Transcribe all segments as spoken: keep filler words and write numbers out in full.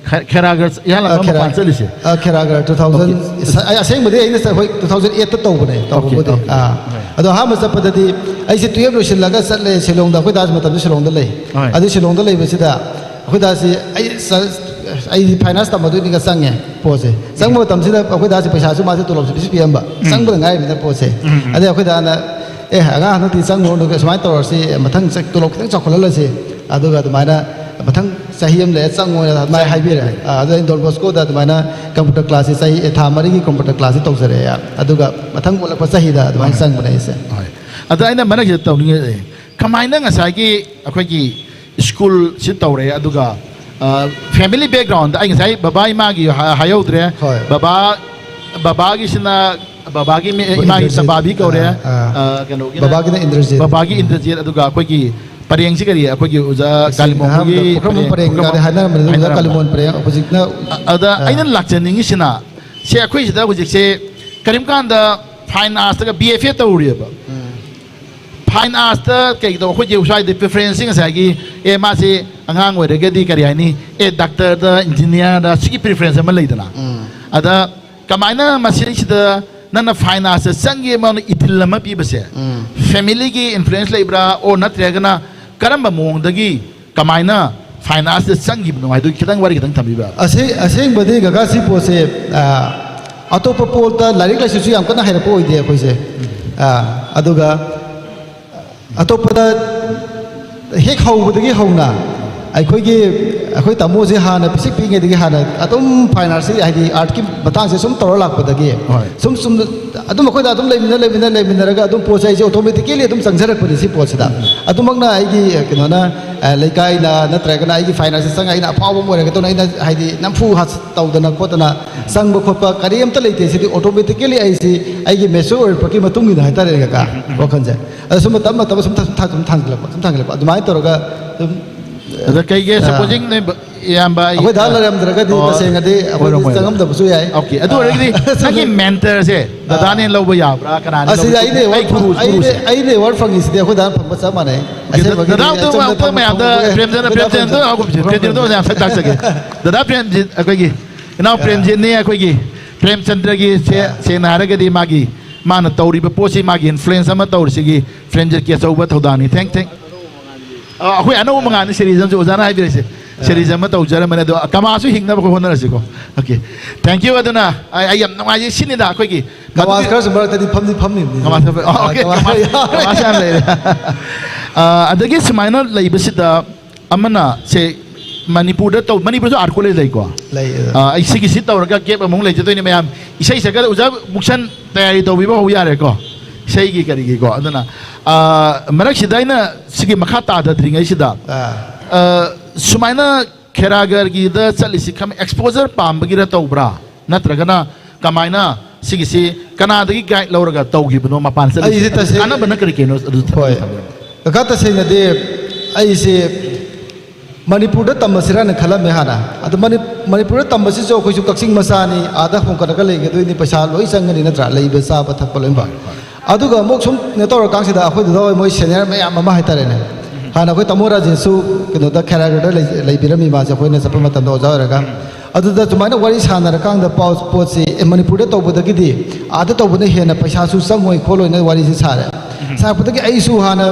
ꯈꯦ- ꯈꯦꯔꯥꯒꯔ ꯏꯍꯥꯟ ꯍꯥꯟꯕ ꯑ, ꯈꯦꯔꯥ- ꯃꯄꯥꯟ ꯆꯠꯂꯤꯁꯦ? ꯑ, ꯈꯦꯔꯥꯒꯔ ꯇꯨ ꯊꯥꯎꯖꯟ ꯑꯩ- ꯑꯁꯦꯡꯕꯗꯤ ꯑꯩꯅ ꯆꯠ- ꯍꯣꯏ ꯇꯨ ꯊꯥꯎꯖꯟ ꯑꯩꯠꯇ ꯇꯧꯕꯅꯦ ꯇꯧꯕꯕꯨꯗꯤ꯫ okay. ꯑꯥ ꯑꯗꯣ ꯑꯍꯥꯟꯕ ꯆꯠꯄꯗꯗꯤ ꯑꯩꯁꯦ ꯇꯨꯌꯦꯜꯞ ꯂꯣꯏꯁꯤꯜꯂꯒ ꯆꯠꯂꯦ ꯁꯤꯂꯣꯡꯗ꯫ ꯑꯩꯈꯣꯏ ꯗꯥꯁ ꯃꯇꯝꯗ ꯁꯤꯂꯣꯡꯗ ꯂꯩ꯫ ꯍꯣꯏ. ꯑꯗꯨ ꯁꯤꯂꯣꯡꯗ ꯂꯩꯕꯁꯤꯗ ꯑꯩꯈꯣꯏ ꯗꯥꯁꯤ ꯑꯩ ꯆ- ꯑꯩꯗꯤ ꯐꯥꯏꯟ ꯑꯥꯔꯠꯁ ꯇꯝꯕꯗꯣꯏꯅꯤꯒ ꯆꯪꯉꯦ ꯄꯣꯠꯁꯦ꯫ ꯆꯪꯕ ꯃꯇꯝꯁꯤꯗ ꯑꯩꯈꯣꯏ ꯗꯥꯁꯤ ꯄꯩꯁꯥꯁꯨ ꯃꯥꯁꯦ ꯇꯣꯂꯣꯞꯁꯦ ꯄꯤꯁꯤ ꯄꯤꯔꯝꯕ꯫ ꯆꯪꯕꯗ ꯉꯥꯏꯔꯤꯕꯅꯤꯅ ꯄꯣꯠꯁꯦ꯫ ꯑꯗꯩ ꯑꯩꯈꯣꯏ ꯗꯥꯅ ꯑꯦ ꯑꯉꯥꯡ ꯍꯟꯗꯛꯇꯤ ꯆꯪꯉꯨꯔꯅꯨ ꯁꯨꯃꯥꯏꯅ ꯇꯧꯔꯁꯤ ꯃꯊꯪ ꯆ- ꯇꯣꯂꯣꯞ ꯈꯤꯇꯪ ꯆꯥꯎꯈꯠꯍꯜꯂꯁꯤ꯫ ꯑꯗꯨꯒ ꯑꯗꯨꯃꯥꯏꯅ ꯃꯊꯪ ꯆꯍꯤ ꯑꯃ ꯂꯩꯔ ꯆꯪꯉꯣꯅ ꯑꯗꯨꯃꯥꯏꯅ ꯍꯥꯏꯕꯤꯔꯦ꯫ ꯑ, ꯑꯗꯨ ꯑꯩꯅ ꯗꯣꯟ ꯕꯣꯁꯀꯣꯗ ꯑꯗꯨꯃꯥꯏꯅ ꯀꯝꯄ꯭ꯌꯨꯇꯔ ꯀ꯭ꯂꯥꯁꯁꯦ ꯆꯍꯤ ꯑꯦ, ꯊꯥ ꯃꯔꯤꯒꯤ ꯀꯝꯄ꯭ꯌꯨꯇꯔ ꯀ꯭ꯂꯥꯁꯁꯦ ꯇꯧꯖꯔꯛꯑꯦ꯫ ꯑꯗꯨꯒ ꯃꯊꯪ ꯑꯣꯜꯂꯛꯄ ꯆꯍꯤꯗ ꯑꯗꯨꯃꯥꯏꯅ ꯆꯪꯕꯅꯦ ꯑꯩꯁꯦ꯫ ꯍꯣꯏ. ꯑꯗ ꯑꯩꯅ ꯃꯔꯛꯁꯤꯗ ꯇꯧꯅꯤꯡꯉꯦ, ꯀꯃꯥꯏꯅ ꯉꯁꯥꯏꯒꯤ ꯑꯩꯈꯣꯏꯒꯤ ꯁ꯭ꯀꯨꯜꯁꯤ ꯇꯧꯔꯦ, ꯑꯗꯨꯒ ꯐꯦꯃꯤꯂꯤ ꯕꯦꯛꯒ꯭ꯔꯥꯎꯟꯗ ꯑꯩ ꯉꯁꯥꯏ ꯕꯕꯥ ꯏꯃꯥꯒꯤ ꯍꯥ- ꯍꯥꯏꯍꯧꯗ꯭ꯔꯦ꯫ ꯍꯣꯏ. ꯕꯕꯥ ꯕꯕꯥꯒꯤꯁꯤꯅ ꯕꯕꯥꯒꯤ ꯃꯤ- ꯏꯃꯥꯒꯤ ꯏꯟꯗ꯭ꯔꯖꯤꯠ꯫ ꯆꯝꯕꯥꯕꯤ ꯀꯧꯔꯦ꯫ ꯑꯥ, ꯑꯥ. ꯑ, ꯀꯩꯅꯣꯒꯤꯅ ꯕꯕꯥꯒꯤꯅ ꯏꯟꯗ꯭ꯔꯖꯤꯠ꯫ ꯕꯕꯥꯒꯤ ꯏꯟꯗ꯭ꯔꯖꯤꯠ, ꯑꯗꯨꯒ ꯑꯩꯈꯣꯏꯒꯤ ꯄꯔꯦꯡꯁꯤ ꯀꯔꯤ, ꯑꯩꯈꯣꯏꯒꯤ ꯑꯣꯖꯥ ꯀꯥꯂꯤꯃꯣꯡꯒꯤ ꯄꯨꯈ꯭ꯔꯝꯕꯝ ꯄꯔꯦꯡ ꯀꯥꯗꯤ ꯍꯥꯏꯅꯔꯝꯕꯅꯤ, ꯑꯗꯨꯒ ꯀꯥꯂꯤꯃꯣꯟ ꯄꯔꯦꯡ ꯍꯧꯖꯤꯛꯅ ꯑꯗ ꯑꯩꯅ ꯂꯥꯛꯆꯅꯤꯡꯉꯤꯁꯤꯅ, ꯁꯦ ꯑꯩꯈꯣꯏ ꯁꯤꯗ ꯍꯧꯖꯤꯛꯁꯦ ꯀꯔꯤꯝ ꯀꯥꯟꯗ ꯐꯥꯏꯟ ꯑꯥꯔꯠꯁꯇꯒ ꯕꯤ ꯑꯦꯐ ꯑꯦ ꯇꯧꯔꯨꯔꯦꯕ꯫ ꯐꯥꯏꯟ ꯑꯥꯔꯠꯁꯇ ꯀꯩ ꯇꯧ, ꯑꯩꯈꯣꯏꯁꯦ ꯁ꯭ꯋꯥꯏꯗ ꯄ꯭ꯔꯤꯐꯔꯦꯟꯁꯁꯤ ꯉꯁꯥꯏꯒꯤ, ꯑꯦ, ꯃꯥꯁꯦ ꯑꯉꯥꯡ ꯑꯣꯏꯔꯒꯗꯤ ꯀꯔꯤ ꯍꯥꯏꯅꯤ, ꯑꯦ, ꯗꯥꯛꯇꯔꯗ, ꯏꯟꯖꯤꯅꯤꯌꯥꯔꯗ, ꯁꯤꯒꯤ ꯄ꯭ꯔꯤꯐꯔꯦꯟꯁ ꯑꯃ ꯂꯩꯗꯅ꯫ ꯑꯗ ꯀꯃꯥꯏꯅ ꯃꯁꯤꯁꯤꯗ ꯅꯪꯅ ꯐꯥꯏꯟ ꯑꯥꯔꯠꯁꯇ ꯆꯪꯒꯦ ꯃꯥꯅ ꯏꯊꯤꯜ ꯑꯃ ꯄꯤꯕꯁꯦ, ꯐꯦꯃꯤꯂꯤꯒꯤ ꯏꯟꯐ꯭ꯂꯨꯌꯦꯟꯁ ꯂꯩꯕ꯭ꯔꯥ, ꯑꯣꯔ ꯅꯠꯇ꯭ꯔꯒꯅ ꯀꯔꯝꯕ ꯃꯑꯣꯡꯗꯒꯤ ꯀꯃꯥꯏꯅ ꯐꯥꯏꯟ ꯑꯥꯔꯠꯁꯇ ꯆꯪꯈꯤꯕꯅꯣ ꯍꯥꯏꯗꯨꯒꯤ ꯈꯤꯇꯪ ꯋꯥꯔꯤ ꯈꯤꯇꯪ ꯊꯝꯕꯤꯕ꯫ ꯑꯁꯦ- ꯑꯁꯦꯡꯕꯗꯤ ꯀꯀꯥ ꯁꯤ ꯄꯣꯠꯁꯦ, ꯑ, ꯑꯇꯣꯞꯄ ꯄꯣꯠꯇ ꯂꯥꯏꯔꯤꯛ ꯂꯥꯏꯁꯨꯁꯨ ꯌꯥꯝ ꯀꯟꯅ ꯍꯩꯔꯛꯄ ꯑꯣꯏꯗꯦ ꯑꯩꯈꯣꯏꯁꯦ꯫ ꯑ, ꯑꯗꯨꯒ ꯑꯇꯣꯞꯄꯗ ꯍꯦꯛ ꯍꯧꯕꯗꯒꯤ ꯍꯧꯅ ꯑꯩꯈꯣꯏꯒꯤ ꯑꯩꯈꯣꯏ ꯇꯥꯃꯣꯁꯦ ꯍꯥꯟꯅ ꯄꯤꯁꯛ ꯄꯤꯛꯏꯉꯩꯗꯒꯤ ꯍꯥꯟꯅ ꯑꯗꯨꯝ ꯐꯥꯏꯟ ꯑꯥꯔꯠꯁꯤ, ꯍꯥꯏꯗꯤ ꯑꯥꯔꯠꯀꯤ ꯃꯇꯥꯡꯁꯦ ꯁꯨꯝ ꯇꯧꯔ ꯂꯥꯛꯄꯗꯒꯤ ꯍꯣꯏ. ꯁꯨꯝ ꯁꯨꯝ ꯑꯗꯨꯝ ꯑꯩꯈꯣꯏꯗ ꯑꯗꯨꯝ ꯂꯩꯃꯤꯟꯅ ꯂꯩꯃꯤꯟꯅ ꯂꯩꯃꯤꯟꯅꯔꯒ ꯑꯗꯨꯝ ꯄꯣꯠꯁꯦ ꯑꯩꯁꯦ ꯑꯣꯇꯣꯃꯦꯇꯤꯀꯦꯂꯤ ꯑꯗꯨꯝ ꯆꯪꯖꯔꯛꯄꯅꯤ ꯁꯤ ꯄꯣꯠꯁꯤꯗ꯫ ꯑꯗꯨꯃꯛꯅ ꯑꯩꯒꯤ ꯀꯩꯅꯣꯅ, ꯑ, ꯂꯩꯀꯥꯏꯅ ꯅꯠꯇ꯭ꯔꯒꯅ ꯑꯩꯒꯤ ꯐꯥꯏꯟ ꯑꯥꯔꯠꯁꯇ ꯆꯪꯉ ꯑꯩꯅ ꯑꯐꯥꯎꯕ ꯑꯃ ꯑꯣꯏꯔꯒꯗꯧꯅ ꯑꯩꯅ ꯍꯥꯏꯗꯤ ꯅꯝꯐꯨ ꯍꯥ- ꯇꯧꯗꯅ ꯈꯣꯠꯇꯅ ꯆꯪꯕ ꯈꯣꯠꯄ ꯀꯔꯤꯝꯇ ꯂꯩꯇꯦ꯫ ꯁꯤꯗꯤ ꯑꯣꯇꯣꯃꯦꯇꯤꯀꯦꯂꯤ ꯑꯩꯁꯤ ꯑꯩꯒꯤ ꯃꯦꯆꯣꯔ ꯑꯣꯏꯔꯛꯄꯒꯤ ꯃꯇꯨꯡ ꯏꯟꯅ ꯍꯥꯏꯇꯥꯔꯦꯅꯦ ꯀꯀꯥ, ꯋꯥꯈꯜꯁꯦ꯫ ꯑꯗ ꯁꯨꯝ ꯇꯞꯅ ꯇꯞꯅ ꯁꯨꯝ ꯊꯥ- ꯁꯨꯝ ꯊꯥ- ꯁꯨꯝ ꯊꯥꯡꯒꯠꯂꯛꯄ ꯁꯨꯝ ꯊꯥꯡꯒꯠꯂꯛꯄ ꯑꯗꯨꯃꯥꯏꯅ ꯇꯧꯔꯒ ꯑꯗꯨꯝ ꯑꯗ ꯀꯩꯒꯤ, ꯑꯥ. ꯁꯄꯣꯖꯤꯡ ꯅꯣꯏ ꯕ- ꯏꯌꯥꯝꯕ ꯑꯩ- ꯑꯩꯈꯣꯏ ꯗꯥ ꯂꯩꯔꯝꯗ꯭ꯔꯒꯗꯤ ꯑꯣ, ꯇꯁꯦꯡꯅꯗꯤ ꯑꯩꯈꯣꯏꯗꯤ ꯑꯣꯏꯔꯝꯃꯣꯏ. ꯆꯪꯉꯝꯗꯕꯁꯨ ꯌꯥꯏ꯫ ꯑꯣꯀꯦ, ꯑꯗꯨ ꯑꯣꯏꯔꯒꯗꯤ ꯑꯥ. ꯅꯪꯒꯤ ꯃꯦꯟꯇꯔꯁꯦ ꯗꯗꯥꯅꯦ ꯂꯧꯕ ꯌꯥꯕ꯭ꯔꯥ, ꯀꯅꯥꯅꯦ ꯑꯁꯤꯗꯤ ꯂꯧꯕ? ꯑꯩꯅ ꯑꯩ ꯑꯦꯋꯥꯔꯗ ꯒꯨꯔꯨ- ꯑꯩꯅ ꯒꯨꯔꯨꯁꯦ. ꯑꯩꯅ ꯑꯦꯋꯥꯔꯗ ꯐꯪꯉꯤꯁꯤꯗꯤ ꯑꯩꯈꯣꯏ ꯗꯥꯅ ꯐꯪꯕ ꯆꯞ ꯃꯥꯟꯅꯩ꯫ ꯑꯁꯦꯡꯕꯒꯤꯗꯤ ꯗꯗꯥ ꯑꯝꯇ ꯑꯆꯨꯝꯕ ꯑꯝꯇ ꯃꯌꯥꯝꯗ ꯐꯪꯕ ꯄ꯭ꯔꯦꯝꯆꯟꯗ꯭ꯔ, ꯄ꯭ꯔꯦꯝꯆꯟꯗ꯭ꯔ ꯑꯝꯇ ꯍꯧꯒꯨꯝꯁꯦ꯫ ꯄ꯭ꯔꯦꯝꯆꯟꯗ꯭ꯔ ꯑꯝꯇ ꯃꯌꯥꯝ ꯁꯛ ꯇꯥꯛꯆꯒꯦ꯫ ꯗꯗꯥ ꯄ꯭ꯔꯦꯝꯖꯤꯠ, ꯑꯩꯈꯣꯏꯒꯤ ꯏꯅꯥꯎ ꯄ꯭ꯔꯦꯝꯖꯤꯠꯅꯤ꯫ ꯑꯩꯈꯣꯏꯒꯤ ꯄ꯭ꯔꯦꯝꯆꯟꯗ꯭ꯔꯒꯤ ꯁꯦ, ꯁꯦꯡꯅ ꯍꯥꯏꯔꯒꯗꯤ ꯃꯥꯒꯤ, ꯃꯥꯅ ꯇꯧꯔꯤꯕ ꯄꯣꯠꯁꯤ, ꯃꯥꯒꯤ influence ꯑꯃ ꯇꯧꯔꯤꯁꯤꯒꯤ ꯄ꯭ꯔꯦꯝꯖꯤꯠꯀꯤ ꯑꯆꯧꯕ ꯊꯧꯗꯥꯡꯅꯤ꯫ Thank, thank. ꯑ, ꯑꯩꯈꯣꯏ ꯑꯅꯧꯕ ꯃꯉꯥꯜꯅꯤ ꯁꯦꯔꯤꯖꯝꯁꯨ ꯑꯣꯖꯥꯅ ꯍꯥꯏꯕꯤꯔꯛꯏꯁꯦ꯫ ꯁꯦꯔꯤꯖꯝ ꯑꯃ ꯇꯧꯖꯔꯝꯕꯅꯦ, ꯑꯗꯣ ꯀꯃꯥꯁꯨ ꯍꯤꯡꯅꯕ ꯑꯩꯈꯣꯏ ꯍꯣꯠꯅꯔꯁꯤꯀꯣ꯫ Okay, thank you꯫ ꯑꯗꯨꯅ ꯑꯩ, ꯑꯩ ꯌꯥꯝ ꯅꯨꯡꯉꯥꯏꯖꯩ, ꯁꯤꯅꯤꯗ ꯑꯩꯈꯣꯏꯒꯤ ꯀꯃꯥꯁ ꯈꯔꯁꯨ ꯃꯔꯛꯇꯗꯤ ꯐꯝꯗꯤ ꯐꯝꯃꯤꯕꯅꯤ꯫ ꯀꯃꯥꯁ ꯐꯝ-, ꯑꯣ, okay, ꯀꯃꯥꯁ ꯀꯃꯥꯁ, ꯌꯥꯎꯔꯦ꯫ ꯀꯃꯥꯁ ꯌꯥꯝ ꯂꯩꯔꯦ꯫ ꯑ, ꯑꯗꯒꯤ ꯁꯨꯃꯥꯏꯅ ꯂꯩꯕꯁꯤꯗ ꯑꯃꯅ ꯁꯦ ꯃꯅꯤꯄꯨꯔꯗ ꯇꯧ-, ꯃꯅꯤꯄꯨꯔꯁꯨ art college ꯂꯩꯀꯣ? ꯂꯩ, ꯑ꯫ ꯑ, ꯑꯩ ꯁꯤꯒꯤꯁꯤ ꯇꯧꯔꯒ gap ꯑꯃꯨꯛ ꯂꯩꯖꯗꯣꯏꯅꯦ ꯃꯌꯥꯝ꯫ ꯏꯁꯩ ꯁꯛꯀꯗ ꯑꯣꯖꯥ ꯃꯨꯛꯁꯟ ꯇꯌꯥꯔꯤ ꯇꯧꯕꯤꯕ ꯍꯧ ꯌꯥꯔꯦꯀꯣ? ꯏꯁꯩꯒꯤ ꯀꯔꯤꯒꯤꯀꯣ? ꯑꯗꯨꯅ, ꯑ, ꯃꯔꯛꯁꯤꯗ ꯑꯩꯅ ꯁꯤꯒꯤ ꯃꯈꯥ ꯇꯥꯗꯗ꯭ꯔꯤꯉꯩꯁꯤꯗ, ꯑ꯫ ꯑ, ꯁꯨꯃꯥꯏꯅ ꯈꯦꯔꯥꯒꯔꯒꯤꯗ ꯆꯠꯂꯤꯁꯤ ꯈꯝ-, exposure ꯄꯥꯝꯕꯒꯤꯔ ꯇꯧꯕ꯭ꯔꯥ? ꯅꯠꯇ꯭ꯔꯒꯅ ꯀꯃꯥꯏꯅ ꯁꯤꯒꯤꯁꯤ ꯀꯅꯥꯗꯒꯤ guide ꯂꯧꯔꯒ ꯇꯧꯈꯤꯕꯅꯣ ꯃꯄꯥꯟ ꯆꯠꯂꯤꯁꯤ? ꯑꯩꯁꯦ ꯇꯁꯦꯡ-, ꯀꯥꯟꯅꯕꯅ ꯀꯔꯤ ꯀꯩꯅꯣ ꯑꯗꯨ ꯍꯣꯏ꯫ ꯊꯝꯕꯤꯌꯨ꯫ ꯀꯀꯥ, ꯇꯁꯦꯡꯅꯗꯤ ꯑꯩꯁꯦ ꯃꯅꯤꯄꯨꯔꯗ ꯇꯝꯃꯁꯤꯔꯥꯅ ꯈꯜꯂꯝꯃꯦ ꯍꯥꯟꯅ꯫ ꯑꯗꯣ ꯃꯅꯤ-, ꯃꯅꯤꯄꯨꯔꯗ ꯇꯝꯕꯁꯤꯁꯨ ꯑꯩꯈꯣꯏꯁꯨ ꯀꯛꯆꯤꯡ ꯃꯆꯥꯅꯤ, ꯑꯥꯗ ꯍꯣꯡꯀꯠꯂꯒ ꯂꯩꯒꯗꯣꯏꯅꯤ, ꯄꯩꯁꯥ ꯂꯣꯏ ꯆꯪꯒꯅꯤ ꯅꯠꯇ꯭ꯔꯥ? ꯂꯩꯕ, ꯆꯥꯕ, ꯊꯛꯄ ꯂꯣꯏꯅꯃꯛ꯫ ꯑꯗꯨꯒ ꯑꯃꯨꯛ ꯁꯨꯝ ꯀꯩꯅꯣ ꯇꯧꯔꯀꯥꯟꯁꯤꯗ ꯑꯩꯈꯣꯏ ꯗꯗꯥ ꯍꯣꯏ ꯃꯣꯏ senior ꯃꯌꯥꯝ ꯑꯃ ꯍꯥꯏꯇꯥꯔꯦꯅꯦ꯫ ꯍꯥꯟꯅ ꯑꯩꯈꯣꯏ ꯇꯥꯃꯣ ꯔꯥꯖꯦꯁꯁꯨ ꯀꯩꯅꯣꯗ ꯈꯦꯔꯥꯒꯔꯗ ꯂꯩ-, ꯂꯩꯕꯤꯔꯝꯃꯤ ꯃꯥꯁꯦ ꯑꯩꯈꯣꯏꯅ ꯆꯠꯄ ꯃꯇꯝꯗ ꯑꯣꯖꯥ ꯑꯣꯏꯔꯒ꯫ ꯑꯗꯨꯗ ꯑꯗꯨꯃꯥꯏꯅ ꯋꯥꯔꯤ ꯁꯥꯟꯅꯔꯀꯥꯟꯗ ꯄꯥꯎ-, ꯄꯣꯠꯁꯤ, ꯑꯦ, ꯃꯅꯤꯄꯨꯔꯗ ꯇꯧꯕꯗꯒꯤꯗꯤ ꯑꯥꯗ ꯇꯧꯕꯅ ꯍꯦꯟꯅ ꯄꯩꯁꯥꯁꯨ ꯆꯪꯉꯣꯏ ꯈꯣꯠꯂꯣꯏꯅ ꯋꯥꯔꯤꯁꯤ ꯁꯥꯔꯦ꯫ ꯁꯥꯔꯛꯄꯗꯒꯤ ꯑꯩꯁꯨ ꯍꯥꯟꯅ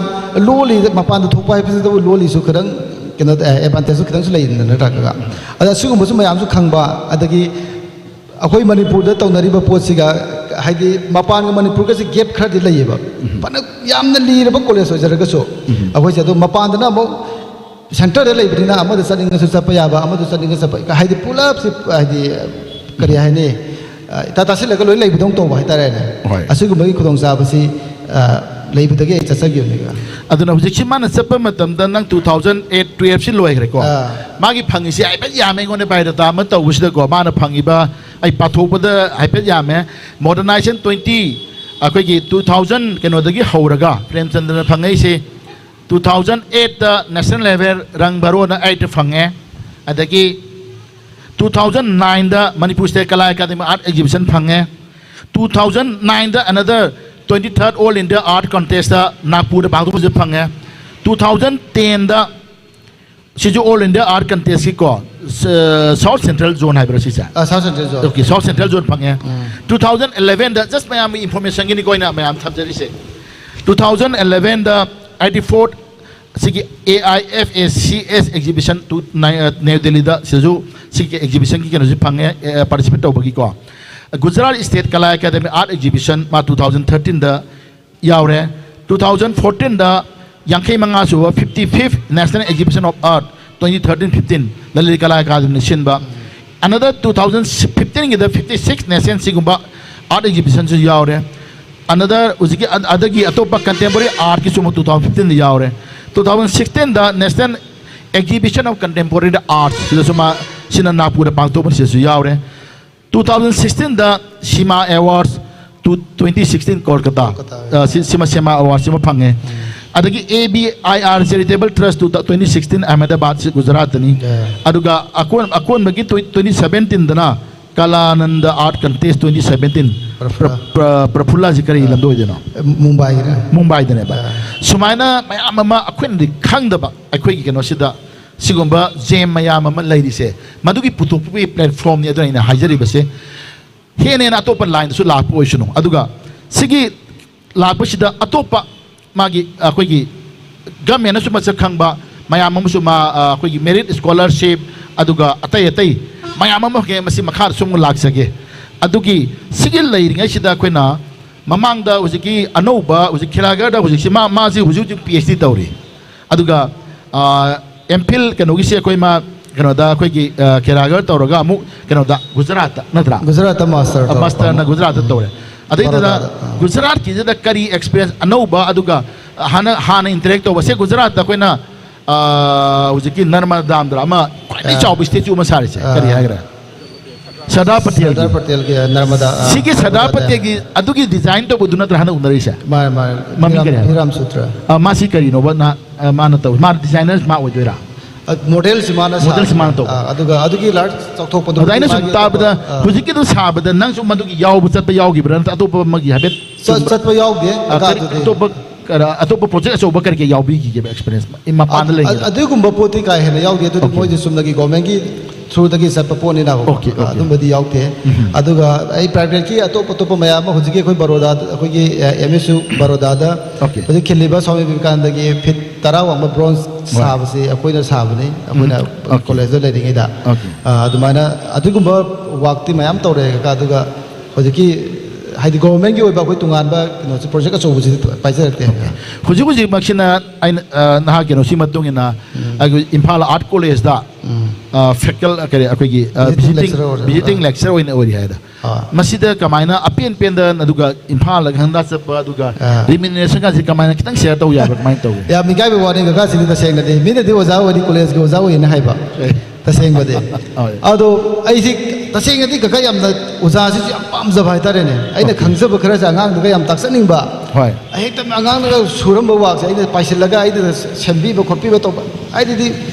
ꯂꯣꯜꯂꯤ, ꯃꯄꯥꯟꯗ ꯊꯣꯛꯄ ꯍꯥꯏꯕꯁꯤꯗꯕꯨ ꯂꯣꯜꯂꯤꯁꯨ ꯈꯤꯇꯪ ꯀꯩꯅꯣ, ꯑꯦ, advantageꯁꯨ ꯈꯤꯇꯪꯁꯨ ꯂꯩꯗꯅ ꯅꯠꯇ꯭ꯔꯥ ꯀꯀꯥ? ꯑꯗ ꯑꯁꯤꯒꯨꯝꯕꯁꯨ ꯃꯌꯥꯝꯁꯨ ꯈꯪꯕ, ꯑꯗꯒꯤ ꯑꯩꯈꯣꯏ ꯃꯅꯤꯄꯨꯔꯗ ꯇꯧꯅꯔꯤꯕ ꯄꯣꯠꯁꯤꯒ, ꯍꯥꯏꯗꯤ ꯃꯄꯥꯟꯒ ꯃꯅꯤꯄꯨꯔꯒꯁꯦ gap ꯈꯔꯗꯤ ꯂꯩꯌꯦꯕ꯫ ꯐꯅ ꯌꯥꯝꯅ ꯂꯤꯔꯕ college ꯑꯣꯏꯖꯔꯒꯁꯨ, ꯑꯩꯈꯣꯏꯁꯦ ꯑꯗꯨꯝ ꯃꯄꯥꯟꯗꯅ ꯑꯃꯨꯛ centreꯗ ꯂꯩꯕꯅꯤꯅ ꯑꯃꯗ ꯆꯠꯅꯤꯡꯉꯁꯨ ꯆꯠꯄ ꯌꯥꯕ, ꯑꯃꯗ ꯆꯠꯅꯤꯡꯉꯁꯨ ꯆꯠꯄ, ꯍꯥꯏꯗꯤ ꯄꯨꯂꯞꯁꯤ, ꯍꯥꯏꯗꯤ ꯀꯔꯤ ꯍꯥꯏꯅꯤ, ꯑ, ꯏꯇꯥ ꯇꯥꯁꯤꯜꯂꯒ ꯂꯣꯏ ꯂꯩꯕꯗꯧꯅ ꯇꯧꯕ ꯍꯥꯏꯇꯥꯔꯦꯅꯦ꯫ ꯍꯣꯏ꯫ ꯑꯁꯤꯒꯨꯝꯕꯒꯤ ꯈꯨꯗꯣꯡꯆꯥꯕꯁꯤ, ꯑ, ꯂꯩꯕꯗꯒꯤ ꯑꯩ ꯆꯠꯆꯈꯤꯕꯅꯦꯕ꯫ ꯑꯗꯨꯅ ꯍꯧꯖꯤꯛꯁꯤ ꯃꯥꯅ ꯆꯠꯄ ꯃꯇꯝꯗ ꯅꯪ two thousand eight twelve ꯁꯤ ꯂꯣꯏꯈ꯭ꯔꯦꯀꯣ? ꯑꯥ꯫ ꯃꯥꯒꯤ ꯐꯪꯉꯤꯁꯤ ꯍꯥꯏꯐꯦꯠ ꯌꯥꯝꯃꯦ ꯑꯩꯉꯣꯟꯗ biodata ꯑꯃ ꯇꯧꯕꯁꯤꯗꯀꯣ, ꯃꯥꯅ ꯐꯪꯉꯤꯕ ꯑꯩ ꯄꯥꯊꯣꯛꯄꯗ ꯍꯥꯏꯐꯦꯠ ꯌꯥꯝꯃꯦ꯫ Modernization twenty, ꯑꯩꯈꯣꯏꯒꯤ two thousand ꯀꯩꯅꯣꯗꯒꯤ ꯍꯧꯔꯒ ꯄ꯭ꯔꯦꯝꯆꯟꯗ꯭ꯔꯅ ꯐꯪꯉꯛꯏꯁꯦ, two thousand eight national level ꯔꯪ ꯚꯔꯣꯅ eight ꯐꯪꯉꯦ, ꯑꯗꯒꯤ two thousand nine Manipur State Kala Academy Art Exhibition ꯐꯪꯉꯦ, two thousand nine another twenty-third All India Art Contest ꯅꯥꯒꯄꯨꯔꯗ ꯄꯥꯡꯊꯣꯛꯄꯁꯦ ꯐꯪꯉꯦ, ꯇꯨ ꯊꯥꯎꯖꯟ ꯇꯦꯟꯗ ꯁꯤꯁꯨ All India Art Contestꯀꯤꯀꯣ, ꯁ- South Central Zone ꯍꯥꯏꯕ꯭ꯔꯥ ꯁꯤꯁꯦ? ꯑ, South Central Zone. Okay, South Central Zone ꯐꯪꯉꯦ. Two thousand elevenꯗ, just ꯃꯌꯥꯝꯒꯤ informationꯒꯤꯅꯤꯀꯣ ꯑꯩꯅ ꯃꯌꯥꯝ ꯊꯝꯖꯔꯤꯁꯦ, two thousand elevenꯗ eighty fourth ꯁꯤꯒꯤ A I F A C S exhibition two ꯅꯥꯏ- ꯑ, ꯅ꯭ꯌꯨ ꯗꯦꯜꯂꯤꯗ ꯁꯤꯁꯨ ꯁꯤꯒꯤ exhibitionꯒꯤ ꯀꯩꯅꯣꯁꯤ ꯐꯪꯉꯦ, ꯑ, participate ꯇꯧꯕꯒꯤꯀꯣ. Gujarat State Kala Academy Art Exhibition ꯃꯥ two thousand thirteenꯗ ꯌꯥꯎꯔꯦ. Two thousand fourteenꯗ ꯌꯥꯡꯈꯩ ꯃꯉꯥ ꯁꯨꯕ fifty fifth National Exhibition of Art twenty thirteen fifteen Lalit ꯀꯂꯥ ꯑꯦꯀꯥꯗꯃꯤꯅ ꯁꯤꯟꯕ. Another two thousand fifteenꯒꯤꯗ fifty six National ꯁꯤꯒꯨꯝꯕ art exhibitionꯁꯨ ꯌꯥꯎꯔꯦ. Another ꯍꯧꯖꯤꯛꯀꯤ ꯑ- ꯑꯗꯒꯤ ꯑꯇꯣꯞꯄ contemporary artꯀꯤꯁꯨ ꯑꯃꯨꯛ two thousand fifteenꯗ ꯌꯥꯎꯔꯦ. Two thousand sixteenꯗ National Exhibition of Contemporary Art ꯁꯤꯗꯁꯨ ꯃꯥ ꯁꯤꯅ ꯅꯥꯒꯄꯨꯔꯗ ꯄꯥꯡꯊꯣꯛꯄ ꯁꯤꯗꯁꯨ ꯌꯥꯎꯔꯦ. Two thousand sixteenꯗ Sima Awards, two- twenty sixteen Kolkata, Kolkata. ꯑ, ꯁꯤ- ꯁꯤꯃ ꯁꯦꯃꯥ ꯑꯦꯋꯥꯔꯗ ꯁꯤꯃ ꯐꯪꯉꯦ. ꯑꯗꯒꯤ A B I R Charitable Trust two thousand twenty sixteen Ahmedabad ꯁꯤ ꯒꯨꯖꯔꯥꯠꯇꯅꯤ. Yeah. ꯑꯗꯨꯒ ꯑꯀꯣꯟ ꯑꯀꯣꯟꯕꯒꯤ twenty seventeenꯗꯅ Kalananda Art Contest twenty seventeen Prafula. ꯄ꯭ꯔꯐꯨꯜꯂꯥꯁꯤ ꯀꯔꯤ ꯂꯝꯗ ꯑꯣꯏꯗꯣꯏꯅꯣ? ꯃꯨꯝꯕꯥꯏꯒꯤꯅ. ꯃꯨꯝꯕꯥꯏꯗꯅꯦꯕ. ꯁꯨꯃꯥꯏꯅ ꯃꯌꯥꯝ ꯑꯃ ꯑꯩꯈꯣꯏꯅꯗꯤ ꯈꯪꯗꯕ ꯑꯩꯈꯣꯏꯒꯤ ꯀꯩꯅꯣꯁꯤꯗ ꯁꯤꯒꯨꯝꯕ ꯖꯦꯝ ꯃꯌꯥꯝ ꯑꯃ ꯂꯩꯔꯤꯁꯦ, ꯃꯗꯨꯒꯤ ꯄꯨꯊꯣꯛꯄꯒꯤ ꯄ꯭ꯂꯦꯠꯐꯣꯝꯅꯤ꯫ ꯑꯗꯨꯅ ꯑꯩꯅ ꯍꯥꯏꯖꯔꯤꯕꯁꯦ, ꯍꯦꯟꯅ ꯍꯦꯟꯅ ꯑꯇꯣꯞꯄ ꯂꯥꯏꯟꯗꯁꯨ ꯂꯥꯛꯄ ꯑꯣꯏꯁꯅꯨ꯫ ꯑꯗꯨꯒ ꯁꯤꯒꯤ ꯂꯥꯛꯄꯁꯤꯗ ꯑꯇꯣꯞꯄ ꯃꯥꯒꯤ ꯑꯩꯈꯣꯏꯒꯤ ꯒꯃꯦꯟꯅꯁꯨ ꯃꯁꯛ ꯈꯪꯕ ꯃꯌꯥꯝ ꯑꯃꯁꯨ ꯃꯥ ꯑꯩꯈꯣꯏꯒꯤ ꯃꯦꯔꯤꯠ ꯁ꯭ꯀꯣꯂꯔꯁꯤꯞ, ꯑꯗꯨꯒ ꯑꯇꯩ ꯑꯇꯩ ꯃꯌꯥꯝ ꯑꯃ ꯃꯁꯤ ꯃꯈꯥꯗ ꯁꯨꯝ ꯂꯥꯛꯆꯒꯦ꯫ ꯑꯗꯨꯒꯤ ꯁꯤꯒꯤ ꯂꯩꯔꯤꯉꯩꯁꯤꯗ ꯑꯩꯈꯣꯏꯅ ꯃꯃꯥꯡꯗ ꯍꯧꯖꯤꯛꯀꯤ ꯑꯅꯧꯕ ꯍꯧꯖꯤꯛ ꯈꯦꯂꯥꯒꯔꯗ ꯍꯧꯖꯤꯛꯁꯤ ꯃꯥ ꯃꯥꯁꯤ ꯍꯧꯖꯤꯛ ꯍꯧꯖꯤꯛ ꯄꯤ ꯑꯩꯆ ꯗꯤ ꯇꯧꯔꯤ꯫ ꯑꯗꯨꯒ ꯑꯦꯝ ꯐꯤꯜ ꯀꯩꯅꯣꯒꯤꯁꯦ ꯑꯩꯈꯣꯏ ꯃꯥ ꯀꯩꯅꯣꯗ ꯑꯩꯈꯣꯏꯒꯤ ꯈꯦꯂꯥꯒꯔ ꯇꯧꯔꯒ ꯑꯃꯨꯛ ꯀꯩꯅꯣꯗ ꯒꯨꯖꯔꯥꯠꯇ ꯅꯠꯇ꯭ꯔꯥ? ꯒꯨꯖꯔꯥꯠꯇ ꯃꯥꯁꯇꯔ ꯇꯧꯔꯛꯄ꯫ ꯃꯥꯁꯇꯔꯅ ꯒꯨꯖꯔꯥꯠꯇ ꯇꯧꯔꯦ꯫ ꯑꯗꯩꯗꯨꯗ ꯕꯔꯣꯗꯥꯗ, ꯑꯥ꯫ ꯒꯨꯖꯔꯥꯠꯀꯤꯁꯤꯗ ꯀꯔꯤ ꯑꯦꯛꯁꯄꯤꯔꯤꯌꯦꯟꯁ ꯑꯅꯧꯕ, ꯑꯗꯨꯒ ꯍꯥꯟꯅ ꯍꯥꯟꯅ ꯏꯟꯇꯔꯦꯛ ꯇꯧꯕꯁꯦ ꯒꯨꯖꯔꯥꯠꯇ ꯑꯩꯈꯣꯏꯅ ꯑꯥ, ꯍꯧꯖꯤꯛꯀꯤ ꯅꯔꯃꯗꯥ ꯗꯥꯝꯗ ꯑꯃ ꯈ꯭ꯋꯥꯏꯗꯒꯤ ꯑꯥ꯫ ꯆꯥꯎꯕ ꯏꯁꯇꯦꯆꯨ ꯑꯃ ꯁꯥꯔꯤꯁꯦ, ꯑꯥ꯫ ꯀꯔꯤ ꯍꯥꯏꯈ꯭ꯔꯦ? ꯁꯔꯗꯥꯔ ꯄꯇꯦꯜꯒꯤ꯫ ꯁꯔꯗꯥꯔ ꯄꯇꯦꯜꯒꯤ ꯅꯔꯃꯗꯥ, ꯑꯥ, ꯁꯤꯒꯤ ꯁꯔꯗꯥꯔ ꯅꯔꯃꯗꯥ ꯗꯥꯝ꯫ ꯄꯇꯦꯜꯒꯤ ꯑꯗꯨꯒꯤ ꯗꯤꯖꯥꯏꯟ ꯇꯧꯕꯗꯨ ꯅꯠꯇ꯭ꯔꯥ ꯍꯟꯗꯛ ꯎꯅꯔꯤꯁꯦ? ꯃꯥꯅꯦ, ꯃꯥꯅꯦ꯫ ꯃꯃꯤꯡ ꯍꯤꯔꯥꯝ- ꯀꯔꯤ ꯍꯥꯏꯕ? ꯍꯤꯔꯥꯝ ꯁꯨꯇ꯭ꯔ꯫ ꯑꯥ, ꯃꯥꯁꯤ ꯀꯔꯤꯅꯣꯕ? ꯅ- ꯑꯥ, ꯃꯥꯅ ꯇꯧ, ꯃꯥꯅ ꯗꯤꯖꯥꯏꯅꯔ ꯃꯥ ꯑꯣꯏꯗꯣꯏꯔꯥ? ꯑ, ꯃꯣꯗꯦꯜꯁꯤ ꯃꯥꯅ ꯃꯣꯗꯦꯜꯁꯤ ꯁꯥꯕ꯫ ꯃꯥꯅ ꯇꯧꯕ꯫ ꯑ, ꯑꯗꯨꯒ ꯑꯗꯨꯒꯤ ꯂꯥꯔꯖ ꯆꯥꯎꯊꯣꯛꯄꯗꯨ ꯑꯗ ꯑꯩꯅ ꯁꯨꯝ ꯃꯥꯒꯤ ꯇꯥꯕꯗ ꯑꯇꯣꯞꯄ, ꯑ, ꯍꯧꯖꯤꯛꯀꯤꯗꯣ ꯁꯥꯕꯗ ꯅꯪꯁꯨ ꯃꯗꯨꯒꯤ ꯌꯥꯎꯕ ꯆꯠꯄ ꯌꯥꯎꯈꯤꯕ꯭ꯔꯥ, ꯅꯠꯇ꯭ꯔ ꯑꯇꯣꯞꯄ ꯑꯃꯒꯤ ꯍꯥꯏꯐꯦꯠ ꯆꯠ- ꯁꯨꯝ- ꯆꯠꯄ ꯌꯥꯎꯗꯦ꯫ ꯑ, ꯀꯔꯤ- ꯑꯗꯨꯗꯤ ꯑꯇꯣꯞꯄ ꯑꯇꯣꯞꯄ ꯄ꯭ꯔꯣꯖꯦꯛ ꯑꯆꯧꯕ ꯀꯔꯤ ꯀꯔꯤ ꯌꯥꯎꯕꯤꯈꯤꯒꯦꯕ ꯑꯦꯛꯁꯄꯤꯔꯤꯌꯦꯟꯁ ꯃꯄꯥꯟꯗ ꯑ- ꯂꯩꯒꯦ? ꯑ- ꯑꯗꯨꯒꯨꯝꯕ ꯄꯣꯠꯇꯤ ꯀꯥ ꯍꯦꯟꯅ ꯌꯥꯎꯗꯦ꯫ ꯑꯗꯨꯗꯤ Okay. ꯃꯣꯏꯗꯤ ꯆꯨꯝꯅꯒꯤ ꯒꯣꯔꯃꯦꯟꯒꯤ ꯊ꯭ꯔꯨꯗꯒꯤ ꯆꯠꯄ ꯄꯣꯠꯅꯤꯅ Okay, okay. ꯑꯗꯨꯝꯕꯗꯤ ꯌꯥꯎꯗꯦ꯫ ꯑꯗꯨꯒ ꯑꯩ ꯄ꯭ꯔꯥꯏꯚꯦꯠꯀꯤ ꯑꯇꯣꯞ ꯑꯇꯣꯞꯄ ꯃꯌꯥꯝ ꯑꯃ ꯍꯧꯖꯤꯛꯀꯤ ꯑꯩꯈꯣꯏ ꯕꯔꯣꯗꯥꯗ, ꯑꯩꯈꯣꯏꯒꯤ ꯑꯦꯝ ꯑꯦꯁ ꯌꯨ ꯕꯔꯣꯗꯥꯗ Okay. ꯍꯧꯖꯤꯛ ꯈꯤꯜꯂꯤꯕ ꯁ꯭ꯋꯥꯃꯤ ꯕꯤꯕꯦꯀꯥꯅꯟꯗꯒꯤ ꯐꯤꯠ ꯇꯔꯥ ꯋꯥꯡꯕ ꯕ꯭ꯔꯣꯟꯖ ꯁꯥꯕꯁꯤ ꯑꯩꯈꯣꯏꯅ ꯁꯥꯕꯅꯤ꯫ ꯑꯩꯈꯣꯏꯅ Okay. ꯀꯣꯂꯦꯖꯇ ꯂꯩꯔꯤꯉꯩꯗ Okay. ꯑ, ꯑꯗꯨꯃꯥꯏꯅ ꯑꯗꯨꯒꯨꯝꯕ ꯋꯥꯛꯇꯤ ꯃꯌꯥꯝ ꯇꯧꯔꯦ ꯀꯀꯥ꯫ ꯑꯗꯨꯒ ꯍꯧꯖꯤꯛꯀꯤ ꯍꯥꯏꯗꯤ ꯒꯣꯚꯔꯟꯃꯦꯟꯠꯀꯤ ꯑꯣꯏꯕ ꯑꯩꯈꯣꯏ ꯇꯣꯉꯥꯟꯕ ꯀꯩꯅꯣꯁꯦ, ꯄ꯭ꯔꯣꯖꯦꯛ ꯑꯆꯧꯕꯁꯤꯗꯤ ꯄꯥꯏꯖꯔꯛꯇꯦ꯫ Okay. ꯍꯧꯖꯤꯛ ꯍꯧꯖꯤꯛꯃꯛꯁꯤꯅ ꯑꯩꯅ, ꯑ, ꯅꯍꯥꯛ ꯀꯩꯅꯣꯁꯤ ꯃꯇꯨꯡ ꯏꯟꯅ ꯑꯩꯈꯣꯏ ꯏꯝꯐꯥꯜ ꯑꯥꯔꯠ ꯀꯣꯂꯦꯖꯇ, ꯎꯝ꯫ ꯑ, ꯐꯦꯀꯜ-, ꯀꯔꯤ, ꯑꯩꯈꯣꯏꯒꯤ, ꯑ, Visiting visiting, lecturer ꯑꯣꯏꯔꯦ꯫ Visiting ꯑꯥ꯫ Lecturer ꯑꯣꯏꯅ ꯑꯣꯏꯔꯤ ꯍꯥꯏꯗ꯫ ꯑꯥ꯫ ꯃꯁꯤꯗ ꯀꯃꯥꯏꯅ ꯑꯄꯦꯟ ꯄꯦꯟꯗ ꯑꯗꯨꯒ ꯏꯝꯐꯥꯜꯗ ꯍꯟꯗ ꯆꯠꯄ ꯑꯗꯨꯒ ꯑꯥ꯫ Remuneration ꯒꯁꯤ ꯀꯃꯥꯏꯅ ꯈꯤꯇꯪ share ꯇꯧ ꯌꯥꯕ꯭ꯔꯥ? ꯀꯃꯥꯏꯅ ꯇꯧꯏ? ꯌꯥꯝ ꯏꯀꯥꯏꯕ ꯋꯥꯅꯤ ꯀꯀꯥꯁꯤꯗꯤ꯫ ꯇꯁꯦꯡꯅꯗꯤ ꯃꯤꯅꯗꯤ ꯑꯣꯖꯥ ꯑꯣꯏꯔꯗꯤ ꯀꯣꯂꯦꯖꯀꯤ ꯑꯣꯖꯥ ꯑꯣꯏꯌꯦꯅ ꯍꯥꯏꯕ꯫ ꯑꯦ꯫ ꯇꯁꯦꯡꯕꯗꯤ꯫ ꯍꯣꯏ꯫ ꯑꯗꯣ ꯑꯩꯁꯤ ꯇꯁꯦꯡꯅꯗꯤ ꯀꯀꯥ ꯌꯥꯝꯅ ꯑꯣꯖꯥꯁꯤꯁꯨ ꯌꯥꯝ ꯄꯥꯝꯖꯕ ꯍꯥꯏꯇꯥꯔꯦꯅꯦ꯫ ꯑꯩꯅ Okay. ꯈꯪꯖꯕ ꯈꯔꯁꯦ ꯑꯉꯥꯡꯗꯒ ꯌꯥꯝ ꯇꯥꯛꯆꯅꯤꯡꯕ꯫ ꯍꯣꯏ꯫ ꯍꯦꯛꯇ ꯑꯉꯥꯡꯅꯒ ꯁꯨꯔꯝꯕ ꯋꯥꯛꯁꯦ ꯑꯩꯅ ꯄꯥꯏꯁꯤꯜꯂꯒ ꯑꯩꯅ ꯁꯦꯝꯕꯤꯕ ꯈꯣꯠꯄꯤꯕ ꯇꯧꯕ꯫ ꯍꯥꯏꯗꯤ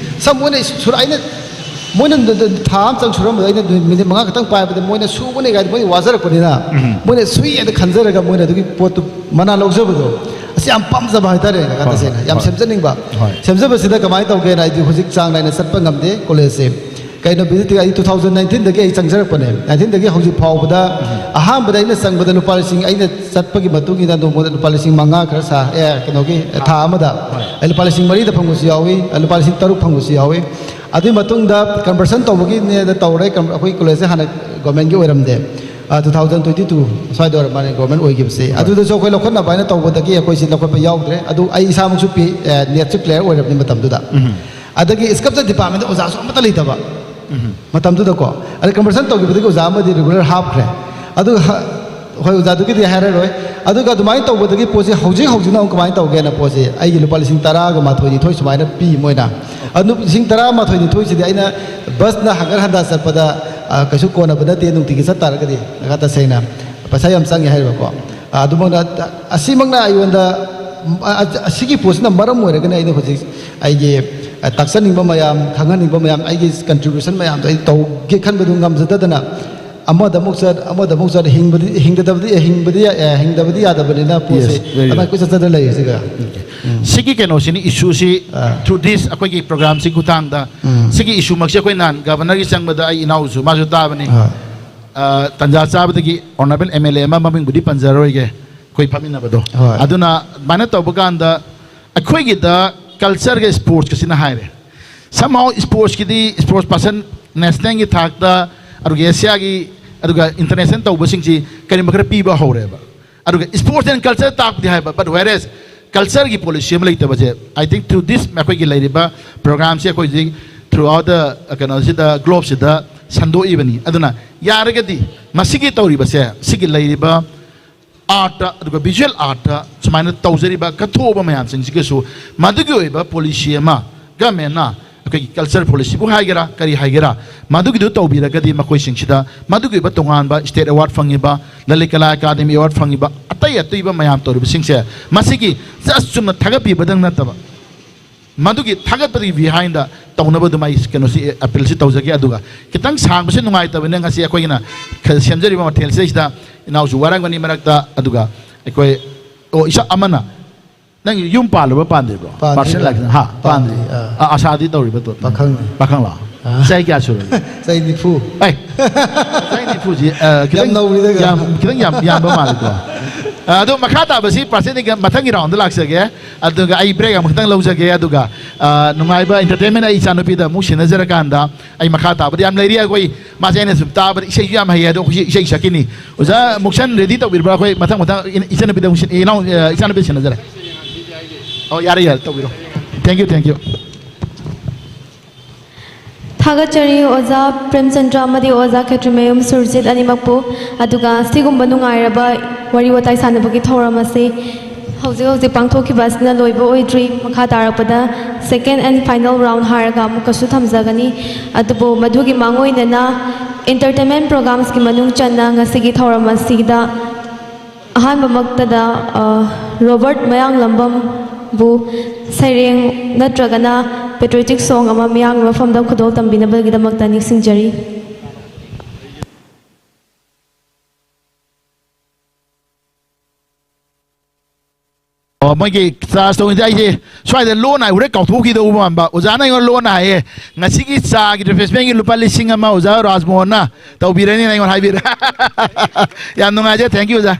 ꯁꯝ ꯃꯣꯏꯅ ꯁꯨꯔ-, ꯑꯩꯅ, ꯃꯣꯏꯅ ꯊꯥ ꯑꯃꯇꯪ ꯁꯨꯔꯝꯕꯗ ꯑꯩꯅ ꯅꯨꯃꯤꯠ ꯃꯉꯥ ꯈꯛꯇꯪ ꯄꯥꯏꯕꯗ ꯃꯣꯏꯅ ꯁꯨꯕꯅꯦ ꯀꯥꯏꯗ ꯃꯣꯏ ꯋꯥꯖꯔꯛꯄꯅꯤꯅ, ꯎꯝ꯫ ꯃꯣꯏꯅ ꯁꯨꯏ ꯍꯥꯏꯅ ꯈꯟꯖꯔꯒ ꯃꯣꯏꯅ ꯑꯗꯨꯒꯤ ꯄꯣꯠꯇꯨ ꯃꯅꯥ ꯂꯧꯖꯕꯗꯣ, ꯑꯁꯤ ꯌꯥꯝ ꯄꯥꯝꯖꯕ ꯍꯥꯏꯇꯥꯔꯦ ꯀꯀꯥ꯫ ꯍꯣꯏ, ꯇꯁꯦꯡꯅ ꯌꯥꯝ ꯍꯣꯏ꯫ ꯁꯦꯝꯖꯅꯤꯡꯕ꯫ ꯍꯣꯏ꯫ ꯁꯦꯝꯖꯕꯁꯤꯗ ꯀꯃꯥꯏꯅ ꯇꯧꯒꯦꯅ, ꯑꯩꯗꯤ ꯍꯧꯖꯤꯛ ꯆꯥꯡ ꯅꯥꯏꯅ ꯆꯠꯄ ꯉꯝꯗꯦ ꯀꯣꯂꯦꯖꯁꯦ꯫ ꯀꯩꯅꯣ ꯚꯤꯖꯤꯠꯇꯤ ꯑꯩ two thousand nineteen ꯗꯒꯤ ꯑꯩ ꯆꯪꯖꯔꯛꯄꯅꯦ꯫ Nineteen ꯗꯒꯤ ꯍꯧꯖꯤꯛ ꯐꯥꯎꯕꯗ, ꯎꯝ꯫ ꯑꯍꯥꯟꯕꯗ ꯑꯩꯅ ꯆꯪꯕꯗ ꯂꯨꯄꯥ ꯂꯤꯁꯤꯡ, ꯑꯩꯅ ꯆꯠꯄꯒꯤ ꯃꯇꯨꯡ ꯏꯟꯅ ꯅꯣꯡꯃꯗ ꯂꯨꯄꯥ ꯂꯤꯁꯤꯡ ꯃꯉꯥ ꯈꯔ ꯁꯥ-, ꯑꯦ, ꯀꯩꯅꯣꯒꯤ, ꯊꯥ ꯑꯃꯗ ꯍꯣꯏ꯫ ꯑꯩ ꯂꯨꯄꯥ ꯂꯤꯁꯤꯡ ꯃꯔꯤꯗ ꯐꯪꯕꯁꯨ ꯌꯥꯎꯏ, ꯂꯨꯄꯥ ꯂꯤꯁꯤꯡ ꯇꯔꯨꯛ ꯐꯪꯕꯁꯨ ꯌꯥꯎꯏ꯫ ꯑꯗꯨꯒꯤ ꯃꯇꯨꯡꯗ conversion ꯇꯧꯕꯒꯤꯅꯦꯅ ꯇꯧꯔꯦ꯫ ꯀꯝ-, ꯑꯩꯈꯣꯏ ꯀꯣꯂꯦꯖꯁꯦ ꯍꯥꯟꯅ ꯒꯣꯔꯃꯦꯟꯒꯤ ꯑꯣꯏꯔꯝꯗꯦ꯫ ꯑ, two thousand twenty two ꯁ꯭ꯋꯥꯏꯗ ꯑꯣꯏꯔ ꯃꯥꯜꯂꯦ ꯒꯣꯔꯃꯦꯟ ꯑꯣꯏꯈꯤꯕꯁꯦ꯫ ꯍꯣꯏ꯫ ꯑꯗꯨꯗꯁꯨ ꯑꯩꯈꯣꯏ ꯂꯧꯈꯠꯅꯕ ꯍꯥꯏꯅ ꯇꯧꯕꯗꯒꯤ ꯑꯩꯈꯣꯏꯁꯤ ꯂꯧꯈꯠꯄ ꯌꯥꯎꯗ꯭ꯔꯦ꯫ ꯑꯗꯨ ꯑꯩ ꯏꯁꯥꯃꯛꯁꯨ ꯄꯤ-, ꯑ, ꯅꯦꯠꯁꯨ ꯀ꯭ꯂꯤꯌꯥꯔ ꯑꯣꯏꯔꯕꯅꯤ ꯃꯇꯝꯗꯨꯗ꯫ ꯎꯝ꯫ ꯑꯗꯒꯤ sculpture department ꯑꯣꯖꯥꯁꯨ ꯑꯃꯠꯇ ꯂꯩꯇꯕ ꯎꯝ꯫ ꯃꯇꯝꯗꯨꯗꯀꯣ꯫ ꯑꯗ conversion ꯇꯧꯈꯤꯕꯗꯒꯤ ꯑꯣꯖꯥ ꯑꯃꯗꯤ regular ꯍꯥꯞꯈ꯭ꯔꯦ꯫ ꯑꯗꯨꯒ ꯍ-, ꯍꯣꯏ, ꯑꯣꯖꯥꯗꯨꯒꯤꯗꯤ ꯍꯥꯏꯔꯔꯣꯏ꯫ ꯑꯗꯨꯒ ꯑꯗꯨꯃꯥꯏꯅ ꯇꯧꯕꯗꯒꯤ ꯄꯣꯠꯁꯦ ꯍꯧꯖꯤꯛ ꯍꯧꯖꯤꯛꯅ ꯑꯃꯨꯛ ꯀꯃꯥꯏꯅ ꯇꯧꯒꯦꯅ ꯄꯣꯠꯁꯦ ꯑꯩꯒꯤ ꯂꯨꯄꯥ ꯂꯤꯁꯤꯡ ꯇꯔꯥꯒ ꯃꯥꯊꯣꯏ ꯅꯤꯊꯣꯏ ꯁꯨꯃꯥꯏꯅ ꯄꯤ ꯃꯣꯏꯅ꯫ ꯑꯗꯨ ꯂꯤꯁꯤꯡ ꯇꯔꯥ ꯃꯥꯊꯣꯏ ꯅꯤꯊꯣꯏꯁꯤꯗꯤ ꯑꯩꯅ ꯕꯁꯅ ꯍꯪꯒꯠ ꯍꯟꯗ ꯆꯠꯄꯗ, ꯑ, ꯀꯩꯁꯨ ꯀꯣꯟꯅꯕ ꯅꯠꯇꯦ, ꯅꯨꯡꯇꯤꯒꯤ ꯆꯠ ꯇꯥꯔꯒꯗꯤ꯫ ꯀꯀꯥ ꯇꯁꯦꯡꯅ ꯄꯩꯁꯥ ꯌꯥꯝ ꯆꯪꯉꯦ ꯍꯥꯏꯔꯤꯕꯀꯣ꯫ ꯑ, ꯑꯗꯨꯃꯛꯅ, ꯑꯁꯤꯃꯛꯅ ꯑꯩꯉꯣꯟꯗ, ꯑ, ꯑ, ꯑꯁꯤꯒꯤ ꯄꯣꯠꯁꯤꯅ ꯃꯔꯝ ꯑꯣꯏꯔꯒꯅꯤ ꯑꯩꯅ ꯍꯧꯖꯤꯛ ꯑꯩꯒꯤ, ꯑ, ꯇꯥꯛꯆꯅꯤꯡꯕ ꯃꯌꯥꯝ, ꯈꯪꯍꯟꯅꯤꯡꯕ ꯃꯌꯥꯝ, ꯑꯩꯒꯤ contribution ꯃꯌꯥꯝꯗꯣ ꯑꯩ ꯇꯧꯒꯦ ꯈꯟꯕꯗꯨ ꯉꯝꯖꯗꯗꯅ ꯑꯃꯗ ꯑꯃꯨꯛ ꯆꯠ, ꯑꯃꯗ ꯑꯃꯨꯛ ꯆꯠ, ꯍꯤꯡꯕꯗꯤ, ꯍꯤꯡꯗꯗꯕꯗꯤ, ꯍꯤꯡꯕꯗꯤ, ꯑꯦ, ꯍꯤꯡꯗꯕꯗꯤ ꯌꯥꯗꯕꯅꯤꯅ ꯄꯣꯠꯁꯤ Yes, very ꯑꯗꯨꯃꯥꯏꯅ good. ꯀꯣꯏꯆꯠ ꯆꯠꯇꯅ ꯂꯩꯔꯤꯁꯤꯒ꯫ ꯁꯤꯒꯤ ꯀꯩꯅꯣꯁꯤꯅꯤ, ꯏꯁꯨꯁꯤ ꯑꯥ. Through this ꯑꯩꯈꯣꯏꯒꯤ ꯄ꯭ꯔꯣꯒ꯭ꯔꯥꯝꯁꯤ ꯈꯨꯊꯥꯡꯗ ꯎꯝ. ꯁꯤꯒꯤ ꯏꯁꯨꯃꯛꯁꯤ ꯑꯩꯈꯣꯏ ꯅꯍꯥꯟ ꯒꯚꯔꯅꯔꯒꯤ ꯆꯪꯕꯗ ꯑꯩ ꯏꯅꯥꯎꯁꯨ ꯃꯥꯁꯨ ꯇꯥꯕꯅꯤ꯫ ꯑꯥ. ꯑ, ꯇꯟꯖꯥ ꯆꯥꯕꯗꯒꯤ ꯑꯣꯅꯔꯦꯕꯜ ꯑꯦꯝ ꯑꯦꯜ ꯑꯦ ꯑꯃ, ꯃꯃꯤꯡꯕꯨꯗꯤ ꯄꯟꯖꯔꯔꯣꯏꯒꯦ, ꯑꯩꯈꯣꯏ ꯐꯝꯃꯤꯟꯅꯕꯗꯣ꯫ ꯍꯣꯏ꯫ ꯑꯗꯨꯅ ꯑꯗꯨꯃꯥꯏꯅ ꯇꯧꯕ ꯀꯥꯟꯗ ꯑꯩꯈꯣꯏꯒꯤꯗ ꯀꯜꯆꯔꯒ ꯏꯁꯄꯣꯔꯠꯁꯀꯁꯤꯅ ꯍꯥꯏꯔꯦ꯫ Somehow ꯏꯁꯄꯣꯔꯠꯁꯀꯤꯗꯤ ꯏꯁꯄꯣꯔꯠꯁ ꯄꯥꯔꯁꯟ ꯅꯦꯁꯅꯦꯜꯒꯤ ꯊꯥꯛꯇ, ꯑꯗꯨꯒ ꯑꯦꯁꯤꯌꯥꯒꯤ, ꯑꯗꯨꯒ ꯏꯟꯇꯔꯅꯦꯁꯅꯦꯜ ꯇꯧꯕꯁꯤꯡꯁꯤ ꯀꯔꯤꯒꯨꯝꯕ ꯈꯔ ꯄꯤꯕ ꯍꯧꯔꯦꯕ꯫ ꯑꯗꯨꯒ ꯏꯁꯄꯣꯔꯠꯁ ꯑꯦꯟ ꯀꯜꯆꯔ ꯇꯥꯛꯄꯗꯤ ꯍꯥꯏꯕ, but whereas ꯀꯜꯆꯔꯒꯤ ꯄꯣꯂꯤꯁꯤ ꯑꯃ ꯂꯩꯇꯕꯁꯦ, I think through this ꯑꯩꯈꯣꯏꯒꯤ ꯂꯩꯔꯤꯕ ꯄ꯭ꯔꯣꯒ꯭ꯔꯥꯝꯁꯦ ꯑꯩꯈꯣꯏ ꯍꯧꯖꯤꯛ throughout the ꯀꯩꯅꯣꯁꯤꯗ, ꯒ꯭ꯂꯣꯕꯁꯤꯗ ꯁꯟꯗꯣꯛꯏꯕꯅꯤ꯫ ꯑꯗꯨꯅ ꯌꯥꯔꯒꯗꯤ ꯃꯁꯤꯒꯤ ꯇꯧꯔꯤꯕꯁꯦ, ꯁꯤꯒꯤ ꯂꯩꯔꯤꯕ ꯑꯥꯔꯠꯇ, ꯑꯗꯨꯒ ꯚꯤꯖꯨꯋꯦꯜ ꯑꯥꯔꯠꯇ ꯁꯨꯃꯥꯏꯅ ꯇꯧꯖꯔꯤꯕ ꯀꯠꯊꯣꯛꯑꯕ ꯃꯌꯥꯝꯁꯤꯡꯁꯤꯒꯁꯨ ꯃꯗꯨꯒꯤ ꯑꯣꯏꯕ ꯄꯣꯂꯤꯁꯤ ꯑꯃ ꯒꯃꯦꯟꯅ ꯑꯩꯈꯣꯏꯒꯤ ꯀꯜꯆꯔ ꯄꯣꯂꯤꯁꯤꯕꯨ ꯍꯥꯏꯒꯦꯔꯥ ꯀꯔꯤ ꯍꯥꯏꯒꯦꯔꯥ, ꯃꯗꯨꯒꯤꯗꯨ ꯇꯧꯕꯤꯔꯒꯗꯤ ꯃꯈꯣꯏꯁꯤꯡꯁꯤꯗ ꯃꯗꯨꯒꯤ ꯑꯣꯏꯕ ꯇꯣꯉꯥꯟꯕ ꯁ꯭ꯇꯦꯠ ꯑꯦꯋꯥꯔꯗ ꯐꯪꯉꯤꯕ, ꯂꯂꯤꯠ ꯀꯂꯥ ꯑꯦꯀꯥꯗꯃꯤ ꯑꯦꯋꯥꯔꯗ ꯐꯪꯉꯤꯕ, ꯑꯇꯩ ꯑꯇꯩꯕ ꯃꯌꯥꯝ ꯇꯧꯔꯤꯕꯁꯤꯡꯁꯦ, ꯃꯁꯤꯒꯤ ꯖꯁ ꯆꯨꯝꯅ ꯊꯥꯒꯠꯄꯤꯕꯗꯪ ꯅꯠꯇꯕ, ꯃꯗꯨꯒꯤ ꯊꯥꯒꯠꯄꯗꯨꯒꯤ ꯕꯤꯍꯥꯏꯟꯗ ꯇꯧꯅꯕ ꯑꯗꯨꯃꯥꯏ ꯀꯩꯅꯣꯁꯤ, ꯑꯦꯄꯤꯜꯁꯤ ꯇꯧꯖꯒꯦ꯫ ꯑꯗꯨꯒ ꯈꯤꯇꯪ ꯁꯥꯡꯕꯁꯤ ꯅꯨꯡꯉꯥꯏꯇꯕꯅꯤꯅ ꯉꯁꯤ ꯑꯩꯈꯣꯏꯒꯤꯅ ꯈ-, ꯁꯦꯝꯖꯔꯤꯕ ꯃꯊꯦꯜꯁꯤꯗꯩꯁꯤꯗ ꯏꯅꯥꯎꯁꯨ ꯋꯥꯔꯝꯒꯅꯤ ꯃꯔꯛꯇ, ꯑꯗꯨꯒ ꯑꯩꯈꯣꯏ, ꯑꯣ, ꯏꯁꯥ ꯑꯃꯅ, ꯅꯪ ꯌꯨꯝ ꯄꯥꯜꯂꯕ ꯄꯥꯟꯗ꯭ꯔꯤꯕ꯭ꯔꯣ? ꯄꯥꯟꯗ꯭ꯔꯤ, ꯄꯥꯔꯁꯦꯟ ꯂꯥꯛ-, ꯍꯥ, ꯄꯥꯟꯗ꯭ꯔꯤ꯫ ꯄꯥꯟꯗ꯭ꯔꯤ, ꯑꯥ꯫ ꯑ-, ꯑꯁꯥꯗꯤ ꯇꯧꯔꯤꯕ ꯇꯣ? ꯄꯥꯈꯪꯅꯤ꯫ ꯄꯥꯈꯪꯂꯣ? ꯑꯥ꯫ ꯆꯍꯤ ꯀꯌꯥ ꯁꯨꯔꯒꯦ? ꯆꯍꯤ ꯅꯤꯐꯨ꯫ ꯑꯦ, ꯆꯍꯤ ꯅꯤꯐꯨꯁꯤ, ꯑ, ꯈꯤꯇꯪ ꯌꯥꯝ ꯅꯧꯔꯤꯗ, ꯌꯥꯝ, ꯈꯤꯇꯪ ꯌꯥꯝ ꯌꯥꯝꯕ ꯃꯥꯜꯂꯤꯀꯣ꯫ ꯑ, ꯑꯗꯣ ꯃꯈꯥ ꯇꯥꯕꯁꯤ ꯄꯥꯔꯁꯦꯟ ꯃꯊꯪꯒꯤ ꯔꯥꯎꯟꯗ ꯂꯥꯛꯆꯒꯦ꯫ ꯑꯗꯨꯒ ꯑꯩ ꯕ꯭ꯔꯦꯛ ꯑꯃꯈꯛꯇꯪ ꯂꯧꯖꯒꯦ꯫ ꯑꯗꯨꯒ, ꯑ, ꯅꯨꯡꯉꯥꯏꯕ ꯏꯟꯇꯔꯇꯦꯟꯃꯦꯟ ꯑꯩ ꯏꯆꯥꯅꯨꯄꯤꯗ ꯑꯃꯨꯛ ꯁꯤꯟꯅꯖꯔꯀꯥꯟꯗ ꯑꯩ ꯃꯈꯥ ꯇꯥꯕꯗꯤ ꯌꯥꯝ ꯂꯩꯔꯤ꯫ ꯑꯩꯈꯣꯏ ꯃꯥꯁꯦ ꯑꯩꯅ ꯁꯨꯝ ꯇꯥꯕꯗ ꯏꯁꯩꯁꯨ ꯌꯥꯝ ꯍꯩꯌꯦ꯫ ꯑꯗꯣ ꯑꯩꯈꯣꯏ ꯏꯁꯩ ꯁꯛꯀꯅꯤ꯫ ꯑꯣꯖꯥ ꯃꯨꯛꯁꯟ ꯔꯦꯗꯤ ꯇꯧꯕꯤꯔꯕ꯭ꯔꯥ? ꯑꯩꯈꯣꯏ ꯃꯊꯪ ꯃꯊꯪ ꯏꯟ-, ꯏꯆꯟꯅꯨꯄꯤꯗ ꯑꯃꯨꯛ ꯁꯤꯟ-, ꯏꯅꯥꯎ, ꯑ, ꯏꯆꯥꯅꯨꯄꯤꯗ ꯁꯤꯟꯅꯖꯔꯦ꯫ ꯑꯣ, ꯌꯥꯔꯦ, ꯌꯥꯔꯦ, ꯇꯧꯕꯤꯔꯣ꯫ Thank you, thank you. ꯊꯥꯒꯠꯆꯔꯤ ꯑꯣꯖꯥ ꯄ꯭ꯔꯦꯝꯆꯟꯗ꯭ꯔ ꯑꯃꯗꯤ ꯑꯣꯖꯥ ꯈꯦꯇ꯭ꯔꯤꯃꯌꯨꯝ ꯁꯨꯔꯖꯤꯠ ꯑꯅꯤꯃꯛꯄꯨ꯫ ꯑꯗꯨꯒ ꯁꯤꯒꯨꯝꯕ ꯅꯨꯡꯉꯥꯏꯔꯕ ꯋꯥꯔꯤ ꯋꯥꯇꯥꯏ ꯁꯥꯟꯅꯕꯒꯤ ꯊꯧꯔꯝ ꯑꯁꯤ ꯍꯧꯖꯤꯛ ꯍꯧꯖꯤꯛ ꯄꯥꯡꯊꯣꯛꯈꯤꯕ ꯑꯁꯤꯅ ꯂꯣꯏꯕ ꯑꯣꯏꯗ꯭ꯔꯤ꯫ ꯃꯈꯥ ꯇꯥꯔꯛꯄꯗ second and final round ꯍꯥꯏꯔꯒ ꯑꯃꯨꯛꯀꯁꯨ ꯊꯝꯖꯒꯅꯤ꯫ ꯑꯗꯨꯕꯨ ꯃꯗꯨꯒꯤ ꯃꯥꯡꯑꯣꯏꯅꯅ entertainment programmeꯁꯀꯤ ꯃꯅꯨꯡ ꯆꯟꯅ ꯉꯁꯤꯒꯤ ꯊꯧꯔꯝ ꯑꯁꯤꯗ ꯑꯍꯥꯟꯕꯃꯛꯇꯗ, ꯑ, ꯔꯣꯕꯔꯠ ꯃꯌꯥꯡꯂꯝꯕꯝꯕꯨ ꯁꯩꯔꯦꯡ ꯅꯠꯇ꯭ꯔꯒꯅ patriotic song ꯑꯃ ꯃꯤꯌꯥꯝꯒꯤ ꯃꯐꯝꯗ ꯈꯨꯗꯣꯜ ꯇꯝꯕꯤꯅꯕꯒꯤꯗꯃꯛꯇ ꯅꯤꯡꯁꯤꯡꯖꯔꯤ꯫ ꯑꯣ, ꯃꯣꯏꯒꯤ ꯆꯥꯔꯖ ꯇꯧꯕꯁꯦ ꯑꯩꯁꯦ ꯁ꯭ꯋꯥꯏꯗ ꯂꯣꯟꯅ ꯍꯥꯏꯕꯗ ꯀꯥꯎꯊꯣꯛꯈꯤꯗꯧꯕ ꯃꯥꯟꯕ꯫ ꯑꯣꯖꯥꯅ ꯑꯩꯉꯣꯟꯗ ꯂꯣꯟꯅ ꯍꯥꯏꯌꯦ, "ꯉꯁꯤꯒꯤ ꯆꯥꯒꯤ ꯔꯤꯐ꯭ꯔꯦꯁꯃꯦꯟꯒꯤ ꯂꯨꯄꯥ ꯂꯤꯁꯤꯡ ꯑꯃ ꯑꯣꯖꯥ ꯔꯥꯖꯃꯣꯍꯟꯅ ꯇꯧꯕꯤꯔꯅꯤꯅ" ꯑꯩꯉꯣꯟꯗ ꯍꯥꯏꯕꯤꯔꯦ꯫ ꯌꯥꯝ ꯅꯨꯡꯉꯥꯏꯖꯔꯦ꯫ Thank you, ꯑꯣꯖꯥ꯫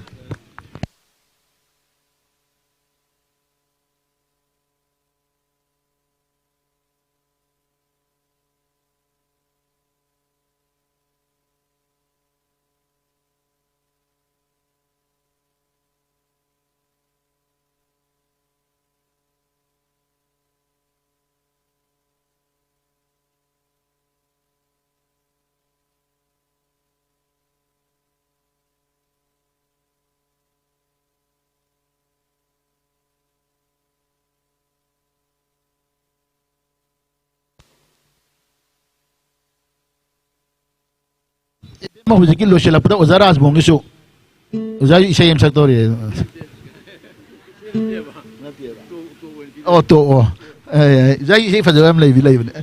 ꯍꯧꯖꯤꯛꯀꯤ ꯂꯣꯏꯁꯤꯜꯂꯛꯄꯗ ꯑꯣꯖꯥ ꯔꯥꯖꯃꯣꯍꯟꯒꯤꯁꯨ, ꯑꯣꯖꯥꯒꯤ ꯏꯁꯩ ꯑꯃ ꯁꯛꯇꯧꯔꯤ꯫ ꯑꯣ, ꯇꯣꯛꯑꯣ꯫ ꯑꯦ, ꯑꯦ, ꯑꯣꯖꯥꯒꯤ ꯏꯁꯩ ꯐꯖꯕ ꯌꯥꯝ ꯂꯩꯕꯤ ꯂꯩꯕꯅꯦ꯫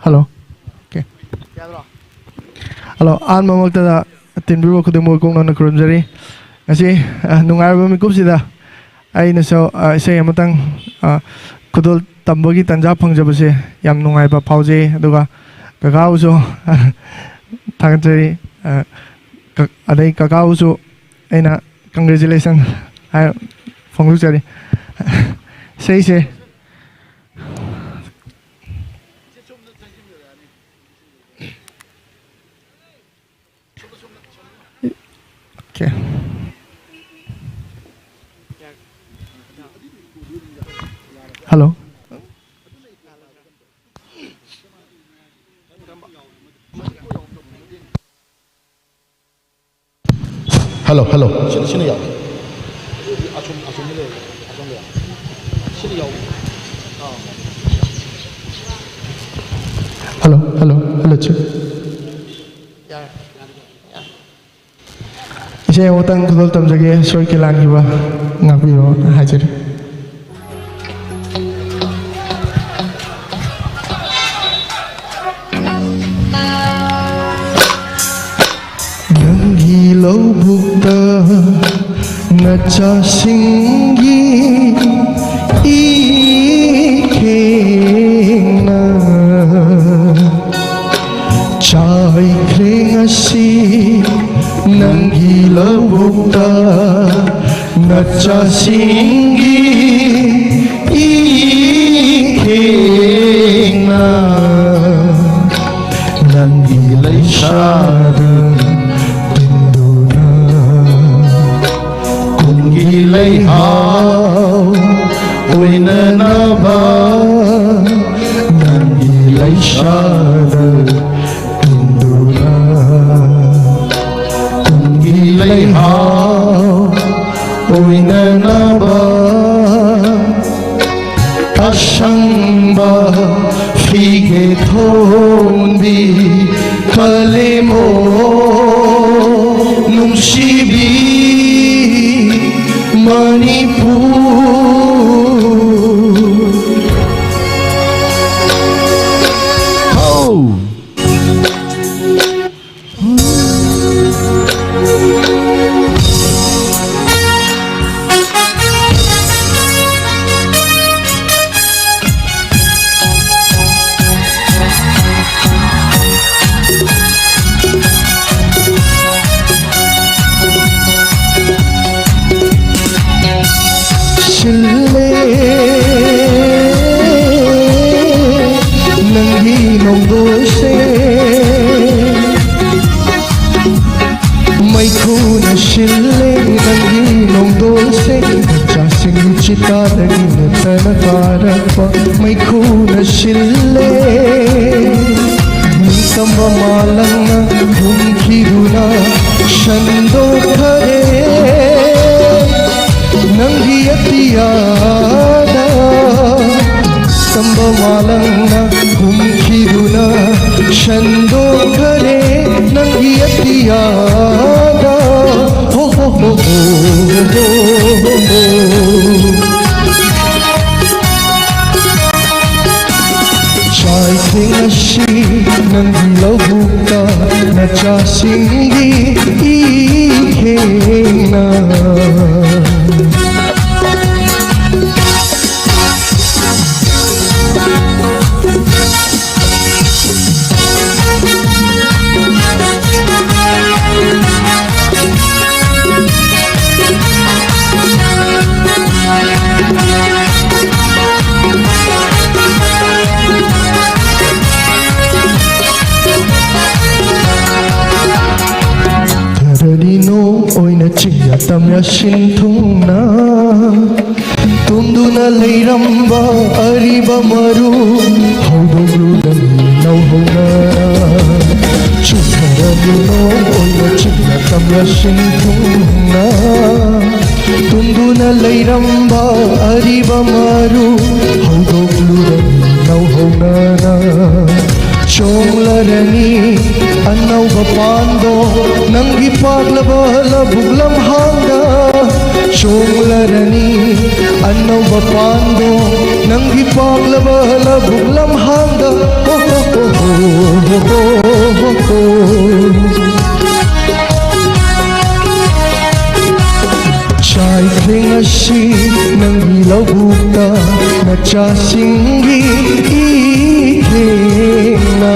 ꯍꯜꯂꯣ꯫ ꯑꯣꯀꯦ꯫ ꯍꯜꯂꯣ, ꯑꯍꯥꯟꯕꯃꯛꯇꯗ ꯇꯤꯟꯕꯤꯔꯤꯕ ꯈꯨꯗꯤꯡꯃꯛ ꯀꯣꯛꯅꯅ ꯈꯨꯔꯨꯝꯖꯔꯤ꯫ ꯉꯁꯤ, ꯑ, ꯅꯨꯡꯉꯥꯏꯔꯕ ꯃꯤꯀꯨꯞꯁꯤꯗ ꯑꯩꯅꯁꯨ, ꯑ, ꯏꯁꯩ ꯑꯃꯇꯪ, ꯑ, ꯈꯨꯗꯣꯜ ꯇꯝꯕꯒꯤ ꯇꯥꯟꯖꯥ ꯐꯪꯖꯕꯁꯦ ꯌꯥꯝ ꯅꯨꯡꯉꯥꯏꯕ ꯐꯥꯎꯖꯩ꯫ ꯑꯗꯨꯒ ꯀꯀꯥꯕꯨꯁꯨ ꯊꯥꯒꯠꯆꯔꯤ꯫ ꯑ, ꯀ-, ꯑꯗꯩ ꯀꯀꯥꯕꯨꯁꯨ ꯑꯩꯅ congratulation ꯍꯥꯏ ꯐꯣꯡꯗꯣꯛꯆꯔꯤ꯫ ꯏꯁꯩꯁꯦ Okay. Hello. Hello, hello. ꯁꯤꯅ, ꯁꯤꯅ ꯌꯥꯎ꯫ ꯑꯁꯣꯝ, ꯑꯁꯣꯝꯗ ꯂꯩ꯫ ꯑꯁꯣꯝꯗ ꯌꯥꯎ꯫ ꯁꯤꯅ ꯌꯥꯎ꯫ ꯑꯥ꯫ Hello, hello, hello, check. ꯏꯁꯩ ꯑꯃꯇꯪ ꯈꯨꯗꯣꯜ ꯇꯝꯖꯒꯦ, ꯁꯣꯏ ꯀꯦꯂꯥꯟꯈꯤꯕ ꯉꯥꯛꯄꯤꯔꯣ ꯍꯥꯏꯖꯔꯤ꯫ ꯅꯪꯒꯤ ꯂꯧꯕꯨꯛꯇ ꯅꯆꯥꯁꯤꯡꯒꯤ ꯏꯈꯦꯡꯅ ꯆꯥꯏꯈ꯭ꯔꯦ ꯉꯁꯤ ꯅꯪꯒꯤ ꯂꯧꯕꯨꯛꯇ ꯅꯆꯥꯁꯤꯡꯒꯤ ꯏꯈꯦꯡꯅ ꯅꯪꯒꯤ ꯂꯩꯁꯥꯗ ꯇꯤꯟꯗꯨꯅ ꯀꯨꯝꯒꯤ ꯂꯩꯍꯥꯎ ꯑꯣꯏꯅꯅꯕ ꯅꯪꯒꯤ ꯂꯩꯁꯥꯗ ꯇꯤꯟꯗꯨꯅ ꯀꯨꯝꯒꯤ ꯂꯩꯍꯥꯎ ꯑꯣꯏꯅꯅꯕ ꯑꯁꯪꯕ ꯐꯤꯒꯦ ꯊꯣꯟꯕꯤ ꯀꯂꯦꯃꯣ ꯅꯨꯡꯁꯤꯕꯤ ꯃꯅꯤꯄꯨꯔ꯫ ꯍꯧ! ꯁꯤꯜꯂꯦ ꯅꯪꯒꯤ ꯅꯣꯡꯗꯣꯜꯁꯦ꯫ ꯃꯩꯈꯨꯅ ꯁꯤꯜꯂꯦ ꯅꯪꯒꯤ ꯅꯣꯡꯗꯣꯜꯁꯦ, ꯃꯆꯥꯁꯤꯡ ꯆꯤꯇꯥꯗꯒꯤ ꯅꯠꯇꯅ ꯇꯥꯔꯛꯄ ꯃꯩꯈꯨꯅ ꯁꯤꯜꯂꯦ꯫ ꯅꯤꯡꯇꯝꯕ ꯃꯥꯂꯪꯅ ꯍꯨꯝꯈꯤꯗꯨꯅ ꯁꯟꯗꯣꯛꯈꯔꯦ ꯅꯪꯒꯤ ꯑꯇꯤꯌꯥꯗ꯫ ꯇꯝꯕ ꯃꯥꯂꯪꯅ ꯍꯨꯝꯈꯤꯗꯨꯅ ꯁꯤꯡꯒꯤ ꯏꯈꯦꯡꯅ꯫ ꯈꯔꯗꯤ ꯅꯣꯡ ꯑꯣꯏꯅ ꯆꯤꯡꯌꯥ ꯇꯝꯌꯥ ꯁꯤꯟ ꯊꯨꯡꯅ ꯇꯨꯝꯗꯨꯅ ꯂꯩꯔꯝꯕ ꯑꯔꯤꯕ ꯃꯔꯨ ꯍꯧꯗꯣꯛꯂꯨꯔꯅꯤ ꯅꯧꯍꯧꯅ꯫ ꯆꯨꯝꯊꯔꯕꯤ ꯅꯣꯡ ꯑꯣꯏꯅ ꯆꯤꯡꯌꯥ ꯇꯝꯌꯥ ꯁꯤꯟ ꯊꯨꯡꯅ ꯇꯨꯝꯗꯨꯅ ꯂꯩꯔꯝꯕ ꯑꯔꯤꯕ ꯃꯔꯨ ꯍꯧꯗꯣꯛꯂꯨꯔꯅꯤ ꯅꯧꯍꯧꯅꯅ꯫ ꯆꯣꯡꯂꯔꯅꯤ ꯑꯅꯧꯕ ꯄꯥꯟꯗꯣ ꯅꯪꯒꯤ ꯄꯥꯛꯂꯕ ꯂꯧꯕꯨꯛ ꯂꯝꯍꯥꯡꯗ꯫ ꯆꯣꯡꯂꯔꯅꯤ ꯑꯅꯧꯕ ꯄꯥꯟꯗꯣ ꯅꯪꯒꯤ ꯄꯥꯛꯂꯕ ꯂꯧꯕꯨꯛ ꯂꯝꯍꯥꯡꯗ꯫ ꯍꯣ, ꯍꯣ, ꯍꯣ꯫ ꯆꯥꯏꯈ꯭ꯔꯦ ꯉꯁꯤ ꯅꯪꯒꯤ ꯂꯧꯕꯨꯛꯇ ꯃꯆꯥꯁꯤꯡꯒꯤ ꯏꯊꯦꯡꯅ꯫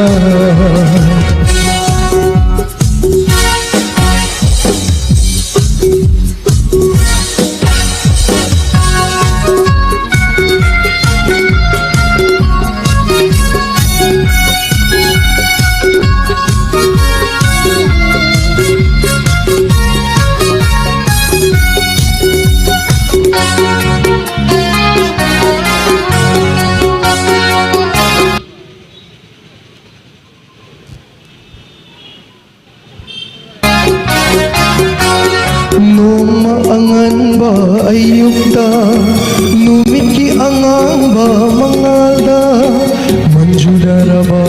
ꯅꯣꯡꯃ ꯑꯉꯟꯕ ꯑꯌꯨꯛꯇ ꯅꯨꯃꯤꯠꯀꯤ ꯑꯉꯥꯡꯕ ꯃꯉꯥꯜꯗ ꯃꯟꯖꯨꯗꯔꯕ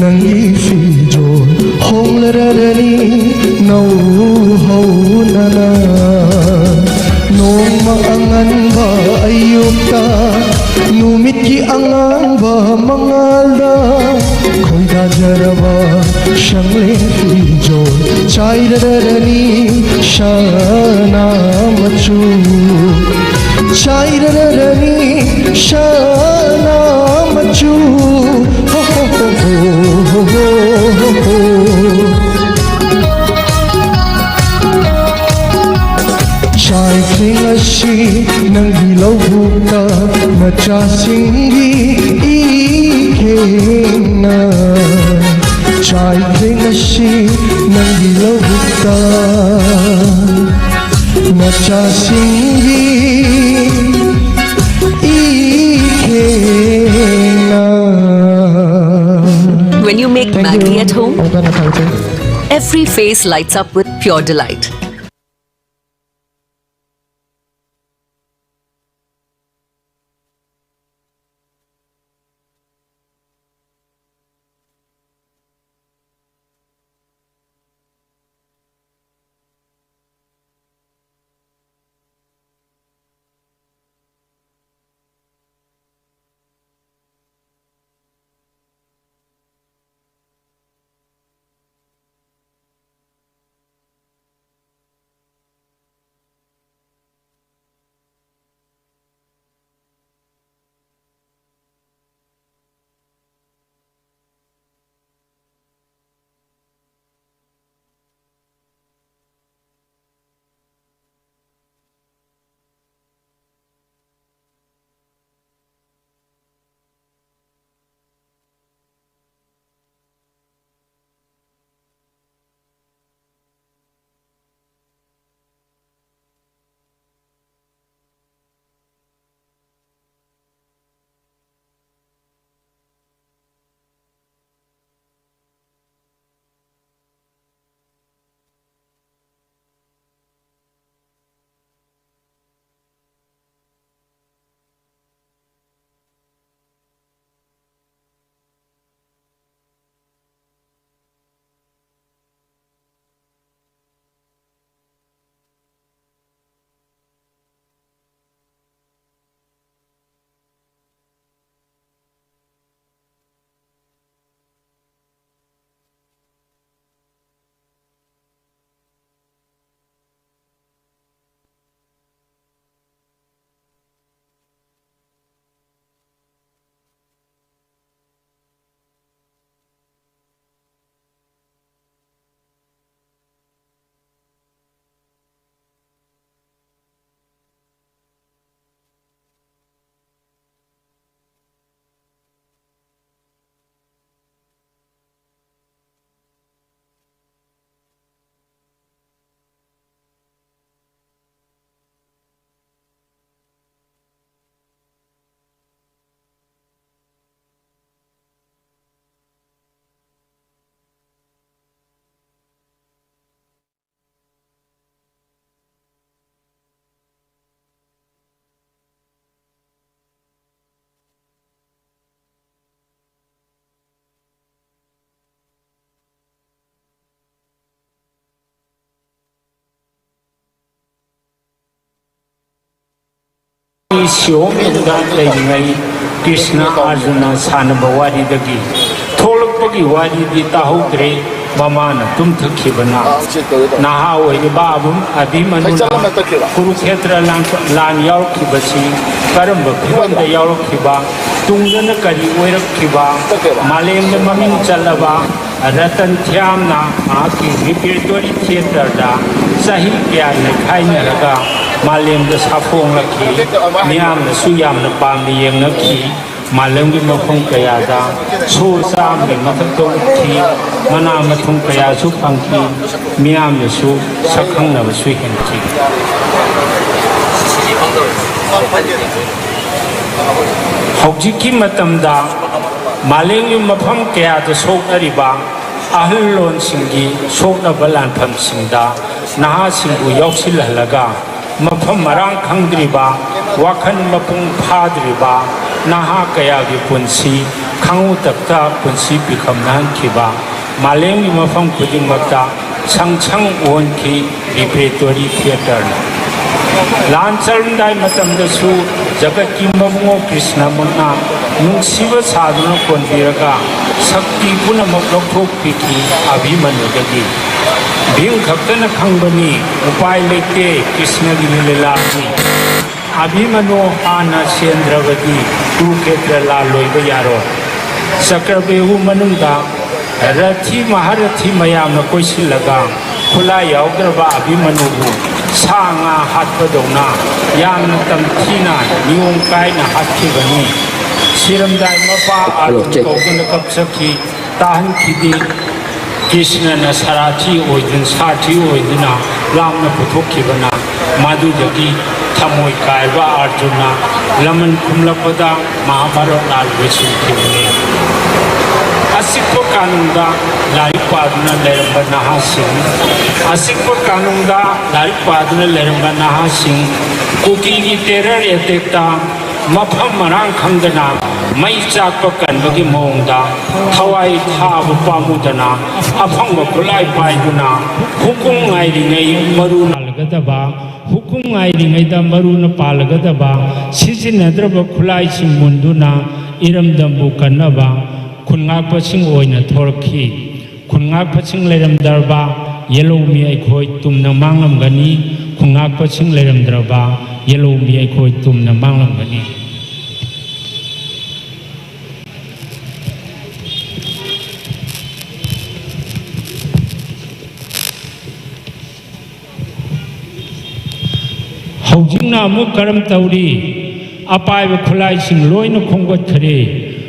ꯅꯪꯒꯤ ꯐꯤꯖꯣꯜ ꯍꯣꯡꯂꯔꯅꯤ ꯅꯧꯍꯧꯅꯅ꯫ ꯅꯣꯡꯃ ꯑꯉꯟꯕ ꯑꯌꯨꯛꯇ ꯅꯨꯃꯤꯠꯀꯤ ꯑꯉꯥꯡꯕ ꯃꯉꯥꯜꯗ ꯈꯣꯏꯗꯥꯖꯔꯕ ꯁꯪꯂꯦꯟ ꯐꯤꯖꯣꯜ ꯆꯥꯏꯔꯔꯅꯤ ꯁꯅꯥ ꯃꯆꯨ, ꯆꯥꯏꯔꯔꯅꯤ ꯁꯅꯥ ꯃꯆꯨ꯫ ꯍꯣ, ꯍꯣ, ꯍꯣ꯫ ꯆꯥꯏꯈ꯭ꯔꯦ ꯉꯁꯤ ꯅꯪꯒꯤ ꯂꯧꯕꯨꯛꯇ ꯃꯆꯥꯁꯤꯡꯒꯤ ꯏꯈꯦꯡꯅ꯫ ꯆꯥꯏꯈ꯭ꯔꯦ ꯉꯁꯤ ꯅꯪꯒꯤ ꯂꯧꯕꯨꯛꯇ ꯃꯆꯥꯁꯤꯡꯒꯤ ꯏꯈꯦꯡꯅ꯫ When you make Thank Maggi you. At home, I'm gonna thank you. Every face lights up with pure delight. ꯁꯤꯌꯣꯝꯗ ꯂꯩꯔꯤꯉꯩ ꯀ꯭ꯔꯤꯁꯅ ꯑꯥꯔꯖꯨꯅ ꯁꯥꯟꯅꯕ ꯋꯥꯔꯤꯗꯒꯤ ꯊꯣꯛꯂꯛꯄꯒꯤ ꯋꯥꯔꯤꯗꯤ ꯇꯥꯍꯧꯗ꯭ꯔꯦ꯫ ꯃꯃꯥꯅ ꯇꯨꯝꯊꯈꯤꯕꯅ꯫ ꯅꯍꯥ ꯑꯣꯏꯔꯤꯕ ꯑꯕꯨꯝ ꯑꯚꯤꯃꯅꯨꯅ ꯀꯨꯔꯨꯈꯦꯇ꯭ꯔ ꯂꯥꯟ, ꯂꯥꯟ ꯌꯥꯎꯔꯛꯈꯤꯕꯁꯤ ꯀꯔꯝꯕ ꯐꯤꯕꯝꯗ ꯌꯥꯎꯔꯛꯈꯤꯕ, ꯇꯨꯡꯗꯅ ꯀꯔꯤ ꯑꯣꯏꯔꯛꯈꯤꯕ, ꯃꯥꯂꯦꯝꯗ ꯃꯃꯤꯡ ꯆꯠꯂꯕ ꯔꯇꯟ ꯊꯤꯌꯥꯝꯅ ꯃꯍꯥꯛꯀꯤ ꯔꯤꯄꯦꯔꯇꯣꯔꯤ ꯊꯤꯌꯦꯇꯔꯗ ꯆꯍꯤ ꯀꯌꯥ ꯅꯩꯈꯥꯏꯅꯔꯒ ꯃꯥꯂꯦꯝꯗ ꯁꯥꯐꯣꯡꯂꯛꯈꯤ, ꯃꯤꯌꯥꯝꯅꯁꯨ ꯌꯥꯝꯅ ꯄꯥꯝꯅ ꯌꯦꯡꯅꯈꯤ꯫ ꯃꯥꯂꯦꯝꯒꯤ ꯃꯐꯝ ꯀꯌꯥꯗ ꯁꯣ ꯆꯥꯝꯃꯒꯤ ꯃꯊꯛꯇ ꯎꯠꯈꯤ, ꯃꯅꯥ ꯃꯊꯨꯝ ꯀꯌꯥꯁꯨ ꯐꯪꯈꯤ, ꯃꯤꯌꯥꯝꯅꯁꯨ ꯁꯛꯈꯪꯅꯕꯁꯨ ꯍꯦꯟꯈꯤ꯫ ꯍꯧꯖꯤꯛꯀꯤ ꯃꯇꯝꯗ ꯃꯥꯂꯦꯝꯒꯤ ꯃꯐꯝ ꯀꯌꯥꯗ ꯁꯣꯛꯅꯔꯤꯕ ꯑꯍꯜꯂꯣꯟꯁꯤꯡꯒꯤ ꯁꯣꯛꯅꯕ ꯂꯥꯟꯐꯝꯁꯤꯡꯗ ꯅꯍꯥꯁꯤꯡꯕꯨ ꯌꯥꯎꯁꯤꯜꯍꯜꯂꯒ ꯃꯐꯝ ꯃꯔꯥꯡ ꯈꯪꯗ꯭ꯔꯤꯕ, ꯋꯥꯈꯜ ꯃꯄꯨꯡ ꯐꯥꯗ꯭ꯔꯤꯕ ꯅꯍꯥ ꯀꯌꯥꯒꯤ ꯄꯨꯟꯁꯤ ꯈꯪꯍꯧꯗꯕꯇ ꯄꯨꯟꯁꯤ ꯄꯤꯈꯝꯅꯍꯟꯈꯤꯕ, ꯃꯥꯂꯦꯝꯒꯤ ꯃꯐꯝ ꯈꯨꯗꯤꯡꯃꯛꯇ ꯁꯪ ꯁꯪ ꯑꯣꯟꯈꯤ ꯔꯤꯄꯦꯔꯇꯣꯔꯤ ꯊꯤꯌꯦꯇꯔꯅ꯫ ꯂꯥꯟ ꯆꯠꯂꯝꯗꯥꯏ ꯃꯇꯝꯗꯁꯨ ꯖꯒꯠꯀꯤ ꯃꯕꯨꯡꯉꯣ ꯀ꯭ꯔꯤꯁꯅꯃꯛꯅ ꯅꯨꯡꯁꯤꯕ ꯁꯥꯗꯨꯅ ꯀꯣꯟꯕꯤꯔꯒ ꯁꯛꯇꯤ ꯄꯨꯝꯅꯃꯛ ꯂꯧꯊꯣꯛꯄꯤꯈꯤ ꯑꯚꯤꯃꯅꯨꯗꯒꯤ꯫ ꯚꯤꯝ ꯈꯛꯇꯅ ꯈꯪꯕꯅꯤ, ꯎꯄꯥꯏ ꯂꯩꯇꯦ ꯀ꯭ꯔꯤꯁꯅꯒꯤ ꯂꯤꯂꯥꯅꯤ꯫ ꯑꯚꯤꯃꯅꯨ ꯍꯥꯟꯅ ꯆꯦꯟꯗ꯭ꯔꯕꯗꯤ ꯀꯨꯔꯨꯈꯦꯇ꯭ꯔ ꯂꯥꯜ ꯂꯣꯏꯕ ꯌꯥꯔꯣꯏ꯫ ꯆꯀ꯭ꯔꯕ꯭ꯌꯨꯍ ꯃꯅꯨꯡꯗ ꯔꯊꯤ ꯃꯍꯥꯔꯊꯤ ꯃꯌꯥꯝꯅ ꯀꯣꯏꯁꯤꯜꯂꯒ ꯈꯨꯠꯂꯥꯏ ꯌꯥꯎꯗ꯭ꯔꯕ ꯑꯚꯤꯃꯅꯨꯕꯨ ꯁꯥ ꯉꯥ ꯍꯥꯠꯄꯗꯧꯅ ꯌꯥꯝꯅ ꯇꯝꯊꯤꯅ ꯅꯤꯌꯣꯝ ꯀꯥꯏꯅ ꯍꯥꯠꯈꯤꯕꯅꯤ꯫ ꯁꯤꯔꯝꯗꯥꯏ ꯃꯄꯥ ꯑꯥꯔꯖꯨꯟ ꯀꯧꯗꯨꯅ ꯀꯞꯆꯈꯤ꯫ ꯇꯥꯍꯟꯈꯤꯗꯦ꯫ ꯀ꯭ꯔꯤꯁꯅꯅ ꯁꯥꯔꯥꯊꯤ ꯑꯣꯏꯗꯨꯅ, ꯁꯥꯔꯊꯤ ꯑꯣꯏꯗꯨꯅ ꯂꯥꯞꯅ ꯄꯨꯊꯣꯛꯈꯤꯕꯅ ꯃꯗꯨꯗꯒꯤ ꯊꯃꯣꯏ ꯀꯥꯏꯕ ꯑꯥꯔꯖꯨꯟꯅ ꯂꯃꯟ ꯈꯨꯝꯂꯛꯄꯗ ꯃꯍꯥꯚꯥꯔꯠ ꯂꯥꯟ ꯂꯣꯏꯁꯤꯟꯈꯤꯕꯅꯤ꯫ ꯑꯆꯤꯛꯄ ꯀꯥꯅꯨꯡꯗ ꯂꯥꯏꯔꯤꯛ ꯄꯥꯗꯨꯅ ꯂꯩꯔꯝꯕ ꯅꯍꯥꯁꯤꯡ, ꯑꯆꯤꯛꯄ ꯀꯥꯅꯨꯡꯗ ꯂꯥꯏꯔꯤꯛ ꯄꯥꯗꯨꯅ ꯂꯩꯔꯝꯕ ꯅꯍꯥꯁꯤꯡ ꯀꯨꯀꯤꯒꯤ ꯇꯦꯔꯔ ꯑꯦꯇꯦꯛꯇ ꯃꯐꯝ ꯃꯔꯥꯡ ꯈꯪꯗꯅ ꯃꯩ ꯆꯥꯛꯄ ꯀꯟꯕꯒꯤ ꯃꯑꯣꯡꯗ ꯊꯋꯥꯏ ꯊꯥꯕ ꯄꯥꯝꯃꯨꯗꯅ ꯑꯐꯪꯕ ꯈꯨꯠꯂꯥꯏ ꯄꯥꯏꯗꯨꯅ ꯍꯨꯀꯨꯝ ꯉꯥꯏꯔꯤꯉꯩ ꯃꯔꯨ ꯅꯥꯜꯒꯗꯕ ꯍꯨꯀꯨꯝ ꯉꯥꯏꯔꯤꯉꯩꯗ ꯃꯔꯨꯅ ꯄꯥꯜꯂꯒꯗꯕ ꯁꯤꯖꯤꯟꯅꯗ꯭ꯔꯕ ꯈꯨꯠꯂꯥꯏꯁꯤꯡ ꯃꯨꯟꯗꯨꯅ ꯏꯔꯝꯗꯝꯕꯨ ꯀꯟꯅꯕ ꯈꯨꯟꯉꯥꯛꯄꯁꯤꯡ ꯑꯣꯏꯅ ꯊꯣꯔꯛꯈꯤ꯫ ꯈꯨꯟꯉꯥꯛꯄꯁꯤꯡ ꯂꯩꯔꯝꯗ꯭ꯔꯕ ꯌꯦꯜꯍꯧꯃꯤ ꯑꯩꯈꯣꯏ ꯇꯨꯝꯅ ꯃꯥꯡꯂꯝꯒꯅꯤ꯫ ꯈꯨꯟꯉꯥꯛꯄꯁꯤꯡ ꯂꯩꯔꯝꯗ꯭ꯔꯕ ꯌꯦꯜꯍꯧꯃꯤ ꯑꯩꯈꯣꯏ ꯇꯨꯝꯅ ꯃꯥꯡꯂꯝꯒꯅꯤ꯫ ꯍꯧꯖꯤꯛꯅ ꯑꯃꯨꯛ ꯀꯔꯝ ꯇꯧꯔꯤ? ꯑꯄꯥꯏꯕ ꯈꯨꯠꯂꯥꯏꯁꯤꯡ ꯂꯣꯏꯅ ꯈꯣꯝꯒꯠꯈ꯭ꯔꯦ꯫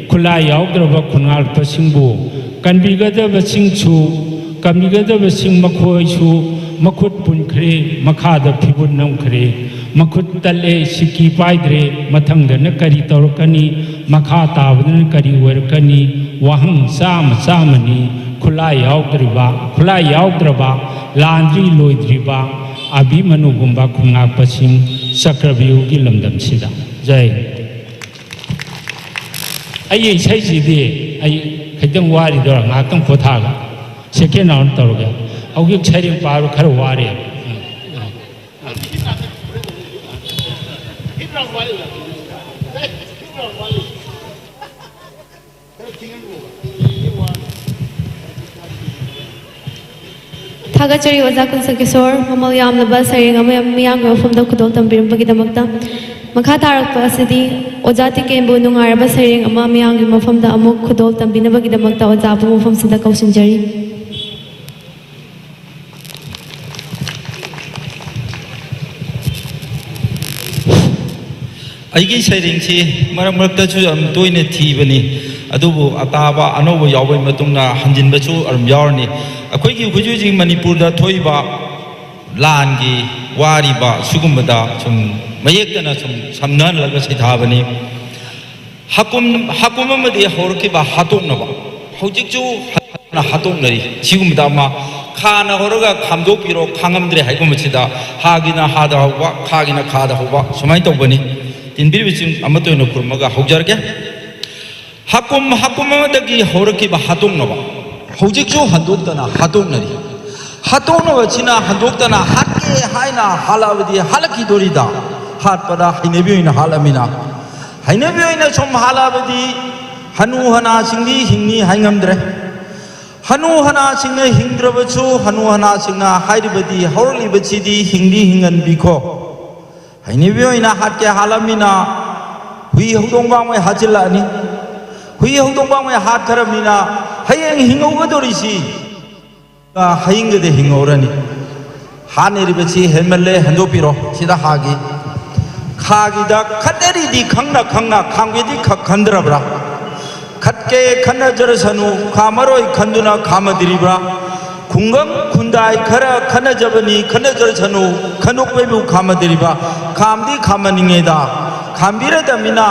ꯈꯨꯠꯂꯥꯏ ꯌꯥꯎꯗ꯭ꯔꯕ ꯈꯨꯟꯉꯥꯛꯄꯁꯤꯡꯕꯨ ꯀꯟꯕꯤꯒꯗꯕꯁꯤꯡꯁꯨ, ꯀꯟꯕꯤꯒꯗꯕꯁꯤꯡ ꯃꯈꯣꯏꯁꯨ ꯃꯈꯨꯠ ꯄꯨꯟꯈ꯭ꯔꯦ, ꯃꯈꯥꯗ ꯐꯤꯕꯨꯠ ꯅꯝꯈ꯭ꯔꯦ꯫ ꯃꯈꯨꯠ ꯇꯠꯂꯦ, ꯁꯤꯀꯤ ꯄꯥꯏꯗ꯭ꯔꯦ, ꯃꯊꯪꯗꯅ ꯀꯔꯤ ꯇꯧꯔꯛꯀꯅꯤ? ꯃꯈꯥ ꯇꯥꯕꯗꯅ ꯀꯔꯤ ꯑꯣꯏꯔꯛꯀꯅꯤ? ꯋꯥꯍꯪ ꯆꯥꯝꯃ ꯆꯥꯝꯃꯅꯤ꯫ ꯈꯨꯠꯂꯥꯏ ꯌꯥꯎꯗ꯭ꯔꯤꯕ, ꯈꯨꯠꯂꯥꯏ ꯌꯥꯎꯗ꯭ꯔꯕ, ꯂꯥꯟꯗ꯭ꯔꯤ ꯂꯣꯏꯗ꯭ꯔꯤꯕ ꯑꯚꯤꯃꯅꯨꯒꯨꯝꯕ ꯈꯨꯟꯉꯥꯛꯄꯁꯤꯡ ꯆꯀ꯭ꯔꯚ꯭ꯌꯨꯍꯒꯤ ꯂꯝꯗꯝꯁꯤꯗ꯫ ꯖꯩ꯫ ꯑꯩ ꯏꯁꯩꯁꯤꯗꯤ ꯑꯩ ꯈꯤꯇꯪ ꯋꯥꯔꯤꯗꯣꯏꯔꯥ, ꯉꯥꯏꯍꯥꯛꯇꯪ ꯄꯣꯊꯥꯒ ꯁꯦꯀꯦꯟ ꯔꯥꯎꯟ ꯇꯧꯔꯒꯦ꯫ ꯍꯧꯖꯤꯛ ꯁꯩꯔꯦꯡ ꯄꯥꯕ ꯈꯔ ꯋꯥꯔꯦ꯫ ꯊꯥꯒꯠꯆꯔꯤ ꯑꯣꯖꯥ ꯀꯨꯟꯁ ꯀꯤꯁꯣꯔ꯫ ꯃꯃꯜ ꯌꯥꯝꯂꯕ ꯁꯩꯔꯦꯡ ꯑꯃ ꯃꯤꯌꯥꯝꯒꯤ ꯃꯐꯝꯗ ꯈꯨꯗꯣꯜ ꯇꯝꯕꯤꯔꯝꯕꯒꯤꯗꯃꯛꯇ꯫ ꯃꯈꯥ ꯇꯥꯔꯛꯄ ꯑꯁꯤꯗꯤ ꯑꯣꯖꯥ ꯇꯤꯀꯦꯟꯕꯨ ꯅꯨꯡꯉꯥꯏꯔꯕ ꯁꯩꯔꯦꯡ ꯑꯃ ꯃꯤꯌꯥꯝꯒꯤ ꯃꯐꯝꯗ ꯑꯃꯨꯛ ꯈꯨꯗꯣꯜ ꯇꯝꯕꯤꯅꯕꯒꯤꯗꯃꯛꯇ ꯑꯣꯖꯥꯕꯨ ꯃꯐꯝꯁꯤꯗ ꯀꯧꯁꯤꯟꯖꯔꯤ꯫ ꯑꯩꯒꯤ ꯁꯩꯔꯦꯡꯁꯤ ꯃꯔꯛ ꯃꯔꯛꯇꯁꯨ ꯌꯥꯝ ꯇꯣꯏꯅ ꯊꯤꯕꯅꯤ꯫ ꯑꯗꯨꯕꯨ ꯑꯇꯥꯕ ꯑꯅꯧꯕ ꯌꯥꯎꯕꯒꯤ ꯃꯇꯨꯡꯗ ꯍꯟꯖꯤꯟꯕꯁꯨ ꯑꯗꯨꯝ ꯌꯥꯎꯔꯅꯤ꯫ ꯑꯩꯈꯣꯏꯒꯤ ꯍꯧꯖꯤꯛ ꯍꯧꯖꯤꯛ ꯃꯅꯤꯄꯨꯔꯗ ꯊꯣꯛꯏꯕ ꯂꯥꯟꯒꯤ ꯋꯥꯔꯤꯕ ꯁꯤꯒꯨꯝꯕꯗ ꯁꯨꯝ ꯃꯌꯦꯛꯇꯅ ꯁꯨꯝ ꯁꯝꯅꯍꯜꯂꯒ ꯁꯩꯊꯥꯕꯅꯤ꯫ ꯍꯥꯀꯨꯝ, ꯍꯥꯀꯨꯝ ꯑꯃꯗꯤ ꯍꯧꯔꯛꯈꯤꯕ ꯍꯥꯠꯇꯣꯛꯅꯕ꯫ ꯍꯧꯖꯤꯛꯁꯨ ꯍꯥꯟꯅ ꯍꯥꯠꯇꯣꯛꯅꯔꯤ꯫ ꯁꯤꯒꯨꯝꯕꯗ ꯑꯃ ꯈꯥꯅ ꯍꯧꯔꯒ ꯈꯥꯝꯗꯣꯛꯄꯤꯔꯣ, ꯈꯥꯡꯉꯝꯗ꯭ꯔꯦ ꯍꯥꯏꯒꯨꯝꯕꯁꯤꯗ ꯍꯥꯒꯤꯅ ꯍꯥꯗ ꯍꯧꯕ, ꯈꯥꯒꯤꯅ ꯈꯥꯗ ꯍꯧꯕ, ꯁꯨꯃꯥꯏꯅ ꯇꯧꯕꯅꯤ꯫ ꯇꯤꯟꯕꯤꯔꯤꯕꯁꯤꯡ ꯑꯃꯠꯇ ꯑꯣꯏꯅ ꯈꯨꯔꯨꯝꯃꯒ ꯍꯧꯖꯔꯒꯦ꯫ ꯍꯥꯀꯨꯝ, ꯍꯥꯀꯨꯝ ꯑꯃꯗꯒꯤ ꯍꯧꯔꯛꯈꯤꯕ ꯍꯥꯠꯇꯣꯛꯅꯕ꯫ ꯍꯧꯖꯤꯛꯁꯨ ꯍꯟꯗꯣꯛꯇꯅ ꯍꯥꯠꯇꯣꯛꯅꯔꯤ꯫ ꯍꯥꯠꯇꯣꯛꯅꯕꯁꯤꯅ ꯍꯟꯗꯣꯛꯇꯅ ꯍꯥꯠꯀꯦ ꯍꯥꯏꯅ ꯍꯥꯠꯂꯛꯑꯕꯗꯤ ꯍꯥꯠꯂꯛꯈꯤꯗꯣꯔꯤꯗ, ꯍꯥꯠꯄꯗ ꯍꯩꯅꯕꯤ ꯑꯣꯏꯅ ꯍꯥꯠꯂꯃꯤꯅ꯫ ꯍꯩꯅꯕꯤ ꯑꯣꯏꯅ ꯁꯨꯝ ꯍꯥꯠꯂꯛꯑꯕꯗꯤ ꯍꯅꯨ ꯍꯅꯥꯁꯤꯡꯗꯤ ꯍꯤꯡꯅꯤ ꯍꯥꯏ ꯉꯝꯗ꯭ꯔꯦ꯫ ꯍꯅꯨ ꯍꯅꯥꯁꯤꯡꯅ ꯍꯤꯡꯗ꯭ꯔꯕꯁꯨ, ꯍꯅꯨ ꯍꯅꯥꯁꯤꯡꯅ ꯍꯥꯏꯔꯤꯕꯗꯤ ꯍꯧꯔꯛꯂꯤꯕꯁꯤꯗꯤ ꯍꯤꯡꯗꯤ ꯍꯤꯡꯍꯟꯕꯤꯈꯣ꯫ ꯍꯩꯅꯕꯤ ꯑꯣꯏꯅ ꯍꯥꯠꯀꯦ ꯍꯥꯠꯂꯝꯃꯤꯅ ꯍꯨꯏ ꯍꯧꯗꯣꯡ ꯄꯥꯝꯃꯩ ꯍꯥꯠꯆꯤꯜꯂꯛꯑꯅꯤ꯫ ꯍꯨꯏ ꯍꯧꯗꯣꯡ ꯄꯥꯝꯃꯩ ꯍꯥꯠꯈ꯭ꯔꯕꯅꯤꯅ ꯍꯌꯦꯡ ꯍꯤꯡꯍꯧꯒꯗꯧꯔꯤꯁꯤ ꯍꯌꯤꯡꯒꯗ ꯍꯤꯡꯍꯧꯔꯅꯤ꯫ ꯍꯥꯠꯅꯔꯤꯕꯁꯤ ꯍꯦꯟꯃꯜꯂꯦ, ꯍꯟꯗꯣꯛꯄꯤꯔꯣ꯫ ꯁꯤꯗ ꯍꯥꯒꯤ꯫ ꯈꯥꯒꯤꯗ ꯈꯠꯅꯔꯤꯗꯤ ꯈꯪꯅ ꯈꯪꯅ ꯈꯥꯝꯒꯦꯗꯤ ꯈꯛ ꯈꯟꯗ꯭ꯔꯕ꯭ꯔꯥ? ꯈꯠꯀꯦ ꯈꯠꯅꯖꯔꯁꯅꯨ, ꯈꯥꯝꯃꯔꯣꯏ ꯈꯟꯗꯨꯅ ꯈꯥꯝꯃꯗ꯭ꯔꯤꯕ꯭ꯔꯥ? ꯈꯨꯡꯒꯪ ꯈꯨꯟꯗꯥꯏ ꯈꯔ ꯈꯠꯅꯖꯕꯅꯤ, ꯈꯠꯅꯖꯔꯁꯅꯨ, ꯈꯟꯗꯣꯛꯄꯩꯕꯨ ꯈꯥꯝꯃꯗ꯭ꯔꯤꯕ? ꯈꯥꯝꯗꯤ ꯈꯥꯝꯃꯟꯅꯤꯡꯉꯦꯗ꯫ ꯈꯥꯝꯕꯤꯔꯗꯕꯅꯤꯅ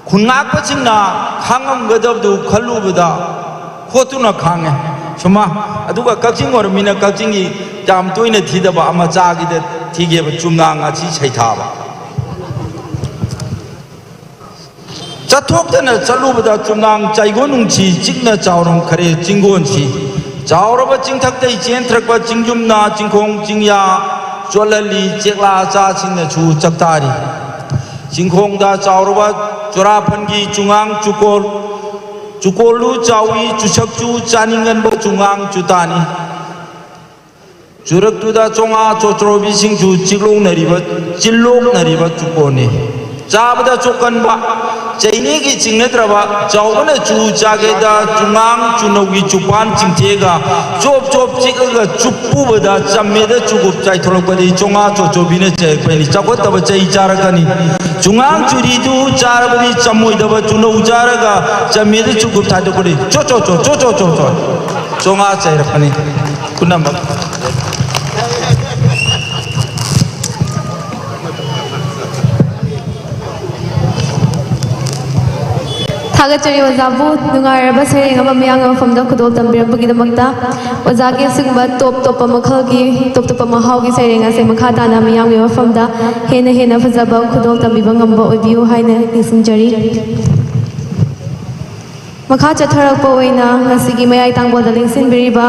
ꯈꯨꯟ ꯉꯥꯛꯄꯁꯤꯡꯅ ꯈꯥꯡꯉꯝꯒꯗꯕꯗꯨ ꯈꯜꯂꯨꯕꯗ ꯍꯣꯠꯇꯨꯅ ꯈꯥꯡꯉꯦ꯫ ꯁꯨꯃ, ꯑꯗꯨꯒ ꯀꯛꯆꯤꯡ ꯑꯣꯏꯔꯃꯤꯅ ꯀꯛꯆꯤꯡꯒꯤ ꯌꯥꯝ ꯇꯣꯏꯅ ꯊꯤꯗꯕ ꯑꯃ ꯆꯥꯒꯤꯗ ꯊꯤꯒꯦꯕ, ꯆꯨꯝꯅꯥꯡ ꯑꯁꯤ ꯁꯩꯊꯥꯕ꯫ ꯆꯠꯊꯣꯛꯇꯅ ꯆꯠꯂꯨꯕꯗ ꯆꯨꯝꯅꯥꯡ ꯆꯥꯏꯒꯣꯟ ꯅꯨꯡꯁꯤ ꯆꯤꯛꯅ ꯆꯥꯎꯔꯝꯈꯔꯦ ꯆꯤꯡꯒꯣꯟꯁꯤ꯫ ꯆꯥꯎꯔꯕ ꯆꯤꯡꯊꯛꯇꯩ ꯆꯦꯟꯊꯔꯛꯄ ꯆꯤꯡꯌꯨꯝꯅ ꯆꯤꯡꯈꯣꯡ ꯆꯤꯡꯌꯥ ꯆꯣꯠꯍꯜꯂꯤ, ꯆꯦꯛꯂꯥ ꯆꯥꯁꯤꯡꯅꯁꯨ ꯆꯥꯛꯇꯥꯔꯤ꯫ ꯆꯤꯡꯈꯣꯡꯗ ꯆꯥꯎꯔꯕ ꯆꯨꯔꯥꯐꯟꯒꯤ ꯆꯨꯉꯥꯡ ꯆꯨꯀꯣꯜ, ꯆꯨꯀꯣꯜꯂꯨ ꯆꯥꯎꯏ, ꯆꯨꯁꯛꯁꯨ ꯆꯥꯅꯤꯡꯒꯟꯕ ꯆꯨꯉꯥꯡ ꯆꯨꯇꯥꯅꯤ꯫ ꯆꯨꯔꯛꯇꯨꯗ ꯆꯣꯉꯥ ꯆꯣꯆ꯭ꯔꯣꯕꯤꯁꯤꯡꯁꯨ ꯆꯤꯛꯂꯣꯛꯅꯔꯤꯕ, ꯆꯤꯜꯂꯣꯛꯅꯔꯤꯕ ꯆꯨꯀꯣꯜꯅꯤ꯫ ꯆꯥꯕꯗ ꯆꯣꯛꯀꯟꯕ, ꯆꯩꯅꯤꯒꯤ ꯆꯤꯡꯅꯗ꯭ꯔꯕ, ꯆꯥꯎꯕꯅ ꯆꯨ ꯆꯥꯒꯦꯗ ꯆꯨꯉꯥꯡ ꯆꯨꯅꯧꯒꯤ ꯆꯨꯄꯥꯟ ꯆꯤꯡꯊꯦꯛꯑꯒ ꯆꯣꯞ ꯆꯣꯞ ꯆꯤꯛꯑꯒ ꯆꯨꯞꯄꯨꯕꯗ ꯆꯝꯃꯦꯗ ꯆꯨꯒꯨꯞ ꯆꯥꯏꯊꯣꯔꯛꯄꯗꯤ ꯆꯣꯉꯥ ꯆꯣꯆ꯭ꯔꯣꯕꯤꯅ ꯆꯩꯔꯛꯄꯅꯤ꯫ ꯆꯥꯎꯈꯠꯇꯕ ꯆꯩ ꯆꯥꯔꯛꯀꯅꯤ꯫ ꯆꯨꯉꯥꯡ ꯆꯨꯔꯤꯗꯨ ꯆꯥꯔꯕꯗꯤ ꯆꯝꯃꯣꯏꯗꯕ ꯆꯨꯅꯧ ꯆꯥꯔꯒ ꯆꯝꯃꯦꯗ ꯆꯨꯒꯨꯞ ꯊꯥꯗꯣꯛꯄꯅꯤ꯫ ꯆꯣ ꯆꯣ ꯆꯣ ꯆꯣ ꯆꯣ ꯆꯣ ꯆꯣ꯫ ꯆꯣꯉꯥ ꯆꯩꯔꯛꯄꯅꯤ꯫ ꯄꯨꯝꯅꯃꯛ꯫ ꯊꯥꯒꯠꯆꯔꯤ ꯑꯣꯖꯥꯕꯨ ꯅꯨꯡꯉꯥꯏꯔꯕ ꯁꯩꯔꯦꯡ ꯑꯃ ꯃꯤꯌꯥꯝꯒꯤ ꯃꯐꯝꯗ ꯈꯨꯗꯣꯜ ꯇꯝꯕꯤꯔꯛꯄꯒꯤꯗꯃꯛꯇ꯫ ꯑꯣꯖꯥꯒꯤ ꯑꯁꯤꯒꯨꯝꯕ ꯇꯣꯞ ꯇꯣꯞꯄ ꯃꯈꯜꯒꯤ, ꯇꯣꯞ ꯇꯣꯞꯄ ꯃꯍꯥꯎꯒꯤ ꯁꯩꯔꯦꯡ ꯑꯁꯦ ꯃꯈꯥ ꯇꯥꯅ ꯃꯤꯌꯥꯝꯒꯤ ꯃꯐꯝꯗ ꯍꯦꯟꯅ ꯍꯦꯟꯅ ꯐꯖꯕ ꯈꯨꯗꯣꯜ ꯇꯝꯕꯤꯕ ꯉꯝꯕ ꯑꯣꯏꯕꯤꯌꯨ ꯍꯥꯏꯅ ꯅꯤꯡꯁꯤꯡꯖꯔꯤ꯫ ꯃꯈꯥ ꯆꯠꯊꯔꯛꯄ ꯑꯣꯏꯅ ꯉꯁꯤꯒꯤ ꯃꯌꯥꯏ ꯇꯥꯡꯕꯣꯜꯗ ꯂꯦꯡꯁꯤꯟꯕꯤꯔꯤꯕ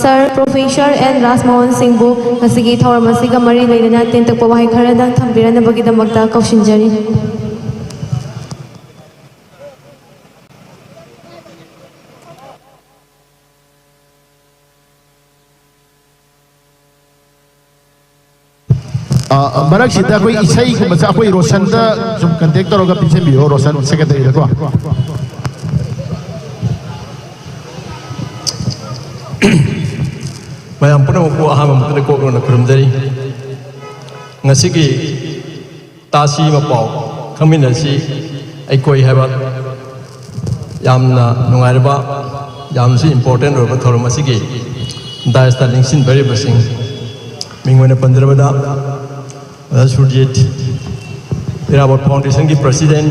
ꯁꯔ ꯄ꯭ꯔꯣꯐꯦꯁꯔ ꯑꯦꯟ ꯔꯥꯖꯃꯣꯍꯟ ꯁꯤꯡꯕꯨ ꯉꯁꯤꯒꯤ ꯊꯧꯔꯝ ꯑꯁꯤꯒ ꯃꯔꯤ ꯂꯩꯅꯅ ꯇꯦꯟꯇꯛꯄ ꯋꯥꯍꯩ ꯈꯔꯗꯪ ꯊꯝꯕꯤꯔꯅꯕꯒꯤꯗꯃꯛꯇ ꯀꯧꯁꯤꯟꯖꯔꯤ꯫ ꯑ, ꯃꯔꯛꯁꯤꯗ ꯑꯩꯈꯣꯏ ꯏꯁꯩꯒꯨꯝꯕꯁꯦ ꯑꯩꯈꯣꯏ ꯔꯣꯁꯟꯗ ꯁꯨꯝ ꯀꯟꯇꯦꯛ ꯇꯧꯔꯒ ꯄꯤꯁꯤꯟꯕꯤꯌꯣ, ꯔꯣꯁꯟ ꯁꯦꯀ꯭ꯔꯦꯇꯔꯤꯗꯀꯣ꯫ ꯃꯌꯥꯝ ꯄꯨꯝꯅꯃꯛꯄꯨ ꯑꯍꯥꯟꯕ ꯃꯛꯇꯗ ꯀꯣꯛ ꯂꯣꯟꯅ ꯈꯨꯔꯨꯝꯖꯔꯤ꯫ ꯉꯁꯤꯒꯤ ꯇꯥꯁꯤ ꯃꯄꯥꯎ ꯈꯪꯃꯤꯟꯅꯁꯤ ꯑꯩꯈꯣꯏ ꯍꯥꯏꯕ ꯌꯥꯝꯅ ꯅꯨꯡꯉꯥꯏꯔꯕ, ꯌꯥꯝꯅꯁꯨ ꯏꯝꯄꯣꯔꯇꯦꯟ ꯑꯣꯏꯕ ꯊꯧꯔꯝ ꯑꯁꯤꯒꯤ ꯗꯥꯏꯁꯇ ꯅꯤꯡꯁꯤꯡꯕꯤꯔꯤꯕꯁꯤꯡ, ꯃꯤꯡ ꯑꯣꯏꯅ ꯄꯟꯖꯔꯕꯗ, ꯑꯣꯖꯥ ꯁꯨꯔꯖꯤꯠ, ꯏꯔꯥꯕꯣꯠ ꯐꯥꯎꯟꯗꯦꯁꯟꯒꯤ ꯄ꯭ꯔꯁꯤꯗꯦꯟ,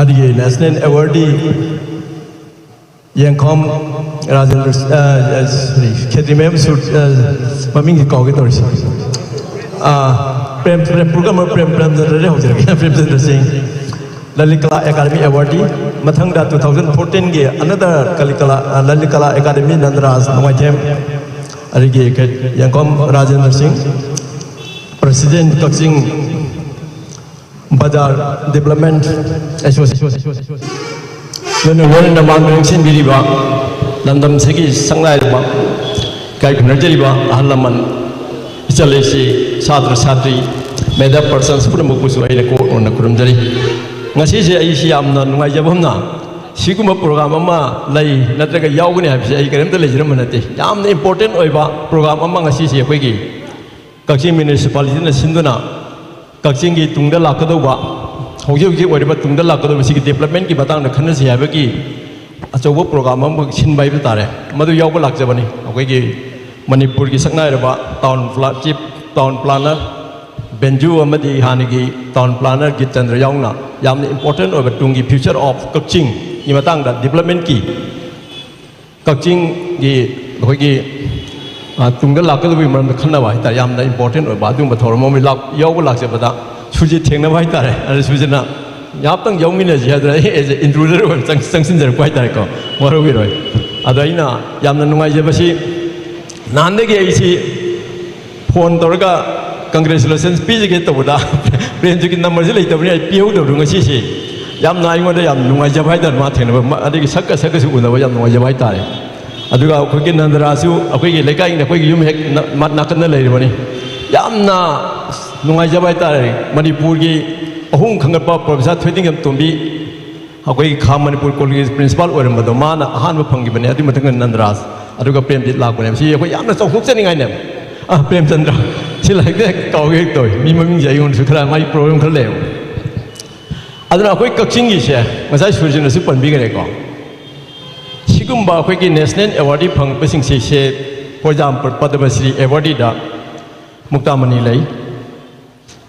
ꯑꯗꯨꯒꯤ ꯅꯦꯁꯅꯦꯜ ꯑꯦꯋꯥꯔꯗꯤ ꯌꯦꯡꯈꯣꯝ ꯔꯥꯖꯦꯟꯗ꯭ꯔ, ꯑ, ꯑ, sorry, ꯈꯦꯇ꯭ꯔꯤꯃꯌꯨꯝ ꯁꯨꯔ, ꯑ, ꯃꯃꯤꯡꯁꯤ ꯀꯥꯎꯒꯦ ꯇꯧꯔꯤꯁꯦ꯫ ꯑ, ꯄ꯭ꯔꯦꯝ, ꯄ꯭ꯔꯦꯝ, ꯄ꯭ꯔꯦꯝ, ꯄ꯭ꯔꯦꯝꯆꯟꯗ꯭ꯔꯗꯒꯤ ꯍꯧꯖꯔꯒꯦ, ꯄ꯭ꯔꯦꯝꯆꯟꯗ꯭ꯔ ꯁꯤꯡ꯫ ꯂꯂꯤꯠ ꯀꯂꯥ ꯑꯦꯀꯥꯗꯃꯤ ꯑꯦꯋꯥꯔꯗꯤ, ꯃꯊꯪꯗ two thousand fourteen ꯒꯤ another ꯀꯂꯤ ꯀꯂꯥ, ꯑ, ꯂꯂꯤꯠ ꯀꯂꯥ ꯑꯦꯀꯥꯗꯃꯤ ꯅꯟꯗꯔꯥꯖ ꯅꯣꯡꯃꯥꯏꯊꯦꯝ, ꯑꯗꯒꯤ ꯀꯩ, ꯌꯦꯡꯈꯣꯝ ꯔꯥꯖꯦꯟꯗ꯭ꯔ ꯁꯤꯡ, ꯄ꯭ꯔꯁꯤꯗꯦꯟ ꯀꯛꯆꯤꯡ ꯕꯖꯥꯔ ꯗꯤꯕ꯭ꯂꯞꯃꯦꯟ ꯑꯦꯁꯣꯁꯤꯌꯦꯁꯟ꯫ ꯂꯣꯏꯅ ꯂꯣꯏꯅꯅ ꯃꯥꯡꯗ ꯂꯦꯡꯁꯤꯟꯕꯤꯔꯤꯕ ꯂꯝꯗꯝꯁꯤꯒꯤ ꯁꯛꯅꯥꯏꯔꯕ ꯏꯀꯥꯏ ꯈꯨꯝꯅꯖꯔꯤꯕ ꯑꯍꯜ ꯂꯃꯟ, ꯏꯆꯜ ꯏꯆꯦ, ꯁꯥꯇ꯭ꯔ ꯁꯥꯇ꯭ꯔꯤ, ꯃꯦꯗꯥ ꯄꯔꯁꯟꯁ ꯄꯨꯝꯅꯃꯛꯄꯨꯁꯨ ꯑꯩꯅ ꯀꯣꯛ ꯂꯣꯟꯅ ꯈꯨꯔꯨꯝꯖꯔꯤ꯫ ꯉꯁꯤꯁꯦ ꯑꯩꯁꯤ ꯌꯥꯝꯅ ꯅꯨꯡꯉꯥꯏꯖꯕ ꯑꯃꯅ, ꯁꯤꯒꯨꯝꯕ ꯄ꯭ꯔꯣꯒ꯭ꯔꯥꯝ ꯑꯃ ꯂꯩ ꯅꯠꯇ꯭ꯔꯒ ꯌꯥꯎꯒꯅꯤ ꯍꯥꯏꯕꯁꯦ ꯑꯩ ꯀꯔꯤꯝꯇ ꯂꯩꯖꯔꯝꯕ ꯅꯠꯇꯦ꯫ ꯌꯥꯝꯅ ꯏꯝꯄꯣꯔꯇꯦꯟ ꯑꯣꯏꯕ ꯄ꯭ꯔꯣꯒ꯭ꯔꯥꯝ ꯑꯃ ꯉꯁꯤꯁꯦ ꯑꯩꯈꯣꯏꯒꯤ ꯀꯛꯆꯤꯡ ꯃ꯭ꯌꯨꯅꯤꯁꯤꯄꯥꯂꯤꯇꯤꯅ ꯁꯤꯟꯗꯨꯅ ꯀꯛꯆꯤꯡꯒꯤ ꯇꯨꯡꯗ ꯂꯥꯛꯀꯗꯧꯕ, ꯍꯧꯖꯤꯛ ꯍꯧꯖꯤꯛ ꯑꯣꯏꯔꯤꯕ ꯇꯨꯡꯗ ꯂꯥꯛꯀꯗꯧꯕ ꯁꯤꯒꯤ ꯗꯤꯕ꯭ꯂꯞꯃꯦꯟꯒꯤ ꯃꯇꯥꯡꯗ ꯈꯟꯅꯁꯤ ꯍꯥꯏꯕꯒꯤ ꯑꯆꯧꯕ ꯄ꯭ꯔꯣꯒ꯭ꯔꯥꯝ ꯑꯃꯈꯛ ꯁꯤꯟꯕ ꯍꯥꯏꯕ ꯇꯥꯔꯦ꯫ ꯃꯗꯨ ꯌꯥꯎꯕ ꯂꯥꯛꯆꯕꯅꯤ꯫ ꯑꯩꯈꯣꯏꯒꯤ ꯃꯅꯤꯄꯨꯔꯒꯤ ꯁꯛꯅꯥꯏꯔꯕ ꯇꯥꯎꯟ ꯄ꯭ꯂꯥ-, ꯆꯤꯐ ꯇꯥꯎꯟ ꯄ꯭ꯂꯥꯅꯔ ꯕꯦꯟꯖꯨ ꯑꯃꯗꯤ ꯍꯥꯟꯅꯒꯤ ꯇꯥꯎꯟ ꯄ꯭ꯂꯥꯅꯔ ꯒꯤꯠꯆꯟꯗ꯭ꯔ ꯌꯥꯎꯅ ꯌꯥꯝꯅ ꯏꯝꯄꯣꯔꯇꯦꯟ ꯑꯣꯏꯕ ꯇꯨꯡꯒꯤ ꯐ꯭ꯌꯨꯆꯔ ꯑꯣꯐ ꯀꯛꯆꯤꯡꯒꯤ ꯃꯇꯥꯡꯗ, ꯗꯤꯕ꯭ꯂꯞꯃꯦꯟꯀꯤ ꯀꯛꯆꯤꯡꯒꯤ ꯑꯩꯈꯣꯏꯒꯤ, ꯑ, ꯇꯨꯡꯗ ꯂꯥꯛꯀꯗꯕꯒꯤ ꯃꯔꯝꯗ ꯈꯟꯅꯕ ꯍꯥꯏꯇꯥꯔꯦ, ꯌꯥꯝꯅ ꯏꯝꯄꯣꯔꯇꯦꯟ ꯑꯣꯏꯕ ꯑꯗꯨꯒꯨꯝꯕ ꯊꯧꯔꯝ ꯑꯃ ꯂꯥꯛ-, ꯌꯥꯎꯕ ꯂꯥꯛꯆꯕꯗ ꯁꯨꯔꯖꯤꯠ ꯊꯦꯡꯅꯕ ꯍꯥꯏꯇꯥꯔꯦ꯫ ꯑꯗꯨ ꯁꯨꯔꯖꯤꯠꯅ ꯉꯥꯏꯍꯥꯛꯇꯪ ꯌꯥꯎꯃꯤꯟꯅꯁꯤ ꯍꯥꯏꯗꯅ ꯑꯩ ꯑꯦꯖ ꯑꯦ ꯏꯟꯇ꯭ꯔꯨꯗꯔ ꯑꯣꯏꯅ ꯆꯪ- ꯆꯪꯁꯤꯟꯖꯔꯛꯄ ꯍꯥꯏꯇꯥꯔꯦꯀꯣ, ꯋꯥꯔꯧꯕꯤꯔꯣꯏ꯫ ꯑꯗꯣ ꯑꯩꯅ ꯌꯥꯝꯅ ꯅꯨꯡꯉꯥꯏꯖꯕꯁꯤ, ꯅꯍꯥꯟꯗꯒꯤ ꯑꯩꯁꯤ ꯐꯣꯟ ꯇꯧꯔꯒ ꯀꯪꯒ꯭ꯔꯦꯆꯨꯂꯦꯁꯟꯁ ꯄꯤꯖꯒꯦ ꯇꯧꯕꯗ ꯄ꯭ꯔꯦꯝꯖꯤꯠꯀꯤ ꯅꯝꯕꯔꯁꯤ ꯂꯩꯇꯕꯅꯤ, ꯑꯩ ꯄꯤꯍꯧꯗꯕꯗꯣ ꯉꯁꯤꯁꯤ ꯌꯥꯝꯅ ꯑꯩꯉꯣꯟꯗ ꯌꯥꯝ ꯅꯨꯡꯉꯥꯏꯖꯕ ꯍꯥꯏꯇꯥꯔꯦ꯫ ꯃꯥ ꯊꯦꯡꯅꯕ, ꯃꯥ-, ꯑꯗꯒꯤ ꯁꯛꯀ ꯁꯛꯀꯁꯨ ꯎꯅꯕ ꯌꯥꯝ ꯅꯨꯡꯉꯥꯏꯖꯕ ꯍꯥꯏꯇꯥꯔꯦ꯫ ꯑꯗꯨꯒ ꯑꯩꯈꯣꯏꯒꯤ ꯅꯟꯗꯔꯥꯁꯨ ꯑꯩꯈꯣꯏꯒꯤ ꯂꯩꯀꯥꯏꯒꯤ, ꯑꯩꯈꯣꯏꯒꯤ ꯌꯨꯝ ꯍꯦꯛ ꯅ-, ꯃ-, ꯅꯥꯀꯟꯗ ꯂꯩꯔꯕꯅꯤ꯫ ꯌꯥꯝꯅ ꯅꯨꯡꯉꯥꯏꯖꯕ ꯍꯥꯏꯇꯥꯔꯦ꯫ ꯃꯅꯤꯄꯨꯔꯒꯤ ꯑꯍꯨꯝ ꯈꯪꯒꯠꯄ ꯄ꯭ꯔꯣꯐꯦꯁꯥꯔ ꯊꯣꯏꯗꯤꯡꯖꯝ ꯇꯣꯝꯕꯤ ꯑꯩꯈꯣꯏꯒꯤ ꯈꯥ ꯃꯅꯤꯄꯨꯔ ꯀꯣꯂꯦꯖ ꯄ꯭ꯔꯤꯟꯁꯤꯄꯥꯜ ꯑꯣꯏꯔꯝꯕꯗꯣ ꯃꯥꯅ ꯑꯍꯥꯟꯕ ꯐꯪꯈꯤꯕꯅꯦ꯫ ꯑꯗꯨꯒꯤ ꯃꯊꯪꯗ ꯅꯟꯗꯔꯥꯖ, ꯑꯗꯨꯒ ꯄ꯭ꯔꯦꯝꯖꯤꯠ ꯂꯥꯛꯄꯅꯦꯕ꯫ ꯁꯤ ꯑꯩꯈꯣꯏ ꯌꯥꯝꯅ ꯆꯥꯎꯊꯣꯛꯆꯅꯤꯡꯉꯥꯏꯅꯦꯕ꯫ ꯑ, ꯄ꯭ꯔꯦꯝꯆꯟꯗ꯭ꯔ, ꯁꯤ ꯂꯥꯏꯔꯤꯛꯇ ꯍꯦꯛ ꯀꯥꯎꯒꯦ ꯍꯦꯛ ꯇꯧꯏ꯫ ꯃꯤ ꯃꯃꯤꯡꯁꯦ ꯑꯩꯉꯣꯟꯗꯁꯨ ꯈꯔ ꯃꯥꯒꯤ ꯄ꯭ꯔꯣꯕ꯭ꯂꯦꯝ ꯈꯔ ꯂꯩꯌꯦꯕ꯫ ꯑꯗꯨꯅ ꯑꯩꯈꯣꯏ ꯀꯛꯆꯤꯡꯒꯤꯁꯦ ꯉꯁꯥꯏ ꯁꯨꯔꯖꯤꯠꯅꯁꯨ ꯄꯟꯕꯤꯈ꯭ꯔꯦꯀꯣ꯫ ꯁꯤꯒꯨꯝꯕ ꯑꯩꯈꯣꯏꯒꯤ ꯅꯦꯁꯅꯦꯜ ꯑꯦꯋꯥꯔꯗꯤ ꯐꯪꯉꯛꯄꯁꯤꯡꯁꯦ, ꯁꯦ, for example, ꯄꯗꯃꯁ꯭ꯔꯤ ꯑꯦꯋꯥꯔꯗꯤꯗ ꯃꯨꯛꯇꯥꯃꯅꯤ ꯂꯩ꯫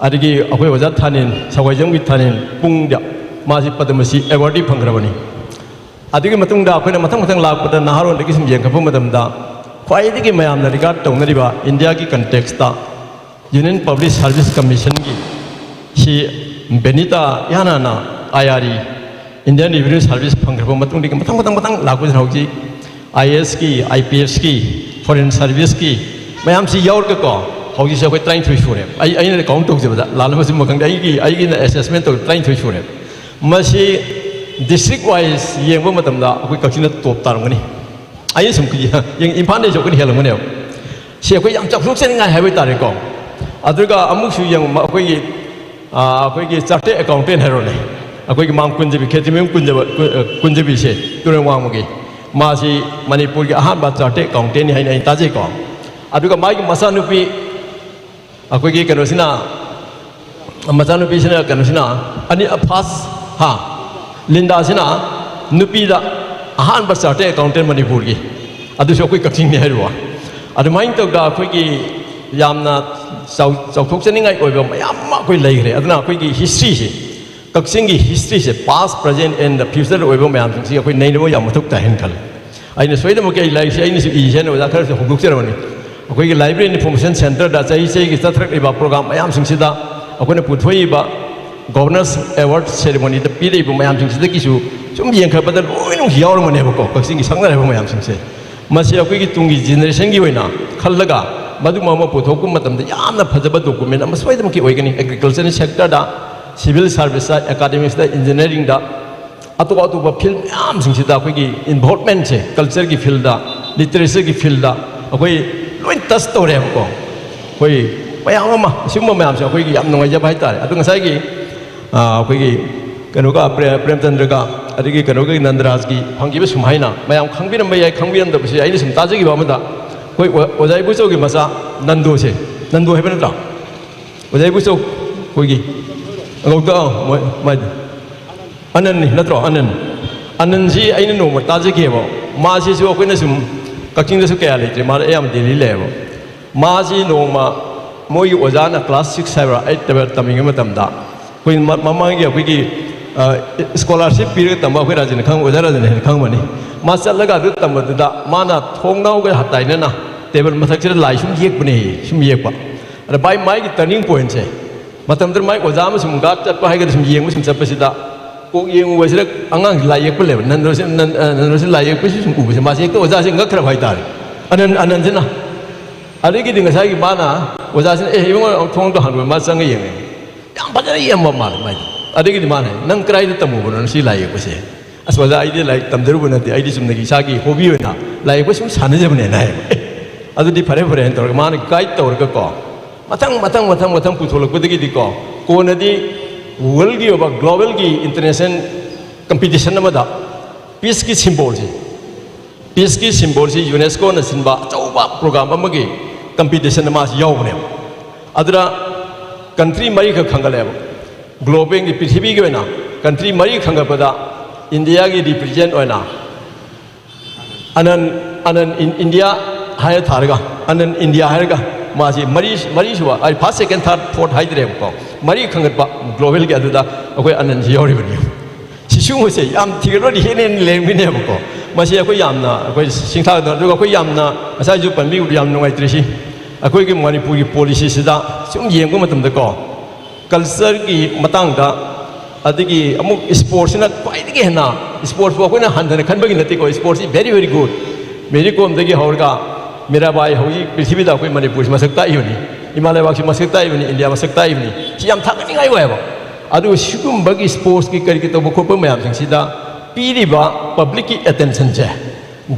ꯑꯗꯒꯤ ꯑꯩꯈꯣꯏ ꯑꯣꯖꯥ ꯊꯥꯅꯤꯜ, ꯁꯋꯥꯏꯖꯝꯒꯤ ꯊꯥꯅꯤꯜ ꯄꯨꯡꯗ ꯃꯥꯁꯤ ꯄꯗꯃꯁ꯭ꯔꯤ ꯑꯦꯋꯥꯔꯗꯤ ꯐꯪꯈ꯭ꯔꯕꯅꯤ꯫ ꯑꯗꯨꯒꯤ ꯃꯇꯨꯡꯗ ꯑꯩꯈꯣꯏꯅ ꯃꯊꯪ ꯃꯊꯪ ꯂꯥꯛꯄꯗ ꯅꯍꯥꯔꯣꯟꯗꯒꯤ ꯁꯨꯝ ꯌꯦꯡꯈꯠꯄ ꯃꯇꯝꯗ ꯈ꯭ꯋꯥꯏꯗꯒꯤ ꯃꯌꯥꯝꯅ ꯔꯤꯒꯥꯔꯗ ꯇꯧꯅꯔꯤꯕ ꯏꯟꯗꯤꯌꯥꯒꯤ ꯀꯟꯇꯦꯛꯁꯇ Union Public Service Commissionꯒꯤ ꯁꯤ ꯕꯦꯅꯤꯇꯥ ꯏꯍꯥꯟ ꯍꯥꯟꯅ I R E, Indian Revenue Service ꯐꯪꯈ꯭ꯔꯕ ꯃꯇꯨꯡꯗꯒꯤ ꯃꯊꯪ ꯃꯊꯪ ꯃꯊꯪ ꯂꯥꯛꯄꯁꯤꯅ ꯍꯧꯖꯤꯛ I A ꯑꯦꯁꯀꯤ, I P ꯑꯦꯁꯀꯤ, foreign ꯁꯥꯔꯚꯤꯁꯀꯤ ꯃꯌꯥꯝꯁꯤ ꯌꯥꯎꯔꯒꯀꯣ, ꯍꯧꯖꯤꯛꯁꯦ ꯑꯩꯈꯣꯏ ꯇꯔꯥꯅꯤꯊꯣꯏ ꯁꯨꯔꯦ꯫ ꯑꯩ, ꯑꯩꯅ ꯀꯥꯎꯟ ꯇꯧꯖꯕꯗ, ꯂꯥꯜꯂꯝꯕꯁꯨ ꯈꯪꯗꯦ, ꯑꯩꯒꯤ, ꯑꯩꯒꯤꯅ ꯑꯦꯁꯦꯁꯃꯦꯟ ꯇꯧꯕꯗ ꯇꯔꯥꯅꯤꯊꯣꯏ ꯁꯨꯔꯦ꯫ ꯃꯁꯤ ꯗꯤꯁꯇ꯭ꯔꯤꯛ ꯋꯥꯏꯁ ꯌꯦꯡꯕ ꯃꯇꯝꯗ ꯑꯩꯈꯣꯏ ꯀꯛꯆꯤꯡꯅ ꯇꯣꯞ ꯇꯥꯔꯝꯒꯅꯤ꯫ ꯑꯩꯅ ꯁꯨꯝ ꯌꯦꯡ-, ꯏꯝꯐꯥꯜꯗꯩꯁꯨ ꯑꯩꯈꯣꯏꯅ ꯍꯦꯜꯂꯝꯒꯅꯦꯕ꯫ ꯁꯤ ꯑꯩꯈꯣꯏ ꯌꯥꯝ ꯆꯥꯎꯊꯣꯛꯆꯅꯤꯡꯉꯥꯏ ꯍꯥꯏꯕ ꯇꯥꯔꯦꯀꯣ꯫ ꯑꯗꯨꯒ ꯑꯃꯨꯛꯁꯨ ꯌꯦꯡꯉꯨ, ꯑꯩꯈꯣꯏꯒꯤ ꯑꯥ, ꯑꯩꯈꯣꯏꯒꯤ ꯆꯥꯔꯇꯦꯠ ꯑꯦꯀꯥꯎꯟꯇꯦꯟ ꯍꯥꯏꯔꯣꯅꯦ, ꯑꯩꯈꯣꯏꯒꯤ ꯃꯥꯡ ꯀꯨꯟꯖꯕꯤ, ꯈꯦꯇ꯭ꯔꯤꯃꯌꯨꯝ ꯀꯨꯟꯖꯕ-, ꯀꯨ-, ꯑ, ꯀꯨꯟꯖꯕꯤꯁꯦ, ꯇꯨꯔꯦꯜ ꯋꯥꯡꯃꯒꯤ, ꯃꯥꯁꯤ ꯃꯅꯤꯄꯨꯔꯒꯤ ꯑꯍꯥꯟꯕ ꯆꯥꯔꯇꯦꯠ ꯑꯦꯀꯥꯎꯟꯇꯦꯟꯅꯤ ꯍꯥꯏꯅ ꯑꯩ ꯇꯥꯖꯩꯀꯣ꯫ ꯑꯗꯨꯒ ꯃꯥꯒꯤ ꯃꯆꯥꯅꯨꯄꯤ, ꯑꯩꯈꯣꯏꯒꯤ ꯀꯩꯅꯣꯁꯤꯅ, ꯃꯆꯥꯅꯨꯄꯤꯁꯤꯅ, ꯀꯩꯅꯣꯁꯤꯅ, ꯑꯅꯤ, ꯑ, ꯐꯥꯔꯁ, ꯍꯥ, ꯂꯤꯟꯗꯥꯁꯤꯅ ꯅꯨꯄꯤꯗ ꯑꯍꯥꯟꯕ ꯆꯥꯔꯇꯦꯠ ꯑꯦꯀꯥꯎꯟꯇꯦꯟ ꯃꯅꯤꯄꯨꯔꯒꯤ, ꯑꯗꯨꯁꯨ ꯑꯩꯈꯣꯏ ꯀꯛꯆꯤꯡꯅꯤ ꯍꯥꯏꯔꯤꯕ꯫ ꯑꯗꯨꯃꯥꯏꯅ ꯇꯧꯗꯅ ꯑꯩꯈꯣꯏꯒꯤ ꯌꯥꯝꯅ ꯆꯥꯎ-, ꯆꯥꯎꯊꯣꯛꯆꯅꯤꯡꯉꯥꯏ ꯑꯣꯏꯕ ꯃꯌꯥꯝ ꯑꯃ ꯑꯩꯈꯣꯏ ꯂꯩꯈ꯭ꯔꯦ꯫ ꯑꯗꯨꯅ ꯑꯩꯈꯣꯏꯒꯤ ꯍꯤꯁꯇ꯭ꯔꯤꯁꯦ, ꯀꯛꯆꯤꯡꯒꯤ ꯍꯤꯁꯇ꯭ꯔꯤꯁꯦ, past, present and the future ꯑꯣꯏꯕ ꯃꯌꯥꯝꯁꯤꯡꯁꯤ ꯑꯩꯈꯣꯏ ꯅꯩꯅꯕ ꯌꯥꯝ ꯃꯊꯧ ꯇꯥꯏ ꯍꯥꯏꯅ ꯈꯜꯂꯤ꯫ ꯑꯩꯅ ꯁꯣꯏꯗꯅꯃꯛꯀꯤ ꯑꯩ ꯂꯥꯏꯔꯤꯛꯁꯦ ꯑꯩꯅꯁꯨ ꯏꯁꯦ ꯍꯥꯏꯅ ꯑꯣꯖꯥ ꯈꯔꯁꯨ ꯍꯧꯗꯣꯛꯆꯔꯕꯅꯤ꯫ ꯑꯩꯈꯣꯏꯒꯤ Library Information Centreꯗ ꯆꯍꯤ ꯆꯍꯤꯒꯤ ꯆꯠꯊꯔꯛꯂꯤꯕ ꯄ꯭ꯔꯣꯒ꯭ꯔꯥꯝ ꯃꯌꯥꯝꯁꯤꯡꯁꯤꯗ ꯑꯩꯈꯣꯏꯅ ꯄꯨꯊꯣꯛꯏꯕ Governor's Award Ceremonyꯗ ꯄꯤꯔꯛꯏꯕ ꯃꯌꯥꯝꯁꯤꯡꯁꯤꯗꯒꯤꯁꯨ ꯁꯨꯝ ꯌꯦꯡꯈꯠꯄꯗ ꯂꯣꯏꯅꯃꯛ ꯌꯥꯎꯔꯝꯒꯅꯦꯕꯀꯣ, ꯀꯛꯆꯤꯡꯒꯤ ꯁꯛꯅꯔꯕ ꯃꯌꯥꯝꯁꯤꯡꯁꯦ꯫ ꯃꯁꯤ ꯑꯩꯈꯣꯏꯒꯤ ꯇꯨꯡꯒꯤ generationꯒꯤ ꯑꯣꯏꯅ ꯈꯜꯂꯒ ꯃꯗꯨꯝꯕ ꯑꯃ ꯄꯨꯊꯣꯛꯄ ꯃꯇꯝꯗ ꯌꯥꯝꯅ ꯐꯖꯕ document ꯑꯃ ꯁꯣꯏꯗꯅꯃꯛꯀꯤ ꯑꯣꯏꯒꯅꯤ꯫ Agricultureꯒꯤ sectorꯗ, civil serviceꯇ, academicsꯇ, engineeringꯗ, ꯑꯇꯣꯞ ꯑꯇꯣꯞꯄ field ꯃꯌꯥꯝꯁꯤꯡꯁꯤꯗ ꯑꯩꯈꯣꯏꯒꯤ involvementꯁꯦ, cultureꯒꯤ fieldꯗ, literatureꯒꯤ fieldꯗ ꯑꯩꯈꯣꯏ ꯂꯣꯏ touch ꯇꯧꯔꯦꯕꯀꯣ꯫ ꯑꯩꯈꯣꯏ ꯃꯌꯥꯝ ꯑꯃ, ꯑꯁꯤꯒꯨꯝꯕ ꯃꯌꯥꯝꯁꯦ ꯑꯩꯈꯣꯏꯒꯤ ꯌꯥꯝ ꯅꯨꯡꯉꯥꯏꯖꯕ ꯍꯥꯏꯇꯥꯔꯦ꯫ ꯑꯗꯣ ꯉꯁꯥꯏꯒꯤ, ꯑ, ꯑꯩꯈꯣꯏꯒꯤ ꯀꯩꯅꯣꯒ, ꯄ꯭ꯔꯦ-, ꯄ꯭ꯔꯦꯝꯆꯟꯗ꯭ꯔꯒ, ꯑꯗꯒꯤ ꯀꯩꯅꯣꯒꯤ ꯅꯟꯗꯔꯥꯖꯀꯤ ꯐꯪꯈꯤꯕ ꯁꯨꯝꯍꯥꯏꯅ ꯃꯌꯥꯝ ꯈꯪꯕꯤꯔꯝꯕ ꯌꯥꯏ, ꯈꯪꯕꯤꯔꯝꯗꯕꯁꯨ ꯌꯥꯏ꯫ ꯑꯩꯅ ꯁꯨꯝ ꯇꯥꯖꯈꯤꯕ ꯑꯃꯗ, ꯑꯩꯈꯣꯏ ꯑꯣ-, ꯑꯣꯖꯥ ꯏꯕꯣꯆꯧꯒꯤ ꯃꯆꯥ ꯅꯟꯗꯣꯁꯦ, ꯅꯟꯗꯣ ꯍꯥꯏꯕ ꯅꯠꯇ꯭ꯔꯣ? ꯑꯣꯖꯥ ꯏꯕꯣꯆꯧ ꯑꯩꯈꯣꯏꯒꯤ ꯑꯉꯧꯇ, ꯑ, ꯃꯣꯏ-, ꯃꯥꯏꯗꯤ ꯑꯅꯟꯅꯤ ꯅꯠꯇ꯭ꯔꯣ? ꯑꯅꯟ꯫ ꯑꯅꯟꯁꯤ ꯑꯩꯅ ꯅꯣꯡꯃ ꯇꯥꯖꯈꯤꯑꯕ꯫ ꯃꯥꯁꯤꯁꯨ ꯑꯩꯈꯣꯏꯅ ꯁꯨꯝ ꯀꯛꯆꯤꯡꯗꯁꯨ ꯀꯌꯥ ꯂꯩꯇ꯭ꯔꯦ, ꯃꯥꯗꯤ ꯑꯌꯥꯝꯕ ꯗꯦꯜꯂꯤ ꯂꯩꯌꯦꯕ꯫ ꯃꯥꯁꯤ ꯅꯣꯡꯃ ꯃꯣꯏꯒꯤ ꯑꯣꯖꯥꯅ class six ꯍꯥꯏꯕ꯭ꯔꯥ, eight ꯍꯥꯏꯕ꯭ꯔꯥ ꯇꯝꯃꯤꯉꯩ ꯃꯇꯝꯗ ꯑꯩꯈꯣꯏ ꯃ-, ꯃꯃꯥꯡꯒꯤ ꯑꯩꯈꯣꯏꯒꯤ, ꯑ, scholarship ꯄꯤꯔꯒ ꯇꯝꯕ ꯑꯩꯈꯣꯏ ꯔꯥꯖꯦꯟꯅ ꯈꯪꯕ, ꯑꯣꯖꯥ ꯔꯥꯖꯦꯟꯅ ꯍꯦꯟꯅ ꯈꯪꯕꯅꯤ꯫ ꯃꯥ ꯆꯠꯂꯒ ꯑꯗꯨ ꯇꯝꯕꯗꯨꯗ ꯃꯥꯅ ꯊꯣꯡꯅꯥꯎꯒ ꯇꯥꯏꯅꯅ table ꯃꯊꯛꯁꯤꯗ ꯂꯥꯏ ꯁꯨꯝ ꯌꯦꯛꯄꯅꯦ, ꯁꯨꯝ ꯌꯦꯛꯄ꯫ ꯑꯗ ꯃꯥꯏ, ꯃꯥꯒꯤ turning pointꯁꯦ, ꯃꯇꯝꯗꯨꯗ ꯃꯥꯏ ꯑꯣꯖꯥ ꯑꯃ ꯁꯨꯝ guard ꯆꯠꯄ ꯍꯥꯏꯒꯗ꯭ꯔꯥ, ꯁꯨꯝ ꯌꯦꯡꯕ ꯁꯨꯝ ꯆꯠꯄꯁꯤꯗ ꯀꯣꯛ ꯌꯦꯡꯉꯨꯕꯁꯤꯗ ꯑꯉꯥꯡꯁꯤ ꯂꯥꯏ ꯌꯦꯛꯄ ꯂꯩꯕ, ꯅꯟꯗꯣꯁꯤ, ꯅꯟ-, ꯑ, ꯅꯟꯗꯣꯁꯤ ꯂꯥꯏ ꯌꯦꯛꯄꯁꯤ ꯁꯨꯝ ꯎꯕꯁꯦ ꯃꯥꯁꯦ ꯍꯦꯛꯇ ꯑꯣꯖꯥꯁꯦ ꯉꯛꯈ꯭ꯔꯕ ꯍꯥꯏꯇꯥꯔꯦ꯫ ꯑꯅꯟ-, ꯑꯅꯟꯁꯤꯅ꯫ ꯑꯗꯒꯤꯗꯤ ꯉꯁꯥꯏꯒꯤ ꯃꯥꯅ ꯑꯣꯖꯥꯁꯤꯅ, "ꯑꯦ, ꯏꯕꯨꯡꯉꯣ, ꯊꯣꯡꯗꯣ ꯍꯥꯡꯗꯣꯛꯑꯣ", ꯃꯥ ꯆꯪꯉ ꯌꯦꯡꯉꯦ꯫ ꯌꯥꯝ ꯐꯖꯅ ꯌꯦꯡꯕ ꯃꯥꯜꯂꯦ ꯃꯥꯏꯗꯣ꯫ ꯑꯗꯒꯤꯗꯤ ꯃꯥꯅ ꯍꯥꯏ, "ꯅꯪ ꯀꯗꯥꯏꯗ ꯇꯝꯃꯨꯕꯅꯣ ꯁꯤ ꯂꯥꯏ ꯌꯦꯛꯄꯁꯦ?" "ꯑꯁ ꯑꯣꯖꯥ, ꯑꯩꯗꯤ ꯂꯥꯏꯔꯤꯛ ꯇꯝꯖꯔꯨꯕ ꯅꯠꯇꯦ, ꯑꯩꯗꯤ ꯆꯨꯝꯅꯒꯤ ꯏꯁꯥꯒꯤ hobby ꯑꯣꯏꯅ ꯂꯥꯏ ꯌꯦꯛꯄ ꯁꯨꯝ ꯁꯥꯟꯅꯖꯕꯅꯦꯅ" ꯍꯥꯏꯌꯦꯕ꯫ "ꯑꯦ, ꯑꯗꯨꯗꯤ ꯐꯔꯦ ꯐꯔꯦ" ꯍꯥꯏꯅ ꯇꯧꯔꯒ ꯃꯥꯅ guide ꯇꯧꯔꯒꯀꯣ, ꯃꯊꯪ ꯃꯊꯪ ꯃꯊꯪ ꯃꯊꯪ ꯄꯨꯊꯣꯛꯂꯛꯄꯗꯒꯤꯗꯤꯀꯣ, ꯀꯣꯟꯅꯗꯤ worldꯒꯤ ꯑꯣꯏꯕ globalꯒꯤ international competition ꯑꯃꯗ peaceꯀꯤ symbolꯁꯤ, peaceꯀꯤ symbolꯁꯤ UNESCOꯅ ꯁꯤꯟꯕ ꯑꯆꯧꯕ program ꯑꯃꯒꯤ competition ꯑꯃ ꯌꯥꯎꯕꯅꯦꯕ꯫ ꯑꯗꯨꯗ country ꯃꯔꯤꯈꯛ ꯈꯟꯒꯠꯂꯛꯑꯦꯕ꯫ Globalꯒꯤ, ꯄ꯭ꯔꯤꯊꯤꯕꯤꯒꯤ ꯑꯣꯏꯅ country ꯃꯔꯤ ꯈꯟꯒꯠꯄꯗ ꯏꯟꯗꯤꯌꯥꯒꯤ represent ꯑꯣꯏꯅ ꯑꯅꯟ, ꯑꯅꯟ ꯏꯟ-, ꯏꯟꯗꯤꯌꯥ ꯍꯥꯏꯔ ꯊꯥꯔꯒ, ꯑꯅꯟ ꯏꯟꯗꯤꯌꯥ ꯍꯥꯏꯔꯒ ꯃꯥꯁꯤ ꯃꯔꯤ, ꯃꯔꯤꯁꯨꯕ, ꯑꯩ first, second, third, fourth ꯍꯥꯏꯗ꯭ꯔꯦꯕꯀꯣ, ꯃꯔꯤ ꯈꯟꯒꯠꯄ globalꯒꯤ ꯑꯗꯨꯗ ꯑꯩꯈꯣꯏ ꯑꯅꯟꯁꯤ ꯌꯥꯎꯔꯤꯕꯅꯤ꯫ ꯁꯤꯁꯨ ꯃꯣꯏꯁꯦ ꯌꯥꯝ ꯊꯤꯒꯠꯂꯨꯔꯗꯤ ꯍꯦꯟꯅ ꯍꯦꯟꯅ ꯂꯩꯔꯝꯒꯅꯦꯕꯀꯣ꯫ ꯃꯁꯤ ꯑꯩꯈꯣꯏ ꯌꯥꯝꯅ, ꯑꯩꯈꯣꯏ ꯁꯤꯡꯊꯥꯅ, ꯑꯗꯨꯒ ꯑꯩꯈꯣꯏ ꯌꯥꯝꯅ, ꯉꯁꯥꯏꯁꯨ ꯄꯟꯕꯤꯕꯗ ꯌꯥꯝ ꯅꯨꯡꯉꯥꯏꯇ꯭ꯔꯤꯁꯤ, ꯑꯩꯈꯣꯏꯒꯤ ꯃꯅꯤꯄꯨꯔꯒꯤ policyꯁꯤꯗ ꯁꯨꯝ ꯌꯦꯡꯕ ꯃꯇꯝꯗꯀꯣ, ꯀꯜꯆꯔꯒꯤ ꯃꯇꯥꯡꯗ, ꯑꯗꯒꯤ ꯑꯃꯨꯛ ꯏꯁꯄꯣꯔꯠꯁꯤꯅ ꯈ꯭ꯋꯥꯏꯗꯒꯤ ꯍꯦꯟꯅ, ꯏꯁꯄꯣꯔꯠꯁꯄꯨ ꯑꯩꯈꯣꯏꯅ ꯍꯟꯊꯅ ꯈꯟꯕꯒꯤ ꯅꯠꯇꯦꯀꯣ, ꯏꯁꯄꯣꯔꯠꯁꯤ very very good꯫ ꯃꯦꯔꯤ ꯀꯣꯝꯗꯒꯤ ꯍꯧꯔꯒ ꯃꯤꯔꯥꯕꯥꯏ ꯍꯧꯖꯤꯛ ꯄ꯭ꯔꯤꯊꯤꯕꯤꯗ ꯑꯩꯈꯣꯏ ꯃꯅꯤꯄꯨꯔꯁꯤ ꯃꯁꯛ ꯇꯥꯛꯏꯕꯅꯤ, ꯏꯃꯥ ꯂꯩꯕꯥꯛꯁꯤ ꯃꯁꯛ ꯇꯥꯛꯏꯕꯅꯤ, ꯏꯟꯗꯤꯌꯥ ꯃꯁꯛ ꯇꯥꯛꯏꯕꯅꯤ꯫ ꯁꯤ ꯌꯥꯝ ꯊꯥꯒꯠꯅꯤꯡꯉꯥꯏ ꯑꯣꯏꯌꯦꯕ꯫ ꯑꯗꯨꯒ ꯁꯤꯒꯨꯝꯕꯒꯤ ꯏꯁꯄꯣꯔꯠꯁꯀꯤ ꯀꯔꯤꯒꯤ ꯇꯧꯕ ꯈꯣꯠꯄ ꯃꯌꯥꯝꯁꯤꯡꯁꯤꯗ ꯄꯤꯔꯤꯕ ꯄꯕ꯭ꯂꯤꯛꯀꯤ ꯑꯦꯇꯦꯟꯁꯟꯁꯦ,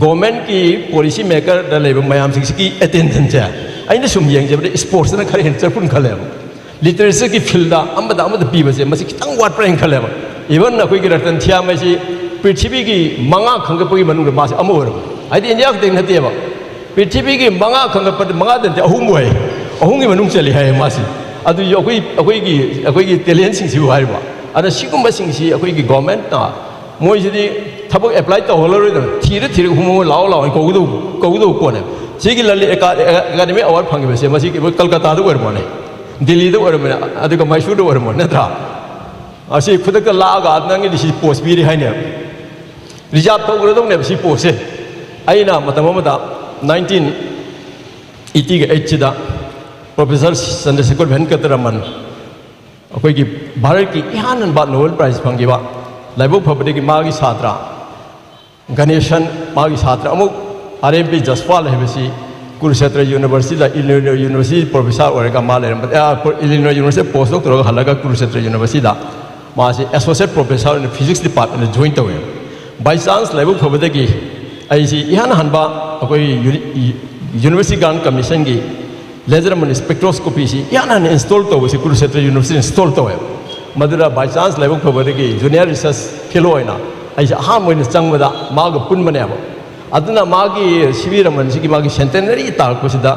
ꯒꯣꯔꯃꯦꯟꯠꯀꯤ ꯄꯣꯂꯤꯁꯤ ꯃꯦꯀꯔꯗ ꯂꯩꯕ ꯃꯌꯥꯝꯁꯤꯡꯁꯤꯒꯤ ꯑꯦꯇꯦꯟꯁꯟꯁꯦ ꯑꯩꯅ ꯁꯨꯝ ꯌꯦꯡꯖꯕꯗ ꯏꯁꯄꯣꯔꯠꯁꯅ ꯈꯔ ꯍꯦꯟꯅ ꯆꯠꯄꯨꯝ ꯈꯜꯂꯦꯕ꯫ ꯂꯤꯇꯔꯦꯆꯔꯒꯤ ꯐꯤꯜꯗ ꯑꯃꯗ ꯑꯃꯗ ꯄꯤꯕꯁꯦ ꯃꯁꯤ ꯈꯤꯇꯪ ꯋꯥꯠꯄ꯭ꯔꯥ ꯍꯥꯏꯅ ꯈꯜꯂꯦꯕ꯫ ꯏꯚꯟ ꯑꯩꯈꯣꯏꯒꯤ ꯔꯇꯟ ꯊꯤꯌꯥꯝ ꯍꯥꯏꯁꯤ ꯄ꯭ꯔꯤꯊꯤꯕꯤꯒꯤ ꯃꯉꯥ ꯈꯟꯒꯠꯄꯒꯤ ꯃꯅꯨꯡꯗ ꯃꯥꯁꯤ ꯑꯃ ꯑꯣꯏꯔꯕꯅꯤ꯫ ꯍꯥꯏꯗꯤ ꯏꯟꯗꯤꯌꯥ ꯈꯛꯇꯪ ꯅꯠꯇꯦꯕ, ꯄ꯭ꯔꯤꯊꯤꯕꯤꯒꯤ ꯃꯉꯥ ꯈꯟꯒꯠꯄꯗ ꯃꯉꯥꯗ ꯅꯠꯇꯦ, ꯑꯍꯨꯝ ꯑꯣꯏ, ꯑꯍꯨꯝꯒꯤ ꯃꯅꯨꯡ ꯆꯜꯂꯤ ꯍꯥꯏꯌꯦ ꯃꯥꯁꯤ꯫ ꯑꯗꯨ ꯑꯩꯈꯣꯏ ꯑꯩꯈꯣꯏꯒꯤ ꯑꯩꯈꯣꯏꯒꯤ ꯇꯦꯂꯦꯟꯁꯤꯡꯁꯤꯕꯨ ꯍꯥꯏꯔꯤꯕ꯫ ꯑꯗ ꯁꯤꯒꯨꯝꯕꯁꯤꯡꯁꯤ ꯑꯩꯈꯣꯏꯒꯤ ꯒꯣꯔꯃꯦꯟꯠꯅ ꯃꯣꯏꯁꯤꯗꯤ ꯊꯕꯛ ꯑꯦꯄ꯭ꯂꯥꯏ ꯇꯧꯍꯜꯂꯔꯣꯏꯗꯅ ꯊꯤꯔ ꯊꯤꯔꯒ ꯍꯨꯝꯃꯨ ꯂꯥꯛꯑꯣ ꯂꯥꯛꯑꯣ ꯍꯥꯏꯅ ꯀꯧꯒꯗꯧꯕ ꯀꯧꯒꯗꯧꯕ ꯄꯣꯠꯅꯦ꯫ ꯁꯤꯒꯤ ꯂꯂꯤꯠ ꯑꯦꯀꯥ-, ꯑꯦꯀꯥꯗꯃꯤ ꯑꯦꯋꯥꯔꯗ ꯐꯪꯉꯤꯕꯁꯦ ꯃꯁꯤ ꯀꯩꯅꯣ ꯀꯜꯀꯇꯥꯗ ꯑꯣꯏꯔꯝꯕꯅꯦ, ꯗꯤꯜꯂꯤꯗ ꯑꯣꯏꯔꯝꯕꯅꯦ, ꯑꯗꯨꯒ ꯃꯩꯁꯨꯔꯗ ꯑꯣꯏꯔꯝꯕꯅꯦ, ꯅꯠꯇ꯭ꯔꯥ? ꯑꯁꯤ ꯈꯨꯗꯛꯇ ꯂꯥꯛꯑꯒ ꯅꯪꯒꯤꯗꯤ ꯁꯤ ꯄꯣꯁ ꯄꯤꯔꯤ ꯍꯥꯏꯅꯦ, ꯔꯤꯖꯥꯔꯚ ꯇꯧꯒꯗꯧꯅꯦꯕ ꯁꯤ ꯄꯣꯁꯁꯦ꯫ ꯑꯩꯅ ꯃꯇꯝ ꯑꯃꯗ ꯅꯥꯏꯟꯇꯤꯟ ꯑꯩꯠꯇꯤꯒ ꯑꯩꯠꯁꯤꯗ ꯄ꯭ꯔꯣꯐꯦꯁꯔ ꯆꯟꯗ꯭ꯔꯁꯦꯀꯔ ꯚꯦꯟꯀꯇꯔꯃꯟ, ꯑꯩꯈꯣꯏꯒꯤ ꯚꯥꯔꯠꯀꯤ ꯏꯍꯥꯟ ꯍꯥꯟꯕ ꯅꯣꯕꯦꯜ ꯄ꯭ꯔꯥꯏꯖ ꯐꯪꯈꯤꯕ ꯂꯥꯏꯕꯛ ꯐꯕꯗꯒꯤ ꯃꯥꯒꯤ ꯁꯥꯇ꯭ꯔ ꯒꯅꯦꯁꯟ, ꯃꯥꯒꯤ ꯁꯥꯇ꯭ꯔ ꯑꯃꯨꯛ ꯑꯥꯔ ꯑꯦꯝ ꯄꯤ ꯖꯁꯄꯥꯜ ꯍꯥꯏꯕꯁꯤ ꯀꯨꯔꯨꯁꯦꯇ꯭ꯔ ꯌꯨꯅꯤꯚꯔꯁꯤꯇꯤꯗ, ꯏꯂꯤꯅꯣꯏ ꯌꯨꯅꯤꯚꯔꯁꯤꯇꯤ ꯄ꯭ꯔꯣꯐꯦꯁꯔ ꯑꯣꯏꯔꯒ ꯃꯥ ꯂꯩꯔꯝꯕ, ꯑ, ꯏꯂꯤꯅꯣꯏ ꯌꯨꯅꯤꯚꯔꯁꯤꯇꯤ ꯄꯣꯁ ꯗꯣꯛ ꯇꯧꯔꯒ ꯍꯜꯂꯒ ꯀꯨꯔꯨꯁꯦꯇ꯭ꯔ ꯌꯨꯅꯤꯚꯔꯁꯤꯇꯤꯗ ꯃꯥꯁꯤ ꯑꯦꯁꯣꯁꯤꯌꯦꯠ ꯄ꯭ꯔꯣꯐꯦꯁꯔ ꯑꯣꯏꯅ ꯐꯤꯖꯤꯛꯁ ꯗꯤꯄꯥꯔꯠꯃꯦꯟꯗ ꯖꯣꯏꯟ ꯇꯧꯋꯦ꯫ ꯕꯥꯏ ꯆꯥꯟꯁ ꯂꯥꯏꯕꯛ ꯐꯕꯗꯒꯤ ꯑꯩꯁꯤ ꯏꯍꯥꯟ ꯍꯥꯟꯕ ꯑꯩꯈꯣꯏ ꯌꯨꯅꯤ-, ꯌꯨꯅꯤꯚꯔꯁꯤꯇꯤ ꯒ꯭ꯔꯥꯟ ꯀꯃꯤꯁꯟꯒꯤ ꯂꯦꯖꯔ ꯃꯅꯤ ꯁ꯭ꯄꯦꯛꯇ꯭ꯔꯣꯁꯀꯣꯄꯤꯁꯤ ꯏꯍꯥꯟ ꯍꯥꯟꯅ ꯏꯟꯁꯇꯣꯜ ꯇꯧꯕꯁꯤ ꯀꯨꯔꯨꯁꯦꯇ꯭ꯔ ꯌꯨꯅꯤꯚꯔꯁꯤꯇꯤ ꯏꯟꯁꯇꯣꯜ ꯇꯧꯋꯦ꯫ ꯃꯗꯨꯗ ꯕꯥꯏ ꯆꯥꯟꯁ ꯂꯥꯏꯕꯛ ꯐꯕꯗꯒꯤ ꯖꯨꯅꯤꯌꯔ ꯔꯤꯁꯔꯁ ꯐꯦꯂꯣ ꯑꯣꯏꯅ ꯑꯩꯁꯦ ꯑꯍꯥꯟꯕ ꯑꯣꯏꯅ ꯆꯪꯕꯗ ꯃꯥꯒ ꯄꯨꯟꯕꯅꯦꯕ꯫ ꯑꯗꯨꯅ ꯃꯥꯒꯤ ꯁꯤ ꯚꯤ ꯔꯃꯟꯁꯤꯒꯤ ꯃꯥꯒꯤ centenary ꯇꯥꯔꯛꯄꯁꯤꯗ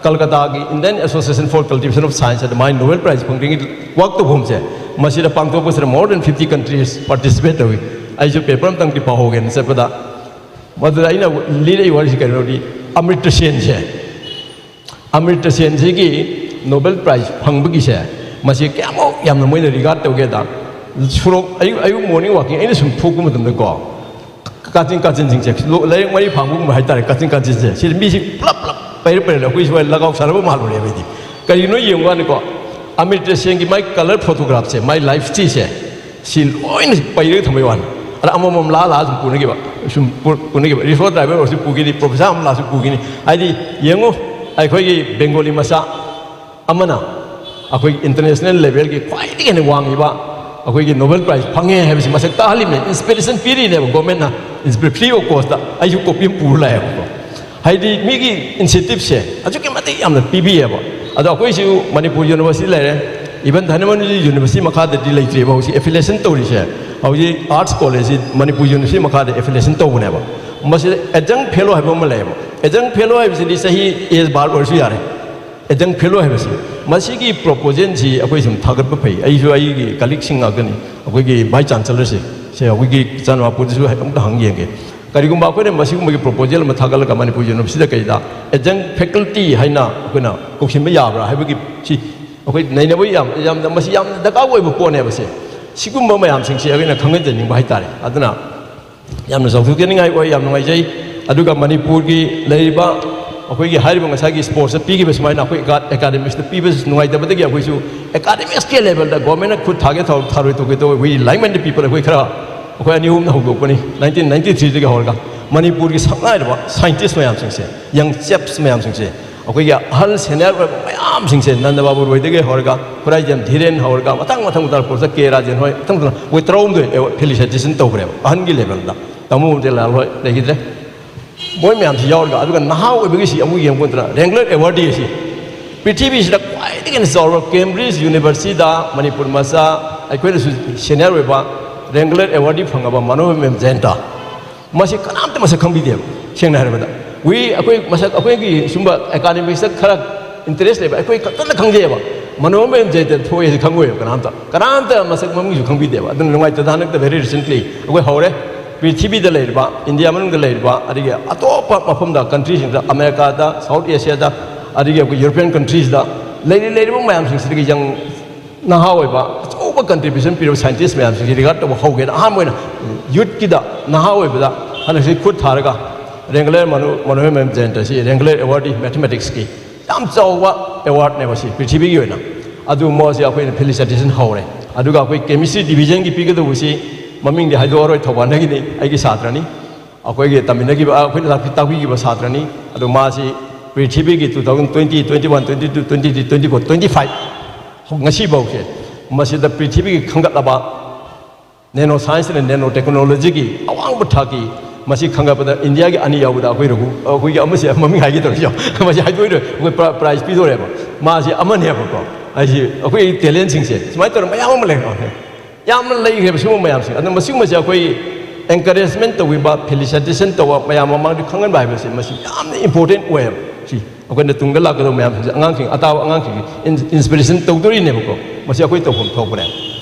ꯀꯜꯀꯇꯥꯒꯤ Indian Association for Cultivation of Science ꯑꯗ ꯃꯥꯒꯤ ꯅꯣꯕꯦꯜ ꯄ꯭ꯔꯥꯏꯖ ꯐꯪꯗ꯭ꯔꯤꯉꯩ ꯋꯥꯛ ꯇꯧꯐꯝꯁꯦ, ꯃꯁꯤꯗ ꯄꯥꯡꯊꯣꯛꯄꯁꯤꯗ more than fifty countries participate ꯇꯧꯏ꯫ ꯑꯩꯁꯨ ꯄꯦꯄꯔ ꯑꯃꯇꯪꯗꯤ ꯄꯥꯍꯧꯒꯦꯅ ꯆꯠꯄꯗ, ꯃꯗꯨꯗ ꯑꯩꯅ ꯂꯤꯔꯛꯏ ꯋꯥꯔꯤꯁꯤ ꯀꯩꯅꯣꯗꯤ, ꯑꯃ꯭ꯔꯤꯇ ꯁꯦꯟꯁꯦ, ꯑꯃ꯭ꯔꯤꯇ ꯁꯦꯟꯁꯤꯒꯤ ꯅꯣꯕꯦꯜ ꯄ꯭ꯔꯥꯏꯖ ꯐꯪꯕꯒꯤꯁꯦ, ꯃꯁꯤ ꯀꯌꯥꯃꯨꯛ ꯌꯥꯝꯅ ꯃꯣꯏꯅ ꯔꯤꯒꯥꯔꯗ ꯇꯧꯒꯦꯗ, ꯁꯣꯔꯣꯛ ꯑꯌꯨꯛ, ꯑꯌꯨꯛ ꯃꯣꯔꯅꯤꯡ ꯋꯥꯛꯀꯤꯡ ꯑꯩꯅ ꯁꯨꯝ ꯊꯣꯛꯄ ꯃꯇꯝꯗꯀꯣ, ꯀꯥꯆꯤꯟ ꯀꯥꯆꯤꯟꯁꯤꯡꯁꯦ, ꯂꯣ-, ꯂꯥꯏꯔꯤꯛ ꯃꯔꯤ ꯐꯥꯡꯕꯒꯨꯝꯕ ꯍꯥꯏꯇꯥꯔꯦ, ꯀꯥꯆꯤꯟ ꯀꯥꯆꯤꯟꯁꯦ, ꯁꯤꯗ ꯃꯤꯁꯤ ꯄꯨꯂꯞ ꯄꯨꯂꯞ ꯄꯩꯔ ꯄꯩꯔ ꯂꯩ꯫ ꯑꯩꯈꯣꯏ ꯁ꯭ꯋꯥꯏ ꯂꯒꯥꯎ ꯁꯥꯟꯅꯕ ꯃꯥꯜꯂꯨꯔꯦꯕ ꯑꯩꯗꯤ꯫ ꯀꯔꯤꯒꯤꯅꯣ ꯌꯦꯡꯕ ꯀꯥꯟꯗꯀꯣ, ꯑꯃꯤꯇ꯭ꯌ ꯁꯦꯟꯒꯤ ꯃꯥꯏ ꯀꯂꯔ ꯐꯣꯇꯣꯒ꯭ꯔꯥꯐꯁꯦ, ꯃꯥꯏ ꯂꯥꯏꯐ ꯁ꯭ꯇꯤꯁꯦ, ꯁꯤ ꯂꯣꯏꯅ ꯄꯩꯔꯒ ꯊꯝꯕꯩ ꯋꯥꯅꯤ꯫ ꯑꯗ ꯑꯃꯃꯝ ꯂꯥ ꯂꯥ ꯁꯨꯝ ꯄꯨꯅꯈꯤꯕ, ꯁꯨꯝ ꯄꯨ- ꯄꯨꯅꯈꯤꯕ꯫ ꯔꯤꯛꯁꯣ ꯗ꯭ꯔꯥꯏꯚꯔ ꯑꯣꯏꯔꯁꯨ ꯄꯨꯈꯤꯅꯤ, ꯄ꯭ꯔꯣꯐꯦꯁꯔ ꯑꯃ ꯂꯥꯛꯑꯁꯨ ꯄꯨꯈꯤꯅꯤ꯫ ꯍꯥꯏꯗꯤ, ꯌꯦꯡꯉꯨ, ꯑꯩꯈꯣꯏꯒꯤ ꯕꯦꯡꯒꯣꯂꯤ ꯃꯆꯥ ꯑꯃꯅ ꯑꯩꯈꯣꯏꯒꯤ ꯏꯟꯇꯔꯅꯦꯁꯅꯦꯜ ꯂꯦꯚꯦꯜꯒꯤ ꯈ꯭ꯋꯥꯏꯗꯒꯤ ꯍꯦꯟꯅ ꯋꯥꯡꯉꯤꯕ ꯑꯩꯈꯣꯏꯒꯤ ꯅꯣꯕꯦꯜ ꯄ꯭ꯔꯥꯏꯖ ꯐꯪꯉꯦ ꯍꯥꯏꯕꯁꯤ ꯃꯁꯛ ꯇꯥꯍꯜꯂꯤꯕꯅꯦ, ꯏꯟꯁꯄꯤꯔꯦꯁꯟ ꯄꯤꯔꯤꯅꯦꯕ ꯒꯣꯔꯃꯦꯟꯅ, ꯏꯟꯁꯄꯤ- ꯐ꯭ꯔꯤ ꯑꯣꯐ ꯀꯣꯁꯇ꯫ ꯑꯩꯁꯨ ꯀꯣꯄꯤ ꯑꯃ ꯄꯨꯔ ꯂꯥꯛꯑꯦꯕꯀꯣ꯫ ꯍꯥꯏꯗꯤ, ꯃꯤꯒꯤ ꯏꯟꯁꯦꯟꯇꯤꯞꯁꯦ ꯑꯁꯨꯛꯀꯤ ꯃꯇꯤꯛ ꯌꯥꯝꯅ ꯄꯤꯕꯤꯌꯦꯕ꯫ ꯑꯗꯣ ꯑꯩꯈꯣꯏꯁꯨ ꯃꯅꯤꯄꯨꯔ ꯌꯨꯅꯤꯚꯔꯁꯤꯇꯤ ꯂꯩꯔꯦ, ꯏꯚꯟ ꯙꯅꯃꯟꯖꯨꯔꯤ ꯌꯨꯅꯤꯚꯔꯁꯤꯇꯤ ꯃꯈꯥꯗꯗꯤ ꯂꯩꯇ꯭ꯔꯤꯕ, ꯍꯧꯖꯤꯛ ꯑꯦꯐꯤꯂꯤꯌꯦꯁꯟ ꯇꯧꯔꯤꯁꯦ꯫ ꯍꯧꯖꯤꯛ ꯑꯥꯔꯠꯁ ꯀꯣꯂꯦꯖꯁꯤ ꯃꯅꯤꯄꯨꯔ ꯌꯨꯅꯤꯚꯔꯁꯤꯇꯤ ꯃꯈꯥꯗ ꯑꯦꯐꯤꯂꯤꯌꯦꯁꯟ ꯇꯧꯕꯅꯦꯕ꯫ ꯃꯁꯤꯗ ꯑꯦꯗꯖꯪ ꯐꯦꯂꯣ ꯍꯥꯏꯕ ꯑꯃ ꯂꯩꯌꯦꯕ꯫ ꯑꯦꯗꯖꯪ ꯐꯦꯂꯣ ꯍꯥꯏꯕꯁꯤꯗꯤ ꯆꯍꯤ ꯑꯦꯖ ꯕꯥꯔ ꯑꯣꯏꯔꯁꯨ ꯌꯥꯔꯦ꯫ ꯑꯦꯗꯖꯪ ꯐꯦꯂꯣ ꯍꯥꯏꯕꯁꯤ, ꯃꯁꯤꯒꯤ ꯄ꯭ꯔꯣꯄꯣꯖꯦꯜꯁꯤ ꯑꯩꯈꯣꯏ ꯁꯨꯝ ꯊꯥꯒꯠꯄ ꯐꯩ꯫ ꯑꯩꯁꯨ ꯑꯩꯒꯤ ꯀꯂꯤꯛꯁꯤꯡ ꯉꯥꯛꯇꯅꯤ, ꯑꯩꯈꯣꯏꯒꯤ ꯚꯥꯏꯁ ꯆꯥꯟꯁꯦꯂꯔꯁꯦ, ꯁꯦ ꯑꯩꯈꯣꯏꯒꯤ ꯆꯨꯔꯆꯥꯟꯄꯨꯔꯗꯁꯨ ꯑꯃꯨꯛꯇ ꯍꯪ ꯌꯦꯡꯒꯦ꯫ ꯀꯔꯤꯒꯨꯝꯕ ꯑꯩꯈꯣꯏꯅ ꯃꯁꯤꯒꯨꯝꯕꯒꯤ ꯄ꯭ꯔꯣꯄꯣꯖꯦꯜ ꯑꯃ ꯊꯥꯒꯠꯂꯒ ꯃꯅꯤꯄꯨꯔ ꯌꯨꯅꯤꯚꯔꯁꯤꯇꯤꯗ ꯀꯩꯗ ꯑꯦꯗꯖꯪ ꯐꯦꯀꯜꯇꯤ ꯍꯥꯏꯅ ꯑꯩꯈꯣꯏꯅ ꯀꯧꯁꯤꯟꯕ ꯌꯥꯕ꯭ꯔꯥ ꯍꯥꯏꯕꯒꯤ ꯁꯤ ꯑꯩꯈꯣꯏ ꯅꯩꯅꯕ ꯌꯥꯝ, ꯌꯥꯝꯅ, ꯃꯁꯤ ꯌꯥꯝꯅ ꯗꯔꯀꯥꯔ ꯑꯣꯏꯕ ꯄꯣꯠꯅꯦꯕ꯫ ꯁꯦ ꯁꯤꯒꯨꯝꯕ ꯃꯌꯥꯝꯁꯤꯡꯁꯦ ꯑꯩꯈꯣꯏꯅ ꯈꯪꯍꯟꯖꯅꯤꯡꯕ ꯍꯥꯏꯇꯥꯔꯦ꯫ ꯑꯗꯨꯅ ꯌꯥꯝꯅ ꯆꯥꯎꯊꯣꯛꯆꯅꯤꯡꯉꯥꯏ ꯑꯣꯏ, ꯌꯥꯝ ꯅꯨꯡꯉꯥꯏꯖꯩ꯫ ꯑꯗꯨꯒ ꯃꯅꯤꯄꯨꯔꯒꯤ ꯂꯩꯔꯤꯕ ꯑꯩꯈꯣꯏꯒꯤ ꯍꯥꯏꯔꯤꯕ ꯉꯁꯥꯏꯒꯤ ꯁ꯭ꯄꯣꯔꯠꯁꯇ ꯄꯤꯈꯤꯕ ꯁꯨꯃꯥꯏꯅ ꯑꯩꯈꯣꯏ ꯑꯦꯀꯥ-, ꯑꯦꯀꯥꯗꯃꯤꯛꯁꯇ ꯄꯤꯕꯁꯤ ꯅꯨꯡꯉꯥꯏꯇꯕꯗꯒꯤ ꯑꯩꯈꯣꯏꯁꯨ ꯑꯦꯀꯥꯗꯃꯤꯛꯁꯀꯤ ꯂꯦꯚꯦꯜꯗ ꯒꯣꯔꯃꯦꯟꯅ ꯈꯨꯠ ꯊꯥꯒꯦ ꯊꯥꯔꯣꯏ, ꯊꯥꯔꯣꯏ ꯇꯧꯒꯦ ꯇꯧꯋꯦ꯫ We like-minded people, ꯑꯩꯈꯣꯏ ꯈꯔ, ꯑꯩꯈꯣꯏ ꯑꯅꯤ ꯑꯍꯨꯝꯅ ꯍꯧꯗꯣꯛꯄꯅꯤ, ꯅꯥꯏꯟꯇꯤꯟ ꯅꯥꯏꯟꯇꯤ ꯊ꯭ꯔꯤꯗꯒꯤ ꯍꯧꯔꯒ꯫ ꯃꯅꯤꯄꯨꯔꯒꯤ ꯁꯛꯅꯥꯏꯔꯕ ꯁꯥꯏꯟꯇꯤꯁ ꯃꯌꯥꯝꯁꯤꯡꯁꯦ, ꯌꯪ ꯆꯦꯞꯁ ꯃꯌꯥꯝꯁꯤꯡꯁꯦ, ꯑꯩꯈꯣꯏꯒꯤ ꯑꯍꯜ ꯁꯦꯅꯤꯌꯔ ꯑꯣꯏꯕ ꯃꯌꯥꯝꯁꯤꯡꯁꯦ, ꯅꯟꯗ ꯕꯥꯕꯨ ꯔꯣꯏꯗꯒꯤ ꯍꯧꯔꯒ, ꯈꯨꯔꯥꯏꯖꯦꯝ ꯙꯤꯔꯦꯟ ꯍꯧꯔꯒ, ꯃꯊꯪ ꯃꯊꯪ ꯃꯊꯪ ꯄ꯭ꯔꯣꯐꯦꯁꯔ ꯀꯦ ꯔꯥꯖꯦꯟ ꯍꯣꯏ, ꯃꯊꯪ ꯃꯊꯪ ꯑꯩꯈꯣꯏ ꯇꯔꯥꯍꯨꯝꯗꯣꯏ ꯑꯦꯋꯥꯔꯗ ꯐꯦꯂꯤꯁꯤꯇꯦꯁꯟ ꯇꯧꯈ꯭ꯔꯦꯕ ꯑꯍꯟꯒꯤ ꯂꯦꯚꯦꯜꯗ꯫ ꯇꯥꯃꯣ ꯃꯣꯇꯤꯂꯥꯜ ꯍꯣꯏ ꯂꯩꯈꯤꯗ꯭ꯔꯦ꯫ ꯃꯣꯏ ꯃꯌꯥꯝꯁꯤ ꯌꯥꯎꯔꯒ, ꯑꯗꯨꯒ ꯅꯍꯥ ꯑꯣꯏꯕꯒꯤꯁꯤ ꯑꯃꯨꯛ ꯌꯦꯡꯉꯨꯗꯅ, ꯔꯦꯡꯒꯂꯔ ꯑꯦꯋꯥꯔꯗꯤ ꯑꯁꯤ ꯄ꯭ꯔꯤꯊꯤꯕꯤꯁꯤꯗ ꯈ꯭ꯋꯥꯏꯗꯒꯤ ꯍꯦꯟꯅ ꯆꯥꯎꯔꯕ ꯀꯦꯝꯕ꯭ꯔꯤꯖ ꯌꯨꯅꯤꯚꯔꯁꯤꯇꯤꯗ ꯃꯅꯤꯄꯨꯔ ꯃꯆꯥ, ꯑꯩꯈꯣꯏꯅꯁꯨ ꯁꯦꯅꯤꯌꯔ ꯑꯣꯏꯕ, ꯔꯦꯡꯒꯂꯔ ꯑꯦꯋꯥꯔꯗꯤ ꯐꯪꯉꯕ ꯃꯅꯣꯔꯃ ꯖꯌꯟꯇ, ꯃꯁꯤ ꯀꯅꯥꯝꯇ ꯃꯁꯛ ꯈꯪꯕꯤꯗꯦꯕ꯫ ꯁꯦꯡꯅ ꯍꯥꯏꯔꯕꯗ, we, ꯑꯩꯈꯣꯏ ꯃꯁꯛ, ꯑꯩꯈꯣꯏꯒꯤ ꯁꯨꯝꯕ ꯑꯦꯀꯥꯗꯃꯤꯛꯁꯇ ꯈꯔ ꯏꯟꯇꯔꯦꯁ ꯂꯩꯕ ꯑꯩꯈꯣꯏ ꯈꯛꯇꯅ ꯈꯪꯖꯩꯑꯕ꯫ ꯃꯅꯣꯔꯃ ꯖꯌꯟꯇ ꯊꯣꯛꯑꯦ ꯍꯥꯏꯁꯦ ꯈꯪꯉꯣꯏꯕ ꯀꯅꯥꯝꯇ, ꯀꯅꯥꯝꯇ ꯃꯁꯛ ꯃꯃꯤꯡꯁꯨ ꯈꯪꯕꯤꯗꯦꯕ꯫ ꯑꯗꯨꯅ ꯅꯨꯡꯉꯥꯏꯇꯗꯅ ꯍꯟꯗꯛꯇ very recently ꯑꯩꯈꯣꯏ ꯍꯧꯔꯦ, ꯄ꯭ꯔꯤꯊꯤꯕꯤꯗ ꯂꯩꯔꯤꯕ, ꯏꯟꯗꯤꯌꯥ ꯃꯅꯨꯡꯗ ꯂꯩꯔꯤꯕ, ꯑꯗꯒꯤ ꯑꯇꯣꯞꯄ ꯃꯐꯝꯗ, ꯀꯟꯇ꯭ꯔꯤꯁꯤꯡꯗ, ꯑꯃꯦꯔꯤꯀꯥꯗ, ꯁꯥꯎꯠ ꯑꯦꯁꯤꯌꯥꯗ, ꯑꯗꯒꯤ ꯑꯩꯈꯣꯏ ꯌꯨꯔꯣꯄꯤꯌꯟ ꯀꯟꯇ꯭ꯔꯤꯁꯗ ꯂꯩꯔꯤ, ꯂꯩꯔꯤꯕ ꯃꯌꯥꯝꯁꯤꯡꯁꯤꯗꯒꯤ ꯌꯪ ꯅꯍꯥ ꯑꯣꯏꯕ, ꯑꯆꯧꯕ ꯀꯟꯇ꯭ꯔꯤꯕ꯭ꯌꯨꯁꯟ ꯄꯤꯔꯕ ꯁꯥꯏꯟꯇꯤꯁ ꯃꯌꯥꯝꯁꯤꯡꯁꯤ ꯔꯤꯒꯥꯔꯗ ꯇꯧꯕ ꯍꯧꯒꯦꯅ ꯑꯍꯥꯟꯕ ꯑꯣꯏꯅ ꯌꯨꯠꯀꯤꯗ, ꯅꯍꯥ ꯑꯣꯏꯕꯗ ꯍꯟꯗꯛꯁꯤ ꯈꯨꯠ ꯊꯥꯔꯒ ꯔꯦꯡꯒꯂꯔ ꯃꯅꯨ-, ꯃꯅꯣꯔꯃ ꯖꯌꯟꯇ ꯑꯁꯤ ꯔꯦꯡꯒꯂꯔ ꯑꯦꯋꯥꯔꯗꯤ ꯃꯦꯊꯃꯦꯇꯤꯛꯁꯀꯤ ꯌꯥꯝ ꯆꯥꯎꯕ ꯑꯦꯋꯥꯔꯗꯅꯦꯕ ꯁꯤ ꯄ꯭ꯔꯤꯊꯤꯕꯤꯒꯤ ꯑꯣꯏꯅ꯫ ꯑꯗꯨ ꯃꯣꯏꯁꯦ ꯑꯩꯈꯣꯏꯅ ꯐꯦꯂꯤꯁꯤꯇꯦꯁꯟ ꯍꯧꯔꯦ꯫ ꯑꯗꯨꯒ ꯑꯩꯈꯣꯏ ꯀꯦꯃꯤꯁꯇ꯭ꯔꯤ ꯗꯤꯕꯤꯖꯟꯒꯤ ꯄꯤꯒꯗꯧꯕꯁꯤ ꯃꯃꯤꯡꯗꯤ ꯍꯥꯏꯗꯣꯛꯑꯔꯣꯏ, ꯊꯧꯕꯥꯜꯗꯒꯤꯅꯤ, ꯑꯩꯒꯤ ꯁꯥꯇ꯭ꯔꯅꯤ꯫ ꯑꯩꯈꯣꯏꯒꯤ ꯇꯝꯃꯤꯟꯅꯈꯤꯕ, ꯑꯩꯈꯣꯏꯅ ꯇꯥꯛꯄꯤ-, ꯇꯥꯛꯄꯤꯈꯤꯕ ꯁꯥꯇ꯭ꯔꯅꯤ꯫ ꯑꯗꯣ ꯃꯥꯁꯤ ꯄ꯭ꯔꯤꯊꯤꯕꯤꯒꯤ two thousand twenty, twenty-one, twenty-two, twenty-three, twenty-four, twenty-five ꯉꯁꯤꯐꯥꯎꯁꯦ ꯃꯁꯤꯗ ꯄ꯭ꯔꯤꯊꯤꯕꯤꯒꯤ ꯈꯟꯒꯠꯂꯕ ꯅꯦꯅꯣ ꯁꯥꯏꯟꯁ ꯑꯦꯟ ꯅꯦꯅꯣ ꯇꯦꯛꯅꯣꯂꯣꯖꯤꯒꯤ ꯑꯋꯥꯡꯕ ꯊꯥꯛꯀꯤ, ꯃꯁꯤ ꯈꯪꯒꯠꯄꯗ ꯏꯟꯗꯤꯌꯥꯒꯤ ꯑꯅꯤ ꯌꯥꯎꯕꯗ ꯑꯩꯈꯣꯏ ꯔꯘꯨ, ꯑꯩꯈꯣꯏꯒꯤ ꯑꯃꯁꯦ ꯃꯃꯤꯡ ꯍꯥꯏꯒꯦ ꯇꯧꯔꯤꯁꯦ, ꯃꯁꯤ ꯍꯥꯏꯗꯣꯛꯑꯔꯣꯏ, ꯑꯩꯈꯣꯏ ꯄ꯭ꯔ-, ꯄ꯭ꯔꯥꯏꯖ ꯄꯤꯗꯣꯔꯦꯕ꯫ ꯃꯥꯁꯤ ꯑꯃꯅꯦꯕꯀꯣ, ꯑꯩꯁꯤ ꯑꯩꯈꯣꯏ ꯇꯦꯂꯦꯟꯁꯤꯡꯁꯦ ꯁꯨꯃꯥꯏꯅ ꯇꯧꯔ ꯃꯌꯥꯝ ꯑꯃ ꯂꯩꯔꯦ, ꯌꯥꯝꯅ ꯂꯩꯈ꯭ꯔꯦꯕ ꯁꯤꯒꯨꯝꯕ ꯃꯌꯥꯝꯁꯦ꯫ ꯑꯗꯨꯅ ꯃꯁꯤꯒꯨꯝꯕꯁꯦ ꯑꯩꯈꯣꯏ ꯑꯦꯟꯀꯔꯦꯖꯃꯦꯟ ꯇꯧꯕꯤꯕ, ꯐꯦꯂꯤꯁꯤꯇꯦꯁꯟ ꯇꯧꯕ, ꯃꯌꯥꯝ ꯃꯃꯥꯡꯗ ꯈꯪꯍꯟꯕ ꯍꯥꯏꯕꯁꯦ ꯃꯁꯤ ꯌꯥꯝꯅ ꯏꯝꯄꯣꯔꯇꯦꯟ ꯑꯣꯏꯌꯦꯕ꯫ ꯁꯤ ꯑꯩꯈꯣꯏꯅ ꯇꯨꯡꯗ ꯂꯥꯛꯀꯗꯧꯕ ꯃꯌꯥꯝꯁꯤꯡꯁꯦ, ꯑꯉꯥꯡꯁꯤꯡ, ꯑꯇꯥꯕ ꯑꯉꯥꯡꯁꯤꯡꯁꯦ ꯏꯟ-, ꯏꯟꯁꯄꯤꯔꯦꯁꯟ ꯇꯧꯗꯣꯔꯤꯅꯦꯕꯀꯣ꯫ ꯃꯁꯤ ꯑꯩꯈꯣꯏ ꯇꯧꯐꯝ ꯊꯣꯛꯄꯅꯦ꯫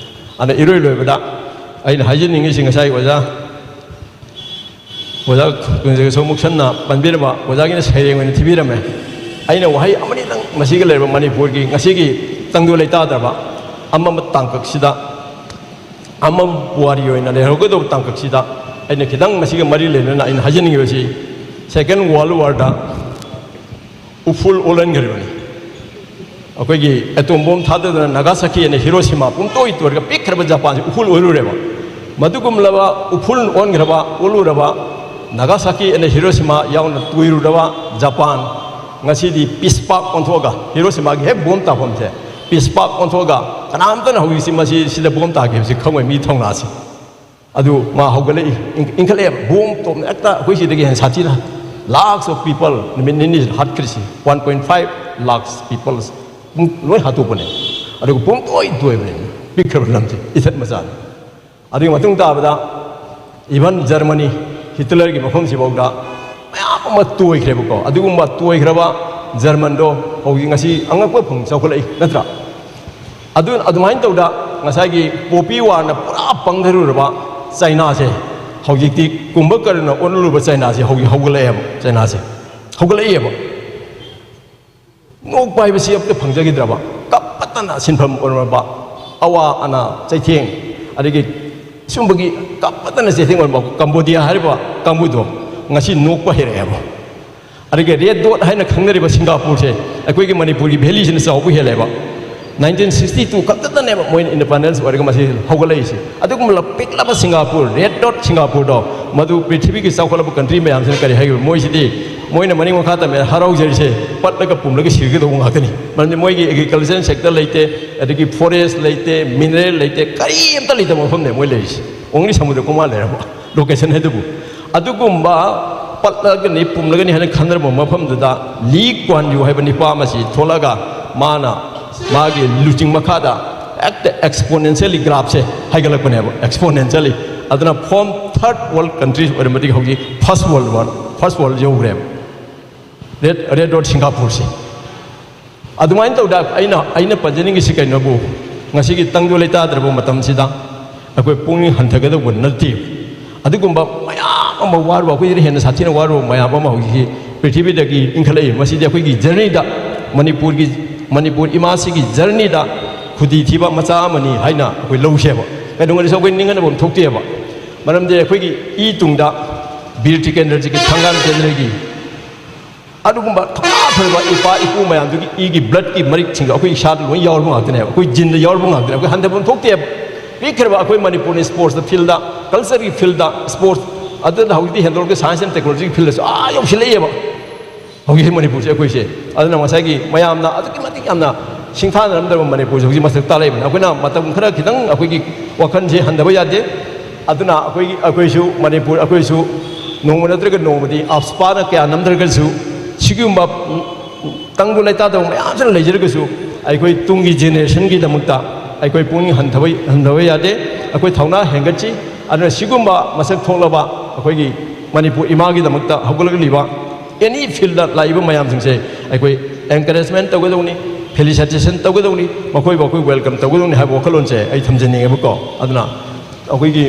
ꯑꯗ ꯏꯔꯣꯏ ꯂꯣꯏꯕꯗ ꯑꯩꯅ ꯍꯥꯏꯖꯅꯤꯡꯉꯤꯁꯤ, ꯉꯁꯥꯏ ꯑꯣꯖꯥ, ꯑꯣꯖꯥ ꯀꯨꯟꯖꯒꯁꯣ ꯃꯨꯛꯁꯟꯅ ꯄꯟꯕꯤꯔꯝꯕ, ꯑꯣꯖꯥꯒꯤꯅ ꯁꯩꯔꯦꯡ ꯑꯣꯏꯅ ꯊꯤꯕꯤꯔꯝꯃꯦ꯫ ꯑꯩꯅ ꯋꯥꯍꯩ ꯑꯃꯅꯤꯗꯪ ꯃꯁꯤꯒ ꯂꯩꯔꯕ ꯃꯅꯤꯄꯨꯔꯒꯤ ꯉꯁꯤꯒꯤ ꯇꯪꯗꯨ ꯂꯩꯇꯥꯗ꯭ꯔꯕ ꯑꯃꯝꯕ ꯇꯥꯡꯀꯛꯁꯤꯗ, ꯑꯃꯝꯕ ꯄꯨꯋꯥꯔꯤ ꯑꯣꯏꯅ ꯂꯩꯍꯧꯒꯗꯧꯕ ꯇꯥꯡꯀꯛꯁꯤꯗ ꯑꯩꯅ ꯈꯤꯇꯪ ꯃꯁꯤꯒ ꯃꯔꯤ ꯂꯩꯅꯅ ꯑꯩꯅ ꯍꯥꯏꯖꯅꯤꯡꯉꯤꯕꯁꯤ, Second World Warꯗ ꯎꯐꯨꯜ ꯑꯣꯜꯍꯟꯈ꯭ꯔꯤꯕꯅꯤ꯫ ꯑꯩꯈꯣꯏꯒꯤ ꯑꯦꯇꯣꯝ ꯕꯣꯝ ꯊꯥꯗꯗꯅ ꯅꯥꯒꯥꯁꯥꯀꯤ ꯑꯅ ꯍꯤꯔꯣꯁꯤꯃꯥ ꯄꯨꯡꯇꯣꯏ ꯇꯣꯏꯔꯒ ꯄꯤꯛꯈ꯭ꯔꯕ ꯖꯄꯥꯟꯁꯤ ꯎꯐꯨꯜ ꯑꯣꯏꯔꯨꯔꯦꯕ꯫ ꯃꯗꯨꯒꯨꯝꯂꯕ ꯎꯐꯨꯜ ꯑꯣꯟꯈ꯭ꯔꯕ, ꯑꯣꯜꯂꯨꯔꯕ ꯅꯥꯒꯥꯁꯥꯀꯤ ꯑꯅ ꯍꯤꯔꯣꯁꯤꯃꯥ ꯌꯥꯎꯅ ꯇꯣꯏꯔꯨꯔꯕ ꯖꯄꯥꯟ ꯉꯁꯤꯗꯤ ꯄꯤꯁ ꯄꯥꯛ ꯑꯣꯟꯊꯣꯛꯑꯒ, ꯍꯤꯔꯣꯁꯤꯃꯥꯒꯤ ꯍꯦꯛ ꯕꯣꯝ ꯇꯥꯐꯝꯁꯦ ꯄꯤꯁ ꯄꯥꯛ ꯑꯣꯟꯊꯣꯛꯑꯒ, ꯀꯅꯥꯝꯇꯅ ꯍꯧꯖꯤꯛꯁꯤ ꯃꯁꯤ ꯁꯤꯗ ꯕꯣꯝ ꯇꯥꯈꯤꯕꯁꯤ ꯈꯪꯉꯣꯏ, ꯃꯤ ꯊꯧꯅꯥꯁꯤ꯫ ꯑꯗꯨ ꯃꯥ ꯍꯧꯒꯠꯂꯛꯏ, ꯏꯟ-, ꯏꯟꯈꯠꯂꯛꯑꯦꯕ꯫ ꯕꯣꯝ ꯇꯣꯞꯅ ꯍꯦꯛꯇ ꯑꯩꯈꯣꯏ ꯁꯤꯗꯒꯤ ꯍꯦꯟꯅ ꯁꯥꯊꯤꯅ, lakhs of people ꯅꯨꯃꯤꯠ ꯅꯤꯅꯤꯁꯤꯗ ꯍꯥꯠꯈ꯭ꯔꯤꯁꯤ, one point five lakhs people ꯄꯨꯡ ꯂꯣꯏ ꯍꯥꯠꯇꯣꯛꯄꯅꯦ꯫ ꯑꯗꯨꯒ ꯄꯨꯡ ꯇꯣꯏ ꯇꯣꯏꯕꯅꯦ, ꯄꯤꯛꯈ꯭ꯔꯕ ꯂꯝꯁꯦ, ꯏꯊꯠ ꯃꯆꯥꯅꯤ꯫ ꯑꯗꯨꯒꯤ ꯃꯇꯨꯡ ꯇꯥꯕꯗ even ꯖꯔꯃꯅꯤ, ꯍꯤꯇꯂꯔꯒꯤ ꯃꯐꯝꯁꯤꯐꯥꯎꯗ ꯃꯌꯥꯝ ꯑꯃ ꯇꯣꯏꯈ꯭ꯔꯦꯕꯀꯣ꯫ ꯑꯗꯨꯒꯨꯝꯕ ꯇꯣꯏꯈ꯭ꯔꯕ ꯖꯔꯃꯟꯗꯣ ꯍꯧꯖꯤꯛ ꯉꯁꯤ ꯑꯉꯛꯄ ꯐꯪ ꯆꯥꯎꯈꯠꯂꯛꯏ, ꯅꯠꯇ꯭ꯔꯥ? ꯑꯗꯨ, ꯑꯗꯨꯃꯥꯏꯅ ꯇꯧꯗ ꯉꯁꯥꯏꯒꯤ ꯄꯣꯄꯤ ꯋꯥꯔꯅ ꯄꯨꯔꯥ ꯄꯪꯊꯔꯨꯔꯕ ꯆꯩꯅꯥꯁꯦ ꯍꯧꯖꯤꯛꯇꯤ ꯀꯨꯝꯚꯀꯔꯅ ꯑꯣꯜꯂꯨꯔꯕ ꯆꯩꯅꯥꯁꯦ ꯍꯧꯖꯤꯛ ꯍꯧꯒꯠꯂꯛꯑꯦꯕ, ꯆꯩꯅꯥꯁꯦ ꯍꯧꯒꯠꯂꯛꯏꯑꯕ꯫ ꯅꯣꯛꯄ ꯍꯥꯏꯕꯁꯤ ꯑꯝꯇ ꯐꯪꯖꯈꯤꯗ꯭ꯔꯕ, ꯀꯞꯄꯇꯅ ꯁꯤꯟꯐꯝ ꯑꯣꯏꯔꯝꯂꯕ ꯑꯋꯥ ꯑꯅꯥ ꯆꯩꯊꯦꯡ, ꯑꯗꯒꯤ ꯁꯨꯝꯕꯒꯤ ꯀꯞꯄꯇꯅ ꯆꯩꯊꯦꯡ ꯑꯣꯏꯔꯝꯕ ꯀꯝꯕꯣꯗꯤꯌꯥ ꯍꯥꯏꯔꯤꯕ ꯀꯥꯡꯕꯨꯗꯣ ꯉꯁꯤ ꯅꯣꯛꯄ ꯍꯩꯔꯛꯑꯦꯕ꯫ ꯑꯗꯒꯤ ꯔꯦꯗ ꯗꯣꯠ ꯍꯥꯏꯅ ꯈꯪꯅꯔꯤꯕ ꯁꯤꯡꯒꯥꯄꯨꯔꯁꯦ ꯑꯩꯈꯣꯏꯒꯤ ꯃꯅꯤꯄꯨꯔꯒꯤ ꯚꯦꯂꯤꯁꯤꯅ ꯆꯥꯎꯕ ꯍꯦꯜꯂꯦꯕ꯫ ꯅꯥꯏꯟꯇꯤꯟ ꯁꯤꯛꯁꯇꯤ ꯇꯨ ꯈꯛꯇꯗꯅꯦꯕ ꯃꯣꯏꯅ ꯏꯟꯗꯤꯄꯦꯟꯗꯦꯟꯁ ꯑꯣꯏꯔꯒ ꯃꯁꯤ ꯍꯧꯒꯠꯂꯛꯏꯁꯦ꯫ ꯑꯗꯨꯒꯨꯝꯕ ꯄꯤꯛꯂꯕ ꯁꯤꯡꯒꯥꯄꯨꯔ, red dot ꯁꯤꯡꯒꯥꯄꯨꯔꯗꯣ, ꯃꯗꯨ ꯄ꯭ꯔꯤꯊꯤꯕꯤꯒꯤ ꯆꯥꯎꯈꯠꯂꯕ ꯀꯟꯇ꯭ꯔꯤ ꯃꯌꯥꯝꯁꯤꯅ ꯀꯔꯤ ꯍꯥꯏꯒꯦ? ꯃꯣꯏꯁꯤꯗꯤ, ꯃꯣꯏꯅ ꯃꯅꯤꯡ ꯃꯈꯥ ꯇꯝꯃꯦ ꯍꯔꯥꯎꯖꯔꯤꯁꯦ, ꯄꯠꯂꯒ ꯄꯨꯝꯂꯒ ꯁꯤꯒꯗꯧꯕ ꯉꯥꯛꯇꯅꯤ꯫ ꯃꯔꯝꯗꯤ ꯃꯣꯏꯒꯤ ꯑꯦꯒ꯭ꯔꯤꯀꯜꯆꯔ ꯁꯦꯛꯇꯔ ꯂꯩꯇꯦ, ꯑꯗꯒꯤ ꯐꯣꯔꯦꯁ ꯂꯩꯇꯦ, ꯃꯤꯅꯔꯦꯜ ꯂꯩꯇꯦ, ꯀꯔꯤꯝꯇ ꯂꯩꯇꯕ ꯃꯐꯝꯅꯦ ꯃꯣꯏ ꯂꯩꯔꯤꯁꯦ꯫ ꯑꯣꯡꯂꯤ ꯁꯃꯨꯗ꯭ꯔ ꯈꯣꯡꯕꯥꯟ ꯂꯩꯔꯕ ꯂꯣꯀꯦꯁꯟ ꯍꯥꯏꯗꯨꯕꯨ꯫ ꯑꯗꯨꯒꯨꯝꯕ ꯄꯠꯂꯒꯅꯤ, ꯄꯨꯝꯂꯒꯅꯤ ꯍꯥꯏꯅ ꯈꯟꯅꯔꯝꯕ ꯃꯐꯝꯗꯨꯗ ꯂꯤ ꯀ꯭ꯋꯥꯟ ꯌꯨ ꯍꯥꯏꯕ ꯅꯤꯄꯥ ꯑꯃꯁꯤ ꯊꯣꯛꯂꯛꯑꯒ, ꯃꯥꯅ ꯃꯥꯒꯤ ꯂꯨꯆꯤꯡ ꯃꯈꯥꯗ ꯍꯦꯛꯇ ꯑꯦꯛꯁꯄꯣꯅꯦꯟꯁꯤꯌꯦꯜꯂꯤ ꯒ꯭ꯔꯥꯐꯁꯦ ꯍꯥꯏꯒꯠꯂꯛꯄꯅꯦꯕ, ꯑꯦꯛꯁꯄꯣꯅꯦꯟꯁꯤꯌꯦꯜꯂꯤ꯫ ꯑꯗꯨꯅ ꯐꯣꯝ ꯊꯥꯔꯠ ꯋꯥꯔꯜ ꯀꯟꯇ꯭ꯔꯤ ꯑꯣꯏꯔꯝꯕꯗꯒꯤ ꯍꯧꯖꯤꯛ ꯐꯥꯔꯁ ꯋꯥꯔꯜ ꯋꯥꯔ, ꯐꯥꯔꯁ ꯋꯥꯔꯜ ꯌꯧꯈ꯭ꯔꯦꯕ꯫ ꯔꯦꯠ ꯔꯦꯠ ꯗꯣꯠ ꯁꯤꯡꯒꯥꯄꯨꯔꯁꯦ꯫ ꯑꯗꯨꯃꯥꯏꯅ ꯇꯧꯗ ꯑꯩꯅ ꯑꯩꯅ ꯄꯟꯖꯅꯤꯡꯉꯤꯁꯤ ꯀꯩꯅꯣꯕꯨ, ꯉꯁꯤꯒꯤ ꯇꯪꯗꯨ ꯂꯩꯇꯥꯗ꯭ꯔꯕ ꯃꯇꯝꯁꯤꯗ ꯑꯩꯈꯣꯏ ꯄꯨꯛꯅꯤꯡ ꯍꯟꯊꯒꯗꯧꯕ ꯅꯠꯇꯦ꯫ ꯑꯗꯨꯒꯨꯝꯕ ꯃꯌꯥꯝ ꯑꯃ ꯋꯥꯔꯨꯕ, ꯑꯩꯈꯣꯏꯗꯒꯤ ꯍꯦꯟꯅ ꯁꯥꯊꯤꯅ ꯋꯥꯔꯨꯕ ꯃꯌꯥꯝ ꯑꯃ ꯍꯧꯖꯤꯛꯁꯤ ꯄ꯭ꯔꯤꯊꯤꯕꯤꯗꯒꯤ ꯏꯟꯈꯠꯂꯛꯏ꯫ ꯃꯁꯤꯗꯤ ꯑꯩꯈꯣꯏꯒꯤ ꯖꯔꯅꯤꯗ, ꯃꯅꯤꯄꯨꯔꯒꯤ, ꯃꯅꯤꯄꯨꯔ ꯏꯃꯥꯁꯤꯒꯤ ꯖꯔꯅꯤꯗ ꯈꯨꯗꯤ ꯊꯤꯕ ꯃꯆꯥ ꯑꯃꯅꯤ ꯍꯥꯏꯅ ꯑꯩꯈꯣꯏ ꯂꯧꯁꯦꯕ꯫ ꯀꯩꯗꯧꯉꯩꯗꯁꯨ ꯑꯩꯈꯣꯏ ꯅꯤꯡꯍꯟꯅꯕ ꯑꯃ ꯊꯣꯛꯇꯦꯕ꯫ ꯃꯔꯝꯗꯤ ꯑꯩꯈꯣꯏꯒꯤ ꯏ ꯇꯨꯡꯗ ꯕꯤꯔ ꯇꯤꯀꯦꯟꯗ꯭ꯔꯖꯤꯠꯀꯤ, ꯊꯥꯡꯒꯥꯜ ꯀꯦꯟꯗ꯭ꯔꯒꯤ ꯑꯗꯨꯒꯨꯝꯕ ꯊꯧꯅꯥ ꯐꯔꯕ ꯏꯄꯥ ꯏꯄꯨ ꯃꯌꯥꯝꯗꯨꯒꯤ ꯏꯒꯤ, ꯕ꯭ꯂꯠꯀꯤ ꯃꯔꯤꯛꯁꯤꯡꯗꯣ ꯑꯩꯈꯣꯏ ꯏꯁꯥꯗ ꯂꯣꯏ ꯌꯥꯎꯔꯕ ꯉꯥꯛꯇꯅꯦꯕ, ꯑꯩꯈꯣꯏ ꯖꯤꯟꯗ ꯌꯥꯎꯔꯕ ꯉꯥꯛꯇꯅꯦ꯫ ꯑꯩꯈꯣꯏ ꯍꯟꯊꯐꯝ ꯊꯣꯛꯇꯦꯕ꯫ ꯄꯤꯛꯈ꯭ꯔꯕ ꯑꯩꯈꯣꯏ ꯃꯅꯤꯄꯨꯔꯅ ꯏꯁꯄꯣꯔꯠꯁꯇ ꯐꯤꯜꯗ, ꯀꯜꯆꯔꯒꯤ ꯐꯤꯜꯗ, ꯏꯁꯄꯣꯔꯠꯁ, ꯑꯗꯨꯅ ꯍꯧꯖꯤꯛꯇꯤ ꯍꯦꯟꯗꯣꯛꯑꯒ ꯁꯥꯏꯟꯁ ꯑꯦꯟ ꯇꯦꯛꯅꯣꯂꯣꯖꯤꯒꯤ ꯐꯤꯜꯗꯁꯨ ꯑꯥ ꯌꯧꯁꯤꯜꯂꯛꯑꯦꯕ ꯍꯧꯖꯤꯛ ꯃꯅꯤꯄꯨꯔꯁꯦ ꯑꯩꯈꯣꯏꯁꯦ꯫ ꯑꯗꯨꯅ ꯉꯁꯥꯏꯒꯤ ꯃꯌꯥꯝꯅ ꯑꯗꯨꯛꯀꯤ ꯃꯇꯤꯛ ꯌꯥꯝꯅ ꯁꯤꯡꯊꯥꯅꯔꯝꯗꯕ ꯃꯅꯤꯄꯨꯔꯁꯦ ꯍꯧꯖꯤꯛ ꯃꯁꯛ ꯇꯥꯛꯂꯛꯏꯕꯅꯤ꯫ ꯑꯩꯈꯣꯏꯅ ꯃꯇꯝ ꯈꯔ ꯈꯤꯇꯪ ꯑꯩꯈꯣꯏꯒꯤ ꯋꯥꯈꯜꯁꯦ ꯍꯟꯊꯕ ꯌꯥꯗꯦ꯫ ꯑꯗꯨꯅ ꯑꯩꯈꯣꯏꯒꯤ, ꯑꯩꯈꯣꯏꯁꯨ ꯃꯅꯤꯄꯨꯔ, ꯑꯩꯈꯣꯏꯁꯨ ꯅꯣꯡꯃ ꯅꯠꯇ꯭ꯔꯒ ꯅꯣꯡꯃꯗꯤ ꯑꯞꯁꯄꯥꯅ ꯀꯌꯥ ꯅꯝꯗ꯭ꯔꯒꯁꯨ, ꯁꯤꯒꯨꯝꯕ ꯇꯪꯗꯨ ꯂꯩꯇꯥꯗꯕ ꯃꯌꯥꯝꯁꯤꯅ ꯂꯩꯖꯔꯒꯁꯨ, ꯑꯩꯈꯣꯏ ꯇꯨꯡꯒꯤ ꯖꯦꯅꯦꯔꯦꯁꯟꯒꯤꯗꯃꯛꯇ ꯑꯩꯈꯣꯏ ꯄꯨꯛꯅꯤꯡ ꯍꯟꯊꯕ, ꯍꯟꯊꯕ ꯌꯥꯗꯦ꯫ ꯑꯩꯈꯣꯏ ꯊꯧꯅꯥ ꯍꯦꯟꯒꯠꯁꯤ꯫ ꯑꯗꯨꯅ ꯁꯤꯒꯨꯝꯕ ꯃꯁꯛ ꯊꯣꯛꯂꯕ ꯑꯩꯈꯣꯏꯒꯤ ꯃꯅꯤꯄꯨꯔ ꯏꯃꯥꯒꯤꯗꯃꯛꯇ ꯍꯧꯒꯠꯂꯛꯂꯤꯕ ꯑꯦꯅꯤ ꯐꯤꯜꯗ ꯂꯥꯛꯏꯕ ꯃꯌꯥꯝꯁꯤꯡꯁꯦ ꯑꯩꯈꯣꯏ ꯑꯦꯟꯀꯔꯦꯖꯃꯦꯟ ꯇꯧꯒꯗꯧꯅꯤ, ꯐꯦꯂꯤꯁꯤꯇꯦꯁꯟ ꯇꯧꯒꯗꯧꯅꯤ, ꯃꯈꯣꯏꯕꯨ ꯑꯩꯈꯣꯏ ꯋꯦꯜꯀꯝ ꯇꯧꯒꯗꯧꯅꯤ ꯍꯥꯏꯕ ꯋꯥꯈꯜꯂꯣꯟꯁꯦ ꯑꯩ ꯊꯝꯖꯅꯤꯡꯉꯦꯕꯀꯣ꯫ ꯑꯗꯨꯅ ꯑꯩꯈꯣꯏꯒꯤ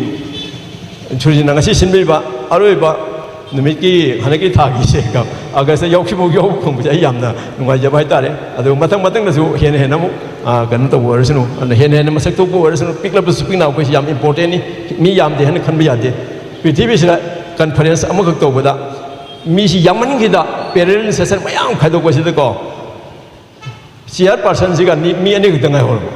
ꯁꯨꯔꯖꯤꯠꯅ ꯉꯁꯤ ꯁꯤꯟꯕꯤꯕ ꯑꯔꯣꯏꯕ ꯅꯨꯃꯤꯠꯀꯤ, ꯍꯟꯗꯛꯀꯤ ꯊꯥꯒꯤꯁꯦ ꯀꯣ, ꯑꯥꯒꯁꯇ ꯌꯥꯎꯈꯤꯕ, ꯌꯥꯎꯕ ꯐꯪꯕꯁꯦ ꯑꯩ ꯌꯥꯝꯅ ꯅꯨꯡꯉꯥꯏꯖꯕ ꯍꯥꯏꯇꯥꯔꯦ꯫ ꯑꯗꯨ ꯃꯊꯪ ꯃꯊꯪꯗꯁꯨ ꯍꯦꯟꯅ ꯍꯦꯟꯅ ꯑꯃꯨꯛ, ꯑ, ꯀꯩꯅꯣ ꯇꯧꯕ ꯑꯣꯏꯔꯁꯅꯨ, ꯑꯗꯨꯅ ꯍꯦꯟꯅ ꯍꯦꯟꯅ ꯃꯁꯛ ꯊꯣꯛꯄ ꯑꯣꯏꯔꯁꯅꯨ, ꯄꯤꯛꯂꯕꯁꯨ ꯄꯤꯛꯅ ꯑꯩꯈꯣꯏꯁꯤ ꯌꯥꯝ ꯏꯝꯄꯣꯔꯇꯦꯟꯅꯤ꯫ ꯃꯤ ꯌꯥꯝꯗꯦ ꯍꯥꯏꯅ ꯈꯟꯕ ꯌꯥꯗꯦ꯫ ꯄ꯭ꯔꯤꯊꯤꯕꯤꯁꯤꯗ ꯀꯟꯐꯔꯦꯟꯁ ꯑꯃꯈꯛ ꯇꯧꯕꯗ ꯃꯤꯁꯤ ꯌꯥꯝꯃꯟꯈꯤꯗ, ꯄꯦꯔꯦꯂꯦꯜ ꯁꯦꯁꯟ ꯃꯌꯥꯝ ꯈꯥꯏꯗꯣꯛꯄꯁꯤꯗꯀꯣ, ꯆꯤꯌꯔ ꯄꯥꯔꯁꯟꯁꯤꯒ ꯃꯤ, ꯃꯤ ꯑꯅꯤꯈꯛꯇ ꯉꯥꯏꯍꯧꯔꯕ꯫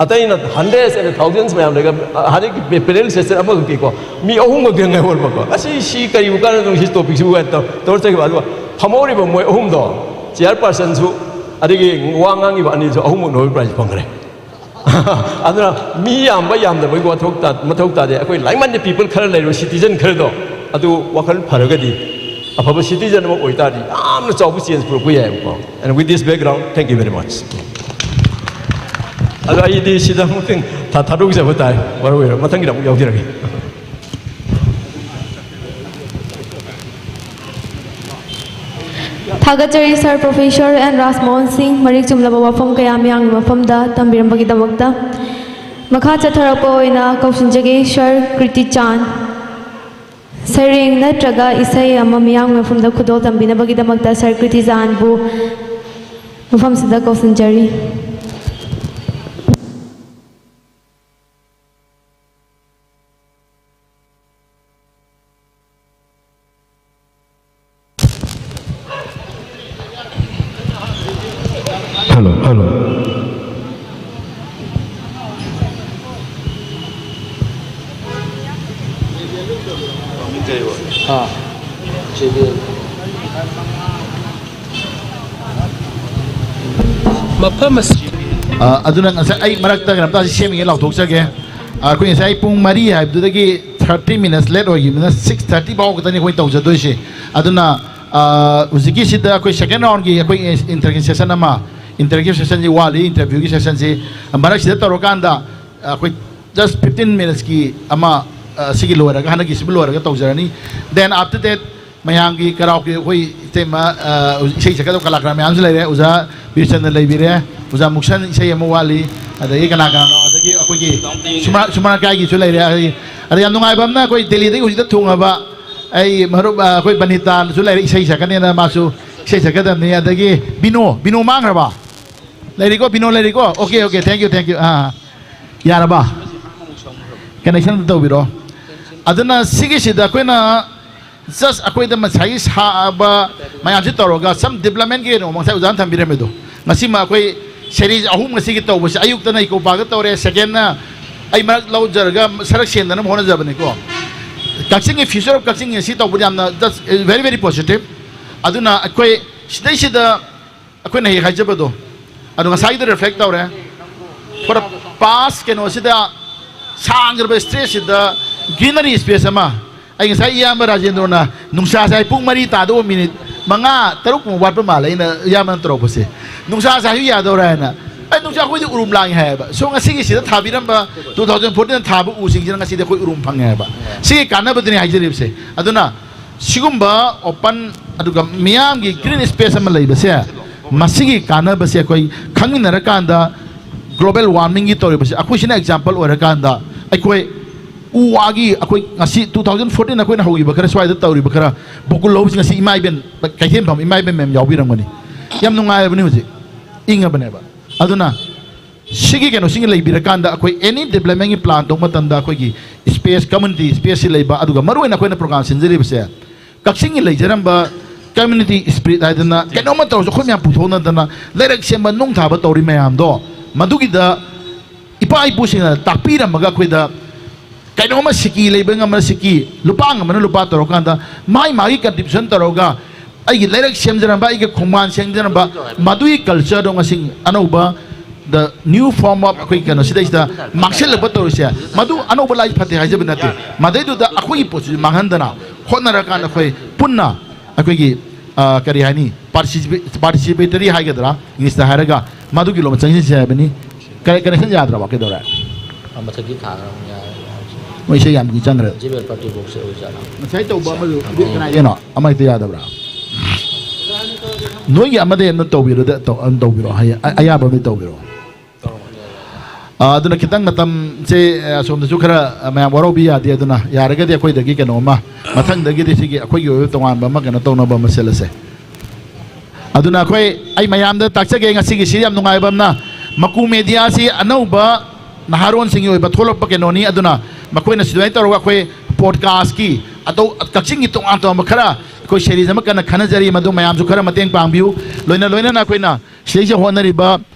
ꯑꯇꯩꯅ ꯍꯟꯗ꯭ꯔꯦꯠꯁ ꯑꯦꯟ ꯊꯥꯎꯖꯟꯁ ꯃꯌꯥꯝ ꯂꯩꯔꯒ, ꯍꯟꯗꯛꯀꯤ ꯄꯦ-, ꯄꯦꯅꯦꯜ ꯁꯦꯁꯟ ꯑꯃꯈꯛꯀꯤꯀꯣ, ꯃꯤ ꯑꯍꯨꯝꯈꯛꯇ ꯉꯥꯏꯍꯧꯔꯕꯀꯣ꯫ ꯑꯁꯤ, ꯁꯤ ꯀꯔꯤꯕꯨ ꯀꯥꯟꯅꯗꯣꯏꯅꯣ, ꯁꯤ ꯇꯣꯄꯤꯛꯁꯤꯕꯨ ꯀꯥꯏꯅ ꯇꯧ-, ꯇꯧꯔ ꯆꯠꯈꯤꯕ꯫ ꯑꯗꯨꯒ ꯐꯝꯍꯧꯔꯤꯕ ꯃꯣꯏ ꯑꯍꯨꯝꯗꯣ, ꯆꯤꯌꯔ ꯄꯥꯔꯁꯟꯁꯨ, ꯑꯗꯒꯤ ꯋꯥ ꯉꯥꯡꯉꯤꯕ ꯑꯅꯤꯁꯨ, ꯑꯍꯨꯝꯃꯛ ꯅꯣꯕꯦꯜ ꯄ꯭ꯔꯥꯏꯖ ꯐꯪꯈ꯭ꯔꯦ꯫ ꯑꯗꯨꯅ ꯃꯤ ꯌꯥꯝꯕ ꯌꯥꯝꯗꯕꯒꯤ ꯋꯥꯊꯣꯛ ꯇꯥ-, ꯃꯊꯧ ꯇꯥꯗꯦ꯫ ꯑꯩꯈꯣꯏ like-minded people ꯈꯔ ꯂꯩꯔꯤꯕ citizen ꯈꯔꯗꯣ, ꯑꯗꯨ ꯋꯥꯈꯜ ꯐꯔꯒꯗꯤ, ꯑꯐꯕ citizen ꯑꯃ ꯑꯣꯏꯇꯥꯔꯗꯤ ꯌꯥꯝꯅ ꯆꯥꯎꯕ change ꯄꯨꯔꯛꯄ ꯌꯥꯏꯕꯀꯣ꯫ And with this background, thank you very much. ꯑꯗꯣ ꯑꯩꯗꯤ ꯁꯤꯗ ꯑꯃꯨꯛꯇꯪ ꯊꯥ-, ꯊꯥꯗꯣꯛꯆꯕ ꯇꯥꯏ, ꯃꯔꯨ ꯑꯣꯏꯅ ꯃꯊꯪꯒꯤꯗ ꯑꯃꯨꯛ ꯌꯥꯎꯖꯔꯒꯦ꯫ ꯊꯥꯒꯠꯆꯔꯤ ꯁꯥꯔ ꯄ꯭ꯔꯣꯐꯦꯁꯔ ꯑꯦꯟ ꯔꯥꯖꯃꯣꯍꯟ ꯁꯤꯡ, ꯃꯔꯤꯛ ꯆꯨꯝꯂꯕ ꯋꯥꯐꯝ ꯀꯌꯥ ꯃꯤꯌꯥꯝꯒꯤ ꯃꯐꯝꯗ ꯇꯝꯕꯤꯔꯝꯕꯒꯤꯗꯃꯛꯇ꯫ ꯃꯈꯥ ꯆꯠꯊꯔꯛꯄ ꯑꯣꯏꯅ ꯀꯧꯁꯤꯟꯖꯒꯦ ꯁꯥꯔ ꯀ꯭ꯔꯤꯇꯤꯆꯥꯟ꯫ ꯁꯩꯔꯦꯡ ꯅꯠꯇ꯭ꯔꯒ ꯏꯁꯩ ꯑꯃ ꯃꯤꯌꯥꯝꯒꯤ ꯃꯐꯝꯗ ꯈꯨꯗꯣꯜ ꯇꯝꯕꯤꯅꯕꯒꯤꯗꯃꯛꯇ ꯁꯥꯔ ꯀ꯭ꯔꯤꯇꯤꯆꯥꯟꯕꯨ ꯃꯐꯝꯁꯤꯗ ꯀꯧꯁꯤꯟꯖꯔꯤ꯫ Hello, hello. ꯑꯥ, ꯖꯦ ꯕꯤ ꯑꯦꯜ꯫ ꯃꯐꯝ ꯑꯁꯤ ꯑ, ꯑꯗꯨꯅ ꯉꯁꯥꯏ ꯑꯩ ꯃꯔꯛꯇ ꯀꯩꯅꯣꯝꯇ ꯁꯦꯝꯃꯤꯉꯩ ꯂꯥꯎꯊꯣꯛꯆꯒꯦ꯫ ꯑ, ꯑꯩꯈꯣꯏ ꯉꯁꯥꯏ ꯄꯨꯡ ꯃꯔꯤ ꯍꯥꯏꯕꯗꯨꯗꯒꯤ thirty minutes late ꯑꯣꯏꯈꯤꯕꯅꯤꯅ, six thirty ꯐꯥꯎ ꯈꯛꯇꯅꯤ ꯑꯩꯈꯣꯏ ꯇꯧꯖꯗꯣꯏꯁꯦ꯫ ꯑꯗꯨꯅ, ꯑ, ꯍꯧꯖꯤꯛꯀꯤꯁꯤꯗ ꯑꯩꯈꯣꯏ second round-ꯒꯤ ꯑꯩꯈꯣꯏ interactive session ꯑꯃ, interactive session-ꯁꯤ ꯋꯥꯠꯂꯤ, interview-ꯒꯤ session-ꯁꯤ ꯃꯔꯛꯁꯤꯗ ꯇꯧꯔꯀꯥꯟꯗ, ꯑ, ꯑꯩꯈꯣꯏ just fifteen minutes-ꯀꯤ ꯑꯃ, ꯑ, ꯁꯤꯒꯤ ꯂꯣꯏꯔꯒ, ꯍꯟꯗꯛꯀꯤꯁꯤꯕꯨ ꯂꯣꯏꯔꯒ ꯇꯧꯖꯔꯅꯤ꯫ Then after that, ꯃꯌꯥꯝꯒꯤ ꯀꯔꯥꯎꯀꯤ ꯑꯩꯈꯣꯏ ꯏꯇꯩꯃ, ꯑ, ꯏꯁꯩ ꯁꯛꯀꯗꯕ ꯀꯂꯥꯀꯥꯔ ꯃꯌꯥꯝꯁꯨ ꯂꯩꯔꯦ꯫ ꯑꯣꯖꯥ ꯕꯤꯔꯆꯟꯗ꯭ꯔ ꯂꯩꯕꯤꯔꯦ, ꯑꯣꯖꯥ ꯃꯨꯛꯁꯟ ꯏꯁꯩ ꯑꯃ ꯋꯥꯠꯂꯤ, ꯑꯗꯒꯤ ꯀꯅꯥ ꯀꯅꯥꯅꯣ, ꯑꯗꯒꯤ ꯑꯩꯈꯣꯏꯒꯤ ꯁꯨꯃꯥ-, ꯁꯨꯃꯥꯅ ꯀꯥꯏꯒꯤꯁꯨ ꯂꯩꯔꯦ꯫ ꯑꯗꯒꯤ, ꯑꯗ ꯌꯥꯝ ꯅꯨꯡꯉꯥꯏꯕ ꯑꯃꯅ, ꯑꯩꯈꯣꯏ ꯗꯦꯜꯂꯤꯗꯒꯤ ꯍꯧꯖꯤꯛꯇ ꯊꯨꯡꯉꯕ ꯑꯩ ꯃꯔꯨꯞ, ꯑ, ꯑꯩꯈꯣꯏ ꯕꯅꯤꯇꯥꯅꯁꯨ ꯂꯩꯔꯦ, ꯏꯁꯩ ꯁꯛꯀꯅꯦꯅ ꯃꯥꯁꯨ ꯏꯁꯩ ꯁꯛꯀꯗꯕꯅꯤ꯫ ꯑꯗꯒꯤ ꯕꯤꯅꯣ, ꯕꯤꯅꯣ ꯃꯥꯡꯈ꯭ꯔꯕ? ꯂꯩꯔꯤꯀꯣ, ꯕꯤꯅꯣ ꯂꯩꯔꯤꯀꯣ? Okay, okay, thank you, thank you꯫ ꯑꯥ, ꯌꯥꯔꯕ? Connection ꯑꯝꯇ ꯇꯧꯕꯤꯔꯣ꯫ ꯑꯗꯨꯅ ꯁꯤꯒꯤꯁꯤꯗ ꯑꯩꯈꯣꯏꯅ just ꯑꯩꯈꯣꯏꯗ ꯉꯁꯥꯏꯒꯤ ꯁꯥꯕ ꯃꯌꯥꯝꯁꯤ ꯇꯧꯔꯒ some development-ꯀꯤ ꯀꯩꯅꯣ ꯉꯁꯥꯏ ꯑꯣꯖꯥꯅ ꯊꯝꯕꯤꯔꯝꯃꯤꯗꯣ, ꯉꯁꯤꯃ ꯑꯩꯈꯣꯏ series ꯑꯍꯨꯝ ꯉꯁꯤꯒꯤ ꯇꯧꯕꯁꯦ, ꯑꯌꯨꯛꯇꯅ ꯏꯀꯣ ꯄꯥꯔꯛꯇ ꯇꯧꯔꯦ, secondꯅ ꯑꯩ ꯃꯔꯛ ꯂꯧꯖꯔꯒ ꯁꯔꯛ ꯁꯦꯡꯗꯅꯕ ꯍꯣꯠꯅꯖꯕꯅꯤꯀꯣ꯫ ꯀꯛꯆꯤꯡꯒꯤ future of ꯀꯛꯆꯤꯡ ꯉꯁꯤ ꯇꯧꯕꯗꯤ ꯌꯥꯝꯅ, that's very very positive꯫ ꯑꯗꯨꯅ ꯑꯩꯈꯣꯏ ꯁꯤꯗꯩꯁꯤꯗ ꯑꯩꯈꯣꯏꯅ ꯍꯦꯛ ꯍꯥꯏꯖꯕꯗꯣ, ꯑꯗꯣ ꯉꯁꯥꯏꯒꯤꯗꯣ reflect ꯇꯧꯔꯦ꯫ For past ꯀꯩꯅꯣꯁꯤꯗ, ꯁꯥꯡꯈ꯭ꯔꯕ stretchꯁꯤꯗ greenery space ꯑꯃ, ꯑꯩ ꯉꯁꯥꯏ ꯏꯌꯥꯝꯕ ꯔꯥꯖꯦꯟꯗ꯭ꯔꯣꯅ ꯅꯨꯡꯁꯥ ꯁꯥꯏ, ꯄꯨꯡ ꯃꯔꯤ ꯇꯥꯗꯧꯕ minute ꯃꯉꯥ ꯇꯔꯨꯛ ꯀꯨꯝꯕ ꯋꯥꯠꯄ ꯃꯥꯜꯂꯦ ꯑꯩꯅ ꯏꯌꯥꯝꯕꯅ ꯇꯧꯔꯛꯄꯁꯦ꯫ "ꯅꯨꯡꯁꯥ ꯁꯥꯏꯁꯨ ꯌꯥꯗꯧꯔꯥ?" ꯍꯥꯏꯅ꯫ ꯑꯩ, "ꯅꯨꯡꯁꯥ ꯑꯩꯈꯣꯏꯗꯤ ꯎꯔꯨꯝ ꯂꯥꯡꯉꯤ" ꯍꯥꯏꯌꯦꯕ꯫ So ꯉꯁꯤꯒꯤ ꯁꯤꯗ ꯊꯥꯕꯤꯔꯝꯕ two thousand fourteen ꯊꯥꯕ ꯎꯁꯤꯡꯁꯤꯅ ꯉꯁꯤꯗꯤ ꯑꯩꯈꯣꯏ ꯎꯔꯨꯝ ꯐꯪꯉꯦ ꯍꯥꯏꯕ꯫ ꯁꯤꯒꯤ ꯀꯥꯟꯅꯕꯗꯨꯅꯤ ꯍꯥꯏꯖꯔꯤꯕꯁꯦ꯫ ꯑꯗꯨꯅ ꯁꯤꯒꯨꯝꯕ open, ꯑꯗꯨꯒ ꯃꯤꯌꯥꯝꯒꯤ green space ꯑꯃ ꯂꯩꯕꯁꯦ, ꯃꯁꯤꯒꯤ ꯀꯥꯟꯅꯕꯁꯦ ꯑꯩꯈꯣꯏ ꯈꯪꯃꯤꯟꯅꯔꯀꯥꯟꯗ, global warmingꯒꯤ ꯇꯧꯔꯤꯕꯁꯦ ꯑꯩꯈꯣꯏꯁꯤꯅ example ꯑꯣꯏꯔꯀꯥꯟꯗ, ꯑꯩꯈꯣꯏ ꯎ ꯋꯥꯒꯤ, ꯑꯩꯈꯣꯏ ꯉꯁꯤ two thousand fourteen ꯑꯩꯈꯣꯏꯅ ꯍꯧꯈꯤꯕ ꯈꯔ, ꯁ꯭ꯋꯥꯏꯗ ꯇꯧꯔꯤꯕ ꯈꯔ ꯕꯣꯀꯨꯜ ꯍꯧꯕꯁꯤ ꯉꯁꯤ ꯏꯃꯥ ꯏꯕꯦꯟ, ꯀꯩꯊꯦꯜ ꯐꯝ ꯏꯃꯥ ꯏꯕꯦꯟ ꯃꯌꯥꯝ ꯌꯥꯎꯕꯤꯔꯝꯒꯅꯤ꯫ ꯌꯥꯝ ꯅꯨꯡꯉꯥꯏꯔꯕꯅꯤ ꯍꯧꯖꯤꯛ, ꯏꯪꯉꯕꯅꯦꯕ꯫ ꯑꯗꯨꯅ ꯁꯤꯒꯤ ꯀꯩꯅꯣꯁꯤꯡ ꯂꯩꯕꯤꯔꯀꯥꯟꯗ, ꯑꯩꯈꯣꯏ any developmentꯒꯤ plan ꯇꯧꯕ ꯃꯇꯝꯗ ꯑꯩꯈꯣꯏꯒꯤ space, community spaceꯁꯤ ꯂꯩꯕ, ꯑꯗꯨꯒ ꯃꯔꯨꯑꯣꯏꯅ ꯑꯩꯈꯣꯏꯅ program ꯁꯤꯟꯖꯔꯤꯕꯁꯦ ꯀꯛꯆꯤꯡꯒꯤ ꯂꯩꯖꯔꯝꯕ community spirit ꯍꯥꯏꯗꯅ, ꯀꯩꯅꯣꯝꯃ ꯇꯧꯔꯁꯨ ꯑꯩꯈꯣꯏ ꯃꯌꯥꯝ ꯄꯨꯊꯣꯛꯅꯗꯅ ꯂꯩꯔꯛ ꯁꯦꯝꯕ, ꯅꯨꯡ ꯊꯥꯕ ꯇꯧꯔꯤ ꯃꯌꯥꯝꯗꯣ, ꯃꯗꯨꯒꯤꯗ ꯏꯄꯥ ꯏꯄꯨꯁꯤꯡꯅ ꯇꯥꯛꯄꯤꯔꯝꯃꯒ ꯑꯩꯈꯣꯏꯗ ꯀꯩꯅꯣꯝꯃ ꯁꯤꯀꯤ ꯂꯩꯕ ꯉꯝꯕꯅ ꯁꯤꯀꯤ, ꯂꯨꯄꯥ ꯉꯝꯕꯅ ꯂꯨꯄꯥ ꯇꯧꯔꯀꯥꯟꯗ ꯃꯥꯒꯤ ꯃꯥꯒꯤ contribution ꯇꯧꯔꯒ ꯑꯩꯒꯤ ꯂꯩꯔꯛ ꯁꯦꯝꯖꯔꯝꯕ, ꯑꯩꯒꯤ ꯈꯣꯡꯕꯥꯟ ꯁꯦꯝꯖꯔꯝꯕ, ꯃꯗꯨꯒꯤ cultureꯗꯣ ꯉꯁꯤ ꯑꯅꯧꯕ, the new form of ꯑꯩꯈꯣꯏꯒꯤ ꯀꯩꯅꯣꯁꯤꯗꯩꯁꯤꯗ ꯃꯥꯡꯁꯤꯜꯂꯛꯄ ꯇꯧꯔꯤꯁꯦ, ꯃꯗꯨ ꯑꯅꯧꯕ ꯂꯥꯏ ꯐꯠꯇꯦ ꯍꯥꯏꯖꯕ ꯅꯠꯇꯦ꯫ ꯃꯗꯩꯗꯨꯗ ꯑꯩꯈꯣꯏꯒꯤ ꯄꯣꯠꯁꯤꯁꯨ ꯃꯥꯡꯍꯟꯗꯅ ꯍꯣꯠꯅꯔꯀꯥꯟꯗ ꯑꯩꯈꯣꯏ ꯄꯨꯟꯅ ꯑꯩꯈꯣꯏꯒꯤ, ꯑ, ꯀꯔꯤ ꯍꯥꯏꯅꯤ, participatory ꯍꯥꯏꯒꯗ꯭ꯔꯥ, Englishꯇ ꯍꯥꯏꯔꯒ, ꯃꯗꯨꯒꯤ ꯂꯣꯝꯗ ꯆꯪꯁꯤꯟꯁꯦ ꯍꯥꯏꯕꯅꯤ꯫ ꯀꯔꯦ-, connection ꯌꯥꯗ꯭ꯔꯕ? ꯀꯩꯗꯧꯔꯦ? ꯑ, ꯃꯊꯛꯀꯤ ꯊꯥꯔ ꯑꯃꯨꯛ ꯌꯥꯔꯦ, ꯌꯥꯔꯦ꯫ ꯃꯣꯏ ꯏꯁꯩ ꯌꯥꯝ ꯆꯪꯈ꯭ꯔꯦ꯫ Gmail party box ꯑꯣꯏꯖꯥꯠꯂꯣ? ꯉꯁꯥꯏ ꯇꯧꯕ ꯑꯃꯗꯨ ꯀꯅꯥꯒꯤꯅꯣ? ꯑꯃ ꯍꯦꯛꯇ ꯌꯥꯗꯕ꯭ꯔꯥ? ꯅꯣꯏꯒꯤ ꯑꯃꯗꯩ ꯑꯃ ꯇꯧꯕꯤꯔꯣꯗ, ꯇꯧ-, ꯑꯝ ꯇꯧꯕꯤꯔꯣ꯫ ꯍꯌꯦꯡ ꯑ-, ꯑꯌꯥꯕ ꯑꯃꯗꯤ ꯇꯧꯕꯤꯔꯣ꯫ ꯑ, ꯑꯗꯨꯅ ꯈꯤꯇꯪ ꯃꯇꯝꯁꯦ, ꯑ, ꯑꯁꯣꯝꯗꯁꯨ ꯈꯔ, ꯑ, ꯃꯌꯥꯝ ꯋꯥꯔꯧꯕꯤ ꯌꯥꯗꯦ꯫ ꯑꯗꯨꯅ ꯌꯥꯔꯒꯗꯤ ꯑꯩꯈꯣꯏꯗꯒꯤ ꯀꯩꯅꯣꯝꯃ, ꯃꯊꯪꯗꯒꯤꯗꯤ ꯁꯤꯒꯤ ꯑꯩꯈꯣꯏꯒꯤ ꯑꯣꯏꯕ ꯇꯣꯉꯥꯟꯕ ꯑꯃ ꯀꯩꯅꯣ ꯇꯧꯅꯕ ꯑꯃ ꯁꯤꯜꯂꯁꯦ꯫ ꯑꯗꯨꯅ ꯑꯩꯈꯣꯏ, ꯑꯩ ꯃꯌꯥꯝꯗ ꯇꯥꯛꯆꯒꯦ, ꯉꯁꯤꯒꯤꯁꯤ ꯌꯥꯝ ꯅꯨꯡꯉꯥꯏꯕ ꯑꯃꯅ, ꯃꯀꯨ ꯃꯦꯗꯤꯌꯥꯁꯤ ꯑꯅꯧꯕ ꯅꯍꯥꯔꯣꯟꯁꯤꯡꯒꯤ ꯑꯣꯏꯕ ꯊꯣꯛꯂꯛꯄ ꯀꯩꯅꯣꯅꯤ꯫ ꯑꯗꯨꯅ ꯃꯈꯣꯏꯅ ꯁꯨꯃꯥꯏꯅ ꯇꯧꯔꯒ ꯑꯩꯈꯣꯏ ꯄꯣꯗꯀꯥꯁꯀꯤ ꯑꯇꯧ-, ꯀꯛꯆꯤꯡꯒꯤ ꯇꯣꯉꯥꯟ ꯇꯣꯉꯥꯟꯕ ꯈꯔ ꯑꯩꯈꯣꯏ ꯁꯦꯔꯤꯁ ꯑꯃ ꯀꯟꯅ ꯈꯟꯅꯖꯔꯤ, ꯃꯗꯨ ꯃꯌꯥꯝꯁꯨ ꯈꯔ ꯃꯇꯦꯡ ꯄꯥꯡꯕꯤꯌꯨ꯫ ꯂꯣꯏꯅ ꯂꯣꯏꯅꯅ ꯑꯩꯈꯣꯏꯅ ꯁꯤꯗꯩꯁꯤꯗ ꯍꯣꯠꯅꯔꯤꯕ,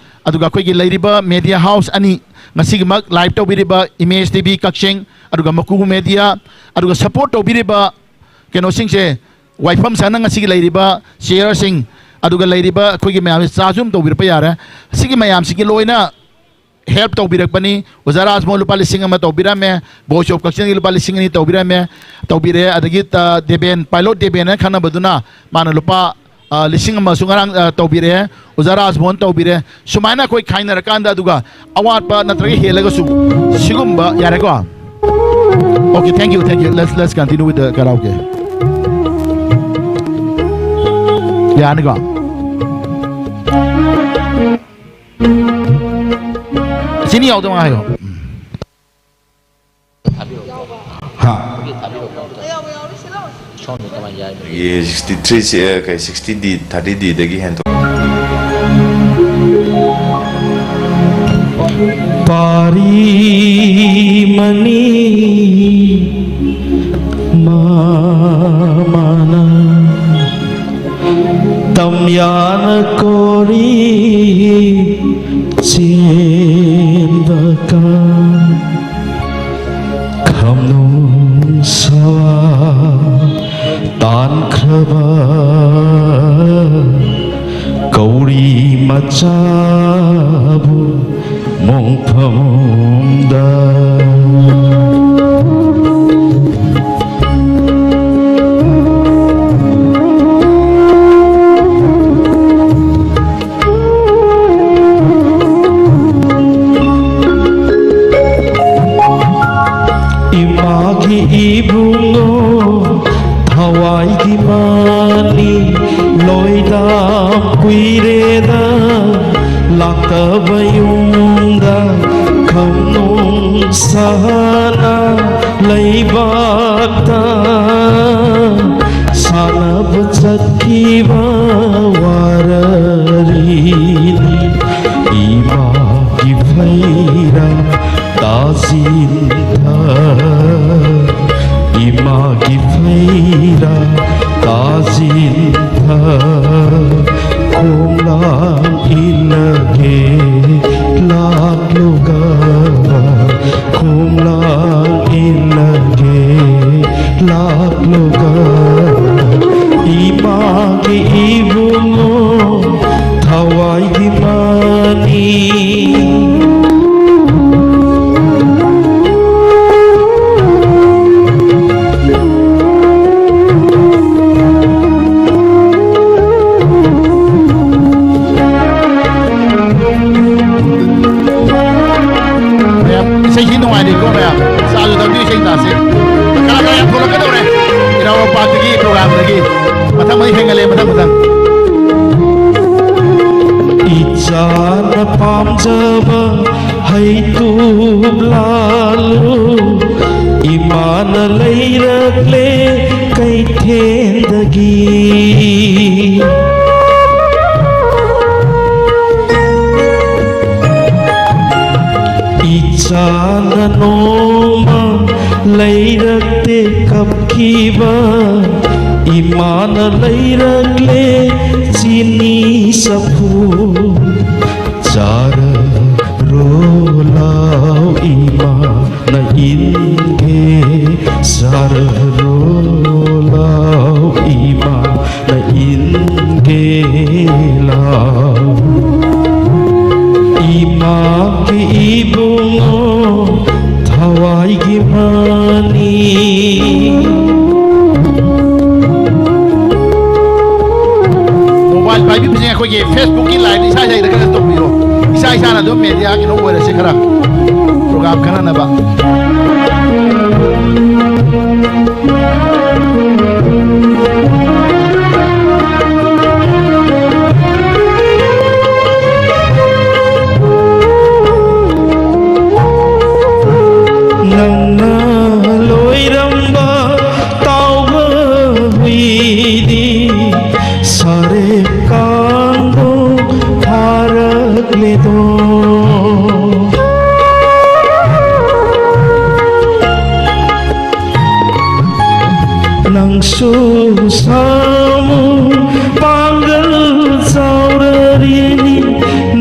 ꯑꯗꯨꯒ ꯑꯩꯈꯣꯏꯒꯤ ꯂꯩꯔꯤꯕ media house ꯑꯅꯤ, ꯉꯁꯤꯒꯤꯃꯛ live ꯇꯧꯕꯤꯔꯤꯕ Image T V ꯀꯛꯆꯤꯡ, ꯑꯗꯨꯒ ꯃꯀꯨ Media, ꯑꯗꯨꯒ support ꯇꯧꯕꯤꯔꯤꯕ ꯀꯩꯅꯣꯁꯤꯡꯁꯦ, ꯋꯥꯏꯐꯝ ꯁꯪꯅ ꯉꯁꯤꯒꯤ ꯂꯩꯔꯤꯕ chairꯁꯤꯡ, ꯑꯗꯨꯒ ꯂꯩꯔꯤꯕ ꯑꯩꯈꯣꯏꯒꯤ ꯃꯌꯥꯝꯁꯦ ꯆꯥꯁꯨ ꯑꯗꯨꯝ ꯇꯧꯕꯤꯔꯛꯄ ꯌꯥꯔꯦ꯫ ꯁꯤꯒꯤ ꯃꯌꯥꯝꯁꯤꯒꯤ ꯂꯣꯏꯅ help ꯇꯧꯕꯤꯔꯛꯄꯅꯤ꯫ ꯑꯣꯖꯥ ꯔꯥꯖꯃꯣꯍꯟ ꯂꯨꯄꯥ ꯂꯤꯁꯤꯡ ꯑꯃ ꯇꯧꯕꯤꯔꯝꯃꯦ, Voice of ꯀꯛꯆꯤꯡꯒꯤ ꯂꯨꯄꯥ ꯂꯤꯁꯤꯡ ꯑꯅꯤ ꯇꯧꯕꯤꯔꯝꯃꯦ, ꯇꯧꯕꯤꯔꯦ꯫ ꯑꯗꯒꯤ, ꯑ, ꯗꯦꯕꯦꯟ, pilot ꯗꯦꯕꯦꯟ ꯍꯥꯏꯅ ꯈꯪꯅꯕꯗꯨꯅ ꯃꯥꯅ ꯂꯨꯄꯥ, ꯑ, ꯂꯤꯁꯤꯡ ꯑꯃꯁꯨ ꯉꯔꯥꯡ, ꯑ, ꯇꯧꯕꯤꯔꯛꯑꯦ꯫ ꯑꯣꯖꯥ ꯔꯥꯖꯃꯣꯍꯟ ꯇꯧꯕꯤꯔꯦ꯫ ꯁꯨꯃꯥꯏꯅ ꯑꯩꯈꯣꯏ ꯈꯥꯏꯅꯔꯀꯥꯟꯗ, ꯑꯗꯨꯒ ꯑꯋꯥꯠꯄ ꯅꯠꯇ꯭ꯔꯒ ꯍꯦꯜꯂꯒꯁꯨ ꯁꯤꯒꯨꯝꯕ, ꯌꯥꯔꯦꯀꯣ? Okay, thank you, thank you. Let's, let's continue with the karaoke. ꯌꯥꯅꯤꯀꯣ? ꯆꯤꯅꯤ ꯌꯥꯎꯗꯕ ꯉꯥꯏꯌꯣ꯫ ꯍꯥ? ꯁꯣꯝꯗ ꯀꯃꯥꯏꯅ ꯌꯥꯏꯅꯣ? ꯑꯦ, sixty three ꯁꯤ, ꯑ, ꯀꯩ, sixty D, thirty D ꯗꯒꯤ ꯍꯦꯟꯗꯣꯛ꯫ ꯄꯥꯔꯤ ꯃꯅꯤ ꯃꯃꯥꯅ ꯇꯝꯌꯥꯅ ꯀꯣꯔꯤ ꯆꯦꯟꯕ ꯀꯥ ꯈꯝꯅꯨꯡ ꯁꯋꯥ ꯇꯥꯟꯈ꯭ꯔꯕ ꯀꯧꯔꯤ ꯃꯆꯥꯕꯨ ꯃꯣꯡꯐꯝꯗ꯫ ꯏꯃꯥꯒꯤ ꯏꯕꯨꯡꯉꯣ ꯊꯋꯥꯏꯒꯤ ꯃꯥꯅꯤ ꯂꯣꯏꯗ ꯀꯨꯏꯔꯦꯗ ꯂꯥꯛꯇꯕ ꯌꯨꯝꯗ ꯈꯝꯅꯨꯡ ꯁꯍꯅ ꯂꯩꯕꯥꯛꯇ ꯁꯥꯟꯅꯕ ꯆꯠꯈꯤꯕ ꯋꯥꯔꯔꯤꯅꯤ ꯏꯃꯥꯒꯤ ꯐꯩꯔꯥ ꯇꯥꯁꯤꯟꯊ ꯏꯃꯥꯒꯤ ꯐꯩꯔꯥ ꯇꯥꯁꯤꯟꯊ ꯈꯣꯡꯂꯥꯡ ꯑꯁꯤ ꯀꯅꯥ ꯀꯅꯥ ꯌꯥꯝ ꯊꯣꯛꯂꯛꯀꯗꯧꯔꯦ? ꯏꯔꯥꯕꯣꯠ ꯄꯥꯠꯇꯒꯤ ꯄ꯭ꯔꯣꯒ꯭ꯔꯥꯝꯗꯒꯤ ꯃꯊꯪ ꯃꯊꯪ ꯍꯦꯟꯒꯠꯂꯦ, ꯃꯊꯪ ꯃꯊꯪ꯫ ꯏꯆꯥꯅ ꯄꯥꯝꯖꯕ ꯍꯩꯇꯨꯞ ꯂꯥꯜꯂꯨ, ꯏꯃꯥꯅ ꯂꯩꯔꯛꯂꯦ ꯀꯩꯊꯦꯜꯗꯒꯤ꯫ ꯏꯆꯥꯅ ꯅꯣꯡꯃ ꯂꯩꯔꯛꯇꯦ ꯀꯞꯈꯤꯕ, ꯏꯃꯥꯅ ꯂꯩꯔꯛꯂꯦ ꯆꯤꯅꯤ ꯆꯐꯨ꯫ ꯆꯥꯔꯔꯣ ꯂꯥꯎ ꯏꯃꯥꯅ ꯏꯟꯒꯦ, ꯆꯥꯔꯔꯣ ꯂꯥꯎ ꯏꯃꯥ ꯅ ꯏꯟꯒꯦ ꯂꯥꯎ꯫ ꯏꯃꯥꯒꯤ ꯏꯕꯨꯡꯉꯣ ꯊꯋꯥꯏꯒꯤ ꯃꯅꯤ꯫ ꯃꯣꯕꯥꯏꯜ ꯄꯥꯏꯕꯤꯕꯁꯤꯡ ꯑꯩꯈꯣꯏꯒꯤ Facebook-ꯀꯤ live ꯏꯁꯥ ꯏꯁꯥꯒꯤꯗ ꯈꯔ ꯇꯧꯕꯤꯔꯣ꯫ ꯏꯁꯥ ꯏꯁꯥꯅ ꯑꯗꯨꯝ media ꯀꯩꯅꯣ ꯑꯣꯏꯔꯁꯤ, ꯈꯔ program ꯈꯟꯅꯅꯕ꯫ ꯅꯪꯅ ꯂꯣꯏꯔꯝꯕ ꯇꯥꯎꯕ ꯍꯨꯏꯗꯤ ꯁꯥꯔꯦ ꯀꯥꯡꯗꯣ ꯐꯥꯔꯛꯂꯦꯗꯣ꯫ ꯅꯪꯁꯨ ꯁꯥꯃꯨ ꯄꯥꯡꯒꯜ ꯆꯥꯎꯔꯔꯤꯅꯤ,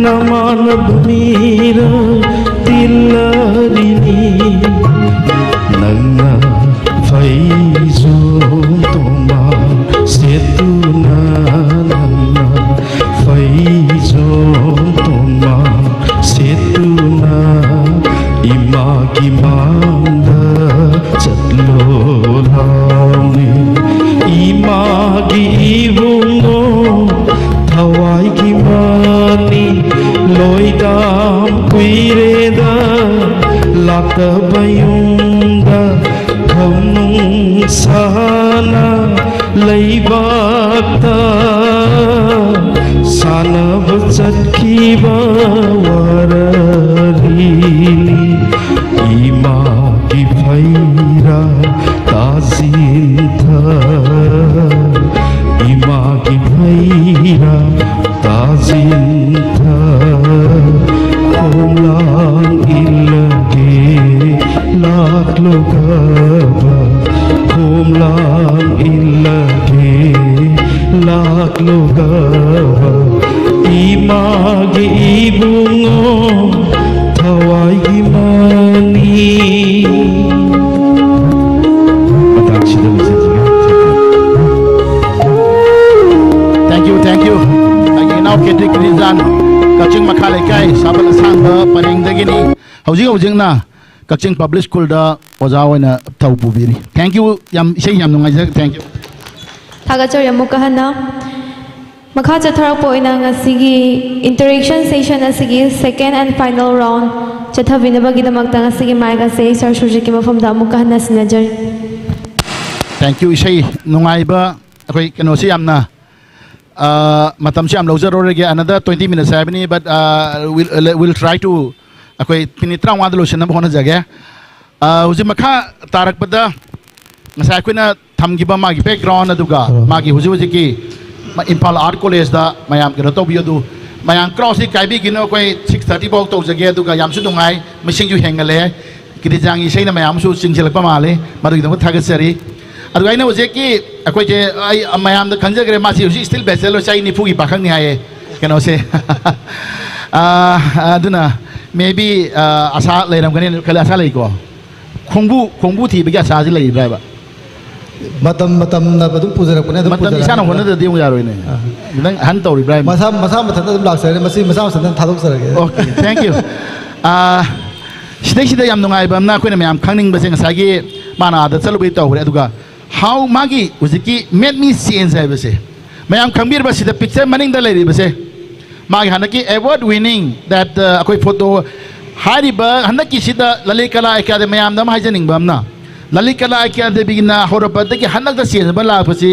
ꯅꯃꯥꯟꯅꯕ ꯃꯤꯔ ꯇꯤꯜꯂꯔꯤꯅꯤ꯫ ꯅꯪꯅ ꯐꯩꯖꯣꯝ ꯇꯣꯃꯥ ꯁꯦꯠꯇꯨꯅ, ꯅꯪꯅ ꯐꯩꯖꯣꯝ ꯇꯣꯃꯥ ꯁꯦꯠꯇꯨꯅ ꯏꯃꯥꯒꯤ ꯃꯥꯡꯗ ꯆꯠꯂꯣ ꯂꯥꯎꯅꯦ꯫ ꯏꯃꯥꯒꯤ ꯏꯕꯨꯡꯉꯣ ꯊꯋꯥꯏꯒꯤ ꯃꯅꯤ, ꯂꯣꯏꯗꯥꯝ ꯀꯨꯏꯔꯦꯗ ꯂꯥꯛꯇꯕ ꯌꯨꯝꯗ꯫ ꯁꯥꯅ ꯂꯩꯕꯥꯛꯇ ꯁꯥꯟꯅꯕ ꯆꯠꯈꯤꯕ ꯋꯥꯔꯤꯅꯤ꯫ ꯏꯃꯥꯒꯤ ꯐꯩꯔꯥ ꯇꯥꯁꯤꯟꯊ, ꯏꯃꯥꯒꯤ ꯐꯩꯔꯥ ꯇꯥꯁꯤꯟꯊ, ꯈꯣꯝꯂꯥꯡ ꯏꯜꯂꯒꯦ ꯂꯥꯛꯂꯨꯒꯕ, ꯈꯣꯝꯂꯥꯡ ꯏꯜꯂꯒꯦ ꯂꯥꯛꯂꯨꯒꯕ, ꯏꯃꯥꯒꯤ ꯏꯕꯨꯡꯉꯣ ꯊꯋꯥꯏꯒꯤ ꯃꯅꯤ꯫ ꯃꯇꯥꯡꯁꯤꯗ ꯂꯣꯏꯁꯤꯟꯖꯔꯦ꯫ Thank you, thank you. ꯑꯩꯒꯤ ꯏꯅꯥꯎ ꯀꯦꯇ꯭ꯔꯤꯛ ꯀ꯭ꯔꯤꯖꯥꯟ, ꯀꯛꯆꯤꯡ ꯃꯈꯥ ꯂꯩꯀꯥꯏ ꯁꯥꯕꯜ ꯑꯁꯥꯡꯕ ꯄꯔꯦꯡꯗꯒꯤꯅꯤ꯫ ꯍꯧꯖꯤꯛ ꯍꯧꯖꯤꯛꯅ ꯀꯛꯆꯤꯡ ꯄꯕ꯭ꯂꯤꯛ ꯁ꯭ꯀꯨꯜꯗ ꯑꯣꯖꯥ ꯑꯣꯏꯅ ꯊꯧ ꯄꯨꯕꯤꯔꯤ꯫ Thank you꯫ ꯌꯥꯝ, ꯏꯁꯩ ꯌꯥꯝ ꯅꯨꯡꯉꯥꯏꯖꯔꯦ꯫ Thank you꯫ ꯊꯥꯒꯠꯆꯔꯤ ꯑꯃꯨꯛꯀ ꯍꯟꯅ꯫ ꯃꯈꯥ ꯆꯠꯊꯔꯛꯄ ꯑꯣꯏꯅ ꯉꯁꯤꯒꯤ interaction session ꯑꯁꯤꯒꯤ second and final round ꯆꯠꯊꯕꯤꯅꯕꯒꯤꯗꯃꯛꯇ ꯉꯁꯤꯒꯤ mic ꯑꯁꯤ ꯑꯩ Sir ꯁꯨꯔꯖꯤꯠꯀꯤ ꯃꯐꯝꯗ ꯑꯃꯨꯛꯀ ꯍꯟꯅ ꯁꯤꯟꯅꯖꯔꯤ꯫ Thank you꯫ ꯏꯁꯩ ꯅꯨꯡꯉꯥꯏꯕ, ꯑꯩꯈꯣꯏ ꯀꯩꯅꯣꯁꯤ ꯌꯥꯝꯅ, ꯑ, ꯃꯇꯝꯁꯤ ꯌꯥꯝ ꯂꯧꯖꯔꯔꯣꯏꯒꯦ꯫ Another twenty minutes ꯍꯥꯏꯕꯅꯤ, but, uh, we'll, we'll try to, ꯑꯩꯈꯣꯏ ꯃꯤꯅꯤꯠ ꯇꯔꯥꯃꯉꯥꯗ ꯂꯣꯏꯁꯤꯟꯅꯕ ꯍꯣꯠꯅꯖꯒꯦ꯫ ꯑ, ꯍꯧꯖꯤꯛ ꯃꯈꯥ ꯇꯥꯔꯛꯄꯗ ꯉꯁꯥꯏ ꯑꯩꯈꯣꯏꯅ ꯊꯝꯈꯤꯕ ꯃꯥꯒꯤ background, ꯑꯗꯨꯒ ꯑꯣ꯫ ꯃꯥꯒꯤ ꯍꯧꯖꯤꯛ ꯍꯧꯖꯤꯛꯀꯤ ꯏꯝꯐꯥꯜ Art College ꯗ ꯃꯌꯥꯝ ꯀꯩꯅꯣ ꯇꯧꯕꯤꯌꯨ꯫ ꯑꯗꯨ ꯃꯌꯥꯝ crowd ꯁꯤ ꯀꯥꯏꯕꯤꯒꯅꯨ, ꯑꯩꯈꯣꯏ six thirty ꯐꯥꯎ ꯇꯧꯖꯒꯦ꯫ ꯑꯗꯨꯒ ꯌꯥꯝꯁꯨ ꯅꯨꯡꯉꯥꯏ, ꯃꯁꯤꯡꯁꯨ ꯍꯦꯟꯒꯠꯂꯦ꯫ ꯀꯤꯔꯤꯖꯥꯡꯒꯤ ꯏꯁꯩꯅ ꯃꯌꯥꯝ ꯑꯃꯁꯨ ꯆꯤꯡꯁꯤꯜꯂꯛꯄ ꯃꯥꯜꯂꯤ, ꯃꯗꯨꯒꯤꯗꯃꯛ ꯊꯥꯒꯠꯆꯔꯤ꯫ ꯑꯗꯨꯒ ꯑꯩꯅ ꯍꯧꯖꯤꯛꯀꯤ ꯑꯩꯈꯣꯏꯁꯦ, ꯑꯩ ꯃꯌꯥꯝꯗ ꯈꯪꯖꯈ꯭ꯔꯦ, ꯃꯥꯁꯤ ꯍꯧꯖꯤꯛ still bachelor, ꯆꯍꯤ ꯅꯤꯐꯨꯒꯤ ꯄꯥꯈꯪꯅꯤ ꯍꯥꯏꯌꯦ ꯀꯩꯅꯣꯁꯦ꯫ ꯑꯥ, ꯑꯗꯨꯅ maybe, ꯑꯥ, ꯑꯁꯥ ꯂꯩꯔꯝꯒꯅꯤ ꯈꯜꯂꯤ꯫ ꯑꯁꯥ ꯂꯩꯀꯣ? ꯈꯣꯡꯕꯨ, ꯈꯣꯡꯕꯨ ꯊꯤꯕꯒꯤ ꯑꯁꯥꯁꯤ ꯂꯩꯔꯤꯕ꯭ꯔꯥ ꯍꯥꯏꯕ? ꯃꯇꯝ, ꯃꯇꯝꯅ ꯑꯗꯨꯝ ꯄꯨꯖꯔꯛꯄꯅꯦ, ꯑꯗꯨꯝ ꯃꯇꯝ ꯄꯨꯖꯔꯛꯑꯅꯤ꯫ ꯏꯁꯥꯅ ꯍꯣꯠꯅꯗ꯭ꯔꯗꯤ ꯑꯃꯨꯛ ꯌꯥꯔꯣꯏꯅꯦ꯫ ꯑꯥ꯫ ꯅꯪ ꯑꯍꯟ ꯇꯧꯔꯤꯕ꯭ꯔꯥ ꯍꯥꯏꯕꯅꯤ? ꯃꯁꯥ, ꯃꯁꯥ ꯃꯊꯟꯇ ꯑꯗꯨꯝ ꯂꯥꯛꯆꯔꯅꯤ꯫ ꯃꯁꯤ ꯃꯁꯥ ꯃꯊꯟꯇ ꯊꯥꯗꯣꯛꯆꯔꯒꯦ꯫ Okay, thank you꯫ ꯑꯥ, ꯁꯤꯗꯩꯁꯤꯗ ꯌꯥꯝ ꯅꯨꯡꯉꯥꯏꯕ ꯑꯃꯅ, ꯑꯩꯈꯣꯏꯅ ꯃꯌꯥꯝ ꯈꯪꯅꯤꯡꯕꯁꯦ, ꯉꯁꯥꯏꯒꯤ ꯃꯥꯅ ꯑꯥꯗ ꯆꯠꯂꯨꯕꯩ ꯇꯧꯈ꯭ꯔꯦ, ꯑꯗꯨꯒ how ꯃꯥꯒꯤ ꯍꯧꯖꯤꯛꯀꯤ Made Me Change ꯍꯥꯏꯕꯁꯦ, ꯃꯌꯥꯝ ꯈꯪꯕꯤꯔꯕ? ꯁꯤꯗ picture ꯃꯅꯤꯡꯗ ꯂꯩꯔꯤꯕꯁꯦ, ꯃꯥꯒꯤ ꯍꯟꯗꯛꯀꯤ award winning that, ꯑ, ꯑꯩꯈꯣꯏ photo ꯍꯥꯏꯔꯤꯕ ꯍꯟꯗꯛꯀꯤꯁꯤꯗ ꯂꯂꯤꯠ ꯀꯂꯥ ꯑꯦꯀꯥꯗꯃꯤ ꯃꯌꯥꯝꯗ ꯑꯃ ꯍꯥꯏꯖꯅꯤꯡꯕ ꯑꯃꯅ, ꯂꯂꯤꯠ ꯀꯂꯥ ꯑꯦꯀꯥꯗꯦꯃꯤꯅ ꯍꯧꯔꯛꯄꯗꯒꯤ ꯍꯟꯗꯛꯇ ꯆꯦꯟꯖꯕ ꯂꯥꯛꯄꯁꯤ,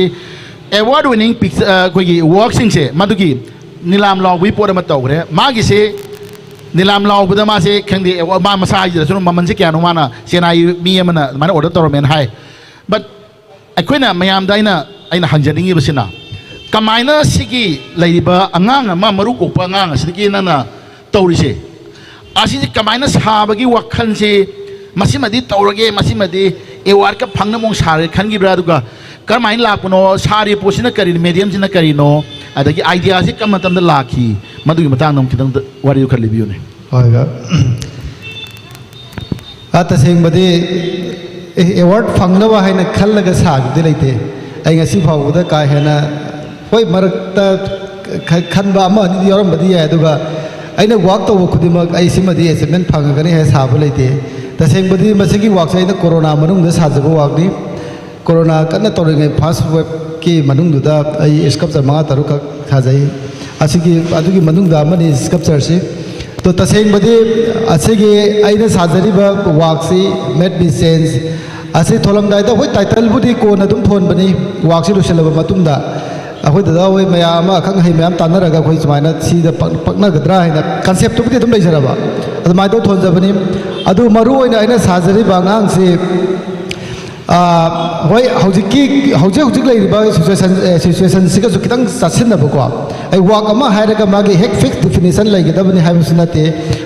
ꯑꯦꯋꯥꯔꯗ ꯋꯤꯅꯤꯡ ꯄꯤꯛꯆ-, ꯑ, ꯑꯩꯈꯣꯏꯒꯤ ꯋꯥꯔꯛꯁꯤꯡꯁꯦ, ꯃꯗꯨꯒꯤ ꯅꯤꯂꯥꯝ ꯂꯥꯎꯕꯒꯤ ꯄꯣꯠ ꯑꯃ ꯇꯧꯈ꯭ꯔꯦ꯫ ꯃꯥꯒꯤꯁꯦ ꯅꯤꯂꯥꯝ ꯂꯥꯎꯕꯗ ꯃꯥꯁꯦ ꯈꯪꯗꯦ, ꯑꯦꯋꯥ-, ꯃꯥ ꯃꯁꯥ ꯍꯥꯏꯁꯤꯗꯁꯨ ꯃꯃꯜꯁꯦ ꯀꯌꯥꯅꯣ, ꯃꯥꯅ ꯆꯦꯟꯅꯥꯏ ꯃꯤ ꯑꯃꯅ ꯑꯗꯨꯃꯥꯏꯅ ꯑꯣꯔꯗꯔ ꯇꯧꯔꯝꯃꯦꯅ ꯍꯥꯏ꯫ But ꯑꯩꯈꯣꯏꯅ ꯃꯌꯥꯝꯗ ꯑꯩꯅ, ꯑꯩꯅ ꯍꯪꯖꯅꯤꯡꯉꯤꯕꯁꯤꯅ, ꯀꯃꯥꯏꯅ ꯁꯤꯒꯤ ꯂꯩꯔꯤꯕ ꯑꯉꯥꯡ ꯑꯃ, ꯃꯔꯨ ꯀꯣꯛꯄ ꯑꯉꯥꯡ ꯑꯁꯤꯗꯒꯤ ꯅꯪꯅ ꯇꯧꯔꯤꯁꯦ, ꯑꯁꯤꯁꯦ ꯀꯃꯥꯏꯅ ꯁꯥꯕꯒꯤ ꯋꯥꯈꯜꯁꯤ, ꯃꯁꯤꯃꯗꯤ ꯇꯧꯔꯒꯦ, ꯃꯁꯤꯃꯗꯤ ꯑꯦꯋꯥꯔꯗꯀ ꯐꯪꯅꯕ ꯃꯑꯣꯡ ꯁꯥꯔꯒꯦ ꯈꯟꯈꯤꯕ꯭ꯔꯥ? ꯑꯗꯨꯒ ꯀꯔꯝꯍꯥꯏꯅ ꯂꯥꯛꯄꯅꯣ, ꯁꯥꯔꯤꯕ ꯄꯣꯠꯁꯤꯅ ꯀꯔꯤꯅꯣ, ꯃꯦꯗꯤꯌꯝꯁꯤꯅ ꯀꯔꯤꯅꯣ, ꯑꯗꯒꯤ ꯑꯥꯏꯗꯤꯌꯥꯁꯤ ꯀꯔꯝꯕ ꯃꯇꯝꯗ ꯂꯥꯛꯈꯤ? ꯃꯗꯨꯒꯤ ꯃꯇꯥꯡꯗ ꯑꯃꯨꯛ ꯈꯤꯇꯪ ꯋꯥꯔꯤꯗꯨ ꯈꯔ ꯂꯤꯕꯤꯌꯨꯅꯦ꯫ ꯍꯣꯏ, ꯍꯣꯏ꯫ ꯑ, ꯇꯁꯦꯡꯕꯗꯤ, ꯑꯦ, ꯑꯦꯋꯥꯔꯗ ꯐꯪꯅꯕ ꯍꯥꯏꯅ ꯈꯜꯂꯒ ꯁꯥꯈꯤꯕꯗꯤ ꯂꯩꯇꯦ꯫ ꯑꯩ ꯉꯁꯤ ꯐꯥꯎꯕꯗ ꯀꯥ ꯍꯦꯟꯅ, ꯍꯣꯏ, ꯃꯔꯛꯇ ꯈ-, ꯈꯟꯕ ꯑꯃ ꯑꯅꯤꯗꯤ ꯌꯥꯎꯔꯝꯕꯗꯤ ꯌꯥꯏ, ꯑꯗꯨꯒ ꯑꯩꯅ ꯋꯥꯛ ꯇꯧꯕ ꯈꯨꯗꯤꯡꯃꯛ ꯑꯩ ꯁꯤꯃꯗꯤ ꯑꯦꯆꯤꯞꯃꯦꯟ ꯐꯪꯉꯒꯅꯤ ꯍꯥꯏꯅ ꯁꯥꯕ ꯂꯩꯇꯦ꯫ ꯇꯁꯦꯡꯕꯗꯤ ꯃꯁꯤꯒꯤ ꯋꯥꯛꯁꯦ ꯑꯩꯅ ꯀꯣꯔꯣꯅꯥ ꯃꯅꯨꯡꯗ ꯁꯥꯖꯕ ꯋꯥꯛꯅꯤ꯫ ꯀꯣꯔꯣꯅꯥ ꯀꯟꯅ ꯇꯧꯔꯤꯉꯩ ꯐꯥꯔꯁ ꯋꯦꯕꯀꯤ ꯃꯅꯨꯡꯗꯨꯗ ꯑꯩ ꯁ꯭ꯀꯜꯞꯆꯔ ꯃꯉꯥ ꯇꯔꯨꯛꯈꯛ ꯁꯥꯖꯩ꯫ ꯑꯁꯤꯒꯤ, ꯑꯗꯨꯒꯤ ꯃꯅꯨꯡꯗ ꯑꯃꯅꯤ ꯁ꯭ꯀꯜꯞꯆꯔꯁꯤ꯫ ꯑꯗꯣ ꯇꯁꯦꯡꯕꯗꯤ ꯑꯁꯤꯒꯤ ꯑꯩꯅ ꯁꯥꯖꯔꯤꯕ ꯋꯥꯛꯁꯤ, Made Me Change, ꯑꯁꯤ ꯊꯣꯛꯂꯝꯗꯥꯏꯗ, ꯍꯣꯏ, ꯇꯥꯏꯇꯜꯕꯨꯗꯤ ꯀꯣꯟꯅ ꯑꯗꯨꯝ ꯊꯣꯟꯕꯅꯤ, ꯋꯥꯛꯁꯤ ꯂꯣꯏꯁꯤꯜꯂꯕ ꯃꯇꯨꯡꯗ꯫ ꯑꯩꯈꯣꯏ ꯗꯗꯥ ꯍꯣꯏ ꯃꯌꯥꯝ ꯑꯃ, ꯑꯈꯪ ꯑꯍꯩ ꯃꯌꯥꯝ ꯇꯥꯟꯅꯔꯒ ꯑꯩꯈꯣꯏ ꯁꯨꯃꯥꯏꯅ ꯁꯤꯗ ꯄꯛ-, ꯄꯛꯅꯒꯗ꯭ꯔꯥ ꯍꯥꯏꯅ ꯀꯟꯁꯦꯞꯇꯨꯕꯨꯗꯤ ꯑꯗꯨꯝ ꯂꯩꯖꯔꯕ, ꯑꯗꯨꯃꯥꯏꯅ ꯇꯧꯔ ꯊꯣꯟꯖꯕꯅꯤ꯫ ꯑꯗꯨ ꯃꯔꯨ ꯑꯣꯏꯅ ꯑꯩꯅ ꯁꯥꯖꯔꯤꯕ ꯑꯉꯥꯡꯁꯤ, ꯑꯥ, ꯍꯣꯏ, ꯍꯧꯖꯤꯛꯀꯤ, ꯍꯧꯖꯤꯛ ꯍꯧꯖꯤꯛ ꯂꯩꯔꯤꯕ ꯁꯤꯆꯨꯋꯦꯁꯟ, ꯑꯦ, ꯁꯤꯆꯨꯋꯦꯁꯟꯁꯤꯒꯁꯨ ꯈꯤꯇꯪ ꯆꯥꯁꯤꯟꯅꯕꯀꯣ꯫ ꯑꯩ ꯋꯥꯛ ꯑꯃ ꯍꯥꯏꯔꯒ ꯃꯥꯒꯤ ꯍꯦꯛ ꯐꯤꯛꯁ ꯗꯤꯐꯤꯅꯤꯁꯟ ꯂꯩꯒꯗꯕꯅꯤ ꯍꯥꯏꯕꯁꯨ ꯅꯠꯇꯦ꯫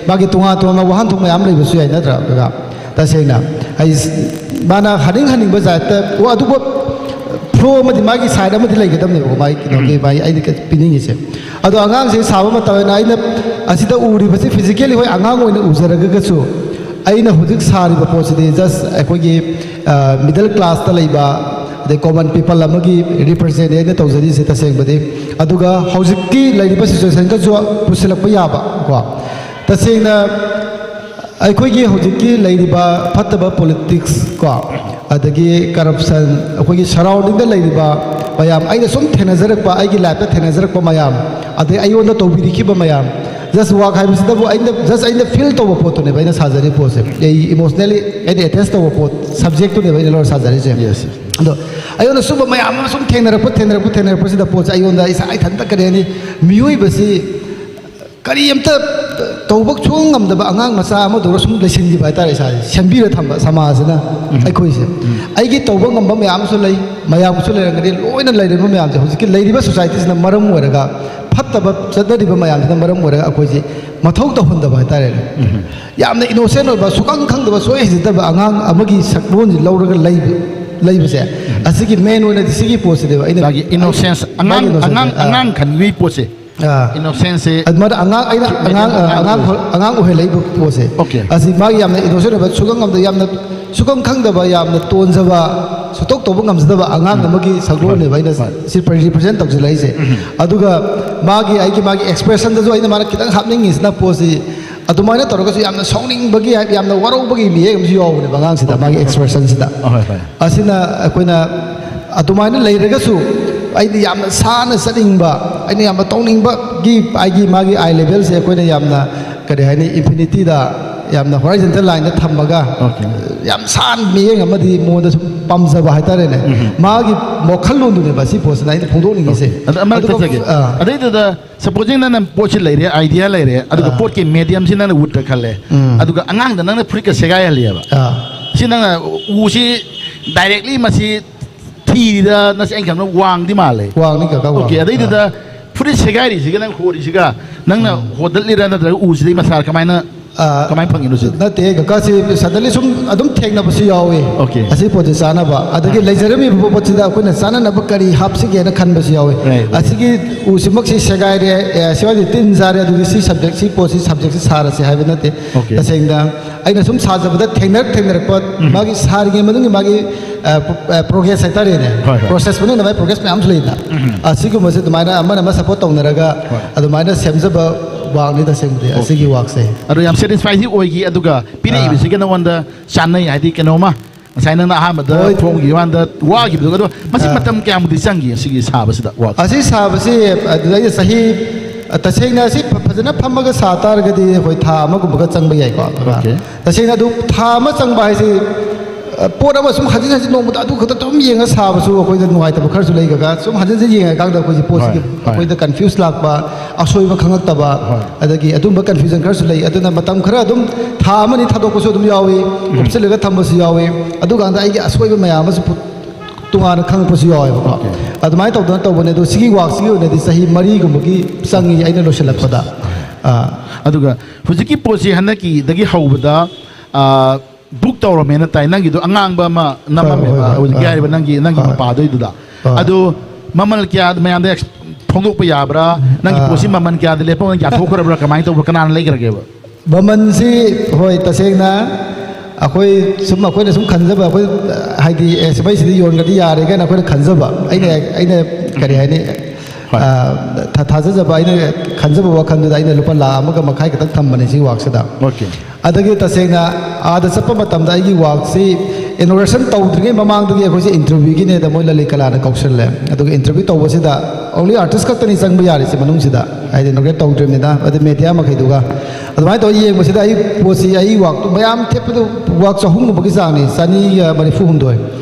ꯃꯥꯒꯤ ꯇꯣꯉꯥꯟ ꯇꯣꯉꯥꯟꯕ ꯋꯥꯍꯟꯊꯣꯛ ꯃꯌꯥꯝ ꯂꯩꯕꯁꯨ ꯌꯥꯏ, ꯅꯠꯇ꯭ꯔꯥ, ꯀꯀꯥ? ꯇꯁꯦꯡꯅ ꯑꯩ ꯁ-, ꯃꯥꯅ ꯍꯥꯅꯤꯡ ꯍꯥꯅꯤꯡꯕ ꯖꯥꯠꯇ, ꯑꯣ, ꯑꯗꯨꯕꯨ ꯐ꯭ꯂꯣ ꯑꯃꯗꯤ, ꯃꯥꯒꯤ ꯁꯥꯏꯠ ꯑꯃꯗꯤ ꯂꯩꯒꯗꯕꯅꯦꯕꯀꯣ, ꯃꯥꯒꯤ ꯀꯩꯅꯣꯒꯤ, ꯎꯝ꯫ ꯃꯥꯒꯤ ꯑꯩꯅ ꯀ-, ꯄꯤꯅꯤꯡꯉꯤꯁꯦ꯫ ꯑꯗꯣ ꯑꯉꯥꯡꯁꯦ ꯁꯥꯕ ꯃꯇꯝꯗ ꯑꯩꯅ ꯑꯁꯤꯗ ꯎꯔꯤꯕꯁꯤ ꯐꯤꯖꯤꯀꯦꯜꯂꯤ ꯍꯣꯏ ꯑꯉꯥꯡ ꯑꯣꯏꯅ ꯎꯖꯔꯒꯁꯨ, ꯑꯩꯅ ꯍꯧꯖꯤꯛ ꯁꯥꯔꯤꯕ ꯄꯣꯠꯁꯤꯗꯤ ꯖꯁ ꯑꯩꯈꯣꯏꯒꯤ, ꯑ, ꯃꯤꯗꯜ ꯀ꯭ꯂꯥꯁꯇ ꯂꯩꯕ, ꯑꯗꯩ ꯀꯣꯃꯟ ꯄꯤꯄꯜ ꯑꯃꯒꯤ ꯔꯤꯄ꯭ꯔꯖꯦꯟ ꯑꯩꯅ ꯇꯧꯖꯔꯤꯁꯦ ꯇꯁꯦꯡꯕꯗꯤ꯫ ꯑꯗꯨꯒ ꯍꯧꯖꯤꯛꯀꯤ ꯂꯩꯔꯤꯕ ꯁꯤꯆꯨꯋꯦꯁꯟꯒꯁꯨ ꯄꯨꯁꯤꯜꯂꯛꯄ ꯌꯥꯕ ꯀꯣ꯫ ꯇꯁꯦꯡꯅ ꯑꯩꯈꯣꯏꯒꯤ ꯍꯧꯖꯤꯛꯀꯤ ꯂꯩꯔꯤꯕ ꯐꯠꯇꯕ ꯄꯣꯂꯤꯇꯤꯛꯁ ꯀꯣ, ꯑꯗꯒꯤ ꯀꯔꯞꯁꯟ, ꯑꯩꯈꯣꯏꯒꯤ ꯁꯔꯥꯎꯟꯗꯤꯡꯗ ꯂꯩꯔꯤꯕ ꯃꯌꯥꯝ, ꯑꯩꯅ ꯁꯨꯝ ꯊꯦꯡꯅꯖꯔꯛꯄ, ꯑꯩꯒꯤ ꯂꯥꯏꯐꯇ ꯊꯦꯡꯅꯖꯔꯛꯄ ꯃꯌꯥꯝ, ꯑꯗꯩ ꯑꯩꯉꯣꯟꯗ ꯇꯧꯕꯤꯔꯤꯈꯤꯕ ꯃꯌꯥꯝ, Just work ꯍꯥꯏꯕꯁꯤꯗꯕꯨ ꯑꯩꯅ just ꯑꯩꯅ feel ꯇꯧꯕ ꯄꯣꯠꯇꯨꯅꯦꯕ ꯑꯩꯅ ꯁꯥꯖꯔꯤꯕ ꯄꯣꯠꯁꯦ꯫ ꯑꯩ emotionally ꯑꯩꯅ attach ꯇꯧꯕ ꯄꯣꯠ, subjectꯇꯨꯅꯦꯕ ꯑꯩꯅ ꯂꯧꯔ ꯁꯥꯖꯔꯤꯁꯦ꯫ Yes, yes. ꯑꯗꯣ ꯑꯩꯉꯣꯟꯗ ꯁꯨꯝꯕ ꯃꯌꯥꯝ ꯑꯃ ꯁꯨꯝ ꯊꯦꯡꯅꯔꯛꯄ ꯊꯦꯡꯅꯔꯛꯄ ꯊꯦꯡꯅꯔꯛꯄꯁꯤꯗ ꯄꯣꯠꯁꯦ ꯑꯩꯉꯣꯟꯗ ꯏꯁꯥ ꯏꯊꯟꯇ ꯀꯔꯤ ꯍꯥꯏꯅꯤ, ꯃꯤꯑꯣꯏꯕꯁꯤ ꯀꯔꯤꯝꯇ ꯇꯧꯕ ꯁꯨꯡ ꯉꯝꯗꯕ ꯑꯉꯥꯡ ꯃꯆꯥ ꯑꯃꯗꯧꯅ ꯁꯨꯝ ꯂꯩꯁꯤꯟꯈꯤꯕ ꯍꯥꯏꯇꯥꯔꯦ꯫ ꯏꯁꯥꯁꯦ ꯁꯦꯝꯕꯤꯔ ꯊꯝꯕ ꯁꯃꯥꯖꯁꯤꯅ ꯑꯩꯈꯣꯏꯁꯦ꯫ ꯑꯩꯒꯤ ꯇꯧꯕ ꯉꯝꯕ ꯃꯌꯥꯝ ꯑꯃꯁꯨ ꯂꯩ, ꯃꯌꯥꯝꯁꯨ ꯂꯩꯔꯝꯒꯅꯤ꯫ ꯂꯣꯏꯅ ꯂꯩꯔꯤꯕ ꯃꯌꯥꯝꯁꯦ ꯍꯧꯖꯤꯛꯀꯤ ꯂꯩꯔꯤꯕ societyꯁꯤꯅ ꯃꯔꯝ ꯑꯣꯏꯔꯒ, ꯐꯠꯇꯕ ꯆꯠꯅꯔꯤꯕ ꯃꯌꯥꯝꯁꯤꯅ ꯃꯔꯝ ꯑꯣꯏꯔꯒ ꯑꯩꯈꯣꯏꯁꯦ ꯃꯊꯧ ꯇꯧꯍꯟꯗꯕ ꯍꯥꯏꯇꯥꯔꯦꯅꯦ꯫ ꯌꯥꯝꯅ innocent ꯑꯣꯏꯕ, ꯁꯨꯈꯪ ꯈꯪꯗꯕ, ꯁꯣꯏ ꯍꯩꯖꯗꯕ ꯑꯉꯥꯡ ꯑꯃꯒꯤ ꯁꯛꯂꯣꯟꯁꯤ ꯂꯧꯔꯒ ꯂꯩꯕ, ꯂꯩꯕꯁꯦ, ꯑꯁꯤꯒꯤ main ꯑꯣꯏꯅꯗꯤ ꯁꯤꯒꯤ ꯄꯣꯠꯁꯤꯅꯦꯕ ꯑꯩꯅ ꯃꯥꯒꯤ innocence, ꯑꯉꯥꯡ ꯃꯥꯒꯤ innocence, ꯑꯉꯥꯡ ꯑꯥ꯫ ꯑꯉꯥꯡ ꯈꯟꯕꯒꯤ ꯄꯣꯠꯁꯦ꯫ ꯑꯥ꯫ Innocenceꯁꯦ ꯑꯗꯨꯃꯥꯏꯅ ꯑꯉꯥꯡ ꯑꯩꯅ ꯑꯉꯥꯡ ꯑꯉꯥꯡ ꯑꯉꯥꯡ ꯑꯉꯥꯡ ꯑꯣꯏꯍꯜꯂꯛꯏꯕ ꯄꯣꯠꯁꯦ꯫ Okay. ꯑꯁꯤ ꯃꯥꯒꯤ ꯌꯥꯝꯅ innocent ꯑꯣꯏꯕ, ꯁꯨꯈꯪ ꯈꯪꯗꯕ, ꯌꯥꯝꯅ ꯁꯨꯈꯪ ꯈꯪꯗꯕ, ꯌꯥꯝꯅ ꯇꯣꯟꯖꯕ, ꯁꯨꯇꯧ ꯇꯧꯕ ꯉꯝꯖꯗꯕ ꯑꯉꯥꯡ ꯑꯃꯒꯤ ꯁꯛꯂꯣꯟꯅꯦꯕ ꯑꯩꯅ ꯍꯣꯏ. ꯁꯤ represent ꯇꯧꯁꯤꯜꯂꯛꯏꯁꯦ꯫ ꯑꯗꯨꯒ ꯃꯥꯒꯤ ꯑꯩꯒꯤ ꯃꯥꯒꯤ expressionꯗꯁꯨ ꯑꯩꯅ ꯃꯥꯅ ꯈꯤꯇꯪ ꯍꯥꯞꯅꯤꯡꯉꯤꯁꯤꯅ ꯄꯣꯠꯁꯤ ꯑꯗꯨꯃꯥꯏꯅ ꯇꯧꯔꯒꯁꯨ ꯌꯥꯝꯅ ꯁꯥꯎꯅꯤꯡꯕꯒꯤ, ꯌꯥꯝꯅ ꯋꯥꯔꯧꯕꯒꯤ ꯃꯤꯌꯦꯛ ꯑꯃꯁꯨ ꯌꯥꯎꯕꯅꯦꯕ ꯑꯉꯥꯡꯁꯤꯗ, ꯃꯥꯒꯤ expressionꯁꯤꯗ꯫ ꯍꯣꯏ, ꯍꯣꯏ. ꯑꯁꯤꯅ ꯑꯩꯈꯣꯏꯅ ꯑꯗꯨꯃꯥꯏꯅ ꯂꯩꯔꯒꯁꯨ ꯑꯩꯗꯤ ꯌꯥꯝꯅ ꯁꯥꯟꯅ ꯆꯠꯅꯤꯡꯕ, ꯑꯩꯅ ꯌꯥꯝꯅ ꯇꯧꯅꯤꯡꯕꯒꯤ ꯑꯩꯒꯤ ꯃꯥꯒꯤ eye levelꯁꯦ ꯑꯩꯈꯣꯏꯅ ꯌꯥꯝꯅ ꯀꯔꯤ ꯍꯥꯏꯅꯤ, infinityꯗ ꯌꯥꯝꯅ horizontal lineꯗ ꯊꯝꯃꯒ Okay. ꯌꯥꯝ ꯁꯥꯟ ꯃꯤꯠꯌꯦꯡ ꯑꯃꯗꯤ ꯃꯉꯣꯟꯗ ꯁꯨꯝ ꯄꯥꯝꯖꯕ ꯍꯥꯏꯇꯥꯔꯦꯅꯦ꯫ ꯃꯥꯒꯤ ꯋꯥꯈꯜꯂꯣꯟꯗꯨꯅꯦꯕ ꯁꯤ ꯄꯣꯠꯁꯤꯅ ꯑꯩꯅ ꯐꯣꯡꯗꯣꯛꯅꯤꯡꯉꯤꯁꯦ꯫ ꯑꯗ ꯑꯃ ꯑꯗꯨꯒ, ꯆꯠꯆꯒꯦ꯫ ꯑꯥ, ꯑꯗꯩꯗꯨꯗ supposing ꯅꯪꯅ ꯄꯣꯠꯁꯤ ꯂꯩꯔꯦ, idea ꯂꯩꯔꯦ, ꯑꯗꯨꯒ ꯑꯥ. ꯄꯣꯠꯀꯤ mediumꯁꯤ ꯅꯪꯅ woodꯇ ꯈꯜꯂꯦ, ꯎꯝ. ꯑꯗꯨꯒ ꯑꯉꯥꯡꯗ ꯅꯪꯅ ꯐꯨꯔꯤꯠꯀ ꯁꯦꯒꯥꯏꯍꯜꯂꯦꯕ꯫ ꯑꯥ. ꯁꯤ ꯅꯪꯅ ꯎꯁꯤ directly ꯃꯁꯤ ꯊꯤꯔꯤꯗ ꯅꯠꯇ꯭ꯔꯒ ꯑꯩꯅ ꯈꯟꯕꯗ ꯋꯥꯡꯗꯤ ꯃꯥꯜꯂꯦ꯫ ꯋꯥꯡꯅꯤ ꯀꯀꯥ, ꯋꯥꯡ꯫ Okay, ꯑꯗꯩꯗꯨꯗ ꯐꯨꯔꯤꯠ ꯁꯦꯒꯥꯏꯔꯤꯁꯤꯒ ꯅꯪ ꯍꯣꯔꯤꯁꯤꯒ ꯅꯪꯅ ꯍꯣꯗꯠꯂꯤꯔꯥ ꯅꯠꯇ꯭ꯔꯒ ꯎꯁꯤꯗꯩ ꯃꯁꯥ ꯀꯃꯥꯏꯅ ꯑꯥ, ꯀꯃꯥꯏꯅ ꯐꯪꯉꯤꯅꯣ ꯁꯤꯗꯤ? ꯅꯠꯇꯦ ꯀꯀꯥ, ꯁꯤ suddenly ꯁꯨꯝ ꯑꯗꯨꯝ ꯊꯦꯡꯅꯕꯁꯨ ꯌꯥꯎꯏ꯫ Okay. ꯑꯁꯤ ꯄꯣꯠꯁꯦ ꯆꯥꯅꯕ, ꯑꯗꯒꯤ ꯂꯩꯖꯔꯝꯃꯤꯕ ꯄꯣꯠꯁꯤꯗ ꯑꯩꯈꯣꯏꯅ ꯆꯥꯅꯅꯕ ꯀꯔꯤ ꯍꯥꯞꯁꯤꯒꯦꯅ ꯈꯟꯕꯁꯨ ꯌꯥꯎꯏ꯫ Right, right. ꯑꯁꯤꯒꯤ ꯎꯁꯤꯃꯛꯁꯤ ꯁꯦꯒꯥꯏꯔꯦ, ꯑꯦ, ꯁꯤꯋꯥꯏꯗꯤ ꯇꯤꯟ ꯆꯥꯔꯦ, ꯑꯗꯨꯗꯤ ꯁꯤ subject, ꯁꯤ ꯄꯣꯠꯁꯤ subjectꯁꯤ ꯁꯥꯔꯁꯤ ꯍꯥꯏꯕ ꯅꯠꯇꯦ꯫ Okay. ꯇꯁꯦꯡꯅ ꯑꯩꯅ ꯁꯨꯝ ꯁꯥꯖꯕꯗ ꯊꯦꯡꯅꯔ ꯊꯦꯡꯅꯔꯛꯄ ꯃꯥꯒꯤ ꯁꯥꯔꯤꯉꯩ ꯃꯅꯨꯡꯒꯤ ꯃꯥꯒꯤ, ꯑ, ꯄ-, ꯑ, progress ꯍꯥꯏꯇꯥꯔꯦꯅꯦ꯫ ꯍꯣꯏ, ꯍꯣꯏ. Process ꯃꯅꯨꯡꯗ ꯃꯥꯒꯤ progress ꯃꯌꯥꯝꯁꯨ ꯂꯩꯗꯅ꯫ ꯑꯁꯤꯒꯨꯝꯕꯁꯦ ꯑꯗꯨꯃꯥꯏꯅ ꯑꯃꯅ ꯑꯃ support ꯇꯧꯅꯔꯒ ꯍꯣꯏ. ꯑꯗꯨꯃꯥꯏꯅꯅ ꯁꯦꯝꯖꯕ ꯋꯥꯛꯅꯤꯗ, ꯁꯦꯝꯕꯗꯤ ꯑꯁꯤꯒꯤ ꯋꯥꯛꯁꯦ꯫ ꯑꯗꯣ ꯌꯥꯝ satisfyꯗꯤ ꯑꯣꯏꯈꯤ꯫ ꯑꯗꯨꯒ ꯄꯤꯔꯛꯏꯕꯁꯤꯒ ꯅꯉꯣꯟꯗ ꯆꯥꯟꯅꯩ ꯍꯥꯏꯗꯤ ꯀꯩꯅꯣꯝꯃ ꯉꯁꯥꯏ ꯅꯪꯅ ꯑꯍꯥꯟꯕꯗ ꯍꯣꯏ. ꯐꯣꯡꯈꯤꯕ ꯀꯥꯟꯗ ꯋꯥꯈꯤꯕꯗꯣ, ꯑꯗꯣ ꯃꯁꯤ ꯑꯥ. ꯃꯇꯝ ꯀꯌꯥꯃꯨꯛꯇꯤ ꯆꯪꯈꯤ ꯁꯤꯒꯤ ꯁꯥꯕꯁꯤꯗ ꯋꯥꯛ? ꯑꯁꯤ ꯁꯥꯕꯁꯤ ꯑꯗꯨꯗꯩꯗ ꯆꯍꯤ, ꯇꯁꯦꯡꯅ ꯁꯤ ꯐ- ꯐꯖꯅ ꯐꯝꯃꯒ ꯁꯥ ꯇꯥꯔꯒꯗꯤ ꯑꯩꯈꯣꯏ ꯊꯥ ꯑꯃꯒꯨꯝꯕꯒ ꯆꯪꯕ ꯌꯥꯏꯀꯣ꯫ Okay. ꯇꯁꯦꯡꯅ ꯑꯗꯨ ꯊꯥ ꯑꯃ ꯆꯪꯕ ꯍꯥꯏꯁꯤ, ꯑ, ꯄꯣꯠ ꯑꯃ ꯁꯨꯝ ꯍꯟꯖꯤꯟ ꯍꯟꯖꯤꯟ ꯅꯣꯡꯃꯗ ꯑꯗꯨ ꯈꯛꯇ ꯑꯗꯨꯝ ꯌꯦꯡꯉ ꯁꯥꯕꯁꯨ ꯑꯩꯈꯣꯏꯗ ꯅꯨꯡꯉꯥꯏꯇꯕ ꯈꯔꯁꯨ ꯂꯩꯒꯒ, ꯁꯨꯝ ꯍꯟꯖꯤꯟ ꯍꯟꯖꯤꯟ ꯌꯦꯡꯉꯀꯥꯟꯗ ꯑꯩꯈꯣꯏꯁꯦ ꯄꯣꯠꯁꯤꯒꯤ ꯍꯣꯏ, ꯍꯣꯏ. ꯑꯩꯈꯣꯏꯗ ꯀꯟꯐ꯭ꯌꯨꯁ ꯂꯥꯛꯄ, ꯍꯣꯏ. ꯑꯁꯣꯏꯕ ꯈꯪꯉꯛꯇꯕ, ꯍꯣꯏ. ꯑꯗꯒꯤ ꯑꯗꯨꯝꯕ ꯀꯟꯐ꯭ꯌꯨꯖꯟ ꯈꯔꯁꯨ ꯂꯩ꯫ ꯑꯗꯨꯅ ꯃꯇꯝ ꯈꯔ ꯑꯗꯨꯝ ꯊꯥ ꯑꯃꯅꯤ ꯊꯥꯗꯣꯛꯄꯁꯨ ꯑꯗꯨꯝ ꯌꯥꯎꯏ, ꯀꯨꯞꯁꯤꯜꯂꯒ ꯊꯝꯕꯁꯨ ꯌꯥꯎꯏ꯫ ꯑꯗꯨꯀꯥꯟꯗ ꯑꯩꯒꯤ ꯑꯁꯣꯏꯕ ꯃꯌꯥꯝ ꯑꯃꯁꯨ ꯄꯨ- ꯇꯣꯉꯥꯟꯅ ꯈꯪꯉꯛꯄꯁꯨ ꯌꯥꯎꯋꯦꯕꯀꯣ꯫ Okay. ꯑꯗꯨꯃꯥꯏꯅ ꯇꯧꯗꯅ ꯇꯧꯕꯅꯦ꯫ ꯑꯗꯣ ꯁꯤꯒꯤ ꯋꯥꯛꯁꯤꯒꯤ ꯑꯣꯏꯅꯗꯤ ꯆꯍꯤ ꯃꯔꯤꯒꯨꯝꯕꯒꯤ ꯆꯪꯉꯤ ꯑꯩꯅ ꯂꯣꯏꯁꯤꯜꯂꯛꯄꯗ꯫ ꯑꯥ, ꯑꯗꯨꯒ ꯍꯧꯖꯤꯛꯀꯤ ꯄꯣꯠꯁꯤ ꯍꯟꯗꯛꯀꯤꯗꯒꯤ ꯍꯧꯕꯗ ꯕꯨꯛ ꯇꯧꯔꯝꯃꯦꯅ ꯇꯥꯏ꯫ ꯅꯪꯒꯤꯗꯣ ꯑꯉꯥꯡꯕ ꯑꯃ ꯅꯝꯃꯝꯃꯦꯕ, ꯍꯣꯏ, ꯍꯣꯏ, ꯍꯧꯖꯤꯛꯀꯤ ꯍꯣꯏ. ꯍꯥꯏꯔꯤꯕ ꯅꯪꯒꯤ ꯅꯪꯒꯤ ꯍꯣꯏ. ꯃꯄꯥꯗꯣꯏꯗꯨꯗ꯫ ꯍꯣꯏ. ꯑꯗꯣ ꯃꯃꯜ ꯀꯌꯥ ꯃꯌꯥꯝꯗ ꯑꯦꯛꯁ- ꯐꯣꯡꯗꯣꯛꯄ ꯌꯥꯕ꯭ꯔꯥ? ꯅꯪꯒꯤ ꯑꯥ. ꯄꯣꯠꯁꯤ ꯃꯃꯜ ꯀꯌꯥꯗ ꯂꯦꯞꯄ ꯌꯥꯊꯣꯛꯈ꯭ꯔꯕ꯭ꯔꯥ? ꯀꯃꯥꯏꯅ ꯇꯧꯕ꯭ꯔꯥ? ꯀꯅꯥꯅ ꯂꯩꯈ꯭ꯔꯒꯦꯕ? ꯃꯃꯜꯁꯤ, ꯍꯣꯏ, ꯇꯁꯦꯡꯅ ꯑꯩꯈꯣꯏ ꯁꯨꯝ, ꯑꯩꯈꯣꯏꯅ ꯁꯨꯝ ꯈꯟꯖꯕ, ꯑꯩꯈꯣꯏ ꯍꯥꯏꯗꯤ, ꯑꯦ, ꯁꯤꯃꯩꯁꯤꯗꯤ ꯌꯣꯟꯒꯗꯤ ꯌꯥꯔꯦ ꯀꯥꯏꯅ ꯑꯩꯈꯣꯏꯅ ꯈꯟꯖꯕ, ꯑꯩꯅ ꯑꯩꯅ ꯀꯔꯤ ꯍꯥꯏꯅꯤ, ꯍꯣꯏ. ꯑ, ꯊꯥ- ꯊꯥꯖꯖꯕ, ꯑꯩꯅ ꯈꯟꯖꯕ ꯋꯥꯈꯜꯗꯨꯗ ꯑꯩꯅ ꯂꯨꯄꯥ ꯂꯥꯈ ꯑꯃꯒ ꯃꯈꯥꯏ ꯈꯛꯇꯪ ꯊꯝꯕꯅꯦ ꯁꯤ ꯋꯥꯛꯁꯤꯗ꯫ Okay. ꯑꯗꯒꯤ ꯇꯁꯦꯡꯅ ꯑꯥꯗ ꯆꯠꯄ ꯃꯇꯝꯗ ꯑꯩꯒꯤ ꯋꯥꯛꯁꯤ ꯏꯅꯣꯒ꯭ꯔꯦꯁꯟ ꯇꯧꯗ꯭ꯔꯤꯉꯩ ꯃꯃꯥꯡꯗꯒꯤ ꯑꯩꯈꯣꯏꯁꯦ ꯏꯟꯇꯔꯚ꯭ꯌꯨꯒꯤꯅꯦꯗ ꯃꯣꯏ ꯂꯂꯩ ꯀꯂꯥꯅ ꯀꯧꯁꯜꯂꯦ꯫ ꯑꯗꯨꯒ ꯏꯟꯇꯔꯚ꯭ꯌꯨ ꯇꯧꯕꯁꯤꯗ only artist ꯈꯛꯇꯅꯤ ꯆꯪꯕ ꯌꯥꯔꯤꯁꯦ ꯃꯅꯨꯡꯁꯤꯗ, ꯍꯥꯏꯗꯤ ꯏꯅꯣꯒ꯭ꯔꯦꯠ ꯇꯧꯗ꯭ꯔꯤꯕꯅꯤꯅ, ꯑꯗꯩ ꯃꯦꯗꯤꯌꯥ ꯃꯈꯩꯗꯨꯒ꯫ ꯑꯗꯨꯃꯥꯏꯅ ꯇꯧꯔ ꯌꯦꯡꯕꯁꯤꯗ ꯑꯩ ꯄꯣꯠꯁꯤ, ꯑꯩ ꯋꯥꯛꯇꯨ ꯃꯌꯥꯝ ꯊꯦꯠꯄꯗ ꯋꯥꯛ ꯆꯍꯨꯝꯒꯨꯝꯕꯒꯤ ꯆꯥꯡꯅꯤ, ꯆꯅꯤꯒ ꯃꯔꯤꯐꯨ ꯍꯨꯝꯗꯣꯏ꯫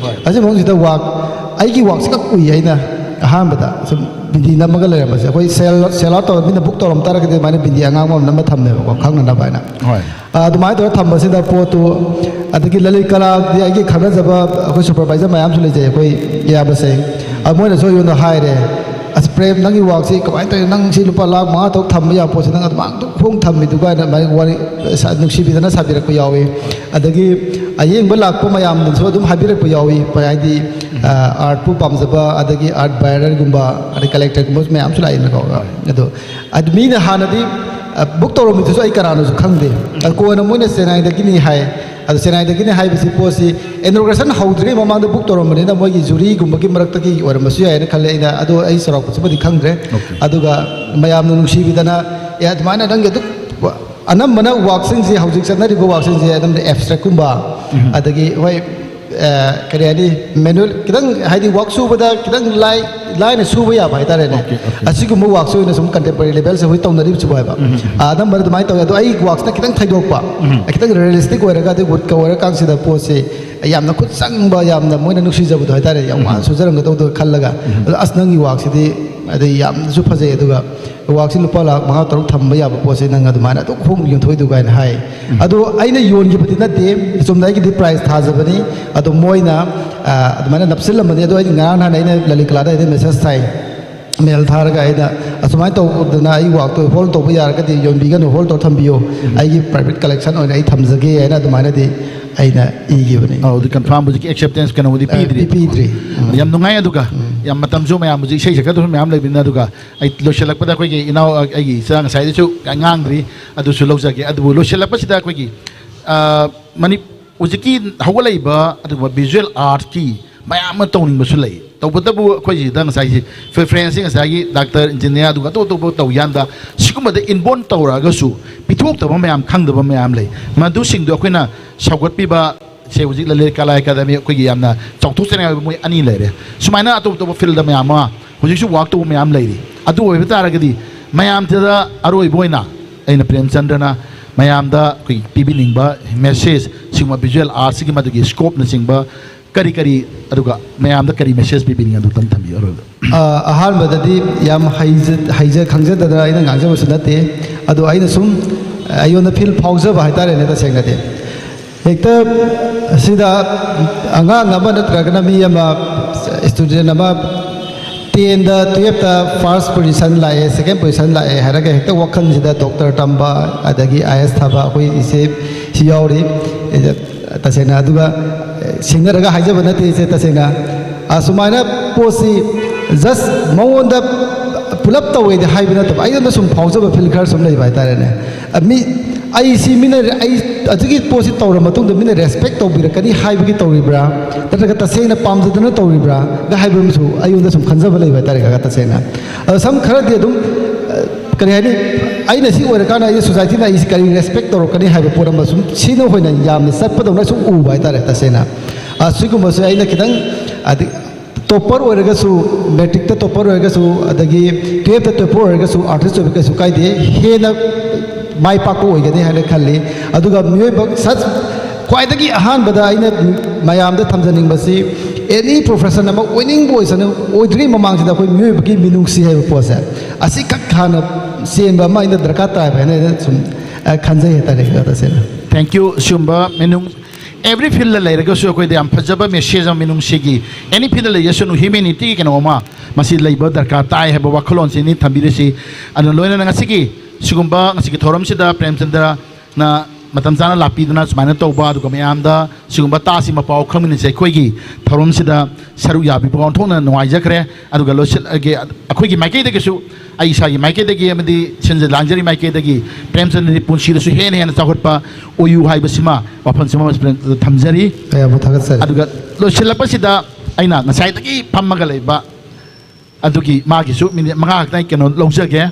ꯑꯁꯤ ꯃꯅꯨꯡꯁꯤꯗ ꯋꯥꯛ, ꯑꯩꯒꯤ ꯋꯥꯛꯁꯤ ꯈꯛ ꯎꯏ ꯑꯩꯅ ꯑꯍꯥꯟꯕꯗ ꯁꯨꯝ ꯕꯤꯟꯗꯤ ꯅꯝꯃꯒ ꯂꯩꯔꯝꯕꯁꯦ꯫ ꯑꯩꯈꯣꯏ ꯁꯦꯜ, ꯁꯦꯜ ꯑꯥꯎꯠ ꯇꯧꯔ ꯃꯤꯅ ꯕꯨꯛ ꯇꯧꯔꯝ ꯇꯥꯔꯒꯗꯤ ꯑꯗꯨꯃꯥꯏꯅ ꯕꯤꯟꯗꯤ ꯑꯉꯥꯡꯕ ꯑꯃ ꯅꯝꯃ ꯊꯝꯃꯦꯕꯀꯣ, ꯈꯪꯅꯅꯕ ꯍꯥꯏꯅ꯫ ꯍꯣꯏ. ꯑ, ꯑꯗꯨꯃꯥꯏꯅ ꯇꯧꯔꯒ ꯊꯝꯕꯁꯤꯗ ꯄꯣꯠꯇꯨ, ꯑꯗꯒꯤ ꯂꯂꯩ ꯀꯂꯥꯗꯤ ꯑꯩꯒꯤ ꯈꯪꯅꯖꯕ ꯑꯩꯈꯣꯏ ꯁꯨꯄꯔꯚꯥꯏꯖꯔ ꯃꯌꯥꯝꯁꯨ ꯂꯩꯖꯩ, ꯑꯩꯈꯣꯏ ꯏꯌꯥꯝꯕꯁꯤꯡ꯫ ꯑ, ꯃꯣꯏꯅꯁꯨ ꯑꯩꯉꯣꯟꯗ ꯍꯥꯏꯔꯦ, "ꯑꯁ ꯄ꯭ꯔꯦꯝ, ꯅꯪꯒꯤ ꯋꯥꯛꯁꯤ ꯀꯃꯥꯏꯅ ꯇꯧꯔꯤ? ꯅꯪ ꯁꯤ ꯂꯨꯄꯥ ꯂꯥꯈ ꯃꯉꯥ ꯇꯔꯨꯛ ꯊꯝꯕ ꯌꯥꯕ ꯄꯣꯠꯁꯤ ꯅꯪ ꯑꯗꯨꯃꯥꯏꯅ ꯑꯗꯨꯝ ꯈꯣꯡ ꯊꯝꯃꯤꯗꯨ?" ꯀꯥꯏꯅ ꯑꯗꯨꯃꯥꯏꯅ ꯋꯥꯔꯤ ꯁꯥ-, ꯅꯨꯡꯁꯤꯕꯤꯗꯅ ꯁꯥꯕꯤꯔꯛꯄ ꯌꯥꯎꯏ꯫ ꯑꯗꯒꯤ ꯑꯌꯦꯡꯕ ꯂꯥꯛꯄ ꯃꯌꯥꯝꯅꯁꯨ ꯑꯗꯨꯝ ꯍꯥꯏꯕꯤꯔꯛꯄ ꯌꯥꯎꯏ, ꯍꯥꯏꯗꯤ, ꯑ, ꯑꯥꯔꯠꯄꯨ ꯄꯥꯝꯖꯕ, ꯑꯗꯒꯤ ꯑꯥꯔꯠ ꯕꯥꯌꯔꯒꯨꯝꯕ, ꯑꯗꯩ ꯀꯂꯦꯛꯇꯔꯒꯨꯝꯕ ꯃꯌꯥꯝꯁꯨ ꯂꯥꯛꯏꯅꯀꯣ꯫ ꯑꯗꯣ ꯑꯗꯨ ꯃꯤꯅ ꯍꯥꯟꯅꯗꯤ, ꯑ, ꯕꯨꯛ ꯇꯧꯔꯝꯃꯤꯗꯨꯁꯨ ꯑꯩ ꯀꯅꯥꯅꯣꯁꯨ ꯈꯪꯗꯦ꯫ ꯑꯗꯨ ꯀꯣꯟꯅ ꯃꯣꯏꯅ ꯆꯦꯟꯅꯥꯏꯗꯒꯤꯅꯤ ꯍꯥꯏ꯫ ꯑꯗꯣ ꯆꯦꯟꯅꯥꯏꯗꯒꯤꯅꯤ ꯍꯥꯏꯕꯁꯤ ꯄꯣꯠꯁꯤ ꯏꯅꯣꯒ꯭ꯔꯦꯁꯟ ꯍꯧꯗ꯭ꯔꯤꯉꯩ ꯃꯃꯥꯡꯗ ꯕꯨꯛ ꯇꯧꯔꯝꯕꯅꯤꯅ ꯃꯣꯏꯒꯤ ꯖꯨꯔꯤꯒꯨꯝꯕꯒꯤ ꯃꯔꯛꯇꯒꯤ ꯑꯣꯏꯔꯝꯕꯁꯨ ꯌꯥꯏꯅ ꯈꯜꯂꯦ ꯑꯩꯅ꯫ ꯑꯗꯣ ꯑꯩ ꯆꯥꯎꯔꯥꯛꯄꯁꯤꯃꯗꯤ ꯈꯪꯗ꯭ꯔꯦ꯫ Okay. ꯑꯗꯨꯒ ꯃꯌꯥꯝꯅ ꯅꯨꯡꯁꯤꯕꯤꯗꯅ, "ꯑꯦ, ꯑꯗꯨꯃꯥꯏꯅ ꯅꯪꯒꯤ ꯑꯗꯨꯛ ꯑꯅꯝꯕꯅ ꯋꯥꯛꯁꯤꯡꯁꯤ, ꯍꯧꯖꯤꯛ ꯆꯠꯅꯔꯤꯕ ꯋꯥꯛꯁꯤꯡꯁꯦ ꯑꯗꯨꯝ ꯑꯦꯞꯁꯇ꯭ꯔꯦꯛꯀꯨꯝꯕ, ꯑꯗꯒꯤ, ꯍꯣꯏ, ꯀꯔꯤ ꯍꯥꯏꯅꯤ, ꯃꯦꯅꯨꯋꯦꯜ ꯈꯤꯇꯪ, ꯍꯥꯏꯗꯤ ꯋꯥꯛ ꯁꯨꯕꯗ ꯈꯤꯇꯪ ꯂꯥꯏ ꯂꯥꯏꯅ ꯁꯨꯕ ꯌꯥꯕ ꯍꯥꯏꯇꯥꯔꯦꯅꯦ꯫ ꯑꯁꯤꯒꯨꯝꯕ ꯋꯥꯛꯁꯦ ꯑꯣꯏꯅ ꯁꯨꯝ ꯀꯟꯇꯦꯝꯄꯔꯔꯤ ꯂꯦꯚꯦꯜꯁꯦ ꯍꯧꯖꯤꯛ ꯇꯧꯅꯔꯤꯕꯁꯤꯕꯨ ꯍꯥꯏꯕ꯫ ꯑꯅꯝꯕꯅ ꯑꯗꯨꯃꯥꯏꯅ ꯇꯧꯋꯦ꯫ ꯑꯗꯣ ꯑꯩꯒꯤ ꯋꯥꯛꯁꯤꯅ ꯈꯤꯇꯪ ꯊꯩꯗꯣꯛꯄ, ꯈꯤꯇꯪ ꯔꯤꯌꯦꯂꯤꯁꯇꯤꯛ ꯑꯣꯏꯔꯒ, ꯑꯗꯩ ꯋꯨꯗꯀ ꯑꯣꯏꯔꯀꯥꯟꯁꯤꯗ ꯄꯣꯠꯁꯦ ꯌꯥꯝꯅ ꯈꯨꯠ ꯆꯪꯕ, ꯌꯥꯝꯅ ꯃꯣꯏꯅ ꯅꯨꯡꯁꯤꯖꯕꯗꯣ ꯍꯥꯏꯇꯥꯔꯦ, ꯌꯥꯝ ꯋꯥꯅ ꯁꯨꯖꯔꯝꯒꯗꯧꯗꯣ ꯈꯜꯂꯒ꯫ ꯑꯗꯣ ꯑꯁ, ꯅꯪꯒꯤ ꯋꯥꯛꯁꯤꯗꯤ ꯑꯗꯩ ꯌꯥꯝꯅꯁꯨ ꯐꯖꯩ, ꯑꯗꯨꯒ ꯋꯥꯛꯁꯤ ꯂꯨꯄꯥ ꯂꯥꯈ ꯃꯉꯥ ꯇꯔꯨꯛ ꯊꯝꯕ ꯌꯥꯕ ꯄꯣꯠꯁꯦ ꯅꯪ ꯑꯗꯨꯃꯥꯏꯅ ꯑꯗꯨꯛ ꯍꯣꯡꯅ ꯌꯣꯟꯊꯣꯛꯏꯗꯨ ꯀꯥꯏꯅ ꯍꯥꯏ꯫ ꯑꯗꯣ ꯑꯩꯅ ꯌꯣꯟꯈꯤꯕꯗꯤ ꯅꯠꯇꯦ, ꯆꯨꯝꯅ ꯑꯩꯒꯤꯗꯤ ꯄ꯭ꯔꯥꯏꯁ ꯊꯥꯖꯕꯅꯤ꯫ ꯑꯗꯣ ꯃꯣꯏꯅ ꯑꯗꯨꯃꯥꯏꯅ ꯅꯞꯁꯤꯜꯂꯝꯕꯅꯤ꯫ ꯑꯗꯣ ꯑꯩ ꯉꯔꯥꯡ ꯅꯍꯥꯟ ꯑꯩꯅ ꯂꯂꯤꯠ ꯀꯂꯥꯗ ꯑꯩꯅ ꯃꯦꯁꯦꯖ ꯊꯥꯏ, ꯃꯦꯜ ꯊꯥꯔꯒ ꯑꯩꯅ ꯑꯁꯨꯃꯥꯏꯅ ꯇꯧꯗꯅ ꯑꯩ ꯋꯥꯛꯇꯣ ꯍꯣꯜ ꯇꯧꯕ ꯌꯥꯔꯒꯗꯤ ꯌꯣꯟꯕꯤꯒꯅꯨ, ꯍꯣꯜ ꯇꯧꯔ ꯊꯝꯕꯤꯌꯨ, ꯑꯩꯒꯤ ꯄ꯭ꯔꯥꯏꯚꯦꯠ ꯀꯂꯦꯛꯁꯟ ꯑꯣꯏꯅ ꯑꯩ ꯊꯝꯖꯒꯦ ꯍꯥꯏꯅ ꯑꯗꯨꯃꯥꯏꯅꯗꯤ ꯑꯩꯅ ꯏꯈꯤꯕꯅꯤ꯫ ꯑꯧ, ꯑꯗꯨ ꯀꯟꯐꯥꯔꯝ ꯍꯧꯖꯤꯛꯀꯤ ꯑꯦꯛꯁꯦꯞꯇꯦꯟꯁ ꯀꯩꯅꯣꯕꯨꯗꯤ ꯄꯤꯗ꯭ꯔꯤ꯫ ꯄꯤꯗ꯭ꯔꯤ꯫ ꯌꯥꯝ ꯅꯨꯡꯉꯥꯏ꯫ ꯑꯗꯨꯒ ꯌꯥꯝ ꯃꯇꯝꯁꯨ ꯃꯌꯥꯝ ꯍꯧꯖꯤꯛ ꯏꯁꯩ ꯁꯛꯀꯗꯕꯁꯨ ꯃꯌꯥꯝ ꯂꯩꯕꯅꯤꯅ꯫ ꯑꯗꯨꯒ ꯑꯩ ꯂꯣꯏꯁꯤꯜꯂꯛꯄꯗ ꯑꯩꯈꯣꯏꯒꯤ ꯏꯅꯥꯎ, ꯑꯩꯒꯤ ꯏꯆꯥ ꯉꯁꯥꯏꯗꯁꯨ ꯉꯥꯡꯗ꯭ꯔꯤ, ꯑꯗꯨꯁꯨ ꯂꯧꯖꯒꯦ꯫ ꯑꯗꯨꯕꯨ ꯂꯣꯏꯁꯤꯜꯂꯛꯄꯁꯤꯗ ꯑꯩꯈꯣꯏꯒꯤ, ꯑ, ꯃꯅꯤ-, ꯍꯧꯖꯤꯛꯀꯤ ꯍꯧꯒꯠꯂꯛꯏꯕ ꯑꯗꯨꯒꯨꯝꯕ ꯚꯤꯖꯨꯋꯦꯜ ꯑꯥꯔꯠꯀꯤ ꯃꯌꯥꯝ ꯑꯃ ꯇꯧꯅꯤꯡꯕꯁꯨ ꯂꯩ꯫ ꯇꯧꯕꯇꯕꯨ ꯑꯩꯈꯣꯏꯁꯤꯗ ꯉꯁꯥꯏꯒꯤ ꯐ꯭ꯔꯦꯟꯁꯁꯤ ꯉꯁꯥꯏꯒꯤ ꯗꯥꯛꯇꯔ, ꯏꯟꯖꯤꯅꯤꯌꯥꯔ, ꯑꯗꯨꯒ ꯑꯇꯣꯞ ꯑꯇꯣꯞꯄ ꯇꯧ ꯌꯥꯟꯗ ꯁꯤꯒꯨꯝꯕꯗ ꯏꯟꯚꯣꯜꯕ ꯇꯧꯔꯛꯑꯒꯁꯨ ꯄꯤꯊꯣꯛꯇꯕ ꯃꯌꯥꯝ, ꯈꯪꯗꯕ ꯃꯌꯥꯝ ꯂꯩ꯫ ꯃꯗꯨꯁꯤꯡꯗꯣ ꯑꯩꯈꯣꯏꯅ ꯁꯧꯒꯠꯄꯤꯕ ꯁꯦ ꯍꯧꯖꯤꯛ ꯂꯂꯤꯠ ꯀꯂꯥ ꯑꯦꯀꯥꯗꯃꯤ ꯑꯩꯈꯣꯏꯒꯤ ꯌꯥꯝꯅ ꯆꯥꯎꯊꯣꯛꯆꯅꯤꯡꯉꯥꯏ ꯑꯣꯏꯕ ꯃꯣꯏ ꯑꯅꯤ ꯂꯩꯔꯦ꯫ ꯁꯨꯃꯥꯏꯅ ꯑꯇꯣꯞ ꯑꯇꯣꯞꯄ ꯐꯤꯜꯗ ꯃꯌꯥꯝ ꯑꯃ ꯍꯧꯖꯤꯛꯁꯨ ꯋꯥꯛ ꯇꯧꯕ ꯃꯌꯥꯝ ꯂꯩꯔꯤ꯫ ꯑꯗꯨ ꯑꯣꯏꯕ ꯇꯥꯔꯒꯗꯤ ꯃꯌꯥꯝꯁꯤꯗ ꯑꯔꯣꯏꯕ ꯑꯣꯏꯅ ꯑꯩꯅ ꯄ꯭ꯔꯦꯝꯆꯟꯗ꯭ꯔꯅ ꯃꯌꯥꯝꯗ ꯑꯩꯈꯣꯏ ꯄꯤꯕꯤꯅꯤꯡꯕ ꯃꯦꯁꯦꯖ, ꯁꯤꯒꯨꯝꯕ ꯚꯤꯖꯨꯋꯦꯜ ꯑꯥꯔꯠꯁꯤꯒꯤ ꯃꯗꯨꯒꯤ ꯁ꯭ꯀꯣꯞꯅꯆꯤꯡꯕ ꯀꯔꯤ ꯀꯔꯤ, ꯑꯗꯨꯒ ꯃꯌꯥꯝꯗ ꯀꯔꯤ ꯃꯦꯁꯦꯖ ꯄꯤꯕꯤꯅꯤꯡꯉꯤ ꯑꯗꯨꯇꯪ ꯊꯝꯕꯤꯌꯨ ꯑꯔꯣꯏꯕꯗ꯫ ꯑ, ꯑꯍꯥꯟꯕꯗꯗꯤ ꯌꯥꯝ ꯍꯩꯖ-, ꯍꯩꯖ ꯈꯪꯖꯗꯅ ꯑꯩꯅ ꯉꯥꯡꯖꯕꯁꯨ ꯅꯠꯇꯦ꯫ ꯑꯗꯣ ꯑꯩꯅ ꯁꯨꯝ ꯑꯩꯉꯣꯟꯗ ꯐꯤꯜ ꯐꯥꯎꯖꯕ ꯍꯥꯏꯇꯥꯔꯦꯅꯦ, ꯇꯁꯦꯡꯅꯗꯤ꯫ ꯍꯦꯛꯇ ꯁꯤꯗ ꯑꯉꯥꯡ ꯑꯃ ꯅꯠꯇ꯭ꯔꯒꯅ ꯃꯤ ꯑꯃ, ꯏꯁꯇꯨꯗꯦꯟ ꯑꯃ ꯇꯦꯟꯗ, ꯇꯨꯌꯦꯞꯇ ꯐꯥꯔꯁ ꯄꯣꯖꯤꯁꯟ ꯂꯥꯛꯑꯦ, ꯁꯦꯀꯦꯟ ꯄꯣꯖꯤꯁꯟ ꯂꯥꯛꯑꯦ ꯍꯥꯏꯔꯒ ꯍꯦꯛꯇ ꯋꯥꯈꯜꯁꯤꯗ ꯗꯣꯛꯇꯔ ꯇꯝꯕ, ꯑꯗꯒꯤ ꯑꯥꯏ ꯑꯦꯁ ꯊꯥꯕ, ꯑꯩꯈꯣꯏ ꯏꯆꯦ ꯁꯤ ꯌꯥꯎꯔꯤ꯫ ꯇꯁꯦꯡꯅ꯫ ꯑꯗꯨꯒ ꯁꯤꯡꯅꯔꯒ ꯍꯥꯏꯖꯕ ꯅꯠꯇꯦ ꯏꯆꯦ, ꯇꯁꯦꯡꯅ꯫ ꯑꯁꯨꯃꯥꯏꯅ ꯄꯣꯠꯁꯤ ꯖꯁ ꯃꯉꯣꯟꯗ ꯄꯨꯂꯞ ꯇꯧꯋꯦꯗꯤ ꯍꯥꯏꯕ ꯅꯠꯇꯕ, ꯑꯩꯉꯣꯟꯗ ꯁꯨꯝ ꯐꯥꯎꯖꯕ ꯐꯤꯜ ꯈꯔ ꯁꯨꯝ ꯂꯩꯕ ꯍꯥꯏꯇꯥꯔꯦꯅꯦ꯫ ꯑ, ꯃꯤ, ꯑꯩ ꯁꯤ ꯃꯤꯅ, ꯑꯩ ꯑꯗꯨꯒꯤ ꯄꯣꯠꯁꯤ ꯇꯧꯔ ꯃꯇꯨꯡꯗ ꯃꯤꯅ ꯔꯦꯁꯄꯦꯛ ꯇꯧꯕꯤꯔꯛꯀꯅꯤ ꯍꯥꯏꯕꯒꯤ ꯇꯧꯔꯤꯕ꯭ꯔꯥ, ꯅꯠꯇ꯭ꯔꯒ ꯇꯁꯦꯡꯅ ꯄꯥꯝꯖꯗꯅ ꯇꯧꯔꯤꯕ꯭ꯔꯥꯒ ꯍꯥꯏꯕ ꯑꯃꯁꯨ ꯑꯩꯉꯣꯟꯗ ꯁꯨꯝ ꯈꯟꯖꯕ ꯂꯩꯕ ꯍꯥꯏꯇꯥꯔꯦ, ꯀꯀꯥ, ꯇꯁꯦꯡꯅ꯫ ꯑꯗꯣ ꯁꯝ ꯈꯔꯗꯤ ꯑꯗꯨꯝ, ꯑ, ꯀꯔꯤ ꯍꯥꯏꯅꯤ, ꯑꯩꯅ ꯁꯤ ꯑꯣꯏꯔꯀꯥꯟꯗ ꯑꯩ ꯁꯣꯁꯥꯏꯇꯤꯅ ꯑꯩꯁꯤ ꯀꯔꯤ ꯔꯦꯁꯄꯦꯛ ꯇꯧꯔꯛꯀꯅꯤ ꯍꯥꯏꯕ ꯄꯣꯠ ꯑꯃ ꯁꯨꯝ ꯁꯤꯅ ꯑꯣꯏꯅ ꯌꯥꯝꯅ ꯆꯠꯄꯗꯧꯅ ꯁꯨꯝ ꯎꯕ ꯍꯥꯏꯇꯥꯔꯦ, ꯇꯁꯦꯡꯅ꯫ ꯑꯁꯤꯒꯨꯝꯕꯁꯦ ꯑꯩꯅ ꯈꯤꯇꯪ, ꯍꯥꯏꯗꯤ, ꯇꯣꯞꯄꯔ ꯑꯣꯏꯔꯒꯁꯨ, ꯃꯦꯇ꯭ꯔꯤꯛꯇ ꯇꯣꯞꯄꯔ ꯑꯣꯏꯔꯒꯁꯨ, ꯑꯗꯒꯤ ꯇꯨꯌꯦꯜꯞꯇ ꯇꯣꯞꯄꯔ ꯑꯣꯏꯔꯒꯁꯨ, ꯑꯥꯔꯇꯤꯁ ꯑꯣꯏꯕ ꯀꯩꯁꯨ ꯀꯥꯏꯗꯦ꯫ ꯍꯦꯟꯅ ꯃꯥꯏ ꯄꯥꯛꯄ ꯑꯣꯏꯒꯅꯤ ꯍꯥꯏꯅ ꯈꯜꯂꯤ꯫ ꯑꯗꯨꯒ ꯃꯤꯑꯣꯏꯕ ꯁꯠ ꯈ꯭ꯋꯥꯏꯗꯒꯤ ꯑꯍꯥꯟꯕꯗ ꯑꯩꯅ ꯃꯌꯥꯝꯗ ꯊꯝꯖꯅꯤꯡꯕꯁꯤ, ꯑꯦꯅꯤ ꯄ꯭ꯔꯣꯐꯦꯁꯟ ꯑꯃ ꯑꯣꯏꯅꯤꯡꯕ ꯑꯣꯏꯁꯅꯨ, ꯑꯣꯏꯗ꯭ꯔꯤꯉꯩ ꯃꯃꯥꯡꯁꯤꯗ ꯑꯩꯈꯣꯏ ꯃꯤꯑꯣꯏꯕꯒꯤ ꯃꯤꯅꯨꯡꯁꯤ ꯍꯥꯏꯕ ꯄꯣꯠꯁꯦ, ꯑꯁꯤꯈꯛ ꯍꯥꯟꯅ ꯆꯦꯟꯕ ꯑꯃ ꯑꯩꯅ ꯗꯔꯀꯥꯔ ꯇꯥꯏꯕ ꯍꯥꯏꯅ ꯑꯩꯅ ꯁꯨꯝ, ꯑ, ꯈꯟꯖꯩ ꯍꯥꯏꯇꯥꯔꯦ꯫ ꯇꯁꯦꯡꯅ꯫ Thank you꯫ ꯁꯤꯒꯨꯝꯕ ꯃꯤꯅꯨꯡ, every field ꯂꯩꯔꯒꯁꯨ ꯑꯩꯈꯣꯏꯗ ꯌꯥꯝ ꯐꯖꯕ ꯃꯦꯁꯦꯖ ꯑꯃ, ꯃꯤꯅꯨꯡꯁꯤꯒꯤ, ꯑꯦꯅꯤ ꯐꯤꯜꯗ ꯂꯩꯔꯁꯅꯨ, ꯍ꯭ꯌꯨꯃꯦꯅꯤꯇꯤꯒꯤ ꯀꯩꯅꯣ ꯑꯃ ꯃꯁꯤ ꯂꯩꯕ ꯗꯔꯀꯥꯔ ꯇꯥꯏ ꯍꯥꯏꯕ ꯋꯥꯈꯜꯂꯣꯟꯁꯤꯅꯤ ꯊꯝꯕꯤꯔꯤꯁꯤ꯫ ꯑꯗꯨꯅ ꯂꯣꯏꯅꯅ ꯉꯁꯤꯒꯤ ꯁꯤꯒꯨꯝꯕ, ꯉꯁꯤꯒꯤ ꯊꯧꯔꯝꯁꯤꯗ ꯄ꯭ꯔꯦꯝꯆꯟꯗ꯭ꯔꯅ ꯃꯇꯝ ꯆꯥꯅ ꯂꯥꯛꯄꯤꯗꯨꯅ ꯁꯨꯃꯥꯏꯅ ꯇꯧꯕ, ꯑꯗꯨꯒ ꯃꯌꯥꯝꯗ ꯁꯤꯒꯨꯝꯕ ꯇꯥꯁꯤ ꯃꯄꯥꯎ ꯈꯪꯃꯤꯟꯅꯁꯤ ꯑꯩꯈꯣꯏꯒꯤ ꯊꯧꯔꯝꯁꯤꯗ ꯁꯔꯨꯛ ꯌꯥꯕꯤꯕ ꯑꯣꯟꯊꯣꯛꯅ ꯅꯨꯡꯉꯥꯏꯖꯈ꯭ꯔꯦ꯫ ꯑꯗꯨꯒ ꯂꯣꯏꯁꯤꯜꯂꯒꯦ, ꯑꯩꯈꯣꯏꯒꯤ ꯃꯥꯏꯀꯩꯗꯒꯤꯁꯨ, ꯑꯩ ꯏꯁꯥꯒꯤ ꯃꯥꯏꯀꯩꯗꯒꯤ ꯑꯃꯗꯤ ꯁꯤꯟꯖ ꯂꯥꯡꯖꯔꯤ ꯃꯥꯏꯀꯩꯗꯒꯤ ꯄ꯭ꯔꯦꯝꯆꯟꯗ꯭ꯔꯒꯤ ꯄꯨꯟꯁꯤꯗꯁꯨ ꯍꯦꯟꯅ ꯍꯦꯟꯅ ꯆꯥꯎꯈꯠꯄ ꯑꯣꯏꯌꯨ ꯍꯥꯏꯕꯁꯤꯃ ꯋꯥꯐꯝꯁꯤꯃ ꯊꯝꯖꯔꯤ꯫ ꯌꯥꯝꯅ ꯊꯥꯒꯠꯆꯔꯤ꯫ ꯑꯗꯨꯒ ꯂꯣꯏꯁꯤꯜꯂꯛꯄꯁꯤꯗ ꯑꯩꯅ ꯉꯁꯥꯏꯗꯒꯤ ꯐꯝꯃꯒ ꯂꯩꯕ ꯑꯗꯨꯒꯤ ꯃꯥꯒꯤꯁꯨ ꯃꯤꯅꯤꯠ ꯃꯉꯥ ꯈꯛꯇꯪ ꯀꯩꯅꯣ ꯂꯧꯖꯒꯦ꯫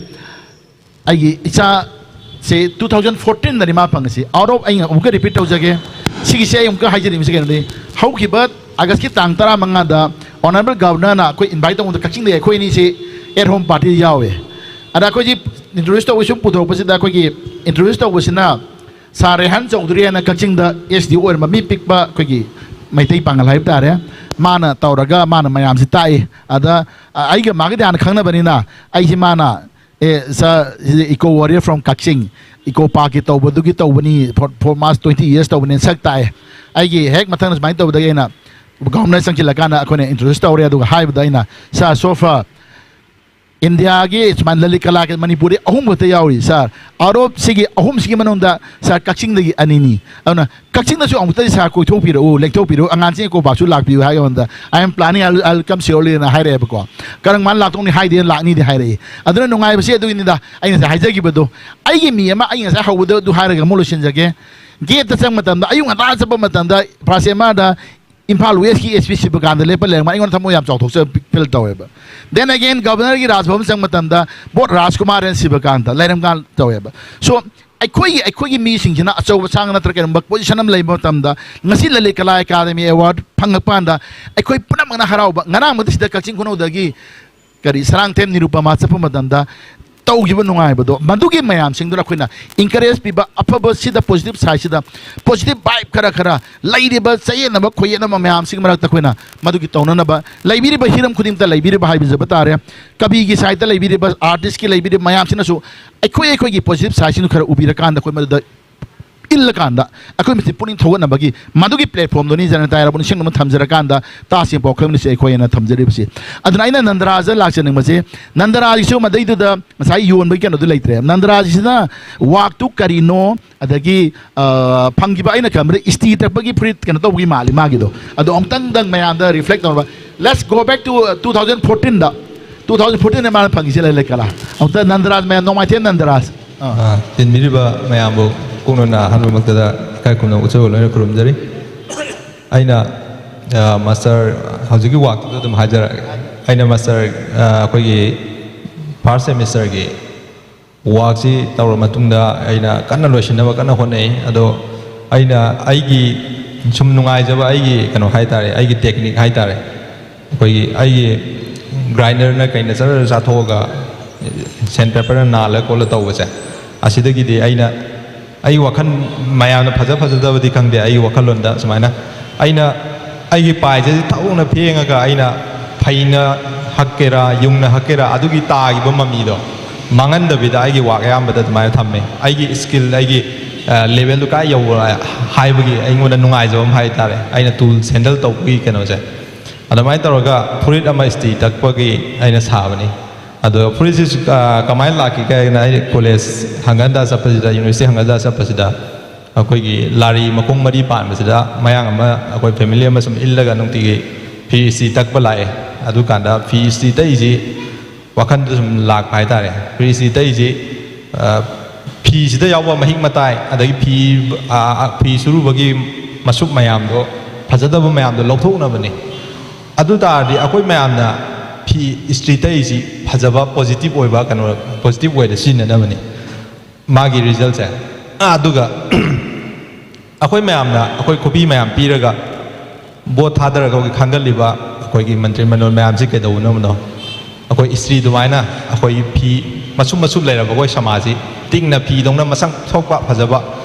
ꯑꯩꯒꯤ ꯏꯆꯥꯁꯦ ꯇꯨ ꯊꯥꯎꯖꯟ ꯐꯣꯔꯇꯤꯟꯗꯅꯤ ꯃꯥ ꯐꯪꯉꯤꯁꯤ꯫ ꯑꯥꯎꯠ ꯑꯣꯐ, ꯑꯩ ꯑꯃꯨꯛꯀ ꯔꯤꯄꯤꯠ ꯇꯧꯖꯒꯦ, ꯁꯤꯒꯤꯁꯦ ꯑꯩ ꯑꯃꯨꯛꯀ ꯍꯥꯏꯖꯅꯤꯡꯕꯁꯤ ꯀꯩꯅꯣꯗꯤ, ꯍꯧꯈꯤꯕ ꯑꯥꯒꯁꯀꯤ ꯇꯥꯡ ꯇꯔꯥꯃꯉꯥꯗ ꯑꯣꯅꯔꯦꯕꯜ ꯒꯕꯔꯅꯔꯅ ꯑꯩꯈꯣꯏ ꯏꯟꯚꯥꯏꯠ ꯇꯧꯕꯗ ꯀꯛꯆꯤꯡꯗꯒꯤ ꯑꯩꯈꯣꯏ ꯑꯅꯤꯁꯤ ꯑꯦꯠ ꯍꯣꯝ ꯄꯥꯔꯇꯤꯗ ꯌꯥꯎꯋꯦ꯫ ꯑꯗ ꯑꯩꯈꯣꯏꯁꯤ ꯏꯟꯇ꯭ꯔꯣꯗ꯭ꯌꯨꯁ ꯇꯧꯕ, ꯁꯨꯝ ꯄꯨꯊꯣꯔꯛꯄꯁꯤꯗ ꯑꯩꯈꯣꯏꯒꯤ ꯏꯟꯇ꯭ꯔꯣꯗ꯭ꯌꯨꯁ ꯇꯧꯕꯁꯤꯅ ꯁꯥꯔ ꯔꯦꯍꯥꯟ ꯆꯧꯙꯨꯔꯤ ꯍꯥꯏꯅ ꯀꯛꯆꯤꯡꯗ ꯑꯦꯁ ꯗꯤ ꯑꯣ ꯑꯣꯏꯔꯝꯕ ꯃꯤ ꯄꯤꯛꯄ ꯑꯩꯈꯣꯏꯒꯤ ꯃꯩꯇꯩ ꯄꯥꯉꯜ ꯍꯥꯏꯕ ꯇꯥꯔꯦ, ꯃꯥꯅ ꯇꯧꯔꯒ ꯃꯥꯅ ꯃꯌꯥꯝꯁꯤ ꯇꯥꯛꯏ꯫ ꯑꯗ ꯑ, ꯑꯩꯒ ꯃꯥꯒꯗꯤ ꯍꯥꯟꯅ ꯈꯪꯅꯕꯅꯤꯅ ꯑꯩꯁꯤ ꯃꯥꯅ, "ꯑꯦ ꯁꯥꯔ, ꯁꯤꯗꯤ ꯏꯀꯣ ꯋꯥꯔꯤꯌꯔ ꯐ꯭ꯔꯣꯝ ꯀꯛꯆꯤꯡ, ꯏꯀꯣ ꯄꯥꯔꯛꯀꯤ ꯇꯧꯕꯗꯨꯒꯤ ꯇꯧꯕꯅꯤ, ꯐꯣꯔ ꯃꯥꯁ ꯇ꯭ꯋꯦꯟꯇꯤ ꯌꯔꯁ ꯇꯧꯕꯅꯤ, ꯁꯛ ꯇꯥꯛꯑꯦ"꯫ ꯑꯩꯒꯤ ꯍꯦꯛ ꯃꯊꯪꯗ ꯁꯨꯃꯥꯏꯅ ꯇꯧꯕꯗꯒꯤ ꯑꯩꯅ ꯒꯕꯔꯅꯔ ꯆꯪꯁꯤꯜꯂꯀꯥꯟꯗ ꯑꯩꯈꯣꯏꯅ ꯏꯟꯇ꯭ꯔꯣꯗ꯭ꯌꯨꯁ ꯇꯧꯔꯦ꯫ ꯑꯗꯨꯒ ꯍꯥꯏꯕꯗ ꯑꯩꯅ, "ꯁꯥꯔ, ꯁꯣ ꯐꯥꯔ ꯏꯟꯗꯤꯌꯥꯒꯤ ꯁꯨꯃꯥꯏꯅ ꯂꯂꯤꯠ ꯀꯂꯥꯒꯤ ꯃꯅꯤꯄꯨꯔꯗꯤ ꯑꯍꯨꯝ ꯈꯛꯇ ꯌꯥꯎꯔꯤ ꯁꯥꯔ, ꯑꯥꯎꯠ ꯑꯣꯐ ꯁꯤꯒꯤ ꯑꯍꯨꯝꯁꯤꯒꯤ ꯃꯅꯨꯡꯗ ꯁꯥꯔ ꯀꯛꯆꯤꯡꯗꯒꯤ ꯑꯅꯤꯅꯤ, ꯑꯗꯨꯅ ꯀꯛꯆꯤꯡꯗꯁꯨ ꯑꯃꯨꯛꯇꯗꯤ ꯁꯥꯔ ꯀꯣꯏꯊꯣꯛꯄꯤꯔꯛꯎ, ꯂꯦꯛꯊꯣꯛꯄꯤꯔꯛꯎ, ꯑꯉꯥꯡꯁꯤꯡ ꯏꯀꯣ ꯄꯥꯔꯛꯁꯨ ꯂꯥꯛꯄꯤꯌꯨ" ꯍꯥꯏꯕ ꯃꯇꯝꯗ "I am planning, I will, I will come surely" ꯍꯥꯏꯔꯛꯑꯦꯕꯀꯣ꯫ "ꯀꯔꯝ ꯀꯥꯟꯗ ꯂꯥꯛꯇꯧꯅꯤ?" ꯍꯥꯏꯗꯦꯅ ꯂꯥꯛꯅꯤꯗꯤ ꯍꯥꯏꯔꯛꯏ꯫ ꯑꯗꯨꯅ ꯅꯨꯡꯉꯥꯏꯕꯁꯤ ꯑꯗꯨꯒꯤꯅꯤꯗ ꯑꯩꯅ ꯉꯁꯥꯏ ꯍꯥꯏꯖꯈꯤꯕꯗꯣ, ꯑꯩꯒꯤ ꯃꯤ ꯑꯃ ꯑꯩ ꯉꯁꯥꯏ ꯍꯧꯕꯗꯣ ꯑꯗꯨ ꯍꯥꯏꯔꯒ ꯑꯃꯨꯛ ꯂꯣꯏꯁꯤꯟꯖꯒꯦ꯫ ꯒꯦꯠꯇ ꯆꯪꯕ ꯃꯇꯝꯗ, ꯑꯌꯨꯛ ꯉꯟꯇꯥ ꯆꯠꯄ ꯃꯇꯝꯗ, ꯐꯥꯔꯁ ꯑꯦꯝ ꯑꯥꯔꯗ ꯏꯝꯐꯥꯜ ꯋꯦꯁꯀꯤ ꯑꯦꯁ ꯄꯤ ꯁꯤꯕꯀꯥꯟꯇ ꯂꯦꯞꯄ ꯂꯩꯔꯝꯃ ꯑꯩꯉꯣꯟꯗ ꯊꯃꯣꯏ ꯌꯥꯝ ꯆꯥꯎꯊꯣꯛꯆꯕ ꯐꯤꯜ ꯇꯧꯋꯦꯕ꯫ Then again, ꯒꯕꯔꯅꯔꯒꯤ ꯔꯥꯖꯚꯕꯟ ꯆꯪꯕ ꯃꯇꯝꯗ ꯕꯣꯠ ꯔꯥꯖꯀꯨꯃꯥꯔ ꯑꯦꯟ ꯁꯤꯕꯀꯥꯟꯇ ꯂꯩꯔꯝꯀꯥꯟ ꯇꯧꯋꯦꯕ꯫ So, ꯑꯩꯈꯣꯏꯒꯤ ꯑꯩꯈꯣꯏꯒꯤ ꯃꯤꯁꯤꯡꯁꯤꯅ ꯑꯆꯧꯕ ꯑꯁꯥꯡ ꯅꯠꯇ꯭ꯔꯒ ꯀꯔꯤꯒꯨꯝꯕ ꯄꯣꯖꯤꯁꯟ ꯑꯃ ꯂꯩꯕ ꯃꯇꯝꯗ, ꯉꯁꯤ ꯂꯂꯤꯠ ꯀꯂꯥ ꯑꯦꯀꯥꯗꯃꯤ ꯑꯦꯋꯥꯔꯗ ꯐꯪꯉꯛꯄ ꯀꯥꯟꯗ ꯑꯩꯈꯣꯏ ꯄꯨꯝꯅꯃꯛꯅ ꯍꯔꯥꯎꯕ꯫ ꯉꯔꯥꯡꯃꯛꯇ ꯁꯤꯗ ꯀꯛꯆꯤꯡ ꯈꯨꯅꯧꯗꯒꯤ ꯀꯔꯤ ꯁꯔꯥꯡꯊꯦꯝ ꯅꯤꯔꯨꯄꯃꯥ ꯆꯠꯄ ꯃꯇꯝꯗ ꯇꯧꯈꯤꯕ ꯅꯨꯡꯉꯥꯏꯕꯗꯣ, ꯃꯗꯨꯒꯤ ꯃꯌꯥꯝꯁꯤꯡꯗꯨꯅ ꯑꯩꯈꯣꯏꯅ ꯏꯟꯀꯔꯦꯖ ꯄꯤꯕ, ꯑꯐꯕ ꯁꯤꯗ ꯄꯣꯖꯤꯇꯤꯚ ꯁꯥꯏꯠꯁꯤꯗ ꯄꯣꯖꯤꯇꯤꯚ ꯚꯥꯏꯕ ꯈꯔ ꯈꯔ ꯂꯩꯔꯤꯕ ꯆꯌꯦꯠꯅꯕ ꯈꯣꯏꯌꯦꯠꯅꯕ ꯃꯌꯥꯝꯁꯤꯒꯤ ꯃꯔꯛꯇ ꯑꯩꯈꯣꯏꯅ ꯃꯗꯨꯒꯤ ꯇꯧꯅꯅꯕ ꯂꯩꯕꯤꯔꯤꯕ ꯍꯤꯔꯝ ꯈꯨꯗꯤꯡꯃꯛꯇ ꯂꯩꯕꯤꯔꯤꯕ ꯍꯥꯏꯕꯤꯖꯕ ꯇꯥꯔꯦ꯫ ꯀꯕꯤꯒꯤ ꯁꯥꯏꯠꯇ ꯂꯩꯕꯤꯔꯤꯕ, ꯑꯥꯔꯇꯤꯁꯀꯤ ꯂꯩꯕꯤꯔꯤꯕ ꯃꯌꯥꯝꯁꯤꯅꯁꯨ ꯑꯩꯈꯣꯏ ꯑꯩꯈꯣꯏꯒꯤ ꯄꯣꯖꯤꯇꯤꯚ ꯁꯥꯏꯠꯁꯤꯡꯗꯨ ꯈꯔ ꯎꯕꯤꯔꯀꯥꯟꯗ ꯑꯩꯈꯣꯏ ꯃꯗꯨꯗ ꯏꯜꯂꯀꯥꯟꯗ ꯑꯩꯈꯣꯏ ꯃꯁꯤ ꯄꯨꯛꯅꯤꯡ ꯊꯧꯒꯠꯅꯕꯒꯤ ꯃꯗꯨꯒꯤ ꯄ꯭ꯂꯦꯠꯐꯣꯝꯗꯨꯅꯤ ꯖꯅꯇꯥ ꯌꯥꯏꯔꯕ ꯅꯤꯡꯁꯤꯡꯅꯕ ꯊꯝꯖꯔꯀꯥꯟꯗ ꯇꯥ ꯁꯦꯝꯄꯥꯎ ꯑꯩꯈꯣꯏ ꯃꯅꯤꯁꯦ ꯑꯩꯈꯣꯏ ꯑꯣꯏꯅ ꯊꯝꯖꯔꯤꯕꯁꯤ꯫ ꯑꯗꯨꯅ ꯑꯩꯅ ꯅꯟꯗꯔꯥꯖꯗ ꯂꯥꯛꯆꯅꯤꯡꯕꯁꯦ, ꯅꯟꯗꯔꯥꯖꯒꯤꯁꯨ ꯃꯗꯩꯗꯨꯗ ꯉꯁꯥꯏ ꯌꯣꯟꯕꯒꯤ ꯀꯩꯅꯣꯗꯨ ꯂꯩꯇ꯭ꯔꯦ꯫ ꯅꯟꯗꯔꯥꯖꯁꯤꯅ ꯋꯥꯛꯇꯨ ꯀꯔꯤꯅꯣ, ꯑꯗꯒꯤ, ꯑ, ꯐꯪꯈꯤꯕ ꯑꯩꯅ ꯈꯟꯕꯗ ꯏꯁꯇꯤ ꯇꯛꯄꯒꯤ ꯐꯨꯔꯤꯠ ꯀꯩꯅꯣ ꯇꯧꯕꯒꯤ ꯃꯥꯜꯂꯤ ꯃꯥꯒꯤꯗꯣ꯫ ꯑꯗꯣ ꯑꯃꯨꯛꯇꯪꯗꯪ ꯃꯌꯥꯝꯗ ꯔꯤꯐ꯭ꯂꯦꯛ ꯇꯧꯅꯕ꯫ Let's go back to, uh, two thousand fourteen the. Two thousand fourteen ꯗ ꯃꯥꯅ ꯐꯪꯉꯤꯁꯦ ꯂꯩ ꯂꯩ ꯀꯂꯥ꯫ ꯑꯃꯨꯛꯇ ꯅꯟꯗꯔꯥꯖ ꯃꯌꯥꯝ, ꯅꯣꯡꯃꯥꯏꯊꯦꯝ ꯅꯟꯗꯔꯥꯖ꯫ ꯑꯥ꯫ ꯑꯥ, ꯇꯤꯟꯕꯤꯔꯤꯕ ꯃꯌꯥꯝꯕꯨ ꯀꯣꯛꯅꯅ ꯑꯍꯥꯟꯕꯃꯛꯇꯗ ꯏꯀꯥꯏ ꯈꯨꯝꯅꯕ ꯎꯠꯆꯕ ꯂꯣꯏꯅ ꯈꯨꯔꯨꯝꯖꯔꯤ꯫ ꯑꯩꯅ, ꯑ, ꯃꯥꯁꯇꯔ, ꯍꯧꯖꯤꯛꯀꯤ ꯋꯥꯛꯇꯨꯗ ꯑꯗꯨꯝ ꯍꯥꯏꯖꯔꯛꯑꯒꯦ꯫ ꯑꯩꯅ ꯃꯥꯁꯇꯔ, ꯑ, ꯑꯩꯈꯣꯏꯒꯤ ꯐꯥꯔꯁ ꯁꯦꯃꯤꯁꯇꯔꯒꯤ ꯋꯥꯛꯁꯤ ꯇꯧꯔ ꯃꯇꯨꯡꯗ ꯑꯩꯅ ꯀꯟꯅ ꯂꯣꯏꯁꯤꯟꯅꯕ ꯀꯟꯅ ꯍꯣꯠꯅꯩ꯫ ꯑꯗꯣ ꯑꯩꯅ ꯑꯩꯒꯤ ꯁꯨꯝ ꯅꯨꯡꯉꯥꯏꯖꯕ ꯑꯩꯒꯤ ꯀꯩꯅꯣ ꯍꯥꯏ ꯇꯥꯔꯦ, ꯑꯩꯒꯤ ꯇꯦꯛꯅꯤꯛ ꯍꯥꯏ ꯇꯥꯔꯦ, ꯑꯩꯈꯣꯏꯒꯤ ꯑꯩꯒꯤ ꯒ꯭ꯔꯥꯏꯟꯗꯔꯅ ꯀꯩꯅ ꯆꯔ ꯆꯥꯊꯣꯛꯑꯒ ꯁꯦꯟ ꯄꯦꯄꯔꯅ ꯅꯥꯜꯂ ꯈꯣꯠꯂ ꯇꯧꯕꯁꯦ, ꯑꯁꯤꯗꯒꯤꯗꯤ ꯑꯩꯅ ꯑꯩ ꯋꯥꯈꯜ, ꯃꯌꯥꯝꯅ ꯐꯖ ꯐꯖꯗꯕꯗꯤ ꯈꯪꯗꯦ, ꯑꯩꯒꯤ ꯋꯥꯈꯜꯂꯣꯟꯗ ꯁꯨꯃꯥꯏꯅ ꯑꯩꯅ ꯑꯩꯒꯤ ꯄꯥꯏꯁꯦ ꯊꯧꯅ ꯐꯦꯡꯉꯒ ꯑꯩꯅ ꯐꯩꯅ ꯍꯛꯀꯦꯔꯥ, ꯌꯨꯡꯅ ꯍꯛꯀꯦꯔꯥ, ꯑꯗꯨꯒꯤ ꯇꯥꯈꯤꯕ ꯃꯃꯤꯗꯣ ꯃꯥꯡꯍꯟꯗꯕꯤꯗ ꯑꯩꯒꯤ ꯋꯥꯛ ꯑꯌꯥꯝꯕꯗ ꯑꯗꯨꯃꯥꯏꯅ ꯊꯝꯃꯦ꯫ ꯑꯩꯒꯤ ꯏꯁꯀꯤꯜ, ꯑꯩꯒꯤ, ꯑ, ꯂꯦꯚꯦꯜꯗꯨ ꯀꯥꯏ ꯌꯧꯕ ꯍꯥꯏꯕꯒꯤ ꯑꯩꯉꯣꯟꯗ ꯅꯨꯡꯉꯥꯏꯖꯕ ꯑꯃ ꯍꯥꯏ ꯇꯥꯔꯦ꯫ ꯑꯩꯅ ꯇꯨꯜꯁ ꯍꯦꯟꯗꯜ ꯇꯧꯕꯒꯤ ꯀꯩꯅꯣꯁꯦ꯫ ꯑꯗꯨꯃꯥꯏꯅ ꯇꯧꯔꯒ ꯐꯨꯔꯤꯠ ꯑꯃ ꯏꯁꯇꯤ ꯇꯛꯄꯒꯤ ꯑꯩꯅ ꯁꯥꯕꯅꯤ꯫ ꯑꯗꯣ ꯐꯨꯔꯤꯠꯁꯤꯁꯨ, ꯑ, ꯀꯃꯥꯏꯅ ꯂꯥꯛꯈꯤ ꯍꯥꯏꯔꯒꯅ, ꯑꯩ ꯀꯣꯂꯦꯖ ꯍꯪꯒꯠ ꯍꯟꯗ ꯆꯠꯄꯁꯤꯗ, ꯌꯨꯅꯤꯚꯔꯁꯤꯇꯤ ꯍꯪꯒꯠ ꯍꯟꯗ ꯆꯠꯄꯁꯤꯗ, ꯑꯩꯈꯣꯏꯒꯤ ꯂꯥꯔꯤ ꯃꯈꯣꯡ ꯃꯔꯤ ꯄꯥꯟꯕꯁꯤꯗ ꯃꯌꯥꯡ ꯑꯃ, ꯑꯩꯈꯣꯏ ꯐꯦꯃꯤꯂꯤ ꯑꯃ ꯁꯨꯝ ꯏꯜꯂꯒ ꯅꯨꯡꯇꯤꯒꯤ ꯐꯤ ꯏꯁꯇꯤ ꯇꯛꯄ ꯂꯥꯛꯑꯦ꯫ ꯑꯗꯨꯀꯥꯟꯗ ꯐꯤ ꯏꯁꯇꯤ ꯇꯛꯏꯁꯤ ꯋꯥꯈꯜꯗ ꯁꯨꯝ ꯂꯥꯛꯄ ꯍꯥꯏꯇꯥꯔꯦ꯫ ꯐꯤ ꯏꯁꯇꯤ ꯇꯛꯏꯁꯤ, ꯑ, ꯐꯤꯁꯤꯗ ꯌꯥꯎꯕ ꯃꯍꯤꯛ ꯃꯇꯥꯏ, ꯑꯗꯒꯤ ꯐꯤ, ꯑ, ꯑ, ꯐꯤ ꯁꯨꯔꯨꯕꯒꯤ ꯃꯁꯨꯞ ꯃꯌꯥꯝꯗꯣ ꯐꯖꯗꯕ ꯃꯌꯥꯝꯗꯣ ꯂꯧꯊꯣꯛꯅꯕꯅꯤ꯫ ꯑꯗꯨ ꯇꯥꯔꯗꯤ ꯑꯩꯈꯣꯏ ꯃꯌꯥꯝꯅ ꯐꯤ ꯏꯁꯇ꯭ꯔꯤ ꯇꯛꯏꯁꯤ ꯐꯖꯕ, ꯄꯣꯖꯤꯇꯤꯚ ꯑꯣꯏꯕ ꯀꯩꯅꯣ, ꯄꯣꯖꯤꯇꯤꯚ ꯋꯦꯗ ꯁꯤꯖꯤꯟꯅꯅꯕꯅꯤ꯫ ꯃꯥꯒꯤ ꯔꯤꯖꯜꯁꯦ꯫ ꯑꯗꯨꯒ ꯑꯩꯈꯣꯏ ꯃꯌꯥꯝꯅ, ꯑꯩꯈꯣꯏ ꯈꯨꯕꯤ ꯃꯌꯥꯝ ꯄꯤꯔꯒ ꯚꯣꯠ ꯊꯥꯗꯔꯒ ꯑꯩꯈꯣꯏꯒꯤ ꯈꯟꯒꯠꯂꯤꯕ ꯑꯩꯈꯣꯏꯒꯤ ꯃꯟꯇ꯭ꯔꯤ ꯃꯟꯗꯜ ꯃꯌꯥꯝꯁꯤ ꯀꯩꯗꯧꯅꯕꯅꯣ? ꯑꯩꯈꯣꯏ ꯏꯁꯇ꯭ꯔꯤ ꯑꯗꯨꯃꯥꯏꯅ ꯑꯩꯈꯣꯏꯒꯤ ꯐꯤ ꯃꯆꯨ ꯃꯆꯨ ꯂꯩꯔꯕ ꯑꯩꯈꯣꯏ ꯁꯃꯥꯖꯁꯤ ꯇꯤꯡꯅ ꯐꯤꯗꯧꯅ ꯃꯁꯛ ꯊꯣꯛꯄ ꯐꯖꯕ,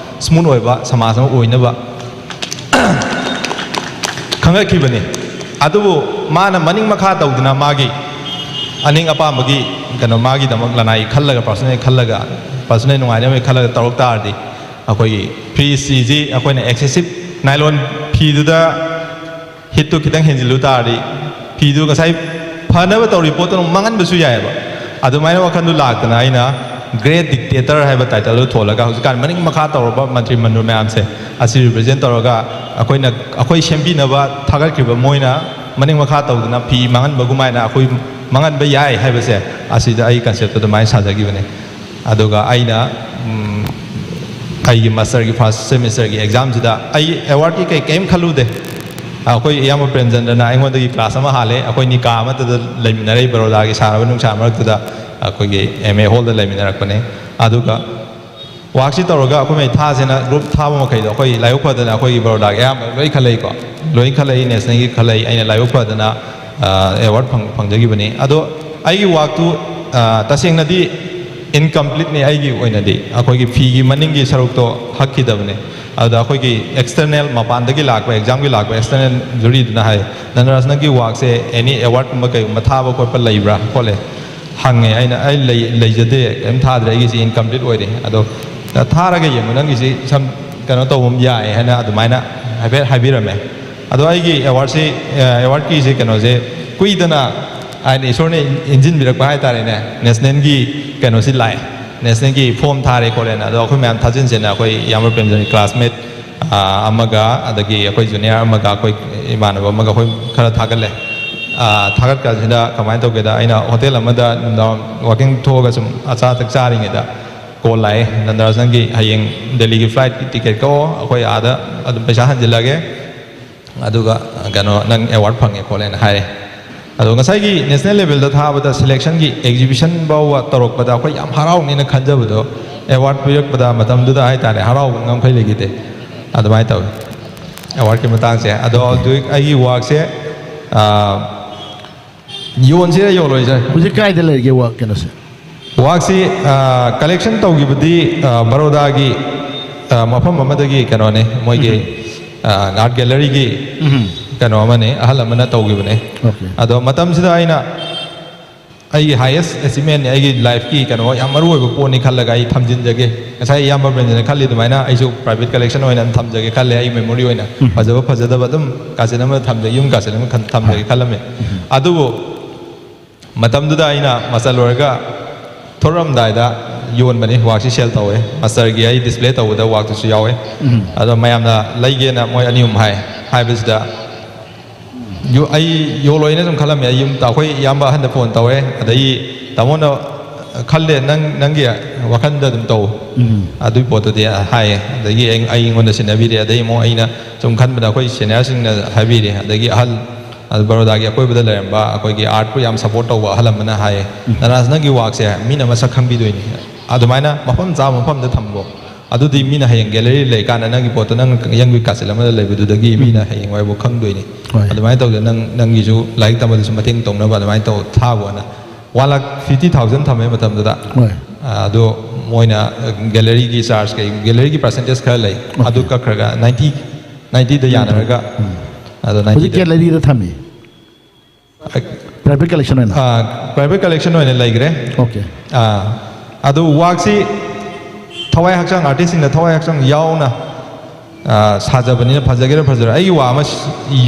ꯁ꯭ꯃꯨꯠ ꯑꯣꯏꯕ ꯁꯃꯥꯖ ꯑꯃ ꯑꯣꯏꯅꯕ ꯈꯪꯒꯠꯈꯤꯕꯅꯤ꯫ ꯑꯗꯨꯕꯨ ꯃꯥꯅ ꯃꯅꯤꯡ ꯃꯈꯥ ꯇꯧꯗꯅ ꯃꯥꯒꯤ ꯑꯅꯤꯡ ꯑꯄꯥꯝꯕꯒꯤ ꯀꯩꯅꯣ, ꯃꯥꯒꯤꯗꯃꯛ ꯂꯅꯥꯏ ꯈꯜꯂꯒ, ꯄꯥꯔꯁꯣꯅꯦꯜ ꯈꯜꯂꯒ, ꯄꯥꯔꯁꯣꯅꯦꯜ ꯅꯨꯡꯉꯥꯏꯅꯕꯒꯤ ꯈꯜꯂꯒ ꯇꯧꯔꯛ ꯇꯥꯔꯗꯤ, ꯑꯩꯈꯣꯏꯒꯤ ꯐ꯭ꯔꯤꯖꯁꯤ ꯑꯩꯈꯣꯏꯅ ꯑꯦꯛꯁꯦꯁꯤꯞ ꯅꯥꯏꯂꯣꯟ ꯐꯤꯗꯨꯗ ꯍꯤꯠꯇꯨ ꯈꯤꯇꯪ ꯍꯦꯟꯖꯤꯜꯂꯨ ꯇꯥꯔꯗꯤ, ꯐꯤꯗꯨ ꯉꯁꯥꯏ ꯐꯅꯕ ꯇꯧꯔꯤ ꯄꯣꯠꯇꯨ ꯑꯃꯨꯛ ꯃꯥꯡꯍꯟꯕꯁꯨ ꯌꯥꯏꯑꯕ꯫ ꯑꯗꯨꯃꯥꯏꯅ ꯋꯥꯈꯜꯗꯨ ꯂꯥꯛꯇꯅ ꯑꯩꯅ ꯒ꯭ꯔꯦꯠ ꯗꯤꯛꯇꯦꯇꯔ ꯍꯥꯏꯕ ꯇꯥꯏꯇꯜꯗꯨ ꯊꯣꯜꯂꯒ, ꯍꯧꯖꯤꯛꯀꯥꯟ ꯃꯅꯤꯡ ꯃꯈꯥ ꯇꯧꯔꯕ ꯃꯟꯇ꯭ꯔꯤ ꯃꯟꯗꯜ ꯃꯌꯥꯝꯁꯦ ꯑꯁꯤ ꯔꯤꯄ꯭ꯔꯖꯦꯟ ꯇꯧꯔꯒ, ꯑꯩꯈꯣꯏꯅ, ꯑꯩꯈꯣꯏ ꯁꯦꯝꯕꯤꯅꯕ ꯊꯥꯒꯠꯈꯤꯕ ꯃꯣꯏꯅ ꯃꯅꯤꯡ ꯃꯈꯥ ꯇꯧꯗꯅ ꯐꯤ ꯃꯥꯡꯍꯟꯕꯒꯨꯃꯥꯏꯅ ꯑꯩꯈꯣꯏ ꯃꯥꯡꯍꯟꯕ ꯌꯥꯏ ꯍꯥꯏꯕꯁꯦ, ꯑꯁꯤꯗ ꯑꯩ ꯀꯟꯁꯦꯞꯇ ꯑꯗꯨꯃꯥꯏꯅ ꯁꯥꯖꯈꯤꯕꯅꯦ꯫ ꯑꯗꯨꯒ ꯑꯩꯅ, ꯎꯝ, ꯑꯩꯒꯤ ꯃꯥꯁꯇꯔꯒꯤ ꯐꯥꯔꯁ ꯁꯦꯃꯤꯁꯇꯔꯒꯤ ꯑꯦꯛꯖꯥꯝꯁꯤꯗ ꯑꯩ ꯑꯦꯋꯥꯔꯗꯀꯤ ꯀꯩ ꯀꯩꯝ ꯈꯜꯂꯨꯗꯦ꯫ ꯑꯩꯈꯣꯏ ꯏꯌꯥꯝꯕ ꯄ꯭ꯔꯦꯝꯆꯟꯗ꯭ꯔꯅ ꯑꯩꯉꯣꯟꯗꯒꯤ ꯀ꯭ꯂꯥꯁ ꯑꯃ ꯍꯥꯜꯂꯦ, ꯑꯩꯈꯣꯏꯅꯤ ꯀꯥ ꯑꯃꯠꯇꯗ ꯂꯩꯃꯤꯟꯅꯔꯛꯏ, ꯕꯔꯣꯗꯥꯒꯤ ꯁꯥꯔꯕ ꯅꯨꯡꯁꯥ ꯃꯔꯛꯇꯨꯗ ꯑꯩꯈꯣꯏꯒꯤ ꯑꯦꯝ ꯑꯦ ꯍꯣꯜꯗ ꯂꯩꯃꯤꯟꯅꯔꯛꯄꯅꯦ꯫ ꯑꯗꯨꯒ ꯋꯥꯛꯁꯤ ꯇꯧꯔꯒ ꯑꯩꯈꯣꯏ ꯃꯩ ꯊꯥꯁꯦꯅ ꯒ꯭ꯔꯨꯞ ꯊꯥꯕ ꯃꯈꯩꯗꯣ ꯑꯩꯈꯣꯏ ꯂꯥꯏꯕꯛ ꯐꯗꯅ ꯑꯩꯈꯣꯏꯒꯤ ꯕꯔꯣꯗꯥꯒꯤ ꯑꯌꯥꯝꯕ ꯂꯣꯏ ꯈꯜꯂꯛꯏꯀꯣ, ꯂꯣꯏ ꯈꯜꯂꯛꯏ, ꯅꯦꯁꯅꯦꯜꯒꯤ ꯈꯜꯂꯛꯏ, ꯑꯩꯅ ꯂꯥꯏꯕꯛ ꯐꯗꯅ ꯑꯦꯋꯥꯔꯗ ꯐꯪꯖꯈꯤꯕꯅꯤ꯫ ꯑꯗꯣ ꯑꯩꯒꯤ ꯋꯥꯛꯇꯨ, ꯑ, ꯇꯁꯦꯡꯅꯗꯤ ꯏꯟꯀꯝꯄ꯭ꯂꯤꯠꯅꯤ ꯑꯩꯒꯤ ꯑꯣꯏꯅꯗꯤ꯫ ꯑꯩꯈꯣꯏꯒꯤ ꯐꯤꯒꯤ ꯃꯅꯤꯡꯒꯤ ꯁꯔꯨꯛꯇꯣ ꯍꯛꯈꯤꯗꯕꯅꯦ꯫ ꯑꯗꯨꯗ ꯑꯩꯈꯣꯏꯒꯤ ꯑꯦꯛꯁꯇꯔꯅꯦꯜ, ꯃꯄꯥꯟꯗꯒꯤ ꯂꯥꯛꯄ, ꯑꯦꯛꯖꯥꯝꯒꯤ ꯂꯥꯛꯄ ꯑꯦꯛꯁꯇꯔꯅꯦꯜ ꯖꯨꯔꯤꯗꯨꯅ ꯍꯥꯏ, "ꯅꯟꯗꯔꯥꯖ, ꯅꯪꯒꯤ ꯋꯥꯛꯁꯦ ꯑꯦꯅꯤ ꯑꯦꯋꯥꯔꯗꯀꯨꯝꯕ ꯀꯩꯒꯨꯝꯕ ꯊꯥꯕ ꯈꯣꯠꯄ ꯂꯩꯕ꯭ꯔꯥ?" ꯈꯣꯠꯂꯦ ꯍꯪꯉꯦ꯫ ꯑꯩꯅ, "ꯑꯩ ꯂꯩ-, ꯂꯩꯖꯗꯦ, ꯀꯔꯤꯝ ꯊꯥꯗ꯭ꯔꯦ, ꯑꯩꯒꯤꯁꯤ ꯏꯟꯀꯝꯄ꯭ꯂꯤꯠ ꯑꯣꯏꯔꯦ, ꯑꯗꯣ ꯊꯥꯔꯒ ꯌꯦꯡꯉꯨ, ꯅꯪꯒꯤꯁꯤ ꯁꯝ ꯀꯩꯅꯣ ꯇꯧꯕ ꯑꯃ ꯌꯥꯏ" ꯍꯥꯏꯅ ꯑꯗꯨꯃꯥꯏꯅ ꯍꯥꯏꯐꯦꯠ ꯍꯥꯏꯕꯤꯔꯝꯃꯦ꯫ ꯑꯗꯣ ꯑꯩꯒꯤ ꯑꯦꯋꯥꯔꯗꯁꯤ, ꯑꯦꯋꯥꯔꯗꯀꯤꯁꯤ ꯀꯩꯅꯣꯁꯦ ꯀꯨꯏꯗꯅ ꯍꯥꯏꯗꯤ ꯏꯁꯣꯔꯅ ꯏꯟꯁꯤꯟꯕꯤꯔꯛꯄ ꯍꯥꯏꯇꯥꯔꯦꯅꯦ, ꯅꯦꯁꯅꯦꯜꯒꯤ ꯀꯩꯅꯣꯁꯤ ꯂꯥꯛꯑꯦ, ꯅꯦꯁꯅꯦꯜꯒꯤ ꯐꯣꯝ ꯊꯥꯔꯦ ꯈꯣꯠꯂꯦꯅ꯫ ꯑꯗꯣ ꯑꯩꯈꯣꯏ ꯃꯌꯥꯝ ꯊꯥꯖꯤꯟꯁꯦꯅ ꯑꯩꯈꯣꯏ ꯏꯌꯥꯝꯕ ꯄ꯭ꯔꯦꯝꯖꯟꯒꯤ ꯀ꯭ꯂꯥꯁꯃꯦꯠ, ꯑꯥ, ꯑꯃꯒ, ꯑꯗꯒꯤ ꯑꯩꯈꯣꯏ ꯖꯨꯅꯤꯌꯔ ꯑꯃꯒ, ꯑꯩꯈꯣꯏ ꯏꯃꯥꯟꯅꯕ ꯑꯃꯒ ꯑꯩꯈꯣꯏ ꯈꯔ ꯊꯥꯒꯠꯂꯦ꯫ ꯑꯥ, ꯊꯥꯒꯠꯀꯥꯟꯁꯤꯗ ꯀꯃꯥꯏꯅ ꯇꯧꯒꯦꯗ, ꯑꯩꯅ ꯍꯣꯇꯦꯜ ꯑꯃꯗ ꯅꯨꯡꯗꯥꯡ ꯋꯥꯀꯤꯡ ꯊꯣꯛꯑꯒ ꯁꯨꯝ ꯑꯆꯥ ꯑꯊꯛ ꯆꯥꯔꯤꯉꯩꯗ ꯀꯣꯜ ꯂꯥꯛꯑꯦ, "ꯅꯟꯗꯔꯥꯖꯟꯒꯤ ꯍꯌꯦꯡ ꯗꯦꯜꯂꯤꯒꯤ ꯐ꯭ꯂꯥꯏꯠꯀꯤ ꯇꯤꯀꯦꯠ ꯀꯛꯑꯣ, ꯑꯩꯈꯣꯏ ꯑꯥꯗ ꯑꯗꯨꯝ ꯄꯩꯁꯥ ꯍꯟꯖꯤꯜꯂꯒꯦ, ꯑꯗꯨꯒ ꯀꯩꯅꯣ, ꯅꯪ ꯑꯦꯋꯥꯔꯗ ꯐꯪꯉꯦ" ꯈꯣꯠꯂꯦꯅ ꯍꯥꯏꯔꯦ꯫ ꯑꯗꯣ ꯉꯁꯥꯏꯒꯤ ꯅꯦꯁꯅꯦꯜ ꯂꯦꯚꯦꯜꯗ ꯊꯥꯕꯗ ꯁꯦꯂꯦꯛꯁꯟꯒꯤ ꯑꯦꯛꯖꯤꯕꯤꯁꯟ ꯐꯥꯎꯕ ꯇꯧꯔꯛꯄꯗ ꯑꯩꯈꯣꯏ ꯌꯥꯝ ꯍꯔꯥꯎꯅꯦꯅ ꯈꯟꯖꯕꯗꯣ, ꯑꯦꯋꯥꯔꯗ ꯄꯤꯔꯛꯄꯗ ꯃꯇꯝꯗꯨꯗ ꯍꯥꯏꯇꯥꯔꯦ, ꯍꯔꯥꯎꯕ ꯉꯝꯈꯩ ꯂꯩꯈꯤꯗꯦ꯫ ꯑꯗꯨꯃꯥꯏꯅ ꯇꯧꯋꯤ ꯑꯦꯋꯥꯔꯗꯀꯤ ꯃꯇꯥꯡꯁꯦ꯫ ꯑꯗꯣ ꯍꯧꯖꯤꯛ ꯑꯩꯒꯤ ꯋꯥꯛꯁꯦ, ꯑꯥ, ꯌꯣꯟꯁꯤꯔ ꯌꯣꯜꯂꯣꯏꯁꯤꯔ? ꯍꯧꯖꯤꯛ ꯀꯥꯏꯗ ꯂꯩꯔꯤꯒꯦ ꯋꯥꯛ ꯀꯩꯅꯣꯁꯦ? ꯋꯥꯛꯁꯤ, ꯑꯥ, ꯀꯂꯦꯛꯁꯟ ꯇꯧꯈꯤꯕꯗꯤ, ꯑꯥ, ꯕꯔꯣꯗꯥꯒꯤ, ꯑꯥ, ꯃꯐꯝ ꯑꯃꯗꯒꯤ ꯀꯩꯅꯣꯅꯦ, ꯃꯣꯏꯒꯤ, ꯑꯥ, ꯑꯥꯔꯠ ꯒꯦꯂꯔꯤꯒꯤ ꯀꯩꯅꯣ ꯑꯃꯅꯦ, ꯑꯍꯜ ꯑꯃꯅ ꯇꯧꯈꯤꯕꯅꯦ꯫ Okay. ꯑꯗꯣ ꯃꯇꯝꯁꯤꯗ ꯑꯩꯅ ꯑꯩꯒꯤ ꯍꯥꯏꯌꯦꯁ ꯑꯦꯆꯤꯞꯃꯦꯟꯅꯤ, ꯑꯩꯒꯤ ꯂꯥꯏꯐꯀꯤ ꯀꯩꯅꯣ ꯌꯥꯝ ꯃꯔꯨ ꯑꯣꯏꯕ ꯄꯣꯠꯅꯤ ꯈꯜꯂꯒ ꯑꯩ ꯊꯝꯖꯤꯟꯖꯒꯦ꯫ ꯉꯁꯥꯏ ꯏꯌꯥꯝꯕ ꯕ꯭ꯔꯦꯟꯖꯅ ꯈꯜꯂꯤ ꯑꯗꯨꯃꯥꯏꯅ ꯑꯩꯁꯨ ꯄ꯭ꯔꯥꯏꯚꯦꯠ ꯀꯂꯦꯛꯁꯟ ꯑꯣꯏꯅ ꯑꯗꯨꯝ ꯊꯝꯖꯒꯦ ꯈꯜꯂꯦ, ꯑꯩ ꯃꯦꯃꯣꯔꯤ ꯑꯣꯏꯅ꯫ ꯐꯖꯕ ꯐꯖꯗꯕ ꯑꯗꯨꯝ ꯀꯥꯆꯤꯟ ꯑꯃ ꯊꯝꯖꯒꯦ, ꯌꯨꯝ ꯀꯥꯆꯤꯟ ꯑꯃ ꯈꯟ- ꯊꯝꯖꯒꯦ ꯈꯜꯂꯝꯃꯦ꯫ ꯑꯗꯨꯕꯨ ꯃꯇꯝꯗꯨꯗ ꯑꯩꯅ ꯃꯥꯁꯇꯔ ꯂꯣꯏꯔꯒ ꯊꯣꯛꯂꯛꯑꯝꯗꯥꯏꯗ ꯌꯣꯟꯕꯅꯤ, ꯋꯥꯛꯁꯤ ꯁꯦꯜ ꯇꯧꯋꯦ꯫ ꯃꯥꯁꯇꯔꯒꯤ ꯑꯩ ꯗꯤꯁꯄ꯭ꯂꯦ ꯇꯧꯕꯗ ꯋꯥꯛꯇꯨꯁꯨ ꯌꯥꯎꯋꯦ꯫ ꯑꯗꯣ ꯃꯌꯥꯝꯅ ꯂꯩꯒꯦꯅ ꯃꯣꯏ ꯑꯅꯤ ꯑꯍꯨꯝ ꯍꯥꯏ꯫ ꯍꯥꯏꯕꯁꯤꯗ ꯌꯣ- ꯑꯩ ꯌꯣꯜꯂꯣꯏꯅ ꯁꯨꯝ ꯈꯜꯂꯝꯃꯦ꯫ ꯑꯩ ꯌꯨꯝꯗ ꯑꯩꯈꯣꯏ ꯏꯌꯥꯝꯕ ꯑꯍꯟꯗ ꯐꯣꯟ ꯇꯧꯋꯦ, ꯑꯗꯒꯤ ꯇꯥꯃꯣꯅ ꯈꯜꯂꯦ, ꯅꯪ ꯅꯪꯒꯤ ꯋꯥꯈꯜꯗ ꯑꯗꯨꯝ ꯇꯧ, ꯑꯗꯨꯒꯤ ꯄꯣꯠꯇꯨꯗꯤ ꯍꯥꯏꯌꯦ꯫ ꯑꯗꯒꯤ ꯑꯩ- ꯑꯩꯉꯣꯟꯗ ꯁꯤꯟꯅꯕꯤꯔꯦ꯫ ꯑꯗꯒꯤ ꯑꯃꯨꯛ ꯑꯩꯅ ꯁꯨꯝ ꯈꯟꯕꯗ ꯑꯩꯈꯣꯏ ꯁꯦꯅꯤꯌꯔꯁꯤꯡꯅ ꯍꯥꯏꯕꯤꯔꯦ, ꯑꯗꯒꯤ ꯑꯍꯜ, ꯑꯗꯨ ꯕꯔꯣꯗꯥꯒꯤ ꯑꯀꯣꯏꯕꯗ ꯂꯩꯔꯝꯕ ꯑꯩꯈꯣꯏꯒꯤ ꯑꯥꯔꯠꯄꯨ ꯌꯥꯝ ꯁꯞꯄꯣꯔꯠ ꯇꯧꯕ ꯑꯍꯜ ꯑꯃꯅ ꯍꯥꯏꯌꯦ, "ꯅꯔꯥꯖ, ꯅꯪꯒꯤ ꯋꯥꯛꯁꯦ ꯃꯤꯅ ꯃꯁꯛ ꯈꯪꯕꯤꯗꯣꯏꯅꯤ, ꯑꯗꯨꯃꯥꯏꯅ ꯃꯐꯝ ꯆꯥꯕ ꯃꯐꯝꯗ ꯊꯝꯃꯣ꯫ ꯑꯗꯨꯗꯤ ꯃꯤꯅ ꯍꯌꯦꯡ ꯒꯦꯂꯔꯤ ꯂꯩꯀꯥꯟꯗ ꯅꯪꯒꯤ ꯄꯣꯠꯇꯣ ꯅꯪ ꯌꯪꯒꯤ ꯀꯥꯆꯤꯟ ꯑꯃꯗ ꯂꯩꯕꯗꯨꯗꯒꯤ ꯃꯤꯅ ꯍꯌꯦꯡꯋꯥꯏꯕꯨ ꯈꯪꯗꯣꯏꯅꯤ꯫ ꯍꯣꯏ꯫ ꯑꯗꯨꯃꯥꯏꯅ ꯇꯧꯗꯅ ꯅꯪ ꯅꯪꯒꯤꯁꯨ ꯂꯥꯏꯔꯤꯛ ꯇꯝꯕꯗꯁꯨ ꯃꯇꯦꯡ ꯇꯧꯅꯕ ꯑꯗꯨꯃꯥꯏꯅ ꯇꯧ ꯊꯥꯕꯅ ꯋꯥꯟ ꯂꯥꯛ ꯐꯤꯐꯇꯤ ꯊꯥꯎꯖꯟ ꯊꯝꯃꯦ ꯃꯇꯝꯗꯨꯗ꯫ ꯍꯣꯏ꯫ ꯑꯗꯣ ꯃꯣꯏꯅ ꯒꯦꯂꯔꯤꯒꯤ ꯆꯥꯔꯖ ꯀꯩ, ꯒꯦꯂꯔꯤꯒꯤ ꯄꯥꯔꯁꯦꯟꯇꯦꯖ ꯈꯔ ꯂꯩ, ꯑꯗꯨ ꯀꯛꯈ꯭ꯔꯒ ꯅꯥꯏꯟꯇꯤ ꯅꯥꯏꯟꯇꯤꯗ ꯌꯥꯅꯔꯒ꯫ ꯑꯗꯣ ꯍꯧꯖꯤꯛ ꯅꯥꯏꯟꯇꯤꯗ ꯒꯦꯂꯔꯤꯗ ꯊꯝꯃꯤ, ꯄ꯭ꯔꯥꯏꯚꯦꯠ ꯀꯂꯦꯛꯁꯟ ꯑꯣꯏꯅ? ꯄ꯭ꯔꯥꯏꯚꯦꯠ ꯀꯂꯦꯛꯁꯟ ꯑꯣꯏꯅ ꯂꯩꯈ꯭ꯔꯦ꯫ ꯑꯣꯀꯦ꯫ ꯑꯥ, ꯑꯗꯨ ꯋꯥꯛꯁꯤ ꯊꯋꯥꯏ ꯍꯛꯆꯥꯡ, ꯑꯥꯔꯇꯤꯁꯁꯤꯡꯅ ꯊꯋꯥꯏ ꯍꯛꯆꯥꯡ ꯌꯥꯎꯅ, ꯑꯥ, ꯁꯥꯖꯕꯅꯤꯅ ꯐꯖꯒꯦꯔꯥ ꯐꯖꯔꯣꯏ, ꯑꯩꯒꯤ ꯋꯥ ꯑꯃ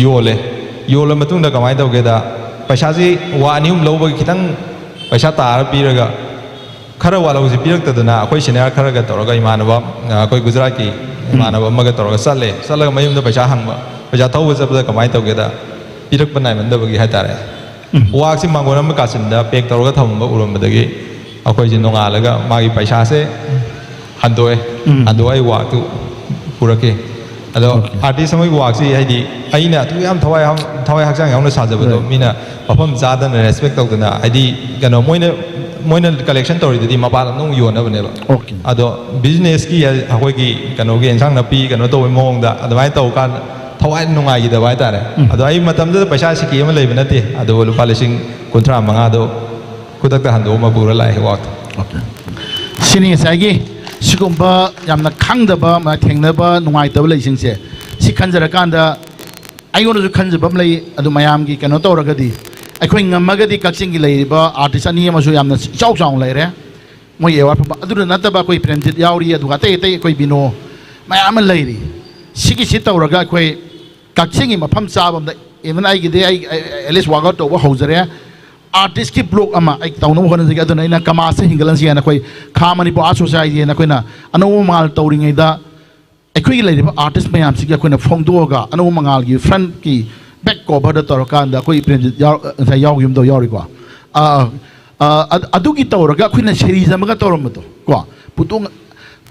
ꯌꯣꯜꯂꯦ꯫ ꯌꯣꯜꯂ ꯃꯇꯨꯡꯗ ꯀꯃꯥꯏꯅ ꯇꯧꯒꯦꯗ, ꯄꯩꯁꯥꯁꯤ ꯋꯥ ꯑꯅꯤ ꯑꯍꯨꯝ ꯂꯧꯕꯒꯤ ꯈꯤꯇꯪ ꯄꯩꯁꯥ ꯇꯥꯔ ꯄꯤꯔꯒ, ꯈꯔ ꯋꯥꯠꯍꯧꯁꯤ ꯄꯤꯔꯛꯇꯗꯅ ꯑꯩꯈꯣꯏ ꯁꯦꯅꯤꯌꯔ ꯈꯔꯒ ꯇꯧꯔꯒ ꯏꯃꯥꯟꯅꯕ, ꯑꯩꯈꯣꯏ ꯒꯨꯖꯔꯥꯠꯀꯤ ꯏꯃꯥꯟꯅꯕ ꯑꯃꯒ ꯇꯧꯔꯒ ꯆꯠꯂꯦ꯫ ꯆꯠꯂꯒ ꯃꯌꯨꯝꯗ ꯄꯩꯁꯥ ꯍꯪꯕ, ꯄꯩꯁꯥ ꯊꯧꯕ ꯆꯠꯄꯗ ꯀꯃꯥꯏꯅ ꯇꯧꯒꯦꯗ, ꯄꯤꯔꯛꯄ ꯅꯥꯏꯃꯟꯗꯕꯒꯤ ꯍꯥꯏꯇꯥꯔꯦ꯫ ꯋꯥꯛꯁꯤ ꯃꯥꯡꯒꯣꯟ ꯑꯃ ꯀꯥꯆꯤꯟꯗ ꯄꯦꯛ ꯇꯧꯔꯒ ꯊꯝꯃꯝꯕ ꯎꯔꯝꯕꯗꯒꯤ ꯑꯩꯈꯣꯏꯁꯦ ꯅꯣꯡꯉꯥꯜꯂꯒ ꯃꯥꯒꯤ ꯄꯩꯁꯥꯁꯦ ꯍꯟꯗꯣꯛꯑꯦ꯫ ꯍꯟꯗꯣꯛꯑ ꯑꯩ ꯋꯥꯛꯇꯨ ꯄꯨꯔꯛꯈꯤ꯫ ꯑꯗꯣ ꯑꯥꯔꯇꯤꯁ ꯑꯃꯒꯤ ꯋꯥꯛꯁꯤ ꯍꯥꯏꯗꯤ ꯑꯩꯅ ꯑꯗꯨ ꯌꯥꯝ ꯊꯋꯥꯏ ꯍꯥꯝ- ꯊꯋꯥꯏ ꯍꯛꯆꯥꯡ ꯌꯥꯎꯅ ꯁꯥꯖꯕꯗꯣ ꯃꯤꯅ ꯃꯐꯝ ꯆꯥꯗꯅ ꯔꯦꯁꯄꯦꯛ ꯇꯧꯗꯅ, ꯍꯥꯏꯗꯤ ꯀꯩꯅꯣ ꯃꯣꯏꯅ ꯃꯣꯏꯅ ꯀꯂꯦꯛꯁꯟ ꯇꯧꯔꯤꯗꯨꯗꯤ ꯃꯄꯥꯟ ꯂꯝꯗ ꯑꯃꯨꯛ ꯌꯣꯟꯅꯕꯅꯦꯕ꯫ Okay. ꯑꯗꯣ ꯕꯤꯖꯤꯅꯦꯁꯀꯤ ꯑꯩꯈꯣꯏꯒꯤ ꯀꯩꯅꯣꯒꯤ ꯏꯟꯁꯥꯡ ꯅꯥꯄꯤ ꯀꯩꯅꯣ ꯇꯧꯕꯩ ꯃꯑꯣꯡꯗ ꯑꯗꯨꯃꯥꯏꯅ ꯇꯧꯕ ꯀꯥꯟꯗ ꯊꯋꯥꯏ ꯅꯨꯡꯉꯥꯏꯈꯤꯗꯕ ꯍꯥꯏꯇꯥꯔꯦ꯫ ꯑꯗꯣ ꯑꯩ ꯃꯇꯝꯗꯨꯗ ꯄꯩꯁꯥ ꯁꯤꯀꯤ ꯑꯃ ꯂꯩꯕ ꯅꯠꯇꯦ, ꯑꯗꯨꯕꯨ ꯂꯨꯄꯥ ꯂꯤꯁꯤꯡ ꯀꯨꯟꯊ꯭ꯔꯥ ꯃꯉꯥꯗꯣ ꯈꯨꯗꯛꯇ ꯍꯟꯗꯣꯛꯑꯝꯃ ꯄꯨꯔ ꯂꯥꯛꯑꯦ ꯋꯥꯛꯇ꯫ ꯁꯤꯅꯤ ꯉꯁꯥꯏꯒꯤ ꯁꯤꯒꯨꯝꯕ ꯌꯥꯝꯅ ꯈꯪꯗꯕ ꯃ-, ꯊꯦꯡꯅꯕ ꯅꯨꯡꯉꯥꯏꯇꯕ ꯂꯩꯁꯤꯡꯁꯦ, ꯁꯤ ꯈꯟꯖꯔꯀꯥꯟꯗ ꯑꯩꯉꯣꯟꯗꯁꯨ ꯈꯟꯖꯕ ꯑꯃ ꯂꯩ꯫ ꯑꯗꯨ ꯃꯌꯥꯝꯒꯤ ꯀꯩꯅꯣ ꯇꯧꯔꯒꯗꯤ, ꯑꯩꯈꯣꯏ ꯉꯝꯃꯒꯗꯤ ꯀꯛꯆꯤꯡꯒꯤ ꯂꯩꯔꯤꯕ ꯑꯥꯔꯇꯤꯁ ꯑꯅꯤ ꯑꯃꯁꯨ ꯌꯥꯝꯅ ꯏꯆꯥꯎ ꯆꯥꯎꯅ ꯂꯩꯔꯦ, ꯃꯣꯏ ꯑꯦꯋꯥꯔꯗ ꯐꯪꯕ꯫ ꯑꯗꯨꯗ ꯅꯠꯇꯕ ꯑꯩꯈꯣꯏ ꯄ꯭ꯔꯦꯝꯖꯤꯠ ꯌꯥꯎꯔꯤ, ꯑꯗꯨꯒ ꯑꯇꯩ ꯑꯇꯩ ꯑꯩꯈꯣꯏ ꯕꯤꯅꯣ ꯃꯌꯥꯝ ꯑꯃ ꯂꯩꯔꯤ꯫ ꯁꯤꯒꯤꯁꯤ ꯇꯧꯔꯒ ꯑꯩꯈꯣꯏ ꯀꯛꯆꯤꯡꯒꯤ ꯃꯐꯝ ꯆꯥꯕ ꯑꯃꯗ, ꯏꯚꯟ ꯑꯩꯒꯤꯗꯤ ꯑꯩ ꯑꯦꯠꯂꯤꯁ ꯋꯥꯛ ꯑꯥꯎꯠ ꯇꯧꯕ ꯍꯧꯖꯔꯦ꯫ ꯑꯥꯔꯇꯤꯁꯀꯤ ꯕ꯭ꯂꯣꯛ ꯑꯃ ꯑꯩ ꯇꯧꯅꯕ ꯍꯣꯠꯅꯖꯒꯦ꯫ ꯑꯗꯨꯅ ꯑꯩꯅ ꯀꯃꯥꯁꯁꯦ ꯍꯤꯡꯒꯠꯍꯟꯁꯤ ꯍꯥꯏꯅ ꯑꯩꯈꯣꯏ ꯈꯥ ꯃꯅꯤꯄꯨꯔ ꯑꯥꯔꯠ ꯁꯣꯁꯥꯏꯇꯤ ꯍꯥꯏꯅ ꯑꯩꯈꯣꯏꯅ ꯑꯅꯧꯕ ꯃꯉꯥꯜ ꯇꯧꯔꯤꯉꯩꯗ ꯑꯩꯈꯣꯏꯒꯤ ꯂꯩꯔꯤꯕ ꯑꯥꯔꯇꯤꯁ ꯃꯌꯥꯝꯁꯤꯒꯤ ꯑꯩꯈꯣꯏꯅ ꯐꯣꯡꯗꯣꯛꯑꯒ ꯑꯅꯧꯕ ꯃꯉꯥꯜꯒꯤ ꯐ꯭ꯔꯟꯠꯀꯤ ꯕꯦꯛ ꯀꯣꯚꯔꯗ ꯇꯧꯔꯀꯥꯟꯗ ꯑꯩꯈꯣꯏ ꯄ꯭ꯔꯦꯝꯖꯤꯠ ꯌꯥꯎ-, ꯉꯁꯥꯏ ꯌꯥꯎꯈꯤꯕꯗꯣ ꯌꯥꯎꯔꯤꯀꯣ꯫ ꯑ, ꯑ, ꯑꯗ-, ꯑꯗꯨꯒꯤ ꯇꯧꯔꯒ ꯑꯩꯈꯣꯏꯅ ꯁꯦꯔꯤꯁ ꯑꯃꯒ ꯇꯧꯔꯝꯕꯗꯣ ꯀꯣ, ꯄꯨꯇꯣꯡ,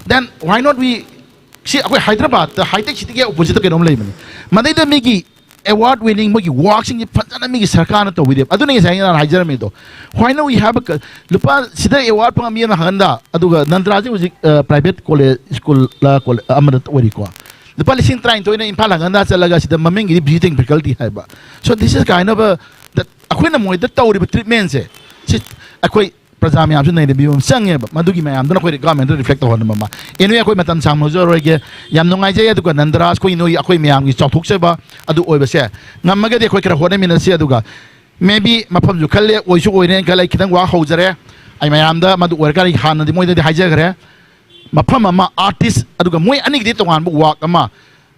then why not we, ꯁꯤ ꯑꯩꯈꯣꯏ ꯍꯥꯏꯗ꯭ꯔꯕꯥꯗꯇ ꯍꯥꯏꯇꯦꯛ ꯁꯤꯇꯤꯒꯤ ꯑꯣꯄꯣꯖꯤꯠꯇ ꯀꯩꯅꯣꯝ ꯂꯩꯕꯅꯤ꯫ ꯃꯗꯩꯗ ꯃꯤꯒꯤ ꯑꯦꯋꯥꯔꯗ ꯋꯤꯅꯤꯡ ꯃꯣꯏꯒꯤ ꯋꯥꯛꯁꯤꯡꯁꯦ ꯐꯖꯅ ꯃꯤꯒꯤ ꯁꯔꯀꯥꯔꯅ ꯇꯧꯕꯤꯗꯦꯕ꯫ ꯑꯗꯨꯅ ꯉꯁꯥꯏ ꯑꯩꯅ ꯍꯥꯏꯖꯔꯝꯃꯤꯗꯣ, why not we have a ꯀ-, ꯂꯨꯄꯥ ꯁꯤꯗ ꯑꯦꯋꯥꯔꯗ ꯐꯪꯕ ꯃꯤ ꯑꯃ ꯍꯪꯍꯟꯗ, ꯑꯗꯨꯒ ꯅꯟꯗ꯭ꯔꯥꯁꯤ ꯍꯧꯖꯤꯛ, ꯑ, ꯄ꯭ꯔꯥꯏꯚꯦꯠ ꯀꯣꯂꯦꯖ, ꯁ꯭ꯀꯨꯜꯂ ꯀꯣꯂꯦ-, ꯑꯃꯗ ꯑꯣꯏꯔꯤꯀꯣ꯫ ꯂꯨꯄꯥ ꯂꯤꯁꯤꯡ ꯇꯔꯥꯅꯤꯊꯣꯏꯅ ꯏꯝꯐꯥꯜ ꯍꯪꯍꯟꯗ ꯆꯠꯂꯒ ꯁꯤꯗ ꯃꯃꯤꯡꯒꯤꯗꯤ ꯚꯤꯖꯤꯇꯤꯡ ꯐꯦꯀꯜꯇꯤ ꯍꯥꯏꯕ꯫ So this is kind of a, that ꯑꯩꯈꯣꯏꯅ ꯃꯣꯏꯗ ꯇꯧꯔꯤꯕ ꯇ꯭ꯔꯤꯠꯃꯦꯟꯁꯦ, ꯁꯤ ꯑꯩꯈꯣꯏ ꯄ꯭ꯔꯖꯥ ꯃꯌꯥꯝꯁꯨ ꯅꯩꯅꯕꯤꯕ ꯑꯃ ꯆꯪꯉꯦꯕ꯫ ꯃꯗꯨꯒꯤ ꯃꯌꯥꯝꯗꯨꯅ ꯑꯩꯈꯣꯏ ꯒꯚꯔꯟꯃꯦꯟꯠꯇ ꯔꯤꯐ꯭ꯂꯦꯛ ꯇꯧꯍꯟꯕ ꯑꯃ꯫ Anyway, ꯑꯩꯈꯣꯏ ꯃꯇꯝ ꯁꯥꯡꯅ ꯂꯧꯖꯔꯔꯣꯏꯒꯦ꯫ ꯌꯥꯝ ꯅꯨꯡꯉꯥꯏꯖꯩ꯫ ꯑꯗꯨꯒ ꯅꯟꯗꯔꯥꯖ, ꯑꯩꯈꯣꯏ ꯅꯣꯏ, ꯑꯩꯈꯣꯏ ꯃꯌꯥꯝꯒꯤ ꯆꯥꯎꯊꯣꯛꯆꯕ ꯑꯗꯨ ꯑꯣꯏꯕꯁꯦ, ꯉꯝꯃꯒꯗꯤ ꯑꯩꯈꯣꯏ ꯈꯔ ꯍꯣꯠꯅꯃꯤꯟꯅꯁꯤ꯫ ꯑꯗꯨꯒ maybe ꯃꯐꯝꯁꯨ ꯈꯜꯂꯦ, ꯑꯣꯏꯁꯨ ꯑꯣꯏꯔꯦꯅ ꯈꯜꯂꯦ꯫ ꯑꯩ ꯈꯤꯇꯪ ꯋꯥ ꯍꯧꯖꯔꯦ꯫ ꯑꯩ ꯃꯌꯥꯝꯗ ꯃꯗꯨ ꯑꯣꯏꯔꯀꯥꯟꯗ ꯑꯩ ꯍꯥꯟꯅꯗꯤ ꯃꯣꯏꯗꯗꯤ ꯍꯥꯏꯖꯈ꯭ꯔꯦ꯫ ꯃꯐꯝ ꯑꯃ ꯑꯥꯔꯇꯤꯁ, ꯑꯗꯨꯒ ꯃꯣꯏ ꯑꯅꯤꯒꯤꯗꯤ ꯇꯣꯉꯥꯟꯕ ꯋꯥꯛ ꯑꯃ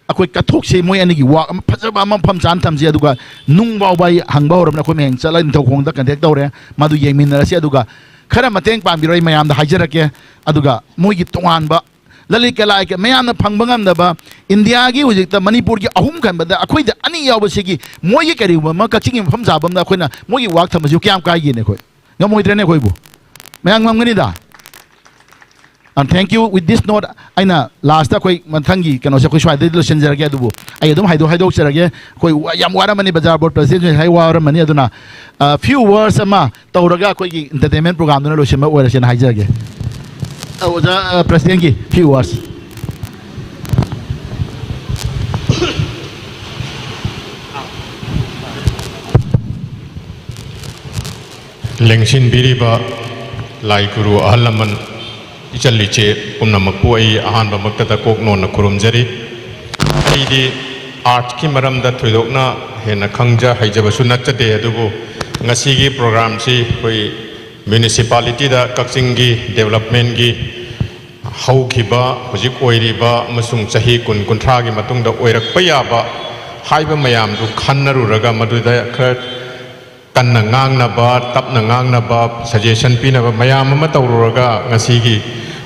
ꯑꯩꯈꯣꯏ ꯀꯠꯊꯣꯛꯁꯤ, ꯃꯣꯏ ꯑꯅꯤꯒꯤ ꯋꯥꯛ ꯑꯃ ꯐꯖꯕ ꯑꯃ ꯃꯐꯝ ꯆꯥꯅ ꯊꯝꯁꯤ꯫ ꯑꯗꯨꯒ ꯅꯨꯡ ꯐꯥꯎꯕ ꯑꯩ ꯍꯪꯕ ꯍꯧꯔꯕꯅꯤ꯫ ꯑꯩꯈꯣꯏ ꯃꯌꯥꯝ ꯆꯠꯂꯒ ꯅꯤꯡꯊꯧꯈꯣꯡꯗ ꯀꯟꯇꯦꯛ ꯇꯧꯔꯦ, ꯃꯗꯨ ꯌꯦꯡꯃꯤꯟꯅꯔꯁꯤ꯫ ꯑꯗꯨꯒ ꯈꯔ ꯃꯇꯦꯡ ꯄꯥꯡꯕꯤꯔꯣ, ꯑꯩ ꯃꯌꯥꯝꯗ ꯍꯥꯏꯖꯔꯛꯀꯦ꯫ ꯑꯗꯨꯒ ꯃꯣꯏꯒꯤ ꯇꯣꯉꯥꯟꯕ ꯂꯂꯤꯠ ꯀꯂꯥ ꯀ-, ꯃꯌꯥꯝꯅ ꯐꯪꯕ ꯉꯝꯗꯕ, ꯏꯟꯗꯤꯌꯥꯒꯤ ꯍꯧꯖꯤꯛꯇ ꯃꯅꯤꯄꯨꯔꯒꯤ ꯑꯍꯨꯝ ꯈꯟꯕꯗ ꯑꯩꯈꯣꯏꯗ ꯑꯅꯤ ꯌꯥꯎꯕꯁꯤꯒꯤ ꯃꯣꯏꯒꯤ ꯀꯔꯤꯒꯨꯝꯕ ꯑꯃ ꯀꯛꯆꯤꯡꯒꯤ ꯃꯐꯝ ꯆꯥꯕ ꯑꯃꯗ ꯑꯩꯈꯣꯏꯅ ꯃꯣꯏꯒꯤ ꯋꯥꯛ ꯊꯝꯕꯁꯤꯕꯨ ꯀꯌꯥꯝ ꯀꯥꯏꯒꯦꯅꯦ? ꯑꯩꯈꯣꯏ ꯉꯝꯃꯣꯏꯗ꯭ꯔꯦꯅꯦ ꯑꯩꯈꯣꯏꯕꯨ? ꯃꯌꯥꯝ ꯉꯝꯒꯅꯤꯗ꯫ And thank you. With this note, ꯑꯩꯅ ꯂꯥꯁꯇ ꯑꯩꯈꯣꯏ ꯃꯊꯪꯒꯤ ꯀꯩꯅꯣꯁꯦ ꯑꯩꯈꯣꯏ ꯁ꯭ꯋꯥꯏꯗꯩ ꯂꯣꯏꯁꯤꯟꯖꯔꯒꯦ꯫ ꯑꯗꯨꯕꯨ ꯑꯩ ꯑꯗꯨꯝ ꯍꯥꯏꯗꯣꯛ ꯍꯥꯏꯗꯣꯛꯆꯔꯒꯦ, ꯑꯩꯈꯣꯏ ꯋꯥ-, ꯌꯥꯝ ꯋꯥꯔꯝꯃꯅꯤ, ꯕꯖꯥꯔ ꯕꯣꯔꯗ ꯄ꯭ꯔꯁꯤꯗꯦꯟꯁꯤꯡ ꯉꯁꯥꯏ ꯋꯥꯔꯝꯃꯅꯤ꯫ ꯑꯗꯨꯅ ꯐ꯭ꯌꯨ ꯋꯥꯔꯁ ꯑꯃ ꯇꯧꯔꯒ ꯑꯩꯈꯣꯏꯒꯤ ꯏꯟꯇꯔꯇꯦꯟꯃꯦꯟ ꯄ꯭ꯔꯣꯒꯥꯝꯗꯨꯅ ꯂꯣꯏꯁꯤꯟꯕ ꯑꯣꯏꯔꯁꯦꯅ ꯍꯥꯏꯖꯔꯒꯦ꯫ ꯑ, ꯑꯣꯖꯥ, ꯑ, ꯄ꯭ꯔꯁꯤꯗꯦꯟꯒꯤ ꯐ꯭ꯌꯨ ꯋꯥꯔꯁ꯫ ꯂꯦꯡꯁꯤꯟꯕꯤꯔꯤꯕ ꯂꯥꯏ ꯒꯨꯔꯨ ꯑꯍꯜ ꯂꯃꯟ, ꯏꯆꯜ ꯏꯆꯦ ꯄꯨꯝꯅꯃꯛꯄꯨ ꯑꯩ ꯑꯍꯥꯟꯕꯃꯛꯇꯗ ꯀꯣꯛ ꯅꯣꯟꯅ ꯈꯨꯔꯨꯝꯖꯔꯤ꯫ ꯑꯩꯗꯤ ꯑꯥꯔꯠꯀꯤ ꯃꯔꯝꯗ ꯊꯣꯏꯗꯣꯛꯅ ꯍꯦꯟꯅ ꯈꯪꯖ ꯍꯩꯖꯕꯁꯨ ꯅꯠꯆꯗꯦ, ꯑꯗꯨꯕꯨ ꯉꯁꯤꯒꯤ ꯄ꯭ꯔꯣꯒ꯭ꯔꯥꯝꯁꯤ ꯑꯩꯈꯣꯏ ꯃ꯭ꯌꯨꯅꯤꯁꯤꯄꯥꯂꯤꯇꯤꯗ ꯀꯛꯆꯤꯡꯒꯤ ꯗꯦꯕꯂꯞꯃꯦꯟꯒꯤ ꯍꯧꯈꯤꯕ, ꯍꯧꯖꯤꯛ ꯑꯣꯏꯔꯤꯕ ꯑꯃꯁꯨꯡ ꯆꯍꯤ ꯀꯨꯟ ꯀꯨꯟꯊ꯭ꯔꯥꯒꯤ ꯃꯇꯨꯡꯗ ꯑꯣꯏꯔꯛꯄ ꯌꯥꯕ ꯍꯥꯏꯕ ꯃꯌꯥꯝꯗꯨ ꯈꯟꯅꯔꯨꯔꯒ, ꯃꯗꯨꯗ ꯈꯔ ꯀꯟꯅ ꯉꯥꯡꯅꯕ, ꯇꯞꯅ ꯉꯥꯡꯅꯕ, ꯁꯖꯦꯁꯟ ꯄꯤꯅꯕ ꯃꯌꯥꯝ ꯑꯃ ꯇꯧꯔꯨꯔꯒ, ꯉꯁꯤꯒꯤ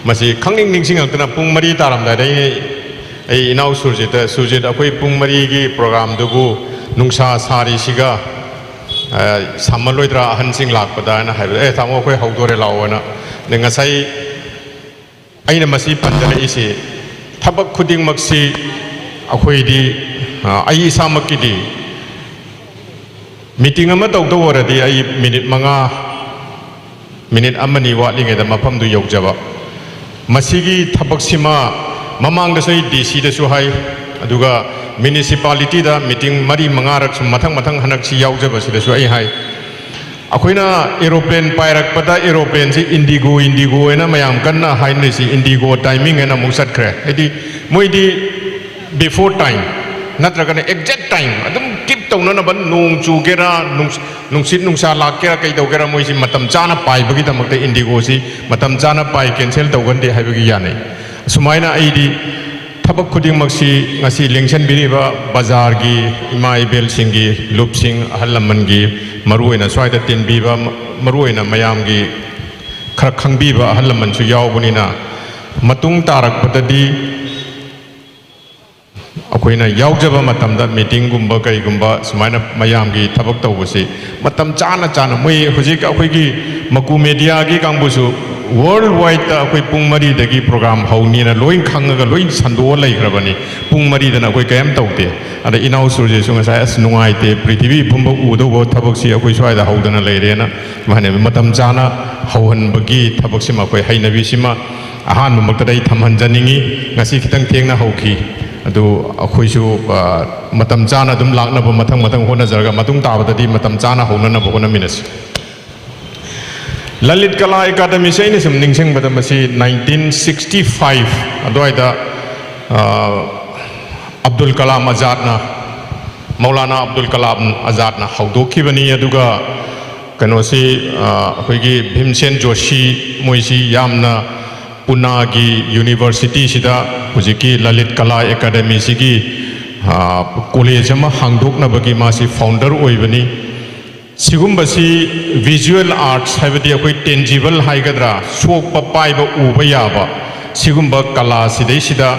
ꯃꯁꯤ ꯈꯪꯅꯤꯡ ꯅꯤꯡꯁꯤꯡꯉꯛꯇꯅ ꯄꯨꯡ ꯃꯔꯤ ꯇꯥꯔꯝꯗꯥꯏꯗ ꯑꯩ, ꯑꯩ ꯏꯅꯥꯎ ꯁꯨꯔꯖꯤꯠꯇ, "ꯁꯨꯔꯖꯤꯠ, ꯑꯩꯈꯣꯏ ꯄꯨꯡ ꯃꯔꯤꯒꯤ ꯄ꯭ꯔꯣꯒ꯭ꯔꯥꯝꯗꯨꯕꯨ ꯅꯨꯡꯁꯥ ꯁꯥꯔꯤꯁꯤꯒ, ꯑ, ꯁꯥꯃꯜꯂꯣꯏꯗ꯭ꯔꯥ ꯑꯍꯟꯁꯤꯡ ꯂꯥꯛꯄꯗ?" ꯍꯥꯏꯅ ꯍꯥꯏꯕꯗ, "ꯑꯦ ꯇꯥꯃꯣ, ꯑꯩꯈꯣꯏ ꯍꯧꯗꯣꯔꯦ, ꯂꯥꯛꯑꯣꯅ"꯫ ꯑꯗ ꯉꯁꯥꯏ ꯑꯩꯅ ꯃꯁꯤ ꯄꯟꯖꯔꯛꯏꯁꯤ, ꯊꯕꯛ ꯈꯨꯗꯤꯡꯃꯛꯁꯤ ꯑꯩꯈꯣꯏꯗꯤ, ꯑ, ꯑꯩ ꯏꯁꯥꯃꯛꯀꯤꯗꯤ ꯃꯤꯇꯤꯡ ꯑꯃ ꯇꯧꯗꯧ ꯑꯣꯏꯔꯗꯤ ꯑꯩ ꯃꯤꯅꯤꯠ ꯃꯉꯥ, ꯃꯤꯅꯤꯠ ꯑꯃꯅꯤ ꯋꯥꯠꯂꯤꯉꯩꯗ ꯃꯐꯝꯗꯨ ꯌꯧꯖꯕ꯫ ꯃꯁꯤꯒꯤ ꯊꯕꯛꯁꯤꯃ ꯃꯃꯥꯡꯗꯁꯨ ꯑꯩ ꯗꯤ ꯁꯤꯗꯁꯨ ꯍꯥꯏ, ꯑꯗꯨꯒ ꯃ꯭ꯌꯨꯅꯤꯁꯤꯄꯥꯂꯤꯇꯤꯗ ꯃꯤꯇꯤꯡ ꯃꯔꯤ ꯃꯉꯥꯔꯛ ꯁꯨꯝ ꯃꯊꯪ ꯃꯊꯪ ꯍꯟꯗꯛꯁꯤ ꯌꯥꯎꯖꯕꯁꯤꯗꯁꯨ ꯑꯩ ꯍꯥꯏ, ꯑꯩꯈꯣꯏꯅ ꯑꯦꯔꯣꯄ꯭ꯂꯦꯟ ꯄꯥꯏꯔꯛꯄꯗ, ꯑꯦꯔꯣꯄ꯭ꯂꯦꯟꯁꯤ ꯏꯟꯗꯤꯒꯣ, ꯏꯟꯗꯤꯒꯣ ꯍꯥꯏꯅ ꯃꯌꯥꯝ ꯀꯟꯅ ꯍꯥꯏꯅꯔꯤꯁꯤ, ꯏꯟꯗꯤꯒꯣ ꯇꯥꯏꯃꯤꯡ ꯍꯥꯏꯅ ꯑꯃꯨꯛ ꯆꯠꯈ꯭ꯔꯦ꯫ ꯍꯥꯏꯗꯤ ꯃꯣꯏꯗꯤ before time, ꯅꯠꯇ꯭ꯔꯒꯅ exact time ꯑꯗꯨꯝ ꯀꯤꯞ ꯇꯧꯅꯅꯕ, ꯅꯣꯡ ꯆꯨꯒꯦꯔꯥ, ꯅꯨꯡꯁ-, ꯅꯨꯡꯁꯤꯠ ꯅꯨꯡꯁꯥ ꯂꯥꯛꯀꯦꯔꯥ, ꯀꯩꯗꯧꯒꯦꯔꯥ, ꯃꯣꯏꯁꯤ ꯃꯇꯝ ꯆꯥꯅ ꯄꯥꯏꯕꯒꯤꯗꯃꯛꯇ ꯏꯟꯗꯤꯒꯣꯁꯤ ꯃꯇꯝ ꯆꯥꯅ ꯄꯥꯏ, ꯀꯦꯟꯁꯦꯜ ꯇꯧꯒꯟꯗꯦ ꯍꯥꯏꯕꯒꯤ ꯌꯥꯅꯩ꯫ ꯑꯁꯨꯃꯥꯏꯅ ꯑꯩꯗꯤ ꯊꯕꯛ ꯈꯨꯗꯤꯡꯃꯛꯁꯤ ꯉꯁꯤ ꯂꯦꯡꯁꯤꯟꯕꯤꯔꯤꯕ ꯕꯖꯥꯔꯒꯤ ꯏꯃꯥ ꯏꯕꯦꯜꯁꯤꯡꯒꯤ, ꯂꯨꯞꯁꯤꯡ, ꯑꯍꯜ ꯂꯃꯟꯒꯤ, ꯃꯔꯨꯑꯣꯏꯅ ꯁ꯭ꯋꯥꯏꯗ ꯇꯤꯟꯕꯤꯕ, ꯃꯔꯨꯑꯣꯏꯅ ꯃꯌꯥꯝꯒꯤ ꯈꯔ ꯈꯪꯕꯤꯕ ꯑꯍꯜ ꯂꯃꯟꯁꯨ ꯌꯥꯎꯕꯅꯤꯅ, ꯃꯇꯨꯡ ꯇꯥꯔꯛꯄꯗꯗꯤ ꯑꯩꯈꯣꯏꯅ ꯌꯥꯎꯖꯕ ꯃꯇꯝꯗ, ꯃꯤꯇꯤꯡꯒꯨꯝꯕ ꯀꯩꯒꯨꯝꯕ ꯁꯨꯃꯥꯏꯅ ꯃꯌꯥꯝꯒꯤ ꯊꯕꯛ ꯇꯧꯕꯁꯤ ꯃꯇꯝ ꯆꯥꯅ ꯆꯥꯅ, ꯃꯣꯏ ꯍꯧꯖꯤꯛ ꯑꯩꯈꯣꯏꯒꯤ ꯃꯀꯨ ꯃꯦꯗꯤꯌꯥꯒꯤ ꯀꯥꯡꯕꯨꯁꯨ ꯋꯥꯔꯜ ꯋꯥꯏꯗꯇ ꯑꯩꯈꯣꯏ ꯄꯨꯡ ꯃꯔꯤꯗꯒꯤ ꯄ꯭ꯔꯣꯒ꯭ꯔꯥꯝ ꯍꯧꯅꯤꯅ ꯂꯣꯏ ꯈꯪꯉꯒ ꯂꯣꯏ ꯁꯟꯗꯣꯛꯑ ꯂꯩꯈ꯭ꯔꯕꯅꯤ꯫ ꯄꯨꯡ ꯃꯔꯤꯗꯅ ꯑꯩꯈꯣꯏ ꯀꯔꯤꯝ ꯇꯧꯗꯦ꯫ ꯑꯗ ꯏꯅꯥꯎ ꯁꯨꯔꯖꯦꯁꯨ ꯉꯁꯥꯏ "ꯑꯁ, ꯅꯨꯡꯉꯥꯏꯇꯦ, ꯄ꯭ꯔꯤꯊꯤꯕꯤ ꯄꯨꯝꯕ ꯎꯗꯧꯕ ꯊꯕꯛꯁꯤ ꯑꯩꯈꯣꯏ ꯁ꯭ꯋꯥꯏꯗ ꯍꯧꯗꯅ ꯂꯩꯔꯦꯅ" ꯁꯨꯃꯥꯏꯅ ꯃꯇꯝ ꯆꯥꯅ ꯍꯧꯍꯟꯕꯒꯤ ꯊꯕꯛꯁꯤꯃ, ꯑꯩꯈꯣꯏ ꯍꯩꯅꯕꯤꯁꯤꯃ ꯑꯍꯥꯟꯕꯃꯛꯇꯗ ꯑꯩ ꯊꯝꯍꯟꯖꯅꯤꯡꯉꯤ꯫ ꯉꯁꯤ ꯈꯤꯇꯪ ꯊꯦꯡꯅ ꯍꯧꯈꯤ꯫ ꯑꯗꯨ ꯑꯩꯈꯣꯏꯁꯨ, ꯑ, ꯃꯇꯝ ꯆꯥꯅ ꯑꯗꯨꯝ ꯂꯥꯛꯅꯕ ꯃꯊꯪ ꯃꯊꯪ ꯍꯣꯠꯅꯖꯔꯒ ꯃꯇꯨꯡ ꯇꯥꯕꯗꯗꯤ ꯃꯇꯝ ꯆꯥꯅ ꯍꯧꯅꯅꯕ ꯍꯣꯠꯅꯃꯤꯟꯅꯁꯤ꯫ ꯂꯂꯤꯠ ꯀꯂꯥ ꯑꯦꯀꯥꯗꯃꯤꯁꯦ ꯑꯩꯅ ꯁꯨꯝ ꯅꯤꯡꯁꯤꯡꯕꯗ ꯃꯁꯤ nineteen sixty five ꯑꯗꯨꯋꯥꯏꯗ, ꯑ, ꯑꯕꯗꯨꯜ ꯀꯂꯥꯝ ꯑꯖꯥꯗꯅ, ꯃꯧꯂꯥꯅꯥ ꯑꯕꯗꯨꯜ ꯀꯂꯥꯝ ꯑꯖꯥꯗꯅ ꯍꯧꯗꯣꯛꯈꯤꯕꯅꯤ꯫ ꯑꯗꯨꯒ ꯀꯩꯅꯣꯁꯤ, ꯑ, ꯑꯩꯈꯣꯏꯒꯤ ꯚꯤꯝꯁꯦꯟ ꯖꯣꯁꯤ, ꯃꯣꯏꯁꯤ ꯌꯥꯝꯅ ꯄꯨꯅꯥꯒꯤ ꯌꯨꯅꯤꯚꯔꯁꯤꯇꯤꯁꯤꯗ ꯍꯧꯖꯤꯛꯀꯤ ꯂꯂꯤꯠ ꯀꯂꯥ ꯑꯦꯀꯥꯗꯃꯤꯁꯤꯒꯤ, ꯑ, ꯀꯣꯂꯦꯖ ꯑꯃ ꯍꯥꯡꯗꯣꯛꯅꯕꯒꯤ ꯃꯥꯁꯤ ꯐꯥꯎꯟꯗꯔ ꯑꯣꯏꯕꯅꯤ꯫ ꯁꯤꯒꯨꯝꯕꯁꯤ visual arts, ꯍꯥꯏꯕꯗꯤ ꯑꯩꯈꯣꯏ ꯇꯦꯟꯖꯤꯕꯜ ꯍꯥꯏꯒꯗ꯭ꯔꯥ, ꯁꯣꯛꯄ, ꯄꯥꯏꯕ, ꯎꯕ ꯌꯥꯕ ꯁꯤꯒꯨꯝꯕ ꯀꯂꯥ ꯁꯤꯗꯩꯁꯤꯗ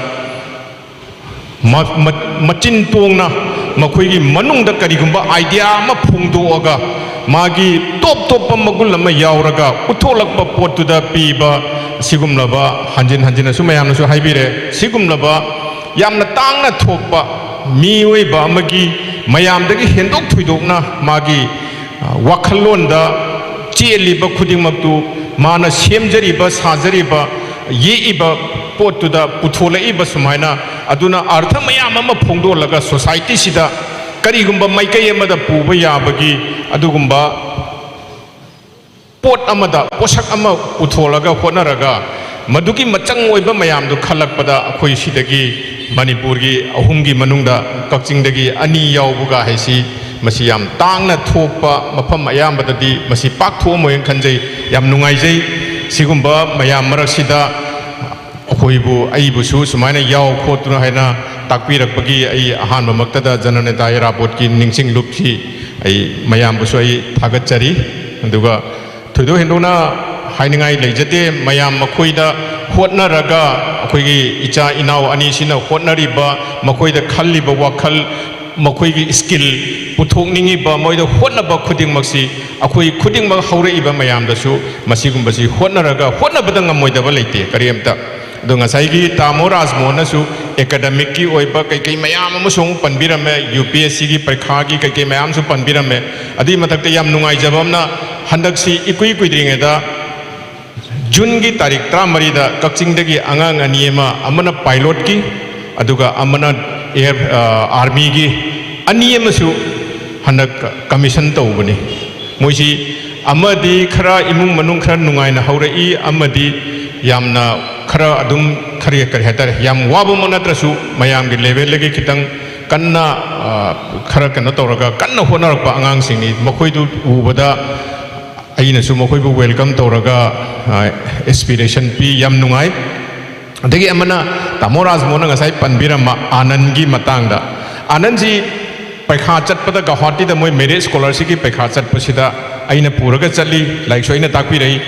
ꯃ-, ꯃ-, ꯃꯆꯤꯟ ꯇꯣꯡꯅ ꯃꯈꯣꯏꯒꯤ ꯃꯅꯨꯡꯗ ꯀꯔꯤꯒꯨꯝꯕ ꯑꯥꯏꯗꯤꯌꯥ ꯑꯃ ꯐꯣꯡꯗꯣꯛꯑꯒ, ꯃꯥꯒꯤ ꯇꯣꯞ ꯇꯣꯞꯄ ꯃꯒꯨꯟ ꯑꯃ ꯌꯥꯎꯔꯒ ꯎꯠꯊꯣꯛꯂꯛꯄ ꯄꯣꯠꯇꯨꯗ ꯄꯤꯕ, ꯁꯤꯒꯨꯝꯂꯕ, ꯍꯟꯖꯤꯟ ꯍꯟꯖꯤꯟꯅꯁꯨ ꯃꯌꯥꯝꯅꯁꯨ ꯍꯥꯏꯕꯤꯔꯦ, ꯁꯤꯒꯨꯝꯂꯕ ꯌꯥꯝꯅ ꯇꯥꯡꯅ ꯊꯣꯛꯄ ꯃꯤꯑꯣꯏꯕ ꯑꯃꯒꯤ ꯃꯌꯥꯝꯗꯒꯤ ꯍꯦꯟꯗꯣꯛ ꯊꯣꯏꯗꯣꯛꯅ ꯃꯥꯒꯤ, ꯑ, ꯋꯥꯈꯜꯂꯣꯟꯗ ꯆꯦꯜꯂꯤꯕ ꯈꯨꯗꯤꯡꯃꯛꯇꯨ, ꯃꯥꯅ ꯁꯦꯝꯖꯔꯤꯕ, ꯁꯥꯖꯔꯤꯕ, ꯌꯦꯛꯏꯕ ꯄꯣꯠꯇꯨꯗ ꯄꯨꯊꯣꯂꯛꯏꯕ ꯁꯨꯃꯥꯏꯅ, ꯑꯗꯨꯅ ꯑꯔꯊ ꯃꯌꯥꯝ ꯑꯃ ꯐꯣꯡꯗꯣꯛꯂꯒ ꯁꯣꯁꯥꯏꯇꯤꯁꯤꯗ ꯀꯔꯤꯒꯨꯝꯕ ꯃꯥꯏꯀꯩ ꯑꯃꯗ ꯄꯨꯕ ꯌꯥꯕꯒꯤ ꯑꯗꯨꯒꯨꯝꯕ ꯄꯣꯠ ꯑꯃꯗ, ꯄꯣꯠꯁꯛ ꯑꯃ ꯄꯨꯊꯣꯛꯂꯒ ꯍꯣꯠꯅꯔꯒ, ꯃꯗꯨꯒꯤ ꯃꯆꯪ ꯑꯣꯏꯕ ꯃꯌꯥꯝꯗꯨ ꯈꯜꯂꯛꯄꯗ, ꯑꯩꯈꯣꯏ ꯁꯤꯗꯒꯤ ꯃꯅꯤꯄꯨꯔꯒꯤ ꯑꯍꯨꯝꯒꯤ ꯃꯅꯨꯡꯗ ꯀꯛꯆꯤꯡꯗꯒꯤ ꯑꯅꯤ ꯌꯥꯎꯕꯒ ꯍꯥꯏꯁꯤ, ꯃꯁꯤ ꯌꯥꯝ ꯇꯥꯡꯅ ꯊꯣꯛꯄ ꯃꯐꯝ ꯑꯌꯥꯝꯕꯗꯗꯤ ꯃꯁꯤ ꯄꯥꯛ ꯊꯣꯛꯑꯝꯃꯣꯏꯅ ꯈꯟꯖꯩ꯫ ꯌꯥꯝ ꯅꯨꯡꯉꯥꯏꯖꯩ꯫ ꯁꯤꯒꯨꯝꯕ ꯃꯌꯥꯝ ꯃꯔꯛꯁꯤꯗ ꯑꯩꯈꯣꯏꯕꯨ, ꯑꯩꯕꯨꯁꯨ ꯁꯨꯃꯥꯏꯅ ꯌꯥꯎ ꯈꯣꯠꯇꯨꯅ ꯍꯥꯏꯅ ꯇꯥꯛꯄꯤꯔꯛꯄꯒꯤ ꯑꯩ ꯑꯍꯥꯟꯕꯃꯛꯇꯗ ꯖꯅꯅꯦꯇꯥ ꯏꯔꯥꯕꯣꯠꯀꯤ ꯅꯤꯡꯁꯤꯡ ꯂꯨꯞꯁꯤ ꯑꯩ ꯃꯌꯥꯝꯕꯨꯁꯨ ꯑꯩ ꯊꯥꯒꯠꯆꯔꯤ꯫ ꯑꯗꯨꯒ ꯊꯣꯏꯗꯣꯛ ꯍꯦꯟꯗꯣꯛꯅ ꯍꯥꯏꯅꯤꯡꯉꯥꯏ ꯂꯩꯖꯗꯦ꯫ ꯃꯌꯥꯝ ꯃꯈꯣꯏꯗ ꯍꯣꯠꯅꯔꯒ, ꯑꯩꯈꯣꯏꯒꯤ ꯏꯆꯥ ꯏꯅꯥꯎ ꯑꯅꯤꯁꯤꯅ ꯍꯣꯠꯅꯔꯤꯕ, ꯃꯈꯣꯏꯗ ꯈꯜꯂꯤꯕ ꯋꯥꯈꯜ, ꯃꯈꯣꯏꯒꯤ skill ꯄꯨꯊꯣꯛꯅꯤꯡꯉꯤꯕ, ꯃꯣꯏꯗ ꯍꯣꯠꯅꯕ ꯈꯨꯗꯤꯡꯃꯛꯁꯤ ꯑꯩꯈꯣꯏ ꯈꯨꯗꯤꯡꯃꯛ ꯍꯧꯔꯛꯏꯕ ꯃꯌꯥꯝꯗꯁꯨ ꯃꯁꯤꯒꯨꯝꯕꯁꯤ ꯍꯣꯠꯅꯔꯒ, ꯍꯣꯠꯅꯕꯗ ꯉꯝꯃꯣꯏꯗꯕ ꯂꯩꯇꯦ ꯀꯔꯤꯝꯇ꯫ ꯑꯗꯣ ꯉꯁꯥꯏꯒꯤ ꯇꯥꯃꯣ ꯔꯥꯖꯃꯣꯍꯟꯅꯁꯨ academic ꯀꯤ ꯑꯣꯏꯕ ꯀꯩꯀꯩ ꯃꯌꯥꯝ ꯑꯃꯁꯨ ꯑꯃꯨꯛ ꯄꯟꯕꯤꯔꯝꯃꯦ, ꯌꯨ ꯄꯤ ꯑꯦꯁ ꯁꯤꯒꯤ ꯄꯔꯤꯈꯥꯒꯤ ꯀꯩꯀꯩ ꯃꯌꯥꯝꯁꯨ ꯄꯟꯕꯤꯔꯝꯃꯦ꯫ ꯑꯗꯨꯒꯤ ꯃꯊꯛꯇ ꯌꯥꯝ ꯅꯨꯡꯉꯥꯏꯖꯕ ꯑꯃꯅ, ꯍꯟꯗꯛꯁꯤ ꯏꯀꯨꯏ ꯀꯨꯏꯗ꯭ꯔꯤꯉꯩꯗ ꯖꯨꯟꯒꯤ ꯇꯥꯔꯤꯛ ꯇꯔꯥꯃꯔꯤꯗ ꯀꯛꯆꯤꯡꯗꯒꯤ ꯑꯉꯥꯡ ꯑꯅꯤ ꯑꯃ, ꯑꯃꯅ pilot ꯀꯤ, ꯑꯗꯨꯒ ꯑꯃꯅ air, ꯑ, army ꯒꯤ, ꯑꯅꯤ ꯑꯃꯁꯨ ꯍꯟꯗꯛ commission ꯇꯧꯕꯅꯤ꯫ ꯃꯣꯏꯁꯤ ꯑꯃꯗꯤ ꯈꯔ ꯏꯃꯨꯡ ꯃꯅꯨꯡ ꯈꯔ ꯅꯨꯡꯉꯥꯏꯅ ꯍꯧꯔꯛꯏ, ꯑꯃꯗꯤ ꯌꯥꯝꯅ ꯈꯔ ꯑꯗꯨꯝ ꯈꯔ ꯀꯔꯤ ꯍꯥꯏꯇꯥꯔꯦ, ꯌꯥꯝ ꯋꯥꯕꯃꯛ ꯅꯠꯇ꯭ꯔꯁꯨ ꯃꯌꯥꯝꯒꯤ level ꯗꯒꯤ ꯈꯤꯇꯪ ꯀꯟꯅ, ꯑ, ꯈꯔ ꯀꯩꯅꯣ ꯇꯧꯔꯒ ꯀꯟꯅ ꯍꯣꯠꯅꯔꯛꯄ ꯑꯉꯥꯡꯁꯤꯡꯅꯤ꯫ ꯃꯈꯣꯏꯗꯨ ꯎꯕꯗ ꯑꯩꯅꯁꯨ ꯃꯈꯣꯏꯕꯨ welcome ꯇꯧꯔꯒ, ꯑ, inspiration ꯄꯤ, ꯌꯥꯝ ꯅꯨꯡꯉꯥꯏ꯫ ꯑꯗꯒꯤ ꯑꯃꯅ ꯇꯥꯃꯣ ꯔꯥꯖꯃꯣꯍꯟꯅ ꯉꯁꯥꯏ ꯄꯟꯕꯤꯔꯝꯕ ꯑꯥꯅꯟꯒꯤ ꯃꯇꯥꯡꯗ꯫ ꯑꯥꯅꯟꯁꯤ ꯄꯩꯈꯥ ꯆꯠꯄꯗ ꯒꯧꯍꯥꯇꯤꯗ ꯃꯣꯏ merit scholarship ꯀꯤ ꯄꯩꯈꯥ ꯆꯠꯄꯁꯤꯗ ꯑꯩꯅ ꯄꯨꯔꯒ ꯆꯠꯂꯤ, ꯂꯥꯏꯔꯤꯛꯁꯨ ꯑꯩꯅ ꯇꯥꯛꯄꯤꯔꯛꯏ꯫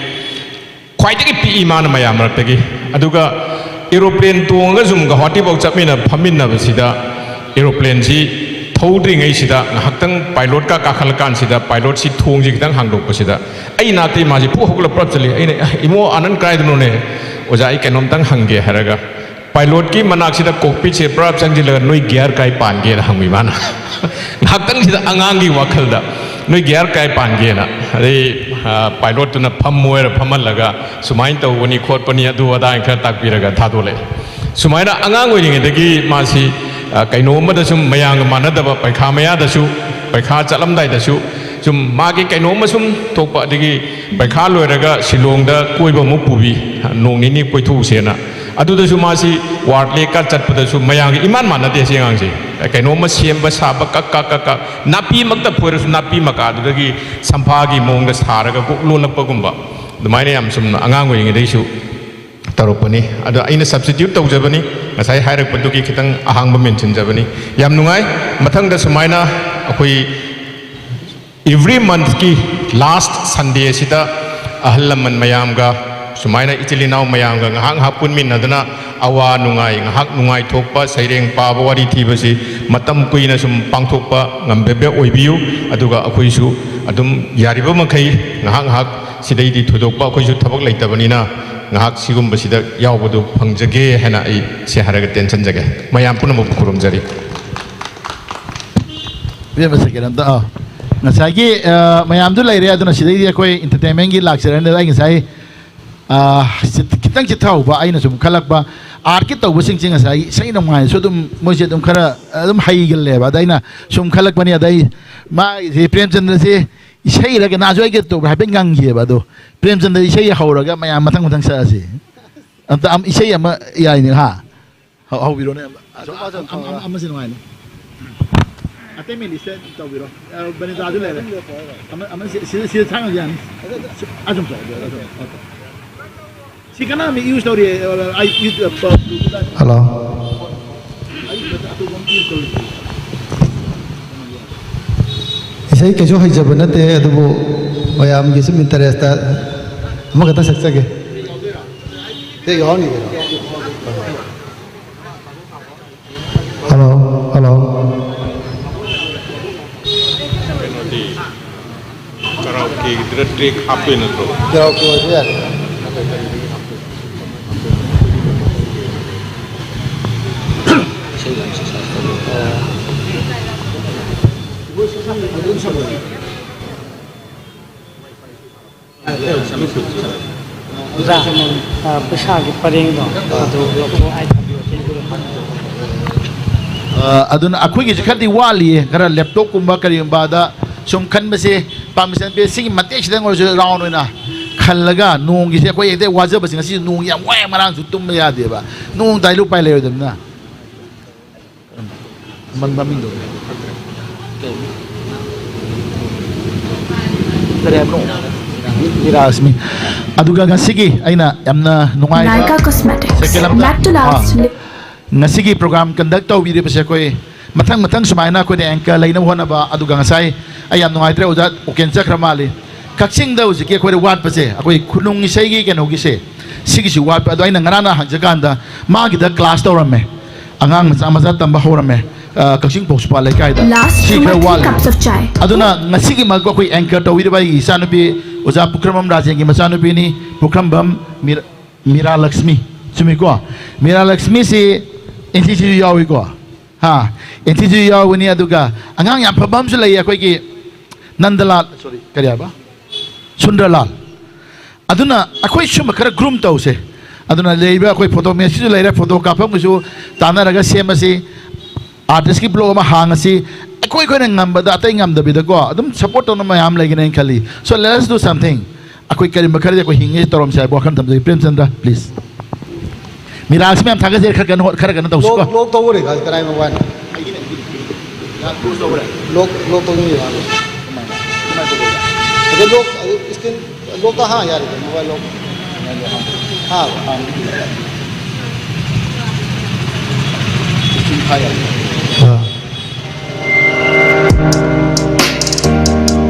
ꯈ꯭ꯋꯥꯏꯗꯒꯤ ꯄꯤꯛꯏ ꯃꯥꯅ ꯃꯌꯥꯝ ꯃꯔꯛꯇꯒꯤ꯫ ꯑꯗꯨꯒ aeroplane ꯇꯣꯡꯉꯒ ꯁꯨꯝ ꯒꯧꯍꯥꯇꯤꯐꯥꯎ ꯆꯠꯃꯤꯟꯅ-, ꯐꯝꯃꯤꯟꯅꯕꯁꯤꯗ aeroplane ꯁꯤ ꯊꯧꯗ꯭ꯔꯤꯉꯩꯁꯤꯗ ꯉꯥꯏꯍꯥꯛꯇꯪ pilot ꯀ ꯀꯥꯈꯠꯂꯀꯥꯟꯁꯤꯗ pilot ꯁꯤ ꯊꯣꯡꯁꯤ ꯈꯤꯇꯪ ꯍꯥꯡꯗꯣꯛꯄꯁꯤꯗ ꯑꯩ ꯅꯥꯛꯇ ꯏꯃꯥꯁꯤ ꯐꯨ ꯍꯧꯒꯠꯂ ꯄꯨꯔꯞ ꯆꯠꯂꯤ꯫ ꯑꯩꯅ, "ꯑꯦ, ꯏꯃꯣ ꯑꯥꯅꯟ ꯀꯗꯥꯏꯗꯅꯣꯅꯦ?" "ꯑꯣꯖꯥ, ꯑꯩ ꯀꯩꯅꯣꯝꯇꯪ ꯍꯪꯒꯦ" ꯍꯥꯏꯔꯒ, pilot ꯀꯤ ꯃꯅꯥꯛꯁꯤꯗ cockpit ꯁꯦ ꯄꯨꯔꯥ ꯆꯪꯁꯤꯜꯂꯒ, "ꯅꯣꯏ gear ꯀꯥꯏ ꯄꯥꯟꯒꯦꯅ?" ꯍꯪꯕꯤ ꯃꯥꯅ꯫ ꯉꯥꯏꯍꯥꯛꯇꯪꯁꯤꯗ ꯑꯉꯥꯡꯒꯤ ꯋꯥꯈꯜꯗ, "ꯅꯣꯏ gear ꯀꯥꯏ ꯄꯥꯟꯒꯦꯅ?" ꯑꯗꯩ, ꯑ, pilot ꯇꯨꯅ ꯐꯝꯃꯣ ꯍꯥꯏꯔ ꯐꯝꯍꯜꯂꯒ, "ꯁꯨꯃꯥꯏꯅ ꯇꯧꯕꯅꯤ ꯈꯣꯠꯄꯅꯤ, ꯑꯗꯨ ꯑꯗꯥ" ꯍꯥꯏꯅ ꯈꯔ ꯇꯥꯛꯄꯤꯔꯒ ꯊꯥꯗꯣꯛꯂꯛꯑꯦ꯫ ꯁꯨꯃꯥꯏꯅ ꯑꯉꯥꯡ ꯑꯣꯏꯔꯤꯉꯩꯗꯒꯤ ꯃꯥꯁꯤ, ꯑ, ꯀꯩꯅꯣ ꯑꯃꯗ ꯁꯨꯝ ꯃꯌꯥꯝꯒ ꯃꯥꯟꯅꯗꯕ, ꯄꯩꯈꯥ ꯃꯌꯥꯗꯁꯨ, ꯄꯩꯈꯥ ꯆꯠꯂꯝꯗꯥꯏꯗꯁꯨ ꯁꯨꯝ ꯃꯥꯒꯤ ꯀꯩꯅꯣꯝꯃ ꯁꯨꯝ ꯊꯣꯛꯄ, ꯑꯗꯒꯤ ꯄꯩꯈꯥ ꯂꯣꯏꯔꯒ ꯁꯤꯂꯣꯡꯗ ꯀꯣꯏꯕ ꯑꯃꯨꯛ ꯄꯨꯕꯤ, ꯅꯣꯡ ꯅꯤꯅꯤ ꯀꯣꯏꯊꯣꯛꯎꯁꯦꯅ꯫ ꯑꯗꯨꯗꯁꯨ ꯃꯥꯁꯤ war ꯂꯦꯛꯀ ꯆꯠꯄꯗꯁꯨ ꯃꯌꯥꯝꯒ ꯏꯃꯥꯟ ꯃꯥꯟꯅꯗꯦ ꯁꯤ ꯑꯉꯥꯡꯁꯦ꯫ ꯀꯩꯅꯣꯝꯃ ꯁꯦꯝꯕ ꯁꯥꯕ ꯀꯛ ꯀꯛ ꯀꯛ ꯀꯛ, ꯅꯥꯄꯤꯃꯛꯇ ꯐꯣꯏꯔꯁꯨ ꯅꯥꯄꯤ ꯃꯀꯥꯗꯨꯗꯒꯤ ꯁꯝꯐꯥꯒꯤ ꯃꯑꯣꯡꯗ ꯁꯥꯔꯒ ꯀꯣꯛ ꯂꯣꯜꯂꯛꯄꯒꯨꯝꯕ, ꯑꯗꯨꯃꯥꯏꯅ ꯌꯥꯝ ꯁꯨꯝ ꯑꯉꯥꯡ ꯑꯣꯏꯔꯤꯉꯩꯗꯩꯁꯨ ꯇꯧꯔꯛꯄꯅꯤ꯫ ꯑꯗꯣ ꯑꯩꯅ substitute ꯇꯧꯖꯕꯅꯤ, ꯉꯁꯥꯏ ꯍꯥꯏꯔꯛꯄꯗꯨꯒꯤ ꯈꯤꯇꯪ ꯑꯍꯥꯡꯕ ꯃꯦꯟꯁꯤꯟꯖꯕꯅꯤ꯫ ꯌꯥꯝ ꯅꯨꯡꯉꯥꯏ꯫ ꯃꯊꯪꯗ ꯁꯨꯃꯥꯏꯅ ꯑꯩꯈꯣꯏ every month ꯀꯤ last Sunday ꯁꯤꯗ ꯑꯍꯜ ꯂꯃꯟ ꯃꯌꯥꯝꯒ, ꯁꯨꯃꯥꯏꯅ ꯏꯆꯤꯜ ꯏꯅꯥꯎ ꯃꯌꯥꯝꯒ ꯉꯥꯏꯍꯥꯛ ꯉꯥꯏꯍꯥꯛ ꯄꯨꯟꯃꯤꯟꯅꯗꯅ ꯑꯋꯥ ꯅꯨꯡꯉꯥꯏ, ꯉꯥꯏꯍꯥꯛ ꯅꯨꯡꯉꯥꯏꯊꯣꯛꯄ, ꯁꯩꯔꯦꯡ ꯄꯥꯕ, ꯋꯥꯔꯤ ꯊꯤꯕꯁꯤ ꯃꯇꯝ ꯀꯨꯏꯅ ꯁꯨꯝ ꯄꯥꯡꯊꯣꯛꯄ ꯉꯝꯕ ꯑꯣꯏꯕꯤꯌꯨ꯫ ꯑꯗꯨꯒ ꯑꯩꯈꯣꯏꯁꯨ ꯑꯗꯨꯝ ꯌꯥꯔꯤꯕ ꯃꯈꯩ ꯉꯥꯏꯍꯥꯛ ꯉꯥꯏꯍꯥꯛ, ꯁꯤꯗꯩꯗꯤ ꯊꯣꯏꯗꯣꯛꯄ ꯑꯩꯈꯣꯏꯁꯨ ꯊꯕꯛ ꯂꯩꯇꯕꯅꯤꯅ, ꯉꯥꯏꯍꯥꯛ ꯁꯤꯒꯨꯝꯕꯁꯤꯗ ꯌꯥꯎꯕꯗꯨ ꯐꯪꯖꯒꯦ ꯍꯥꯏꯅ ꯑꯩ ꯁꯤ ꯍꯥꯏꯔꯒ ꯇꯦꯟꯁꯤꯟꯖꯒꯦ꯫ ꯃꯌꯥꯝ ꯄꯨꯝꯅꯃꯛꯄꯨ ꯈꯨꯔꯨꯝꯖꯔꯤ꯫ ꯏꯕꯦꯝꯃ, ꯁꯦꯀꯦꯟ ꯑꯝꯇ, ꯑꯥ꯫ ꯉꯁꯥꯏꯒꯤ, ꯑ, ꯃꯌꯥꯝꯗꯨ ꯂꯩꯔꯦ, ꯑꯗꯨꯅ ꯁꯤꯗꯩꯗꯤ ꯑꯩꯈꯣꯏ entertainment ꯀꯤ ꯂꯥꯛꯆꯔꯅꯤ꯫ ꯑꯩ ꯉꯁꯥꯏ, ꯑ, ꯆꯤꯠ-, ꯈꯤꯇꯪ ꯆꯤꯠꯊꯍꯧꯕ, ꯑꯩꯅ ꯁꯨꯝ ꯈꯜꯂꯛꯄ, art ꯀꯤ ꯇꯧꯕꯁꯤꯡꯁꯦ ꯉꯁꯥꯏ ꯏꯁꯩ ꯅꯨꯡꯉꯥꯏꯔꯁꯨ ꯑꯗꯨꯝ ꯃꯣꯏꯁꯦ ꯑꯗꯨꯝ ꯈꯔ ꯑꯗꯨꯝ ꯍꯩꯒꯜꯂꯦꯕ꯫ ꯑꯗ ꯑꯩꯅ ꯁꯨꯝ ꯈꯜꯂꯛꯄꯅꯤ, ꯑꯗ ꯑꯩ ꯃꯥꯒꯤꯁꯦ ꯄ꯭ꯔꯦꯝꯆꯟꯗ꯭ꯔꯁꯦ ꯏꯁꯩꯔ ꯀꯩꯅꯣꯁꯨ ꯑꯩꯒ ꯇꯧꯕ꯭ꯔꯥ ꯍꯥꯏꯐꯦꯠ ꯉꯪꯈꯤꯑꯕ꯫ ꯑꯗꯣ ꯄ꯭ꯔꯦꯝꯆꯟꯗ꯭ꯔ ꯏꯁꯩ ꯍꯧꯔꯒ ꯃꯌꯥꯝ ꯃꯊꯪ ꯃꯊꯪ ꯁꯛꯑꯁꯤ꯫ ꯑꯝꯇ ꯑꯝ-, ꯏꯁꯩ ꯑꯃ ꯌꯥꯏꯅꯦ, ꯍꯥ? ꯍꯧ-, ꯍꯧꯕꯤꯔꯣꯅꯦ꯫ ꯑꯁꯨꯝ, ꯑꯁꯨꯝ, ꯑꯝ-, ꯑꯝ-, ꯑꯃꯁꯦ ꯅꯨꯡꯉꯥꯏꯅꯤ꯫ ꯑꯇꯩ ꯃꯦꯂꯤꯁꯇ ꯇꯧꯕꯤꯔꯣ꯫ ꯑ, ꯕꯅꯤꯇꯥꯁꯨ ꯂꯩꯔꯦ꯫ ꯑꯃ, ꯑꯃ ꯁꯤ-, ꯁꯤꯗ, ꯁꯤꯗ ꯊꯥꯡꯉꯁꯨ ꯌꯥꯅꯤ꯫ ꯑꯁꯨꯝ ꯇꯧꯔꯣ, ꯑꯗꯨ, ꯑꯗꯨ, ꯑꯗꯨ꯫ ꯁꯤ ꯀꯅꯥ ꯃꯤ use ꯇꯧꯔꯤ? ꯑ, ꯑꯩ ꯌꯨ-, ꯑ, ꯄ-, ꯍꯜꯂꯣ꯫ ꯑꯩ ꯑꯇꯣꯞꯄ ꯑꯃ use ꯇꯧꯔꯤ꯫ ꯏꯁꯩ ꯀꯩꯁꯨ ꯍꯩꯖꯕ ꯅꯠꯇꯦ, ꯑꯗꯨꯕꯨ ꯃꯌꯥꯝꯒꯤ ꯁꯨꯝ interest ꯇ ꯑꯃꯈꯛꯇ ꯁꯛꯆꯒꯦ꯫ ꯁꯤ ꯌꯥꯎꯍꯟꯒꯦ ꯀꯩꯅꯣ? Hello, hello. ꯀꯩꯅꯣꯗꯤ, karaoke ꯒꯤꯗꯨꯗ track ꯍꯥꯞꯇꯣꯏ ꯅꯠꯇ꯭ꯔꯣ? Karaoke ꯑꯣꯏꯁꯨ ꯌꯥꯏ꯫ ꯑꯣꯖꯥ, ꯑ, ꯄꯩꯁꯥꯒꯤ ꯄꯔꯦꯡꯗꯣ ꯑꯗꯨ ꯂꯧꯊꯣꯛ-, ꯑ, ꯑꯗꯨꯅ ꯑꯩꯈꯣꯏꯒꯤꯁꯦ ꯈꯔꯗꯤ ꯋꯥꯠꯂꯤꯌꯦ, ꯈꯔ laptop ꯀꯨꯝꯕ ꯀꯔꯤꯒꯨꯝꯕꯗ ꯁꯨꯝ ꯈꯟꯕꯁꯦ, permission ꯄꯤ, ꯁꯤꯒꯤ ꯃꯇꯦꯛꯁꯤꯗꯪ ꯑꯣꯏꯔꯁꯨ round ꯑꯣꯏꯅ ꯈꯜꯂꯒ, ꯅꯣꯡꯒꯤꯁꯦ ꯑꯩꯈꯣꯏ ꯍꯦꯛꯇ ꯋꯥꯖꯕꯁꯦ, ꯉꯁꯤ ꯅꯣꯡ ꯌꯥꯝ ꯋꯥꯏ, ꯉꯔꯥꯡꯁꯨ ꯇꯨꯝꯕ ꯌꯥꯗꯦꯕ, ꯅꯣꯡ ꯇꯥꯏ ꯎꯄꯥꯏ ꯂꯩꯔꯣꯏꯗꯕꯅꯤꯅ꯫ ꯃꯟ-, ꯃꯃꯤꯡꯗꯣ꯫ ꯀꯔꯤ ꯍꯥꯏꯕꯅꯣ? ꯅꯤꯔꯥꯁꯃꯤ꯫ ꯑꯗꯨꯒ ꯉꯁꯤꯒꯤ ꯑꯩꯅ ꯌꯥꯝꯅ ꯅꯨꯡꯉꯥꯏꯕ Nykaa Cosmetics, second ꯑꯃꯗ, matte to last ah, lip꯫ ꯉꯁꯤꯒꯤ program conduct ꯇꯧꯕꯤꯔꯤꯕꯁꯦ ꯑꯩꯈꯣꯏ ꯃꯊꯪ ꯃꯊꯪ ꯁꯨꯃꯥꯏꯅ ꯑꯩꯈꯣꯏꯅ anchor ꯂꯩꯅꯕ ꯍꯣꯠꯅꯕ, ꯑꯗꯨꯒ ꯉꯁꯥꯏ ꯑꯩ ꯌꯥꯝ ꯅꯨꯡꯉꯥꯏꯇ꯭ꯔꯦ, ꯑꯣꯖꯥ ꯎꯀꯦꯟ ꯆꯠꯈ꯭ꯔ ꯃꯥꯜꯂꯤ꯫ ꯀꯛꯆꯤꯡꯗ ꯍꯧꯖꯤꯛꯀꯤ ꯑꯩꯈꯣꯏꯗ ꯋꯥꯠꯄꯁꯦ, ꯑꯩꯈꯣꯏ ꯈꯨꯅꯨꯡ ꯏꯁꯩꯒꯤ ꯀꯩꯅꯣꯒꯤꯁꯦ, ꯁꯤꯒꯤꯁꯤ ꯋꯥꯠꯄ꯫ ꯑꯗꯣ ꯑꯩꯅ ꯉꯔꯥꯡꯅ ꯍꯪꯖꯀꯥꯟꯗ ꯃꯥꯒꯤꯗ ꯀ꯭ꯂꯥꯁ ꯇꯧꯔꯝꯃꯦ, ꯑꯉꯥꯡ ꯃꯆꯥ ꯃꯆꯥ ꯇꯝꯕ ꯍꯧꯔꯝꯃꯦ, ꯑ, ꯀꯛꯆꯤꯡ ꯄꯣꯛꯁꯨꯄꯥ ꯂꯩꯀꯥꯏꯗ꯫ Last ꯁꯤ ꯈꯔ two or three ꯋꯥꯠꯂꯤ꯫ Cups of chai. ꯑꯗꯨꯅ ꯉꯁꯤꯒꯤ ꯃꯔꯛꯇ ꯑꯩꯈꯣꯏ ꯑꯦꯡꯀꯔ ꯇꯧꯕꯤꯔꯤꯕ ꯑꯩꯒꯤ ꯏꯆꯥꯅꯨꯄꯤ ꯑꯣꯖꯥ ꯄꯨꯈ꯭ꯔꯝꯕꯝ ꯔꯥꯖꯦꯟꯒꯤ ꯃꯆꯥꯅꯨꯄꯤꯅꯤ, ꯄꯨꯈ꯭ꯔꯝꯕꯝ ꯃꯤꯔ-, ꯃꯤꯔꯥ ꯂꯛꯁꯃꯤ, ꯆꯨꯝꯃꯤꯀꯣ? ꯃꯤꯔꯥ ꯂꯛꯁꯃꯤꯁꯤ ꯑꯦꯟ ꯁꯤ ꯁꯤꯁꯨ ꯌꯥꯎꯏꯀꯣ? ꯍꯥ, ꯑꯦꯟ ꯁꯤ ꯁꯤꯁꯨ ꯌꯥꯎꯕꯅꯤ꯫ ꯑꯗꯨꯒ ꯑꯉꯥꯡ ꯌꯥꯝ ꯐꯕ ꯑꯃꯁꯨ ꯂꯩꯌꯦ, ꯑꯩꯈꯣꯏꯒꯤ ꯅꯟꯗꯂꯥꯜ, ꯁꯣꯔꯤ, ꯀꯔꯤ ꯍꯥꯏꯕ? ꯁꯨꯟꯗ꯭ꯔꯂꯥꯜ꯫ ꯑꯗꯨꯅ ꯑꯩꯈꯣꯏ ꯁꯨꯝꯕ ꯈꯔ ꯒ꯭ꯔꯨꯝ ꯇꯧꯁꯦ꯫ ꯑꯗꯨꯅ ꯂꯩꯔꯤꯕ ꯑꯩꯈꯣꯏ ꯐꯣꯇꯣ ꯃꯦꯠꯁꯤꯁꯨ ꯂꯩꯔꯦ, ꯐꯣꯇꯣ ꯀꯥꯞꯐꯝꯒꯤꯁꯨ ꯇꯥꯟꯅꯔꯒ ꯁꯦꯝꯃꯁꯤ꯫ ꯑꯥꯔꯇꯤꯁꯀꯤ ꯕ꯭ꯂꯣꯛ ꯑꯃ ꯍꯥꯡꯉꯁꯤ꯫ ꯑꯩꯈꯣꯏ ꯑꯩꯈꯣꯏꯅ ꯉꯝꯕꯗ, ꯑꯇꯩ ꯉꯝꯗꯕꯤꯗꯀꯣ, ꯑꯗꯨꯝ ꯁꯞꯄꯣꯔꯠ ꯇꯧꯅꯕ ꯃꯌꯥꯝ ꯂꯩꯒꯅꯤ ꯍꯥꯏꯅ ꯈꯜꯂꯤ꯫ So let us do something. ꯑꯩꯈꯣꯏ ꯀꯔꯤꯒꯨꯝꯕ ꯈꯔꯗꯤ ꯑꯩꯈꯣꯏ ꯍꯤꯡꯉꯦ ꯇꯧꯔꯝꯁꯦ ꯍꯥꯏꯕ ꯋꯥꯈꯜ ꯊꯝꯖꯒꯦ꯫ ꯄ꯭ꯔꯦꯝꯆꯟꯗ꯭ꯔ, please. ꯃꯤꯔꯥꯁꯤ ꯃꯌꯥꯝ ꯊꯥꯒꯠꯆꯔꯤ, ꯈꯔ ꯀꯟꯅ ꯍꯣꯠ-, ꯈꯔ ꯀꯟꯅ ꯇꯧꯁꯤꯀꯣ꯫ ꯂꯣꯛ, ꯂꯣꯛ ꯇꯧꯈꯔꯦ, ꯀꯗꯥꯏ ꯃꯄꯥꯟ? ꯂꯣꯛ, ꯂꯣꯛ ꯇꯧꯅꯤꯡꯉꯤꯕ꯫ ꯑꯗꯣ ꯂꯣꯛ, ꯑꯗꯨ screen ꯂꯣꯛꯇ ꯍꯥꯡ ꯌꯥꯔꯦ, mobile ꯂꯣꯛ꯫ ꯍꯥ? ꯑꯥ꯫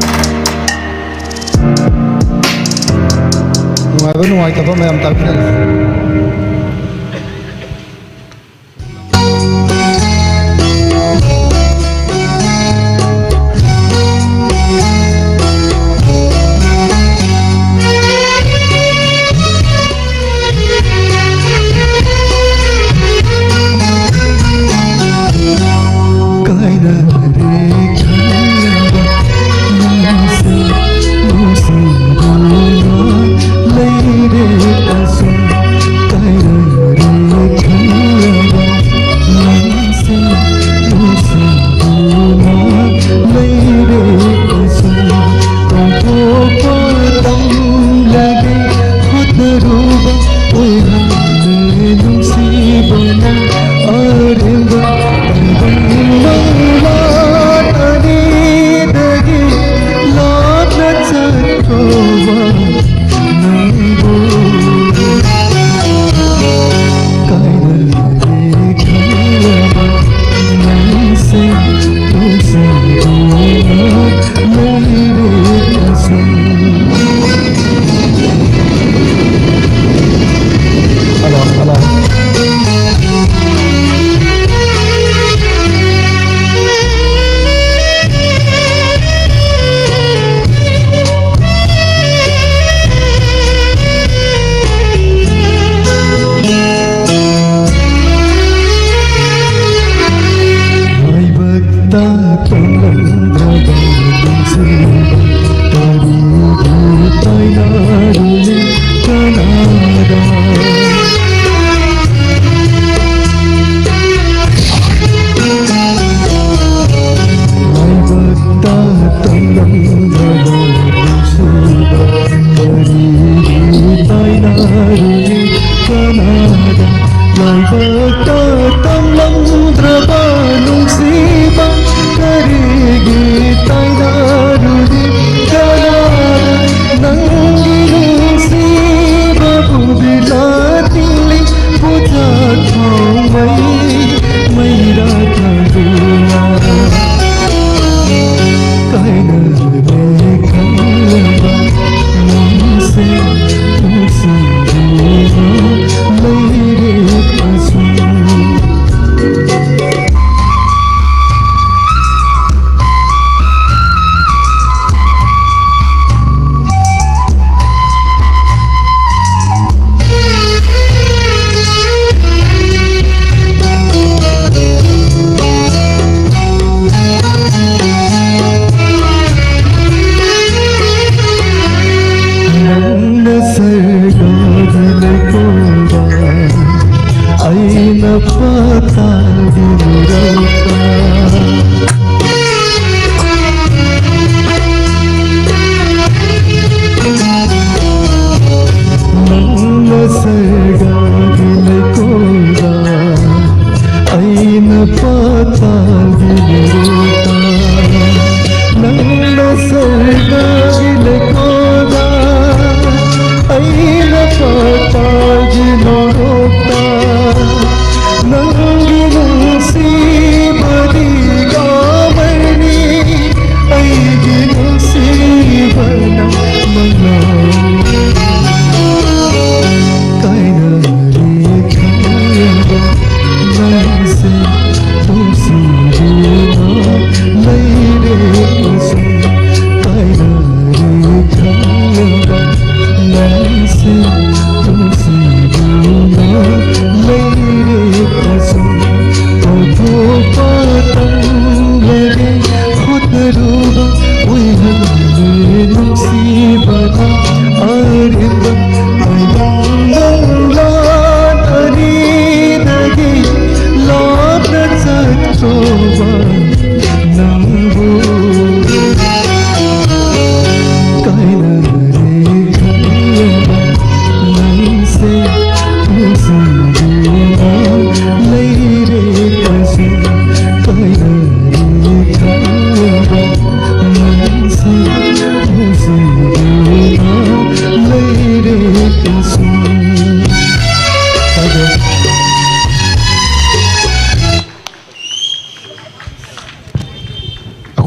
ꯅꯨꯡꯉꯥꯏꯕ ꯅꯨꯡꯉꯥꯏꯇꯕ ꯃꯌꯥꯝ ꯇꯥꯃꯤꯟꯅꯔꯁꯤ꯫ ꯇꯝꯂꯝꯗ꯭ꯔꯕ ꯅꯨꯡꯁꯤꯕ ꯀꯔꯤꯒꯤ ꯇꯥꯏꯅꯔꯨꯅꯤ ꯀꯅꯥꯗ? ꯂꯥꯏꯕꯛꯇ ꯇꯝꯂꯝꯗ꯭ꯔꯕ ꯅꯨꯡꯁꯤꯕ ꯀꯔꯤꯒꯤ ꯇꯥꯏꯅꯔꯨꯅꯤ ꯀꯅꯥꯗ? ꯂꯥꯏꯕꯛꯇ ꯇꯝꯂꯝꯗ꯭ꯔꯕ ꯅꯨꯡꯁꯤꯕ ꯀꯔꯤꯒꯤ ꯇꯥꯏꯅꯔꯨꯅꯤ ꯀꯅꯥꯗ? ꯅꯪꯒꯤ ꯅꯨꯡꯁꯤꯕꯕꯨ ꯕꯤꯂꯥꯇꯤꯜꯂꯤ ꯄꯨꯖꯥ ꯊꯥꯎꯃꯩ ꯃꯩꯔꯥ ꯊꯥꯗꯨꯅ ꯀꯥꯏꯅꯔꯦ꯫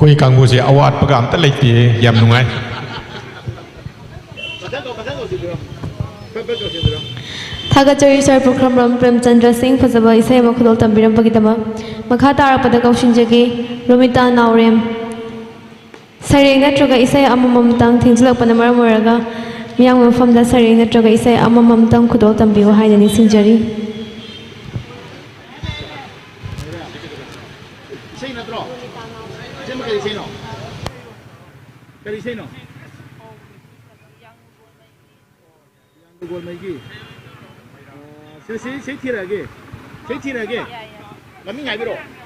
ꯑꯩꯈꯣꯏ ꯀꯥꯡꯕꯨꯁꯦ ꯑꯋꯥꯠꯄꯒ ꯑꯝꯇ ꯂꯩꯇꯦ꯫ ꯌꯥꯝ ꯅꯨꯡꯉꯥꯏ꯫ ꯊꯥꯒꯠꯆꯔꯤ ꯁꯥꯔ ꯄꯨꯈ꯭ꯔꯝꯕꯝ ꯄ꯭ꯔꯦꯝꯆꯟꯗ꯭ꯔ ꯁꯤꯡ ꯐꯖꯕ ꯏꯁꯩ ꯑꯃ ꯈꯨꯗꯣꯜ ꯇꯝꯕꯤꯔꯝꯕꯒꯤꯗꯃꯛ꯫ ꯃꯈꯥ ꯇꯥꯔꯛꯄꯗ ꯀꯧꯁꯤꯟꯖꯒꯦ ꯔꯣꯃꯤꯇꯥ ꯅꯥꯎꯔꯦꯝ꯫ ꯁꯩꯔꯦꯡ ꯅꯠꯇ꯭ꯔꯒ ꯏꯁꯩ ꯑꯃꯃꯝꯇꯪ ꯊꯦꯡꯖꯤꯜꯂꯛꯄꯅ ꯃꯔꯝ ꯑꯣꯏꯔꯒ ꯃꯤꯌꯥꯝꯒꯤ ꯃꯐꯝꯗ ꯁꯩꯔꯦꯡ ꯅꯠꯇ꯭ꯔꯒ ꯏꯁꯩ ꯑꯃꯃꯝꯇꯪ ꯈꯨꯗꯣꯜ ꯇꯝꯕꯤꯌꯨ ꯍꯥꯏꯅ ꯅꯤꯡꯁꯤꯡꯖꯔꯤ꯫ ꯏꯁꯩ ꯅꯠꯇ꯭ꯔꯣ? ꯏꯁꯩ ꯀꯔꯤ ꯏꯁꯩꯅꯣ? ꯀꯔꯤ ꯏꯁꯩꯅꯣ? ꯌꯥꯡꯒꯣꯜꯃꯩꯒꯤ꯫ ꯑꯣ, ꯁꯤ, ꯁꯤ, ꯁꯤ ꯊꯤꯔꯛꯑꯒꯦ꯫ ꯁꯤ ꯊꯤꯔꯛꯑꯒꯦ꯫ ꯃꯃꯤꯡ ꯍꯥꯏꯕꯤꯔꯛꯑꯣ꯫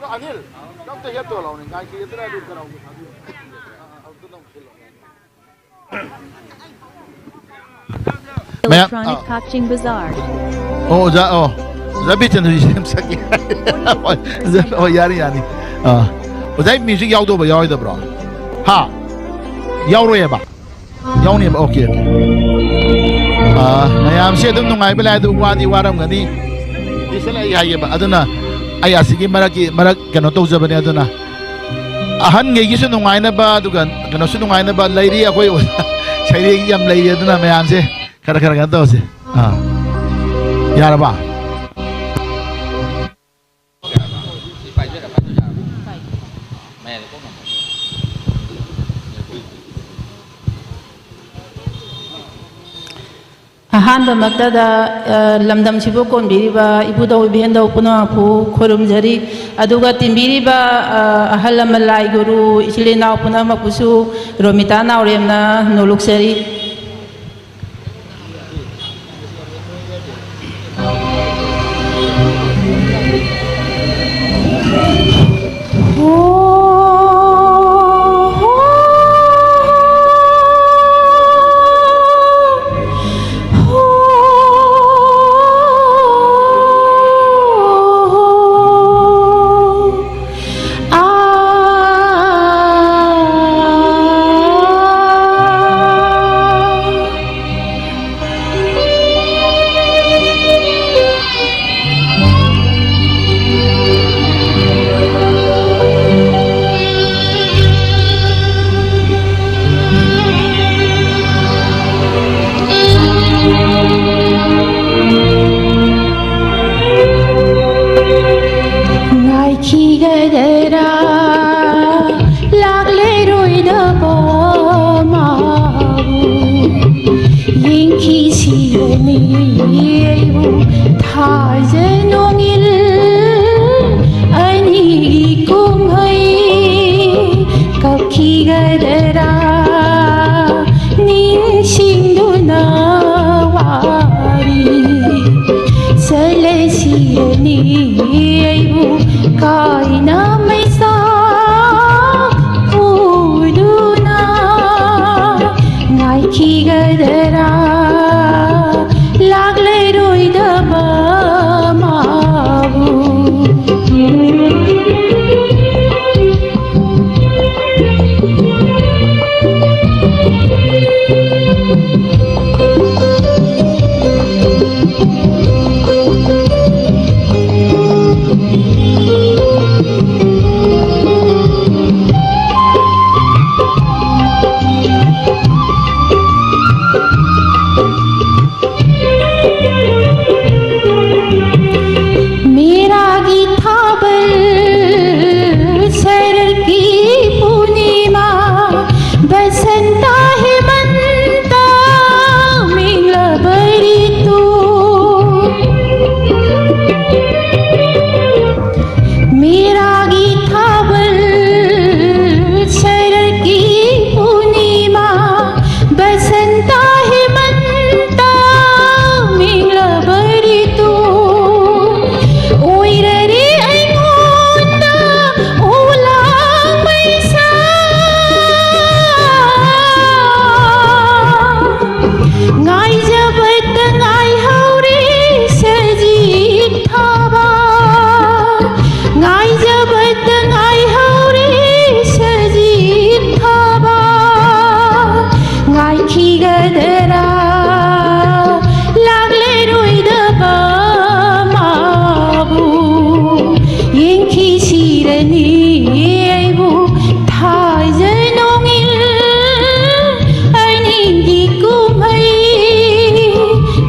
Hello, Anil. Come to here to allow me. I see you there. Ma'am, Electronic ah. Khatching Bazaar. ꯑꯣ, ꯑꯣꯖꯥ, ꯑꯣ꯫ ꯑꯣꯖꯥ ꯕꯤꯆꯟꯗ꯭ꯔꯖꯤꯠ ꯌꯥꯝ ꯁꯛꯀꯦ꯫ ꯍꯣꯏ, ꯑꯣꯖꯥ, ꯍꯣꯏ, ꯌꯥꯅꯤ, ꯌꯥꯅꯤ꯫ ꯑꯥ꯫ ꯑꯣꯖꯥ, ꯃ꯭ꯌꯨꯖꯤꯛ ꯌꯥꯎꯗꯧꯕ ꯌꯥꯎꯔꯣꯏꯗꯕ꯭ꯔꯣ? ꯍꯥ? ꯌꯥꯎꯔꯣꯏꯌꯦꯕ? ꯌꯥꯎꯅꯦꯕ? Okay, okay. ꯑꯥ, ꯃꯌꯥꯝꯁꯦ ꯑꯗꯨꯝ ꯅꯨꯡꯉꯥꯏꯕ ꯂꯥꯏ, ꯑꯗꯨ ꯋꯥꯗꯤ ꯋꯥꯔꯝꯒꯅꯤ꯫ ꯁꯤꯁꯤꯅ ꯑꯩ ꯍꯥꯏꯒꯦꯕ꯫ ꯑꯗꯨꯅ ꯑꯩ ꯑꯁꯤꯒꯤ ꯃꯔꯛꯀꯤ, ꯃꯔꯛ ꯀꯩꯅꯣ ꯇꯧꯖꯕꯅꯦ꯫ ꯑꯗꯨꯅ ꯑꯍꯟꯈꯩꯒꯤꯁꯨ ꯅꯨꯡꯉꯥꯏꯅꯕ, ꯑꯗꯨꯒ ꯀꯩꯅꯣꯁꯨ ꯅꯨꯡꯉꯥꯏꯅꯕ ꯂꯩꯔꯤ꯫ ꯑꯩꯈꯣꯏ ꯁꯩꯔꯦꯡ ꯌꯥꯝ ꯂꯩꯔꯤ꯫ ꯑꯗꯨꯅ ꯃꯌꯥꯝꯁꯦ ꯈꯔ ꯈꯔ ꯀꯩꯅꯣ ꯇꯧꯁꯦ꯫ ꯑꯥ꯫ ꯌꯥꯔꯕ? ꯑꯍꯥꯟꯕꯃꯛꯇꯗ, ꯑ, ꯂꯝꯗꯝꯁꯤꯕꯨ ꯀꯣꯟꯕꯤꯔꯤꯕ ꯏꯕꯨꯙꯧ ꯏꯕꯦꯟꯙꯧ ꯄꯨꯝꯅꯃꯛꯄꯨ ꯈꯨꯔꯨꯝꯖꯔꯤ꯫ ꯑꯗꯨꯒ ꯇꯤꯟꯕꯤꯔꯤꯕ, ꯑ, ꯑꯍꯜ ꯂꯃꯟ, ꯂꯥꯏ ꯒꯨꯔꯨ, ꯏꯆꯤꯜ ꯏꯅꯥꯎ ꯄꯨꯝꯅꯃꯛꯄꯨꯁꯨ ꯔꯣꯃꯤꯇꯥ ꯅꯥꯎꯔꯦꯝꯅ ꯅꯣꯂꯨꯛꯆꯔꯤ꯫ ꯊꯥꯖ ꯅꯣꯡꯏꯜ ꯑꯅꯤꯒꯤ ꯀꯨꯝꯍꯩ ꯀꯞꯈꯤꯒꯗꯔꯥ ꯅꯤꯡꯁꯤꯡꯗꯨꯅ ꯋꯥꯔꯤ ꯁꯂꯁꯤꯔꯅꯤ ꯑꯩꯕꯨ ꯀꯥꯏꯅ ꯃꯩꯁꯥ ꯄꯨꯗꯨꯅ ꯉꯥꯏꯈꯤꯒꯗꯔꯥ ꯂꯥꯛꯂꯔꯣꯏꯗꯕ ꯃꯥꯕꯨ꯫ मेरा गीत थाबल शरद की पूर्णिमा, बसंता हेमंता मिंगला बरी तू। मेरा गीत थाबल शरद की पूर्णिमा, बसंता हेमंता मिंगला बरी तू। ꯑꯣꯏꯔꯔꯦ ꯑꯩꯉꯣꯟꯗ ꯑꯣꯂꯥꯡ ꯃꯩꯁꯥ꯫ ꯉꯥꯏꯖꯕꯇ ꯉꯥꯏꯍꯧꯔꯦ ꯁꯖꯤꯛ ꯊꯥꯕ꯫ ꯉꯥꯏꯖꯕꯇ ꯉꯥꯏꯍꯧꯔꯦ ꯁꯖꯤꯛ ꯊꯥꯕ꯫ ꯉꯥꯏꯈꯤꯒꯗꯔꯥ ꯂꯥꯛꯂꯔꯣꯏꯗꯕ ꯃꯥꯕꯨ? ꯌꯦꯡꯈꯤꯁꯤꯔꯅꯤ ꯑꯩꯕꯨ ꯊꯥꯖ ꯅꯣꯡꯏꯜ ꯑꯅꯤꯒꯤ ꯀꯨꯝꯍꯩ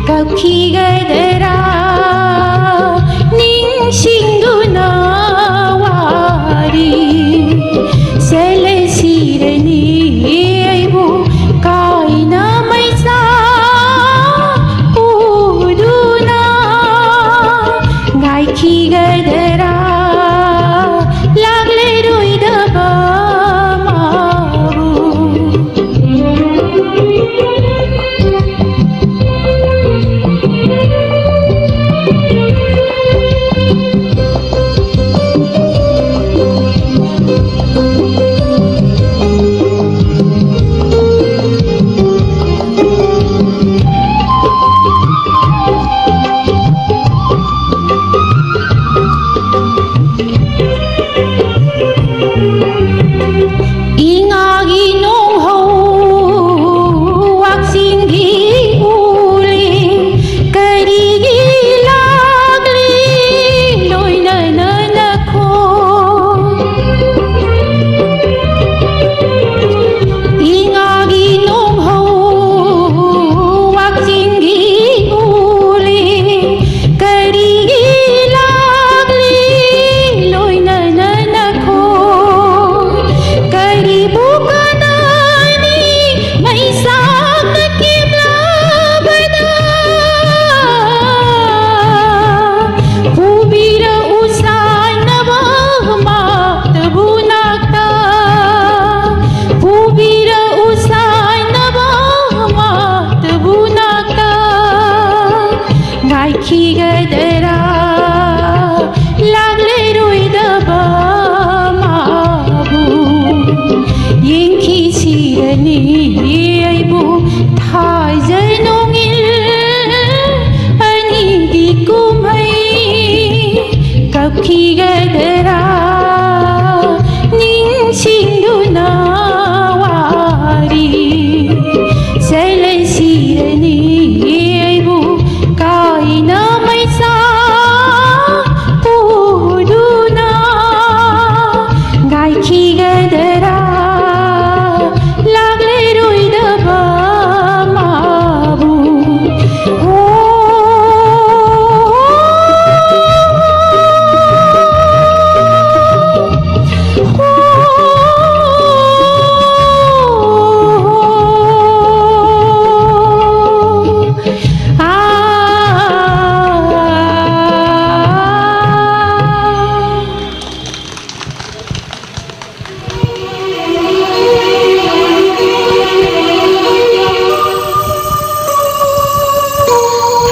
ꯀꯞꯈꯤꯒꯗꯔꯥ ꯅꯤꯡꯁꯤꯡꯗꯨꯅ ꯋꯥꯔꯤ ꯁꯦꯜꯂꯁꯤꯔꯅꯤ ꯑꯩꯕꯨ ꯀꯥꯏꯅ ꯃꯩꯁꯥ ꯄꯨꯗꯨꯅ꯫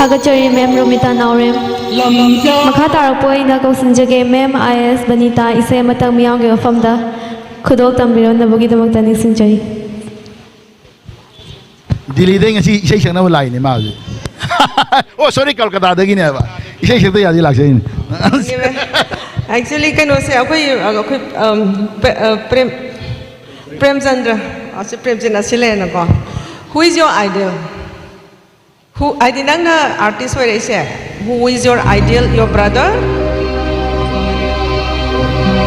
ꯊꯥꯒꯠꯆꯔꯤ ꯃꯦꯝ ꯔꯣꯃꯤꯇꯥ ꯅꯥꯎꯔꯦꯝ꯫ ꯃꯈꯥ ꯇꯥꯔꯛꯄ ꯑꯣꯏꯅ ꯀꯧꯁꯤꯟꯖꯒꯦ ꯃꯦꯝ ꯑꯥꯏ ꯑꯦꯁ ꯕꯅꯤꯇꯥ, ꯏꯁꯩ ꯑꯃꯇꯪ ꯃꯤꯌꯥꯝꯒꯤ ꯃꯐꯝꯗ ꯈꯨꯗꯣꯜ ꯇꯝꯕꯤꯔꯝꯅꯕꯒꯤꯗꯃꯛꯇ ꯅꯤꯡꯁꯤꯡꯖꯔꯤ꯫ ꯗꯤꯜꯂꯤꯗꯩ ꯉꯁꯤ ꯏꯁꯩ ꯁꯛꯅꯕ ꯂꯥꯛꯏꯅꯦ ꯃꯥ ꯍꯧꯖꯤꯛ꯫ ꯑꯣ, ꯁꯣꯔꯤ, ꯀꯜꯀꯇꯥꯗꯒꯤꯅꯦꯕ꯫ ꯏꯁꯩ ꯁꯛꯇ ꯌꯥꯗꯦ ꯂꯥꯛꯆꯩꯅꯦ꯫ ꯑꯦꯛꯆꯨꯋꯦꯂꯤ ꯀꯩꯅꯣꯁꯦ, ꯑꯩꯈꯣꯏ ꯑꯩꯈꯣꯏ ꯄ꯭ꯔꯦꯝ ꯄ꯭ꯔꯦꯝꯆꯟꯗ꯭ꯔ, ꯑꯁꯤ ꯄ꯭ꯔꯦꯝꯆꯟ ꯑꯁꯤ ꯂꯩꯔꯦꯅꯀꯣ꯫ Who is your idol? Who, ꯍꯥꯏꯗꯤ ꯅꯪꯅ artist ꯑꯣꯏꯔꯛꯏꯁꯦ, who is your ideal? Your brother?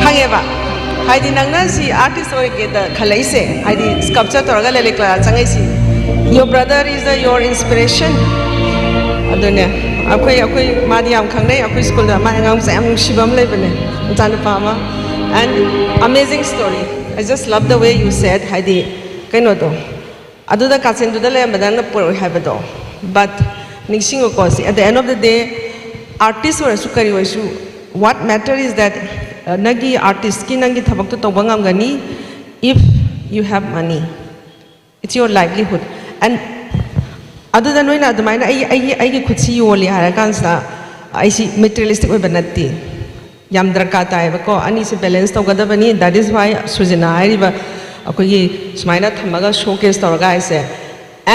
ꯈꯪꯉꯦꯕ? ꯍꯥꯏꯗꯤ ꯅꯪꯅ ꯁꯤ ꯑꯥꯔꯇꯤꯁ ꯑꯣꯏꯔꯒꯦꯗ ꯈꯜꯂꯛꯏꯁꯦ, ꯍꯥꯏꯗꯤ ꯁ꯭ꯀꯜꯞꯆꯔ ꯇꯧꯔꯒ ꯂꯩꯂꯩ ꯀꯂꯥ ꯆꯪꯉꯛꯏꯁꯤ, your brother is the, your inspiration. ꯑꯗꯨꯅꯦ, ꯑꯩꯈꯣꯏ ꯑꯩꯈꯣꯏ ꯃꯥꯗꯤ ꯌꯥꯝ ꯈꯪꯅꯩ꯫ ꯑꯩꯈꯣꯏ ꯁ꯭ꯀꯨꯜꯗ ꯃꯥ ꯑꯉꯥꯡ ꯃꯆꯥ ꯌꯥꯝ ꯅꯨꯡꯁꯤꯕ ꯑꯃ ꯂꯩꯕꯅꯦ, ꯃꯆꯥꯅꯨꯄꯥ ꯑꯃ꯫ And amazing story. I just love the way you said, ꯍꯥꯏꯗꯤ ꯀꯩꯅꯣꯗꯣ, ꯑꯗꯨꯗ ꯀꯥꯆꯤꯟꯗꯨꯗ ꯂꯩꯔꯝꯕ ꯅꯪꯅ ꯄꯨꯔꯛꯑꯣꯏ ꯍꯥꯏꯕꯗꯣ꯫ But ꯅꯤꯡꯁꯤꯡꯉꯨꯀꯣ, ꯁꯤ, at the end of the day, artist ꯑꯣꯏꯔꯁꯨ ꯀꯔꯤ ꯑꯣꯏꯔꯁꯨ, what matter is that, uh, ꯅꯪꯒꯤ ꯑꯥꯔꯇꯤꯁꯀꯤ ꯅꯪꯒꯤ ꯊꯕꯛꯇꯣ ꯇꯧꯕ ꯉꯝꯒꯅꯤ, if you have money, it's your livelihood. And ꯑꯗꯨꯗ ꯅꯣꯏꯅ ꯑꯗꯨꯃꯥꯏꯅ ꯑꯩ ꯑꯩꯒꯤ ꯑꯩꯒꯤ ꯈꯨꯠꯁꯤ ꯌꯣꯜꯂꯤ ꯍꯥꯏꯔ ꯀꯥꯟꯁꯤꯗ, ꯑꯩꯁꯤ ꯃꯦꯇꯔꯤꯌꯦꯂꯤꯁꯇꯤꯛ ꯑꯣꯏꯕ ꯅꯠꯇꯦ, ꯌꯥꯝ ꯗꯔꯀꯥꯔ ꯇꯥꯏꯌꯦꯕꯀꯣ꯫ ꯑꯅꯤꯁꯦ ꯕꯦꯂꯦꯟꯁ ꯇꯧꯒꯗꯕꯅꯤ꯫ That is why ꯁꯨꯖꯤꯅꯥ ꯍꯥꯏꯔꯤꯕ ꯑꯩꯈꯣꯏꯒꯤ ꯁꯨꯃꯥꯏꯅ ꯊꯝꯃꯒ ꯁꯣ ꯀꯦꯁ ꯇꯧꯔꯒ ꯍꯥꯏꯁꯦ꯫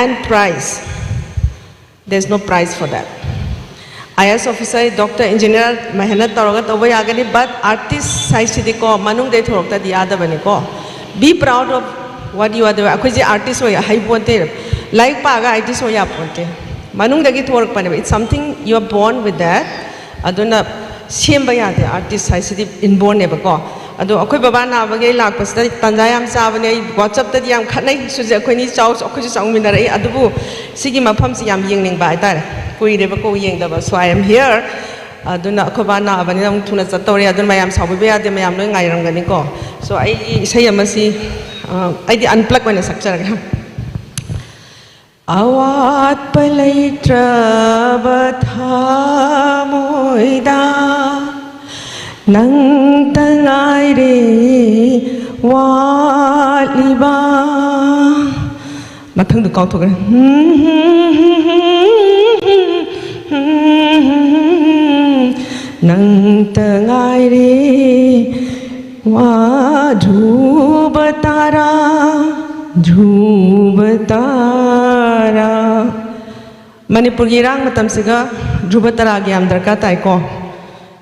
And price, there is no price for that. I S officer, doctor, engineer ꯃꯍꯦꯅꯠ ꯇꯧꯔꯒ ꯇꯧꯕ ꯌꯥꯒꯅꯤ, but ꯑꯥꯔꯇꯤꯁ ꯍꯥꯏꯁꯤꯗꯤꯀꯣ ꯃꯅꯨꯡꯗꯩ ꯊꯣꯔꯛꯇꯗꯤ ꯌꯥꯗꯕꯅꯤꯀꯣ꯫ Be proud of what you are doing. ꯑꯩꯈꯣꯏꯁꯦ ꯑꯥꯔꯇꯤꯁ ꯑꯣꯏ ꯍꯩꯄꯣꯟꯇꯦ, ꯂꯥꯏꯔꯤꯛ ꯄꯥꯔꯒ ꯑꯥꯔꯇꯤꯁ ꯑꯣꯏ ꯌꯥꯄꯣꯟꯇꯦ, ꯃꯅꯨꯡꯗꯒꯤ ꯊꯣꯔꯛꯄꯅꯦꯕ꯫ It's something you are born with that. ꯑꯗꯨꯅ ꯁꯦꯝꯕ ꯌꯥꯗꯦ, ꯑꯥꯔꯇꯤꯁ ꯍꯥꯏꯁꯤꯗꯤ ꯏꯟꯕꯣꯔꯟꯅꯦꯕꯀꯣ꯫ ꯑꯗꯣ ꯑꯩꯈꯣꯏ ꯕꯕꯥ ꯅꯥꯕꯒꯤ ꯑꯩ ꯂꯥꯛꯄꯁꯤꯗ ꯇꯥꯟꯖꯥ ꯌꯥꯝ ꯆꯥꯕꯅꯦ꯫ ꯑꯩ ꯋꯥꯆꯞꯇꯗꯤ ꯌꯥꯝ ꯈꯠꯅꯩ, ꯁꯨꯖꯦ ꯑꯩꯈꯣꯏꯅꯤ ꯆꯥꯎ ꯑꯩꯈꯣꯏꯁꯨ ꯆꯥꯎꯃꯤꯟꯅꯔꯛꯏ꯫ ꯑꯗꯨꯕꯨ ꯁꯤꯒꯤ ꯃꯐꯝꯁꯤ ꯌꯥꯝ ꯌꯦꯡꯅꯤꯡꯕ ꯍꯥꯏꯇꯥꯔꯦ, ꯀꯨꯏꯔꯦꯕꯀꯣ ꯌꯦꯡꯗꯕ꯫ So I am here. ꯑꯗꯨꯅ ꯑꯩꯈꯣꯏ ꯕꯥ ꯅꯥꯕꯅꯤꯅ ꯑꯃꯨꯛ ꯊꯨꯅ ꯆꯠꯇꯧꯔꯦ꯫ ꯑꯗꯨꯅ ꯃꯌꯥꯝ ꯁꯥꯎꯕꯤꯕ ꯌꯥꯗꯦ, ꯃꯌꯥꯝ ꯂꯣꯏ ꯉꯥꯏꯔꯝꯒꯅꯤꯀꯣ꯫ So ꯑꯩꯒꯤ ꯏꯁꯩ ꯑꯃꯁꯤ, ꯑ, ꯑꯩꯗꯤ ꯑꯟꯄ꯭ꯂꯛ ꯑꯣꯏꯅ ꯁꯛꯆꯔꯒꯦ꯫ ꯑꯋꯥꯠꯄ ꯂꯩꯇ꯭ꯔꯕ ꯊꯃꯣꯏꯗ ꯅꯪꯇ ꯉꯥꯏꯔꯦ ꯋꯥꯠꯂꯤꯕ꯫ ꯃꯊꯪꯗꯣ ꯀꯥꯎꯊꯣꯛꯈ꯭ꯔꯦ꯫ ꯅꯪꯇ ꯉꯥꯏꯔꯦ ꯋꯥ ꯙ꯭ꯔꯨꯕ ꯇꯥꯔꯥ, ꯙ꯭ꯔꯨꯕ ꯇꯥꯔꯥ꯫ ꯃꯅꯤꯄꯨꯔꯒꯤ ꯏꯔꯥꯡ ꯃꯇꯝꯁꯤꯒ ꯙ꯭ꯔꯨꯕ ꯇꯥꯔꯥꯒꯤ ꯌꯥꯝ ꯗꯔꯀꯥꯔ ꯇꯥꯏꯀꯣ꯫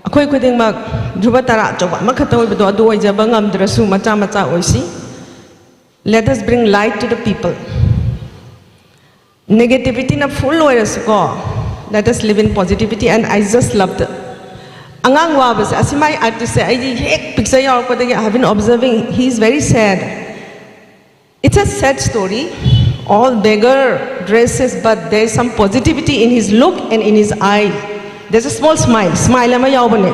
ꯑꯩꯈꯣꯏ ꯈꯨꯗꯤꯡꯃꯛ ꯙ꯭ꯔꯨꯕ ꯇꯥꯔꯥ ꯑꯆꯧꯕ ꯑꯃꯈꯛꯇ ꯑꯣꯏꯕꯗꯣ ꯑꯗꯨ ꯑꯣꯏꯖꯕ ꯉꯝꯗ꯭ꯔꯁꯨ ꯃꯆꯥ ꯃꯆꯥ ꯑꯣꯏꯁꯤ꯫ Let us bring light to the people. Negativityꯅ full ꯑꯣꯏꯔꯁꯨꯀꯣ, let us live in positivity and I just love the ꯑꯉꯥꯡ ꯋꯥꯕꯁꯦ, ꯑꯁꯤ my artistꯁꯦ ꯑꯩꯗꯤ ꯍꯦꯛ picture ꯌꯥꯎꯔꯛꯄꯗꯒꯤ I have been observing, he is very sad. It's a sad story. All beggar dresses, but there is some positivity in his look and in his eye. There's a small smile. Smile ꯑꯃ ꯌꯥꯎꯕꯅꯦ꯫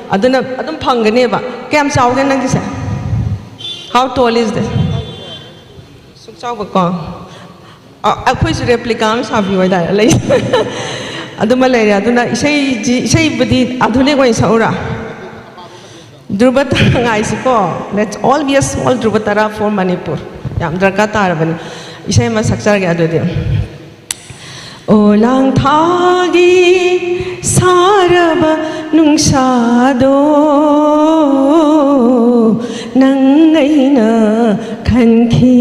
ꯑꯗꯨꯅ ꯑꯗꯨꯝ ꯐꯪꯒꯅꯦꯕ꯫ ꯀꯌꯥꯝ ꯆꯥꯎꯒꯦ ꯅꯪꯒꯤꯁꯦ? How tall is this? ꯁꯨꯛ ꯆꯥꯎꯕꯀꯣ꯫ ꯑ, ꯑꯩꯈꯣꯏꯁꯨ replica ꯑꯃ ꯁꯥꯕꯤꯌꯨ ꯍꯥꯏꯇꯥꯔꯦ꯫ ꯂꯩ꯫ ꯑꯗꯨꯃ ꯂꯩꯔꯦ꯫ ꯑꯗꯨꯅ ꯏꯁꯩꯁꯤ, ꯏꯁꯩꯕꯨꯗꯤ ꯑꯥꯙꯨꯅꯤꯛ ꯑꯣꯏꯅ ꯁꯛꯎꯔꯥ? ꯙ꯭ꯔꯨꯕ ꯇꯥꯔꯥ ꯉꯥꯏꯁꯤꯀꯣ꯫ Let's all be a small ꯙ꯭ꯔꯨꯕ ꯇꯥꯔꯥ for Manipur. ꯌꯥꯝ ꯗꯔꯀꯥꯔ ꯇꯥꯔꯕꯅꯤ꯫ ꯏꯁꯩ ꯑꯃ ꯁꯛꯆꯔꯒꯦ ꯑꯗꯨꯗꯤ꯫ ꯑꯣ ꯂꯥꯡ ꯊꯥꯒꯤ ꯁꯥꯔꯕ ꯅꯨꯡꯁꯥꯗꯣ, ꯅꯪ ꯑꯩꯅ ꯈꯟꯈꯤ꯫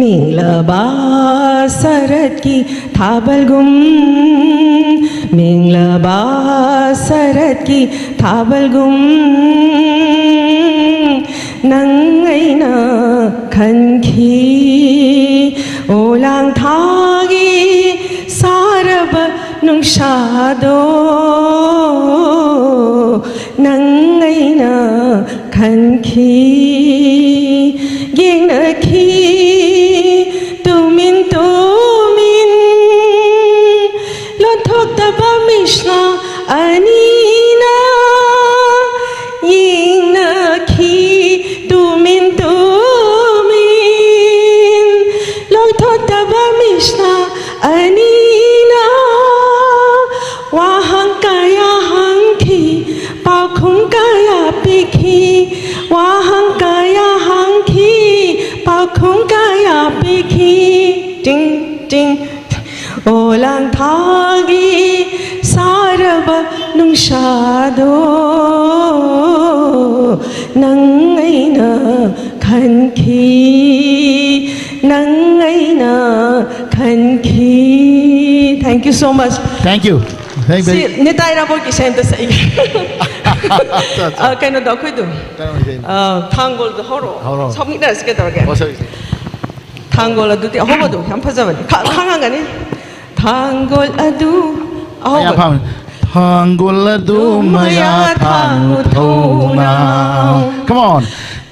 ꯃꯦꯡꯂꯕꯥ ꯁꯔꯠꯀꯤ ꯊꯥꯕꯜꯒꯨꯝ, ꯃꯦꯡꯂꯕꯥ ꯁꯔꯠꯀꯤ ꯊꯥꯕꯜꯒꯨꯝ, ꯅꯪ ꯑꯩꯅ ꯈꯟꯈꯤ꯫ ꯑꯣ ꯂꯥꯡ ꯊꯥꯒꯤ ꯁꯥꯔꯕ ꯅꯨꯡꯁꯥꯗꯣ, ꯅꯪ ꯑꯩꯅ ꯈꯟꯈꯤ꯫ ꯌꯦꯡꯅꯈꯤ ꯇꯨꯃꯤꯟ ꯇꯨꯃꯤꯟ ꯂꯣꯟꯊꯣꯛꯇꯕ ꯃꯤꯠꯁꯅꯥ ꯑꯅꯤꯅ꯫ ꯌꯦꯡꯅꯈꯤ ꯇꯨꯃꯤꯟ ꯇꯨꯃꯤꯟ ꯂꯣꯟꯊꯣꯛꯇꯕ ꯃꯤꯠꯁꯅꯥ ꯑꯅꯤꯅ꯫ ꯋꯥꯍꯪ ꯀꯌꯥ ꯍꯪꯈꯤ, ꯄꯥꯎꯈꯨꯝ ꯀꯌꯥ ꯄꯤꯈꯤ꯫ ꯋꯥꯍꯪ ꯀꯌꯥ ꯍꯪꯈꯤ, ꯄꯥꯎꯈꯨꯝ ꯀꯌꯥ ꯄꯤꯈꯤ꯫ ꯇꯤꯡ ꯇꯤꯡ꯫ ꯑꯣ ꯂꯥꯡꯊꯥꯒꯤ ꯁꯥꯔꯕ ꯅꯨꯡꯁꯥꯗꯣ, ꯅꯪ ꯑꯩꯅ ꯈꯟꯈꯤ, ꯅꯪ ꯑꯩꯅ ꯈꯟꯈꯤ꯫ Thank you so much. Thank you. Thank ꯁꯤ you. ꯅꯤꯇꯥꯏ ꯔꯥꯕꯣꯠꯀꯤ ꯁꯦꯝꯇ ꯁꯛꯏ꯫ ꯑ, ꯀꯩꯅꯣꯗꯣ ꯑꯩꯈꯣꯏꯗꯣ꯫ ꯑ, ꯊꯥꯡꯒꯣꯜꯗꯣ ꯍꯧꯔꯛꯑꯣ꯫ ꯍꯧꯔꯛꯑꯣ꯫ ꯁꯛꯃꯤꯟꯅꯔꯁꯤ ꯀꯩꯗꯧꯔꯒꯦ? ꯑꯣ, sorry, sorry. ꯊꯥꯡꯒꯣꯜ ꯑꯗꯨꯗꯤ ꯑꯍꯧꯕꯗꯣ ꯌꯥꯝ ꯐꯖꯕꯅꯤ꯫ ꯈ-, ꯈꯪꯉꯝꯒꯅꯤ꯫ ꯊꯥꯡꯒꯣꯜ ꯑꯗꯨ ꯑꯍꯧꯕ꯫ ꯃꯌꯥ ꯐꯥꯎꯅ꯫ ꯊꯥꯡꯒꯣꯜ ꯑꯗꯨ ꯃꯌꯥ ꯊꯥꯡꯉꯨ ꯊꯧꯅꯥ꯫ Come on.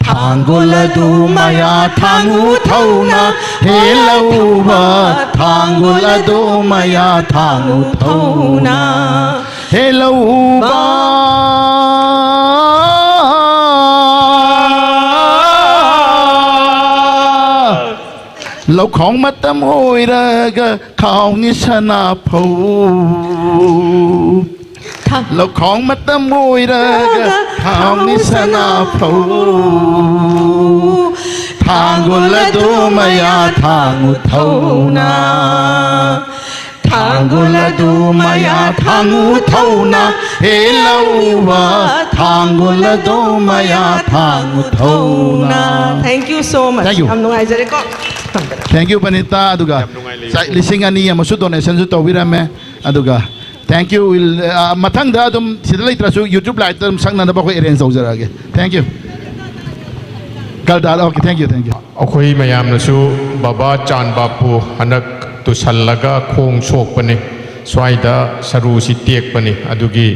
ꯊꯥꯡꯒꯣꯜ ꯑꯗꯨ ꯃꯌꯥ ꯊꯥꯡꯉꯨ ꯊꯧꯅꯥ꯫ ꯍꯦ ꯂꯧꯎꯕ ꯊꯥꯡꯒꯣꯜ ꯑꯗꯨ ꯃꯌꯥ ꯊꯥꯡꯉꯨ ꯊꯧꯅꯥ꯫ ꯍꯦ ꯂꯧꯎꯕ꯫ ꯂꯧꯈꯥꯎ ꯃꯇꯝ ꯑꯣꯏꯔꯒ ꯈꯥꯎꯅꯤ ꯁꯅꯥꯐꯧ꯫ ꯂꯧꯈꯥꯎ ꯃꯇꯝ ꯑꯣꯏꯔꯒ ꯈꯥꯎꯅꯤ ꯁꯅꯥꯐꯧ꯫ ꯊꯥꯡꯒꯣꯜ ꯑꯗꯨ ꯃꯌꯥ ꯊꯥꯡꯉꯨ ꯊꯧꯅꯥ꯫ ꯊꯥꯡꯒꯣꯜ ꯑꯗꯨ ꯃꯌꯥ ꯊꯥꯡꯉꯨ ꯊꯧꯅꯥ꯫ ꯍꯦ ꯂꯧꯎꯕ ꯊꯥꯡꯒꯣꯜ ꯑꯗꯨ ꯃꯌꯥ ꯊꯥꯡꯉꯨ ꯊꯧꯅꯥ꯫ Thank you so much. Thank you. ꯌꯥꯝ ꯅꯨꯡꯉꯥꯏꯖꯔꯦꯀꯣ꯫ Thank you, ꯄꯅꯤꯇꯥ꯫ ꯑꯗꯨꯒ ꯆꯥ-, ꯂꯤꯁꯤꯡ ꯑꯅꯤ ꯑꯃꯁꯨ donationꯁꯨ ꯇꯧꯕꯤꯔꯝꯃꯦ꯫ ꯑꯗꯨꯒ thank you. We'll, ꯑ, ꯃꯊꯪꯗ ꯑꯗꯨꯝ ꯁꯤꯗ ꯂꯩꯇ꯭ꯔꯁꯨ YouTube liveꯇ ꯑꯗꯨꯝ ꯁꯛꯅꯅꯕ ꯑꯩꯈꯣꯏ arrange ꯇꯧꯖꯔꯛꯑꯒꯦ꯫ Thank you. ꯀꯜꯗꯥꯜ, okay, thank you, thank you. ꯑꯩꯈꯣꯏ ꯃꯌꯥꯝꯅꯁꯨ ꯕꯕꯥ ꯆꯥꯟ ꯕꯥꯄꯨ ꯍꯟꯗꯛ ꯇꯨꯁꯜꯂꯒ ꯈꯣꯡ ꯁꯣꯛꯄꯅꯤ, ꯁ꯭ꯋꯥꯏꯗ ꯁꯔꯨꯁꯤ ꯇꯦꯛꯄꯅꯤ, ꯑꯗꯨꯒꯤ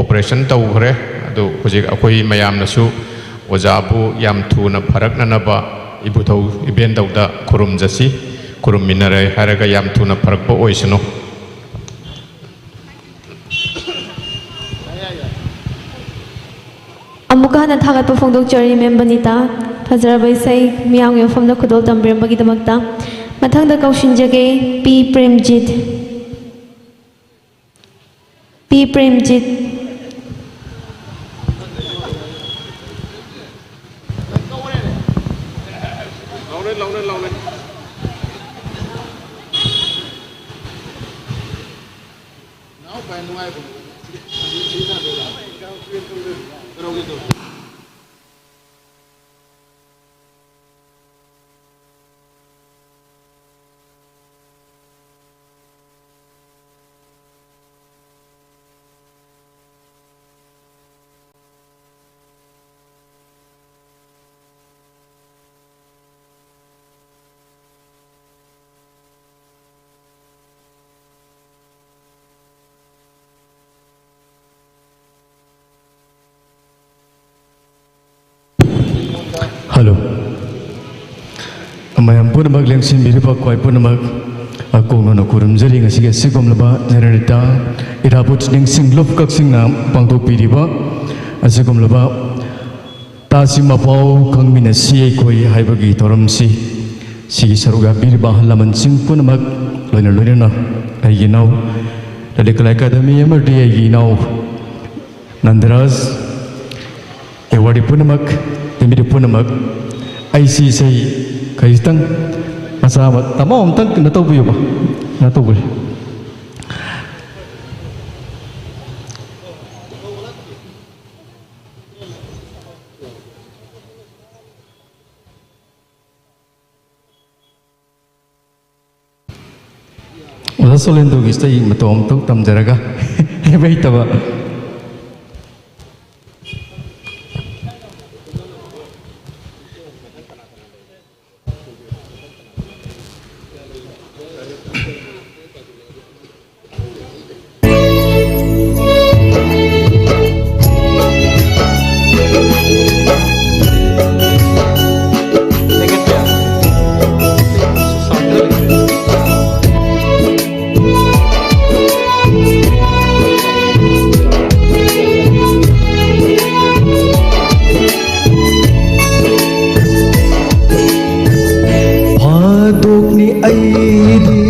operation ꯇꯧꯈ꯭ꯔꯦ꯫ ꯑꯗꯨ ꯍꯧꯖꯤꯛ ꯑꯩꯈꯣꯏ ꯃꯌꯥꯝꯅꯁꯨ ꯑꯣꯖꯥꯕꯨ ꯌꯥꯝ ꯊꯨꯅ ꯐꯔꯛꯅꯅꯕ ꯏꯕꯨꯙꯧ ꯏꯕꯦꯟꯗꯧꯗ ꯈꯨꯔꯨꯝꯖꯁꯤ꯫ ꯈꯨꯔꯨꯝꯃꯤꯟꯅꯔꯦ ꯍꯥꯏꯔꯒ ꯌꯥꯝ ꯊꯨꯅ ꯐꯔꯛꯄ ꯑꯣꯏꯁꯅꯨ꯫ ꯑꯃꯨꯛꯀ ꯍꯟꯅ ꯊꯥꯒꯠꯄ ꯐꯣꯡꯗꯣꯛꯆꯔꯤ ꯃꯦꯝ ꯕꯅꯤꯇꯥ꯫ ꯐꯖꯔꯕ ꯏꯁꯩ ꯃꯤꯌꯥꯝꯒꯤ ꯃꯐꯝꯗ ꯈꯨꯗꯣꯜ ꯇꯝꯕꯤꯔꯝꯕꯒꯤꯗꯃꯛꯇ꯫ ꯃꯊꯪꯗ ꯀꯧꯁꯤꯟꯖꯒꯦ ꯄꯤ ꯄ꯭ꯔꯦꯝꯖꯤꯠ꯫ ꯄꯤ ꯄ꯭ꯔꯦꯝꯖꯤꯠ꯫ ꯈ꯭ꯋꯥꯏ ꯅꯨꯡꯉꯥꯏꯕ ꯁꯤ, ꯁꯤ ꯁꯥꯟꯅꯗꯣꯏꯔꯥ? ꯀꯔꯥꯎꯀꯦ ꯇꯧꯁꯤ꯫ Hello. ꯃꯌꯥꯝ ꯄꯨꯝꯅꯃꯛ ꯂꯦꯡꯁꯤꯟꯕꯤꯔꯤꯕ ꯈ꯭ꯋꯥꯏ ꯄꯨꯝꯅꯃꯛ ꯑꯀꯣꯡꯅꯅ ꯈꯨꯔꯨꯝꯖꯔꯤ꯫ ꯉꯁꯤꯒꯤ ꯑꯁꯤꯒꯨꯝꯂꯕ ꯖꯦꯅꯦꯔꯦꯇꯥ ꯏꯔꯥꯕꯣꯠ ꯅꯤꯡꯁꯤꯡ ꯂꯨꯞ ꯀꯛꯆꯤꯡꯅ ꯄꯥꯡꯊꯣꯛꯄꯤꯔꯤꯕ ꯑꯁꯤꯒꯨꯝꯂꯕ ꯇꯥꯁꯤ ꯃꯄꯥꯎ ꯈꯪꯃꯤꯟꯅꯁꯤ ꯑꯩꯈꯣꯏ ꯍꯥꯏꯕꯒꯤ ꯊꯧꯔꯝꯁꯤ, ꯁꯤꯒꯤ ꯁꯔꯨꯛ ꯌꯥꯕꯤꯔꯤꯕ ꯑꯍꯜ ꯂꯃꯟꯁꯤꯡ ꯄꯨꯝꯅꯃꯛ, ꯂꯣꯏꯅ ꯂꯣꯏꯅꯅ ꯑꯩꯒꯤ ꯏꯅꯥꯎ ꯂꯂꯤꯠ ꯀꯂꯥ ꯑꯦꯀꯥꯗꯃꯤ ꯑꯃꯗꯤ ꯑꯩꯒꯤ ꯏꯅꯥꯎ ꯅꯟꯗꯔꯥꯖ, ꯑꯦꯋꯥꯔꯗꯤ ꯄꯨꯝꯅꯃꯛ, ꯇꯤꯟꯕꯤꯔꯤ ꯄꯨꯝꯅꯃꯛ, ꯑꯩꯁꯤ ꯏꯁꯩ ꯈꯖꯤꯛꯇꯪ ꯃꯆꯥ ꯑꯃ, ꯇꯥꯃꯣ ꯑꯝꯇꯪ ꯀꯩꯅꯣ ꯇꯧꯕꯤꯌꯨꯕ, ꯀꯩꯅꯣ ꯇꯧꯕꯤꯌꯨ꯫ ꯑꯣꯖꯥ ꯁꯣꯂꯦꯟꯗꯨꯒꯤ ꯏꯁꯩ ꯃꯇꯧ ꯑꯃꯇꯪ ꯇꯝꯖꯔꯒ, ꯍꯩꯕ ꯍꯩꯇꯕ꯫ ꯐꯥꯗꯣꯛꯅꯤ ꯑꯩꯗꯤ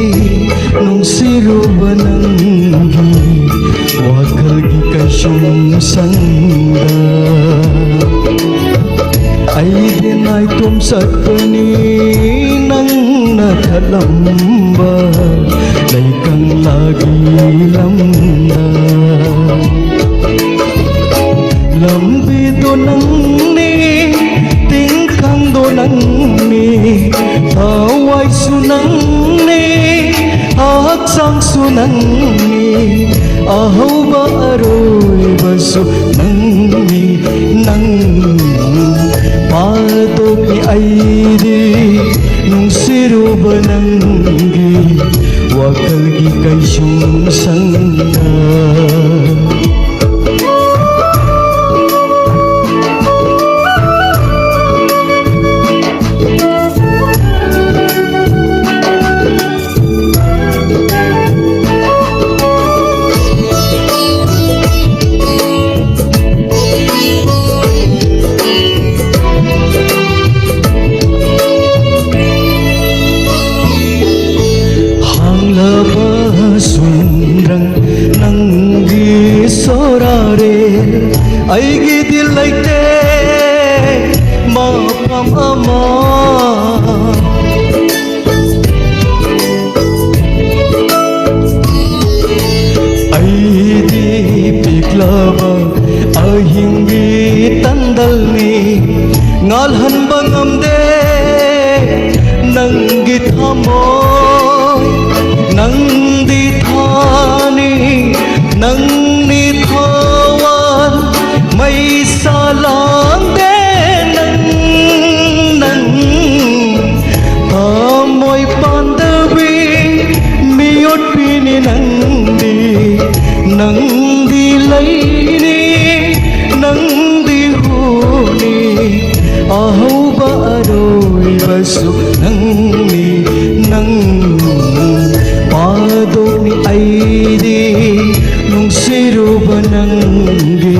ꯅꯨꯡꯁꯤꯔꯨꯕ ꯅꯪꯒꯤ ꯋꯥꯈꯜꯒꯤ ꯀꯩꯁꯨꯝ ꯁꯪꯗ꯫ ꯑꯩꯗꯤ ꯅꯥꯏꯇꯣꯝ ꯆꯠꯄꯅꯤ ꯅꯪꯅ ꯊꯠꯂꯝꯕ ꯂꯩꯀꯪ ꯂꯝꯗ ꯂꯝꯕꯤꯗꯣ ꯅꯪꯅꯤ, ꯇꯤꯡꯈꯪꯗꯣ ꯅꯪꯅꯤ, ꯊꯋꯥꯏꯁꯨ ꯅꯪꯅꯤ, ꯍꯛꯆꯥꯡꯁꯨ ꯅꯪꯅꯤ, ꯑꯍꯧꯕ ꯑꯔꯣꯏꯕꯁꯨ ꯅꯪꯅꯤ, ꯅꯪ ꯄꯥꯗꯣꯛꯅꯤ ꯑꯩꯗꯤ ꯅꯨꯡꯁꯤꯔꯨꯕ ꯅꯪꯒꯤ ꯋꯥꯈꯜꯒꯤ ꯀꯩꯁꯨꯝ ꯁꯪꯗ꯫ ꯍꯥꯡꯂꯕꯁꯨ ꯅꯪ, ꯅꯪꯒꯤ ꯁꯣꯔꯥꯔꯦ, ꯑꯩꯒꯤꯗꯤ ꯂꯩꯇꯦ ꯃꯐꯝ ꯑꯃ꯫ ꯑꯩꯗꯤ ꯄꯤꯛꯂꯕ ꯑꯍꯤꯡꯒꯤ ꯇꯟꯗꯜꯅꯤ, ꯉꯥꯜꯍꯟꯕ ꯉꯝꯗꯦ ꯅꯪꯒꯤ ꯊꯃꯣꯏ꯫ ꯅꯪꯗꯤ ꯊꯥꯅꯤ, ꯅꯪꯗꯤ ꯊꯋꯥꯟ, ꯃꯩꯁꯥ ꯂꯥꯡꯗꯦ ꯅꯪ, ꯅꯪ ꯊꯃꯣꯏ ꯄꯥꯟꯗꯕꯤ ꯃꯤꯑꯣꯠꯄꯤꯅꯤ ꯅꯪꯗꯤ, ꯅꯪꯗꯤ ꯂꯩꯅꯤ, ꯅꯪꯗꯤ ꯍꯨꯅꯤ, ꯑꯍꯧꯕ ꯑꯔꯣꯏꯕꯁꯨ ꯅꯪꯅꯤ, ꯅꯪ ꯄꯥꯗꯣꯛꯅꯤ ꯑꯩꯗꯤ ꯅꯨꯡꯁꯤꯔꯨꯕ ꯅꯪꯒꯤ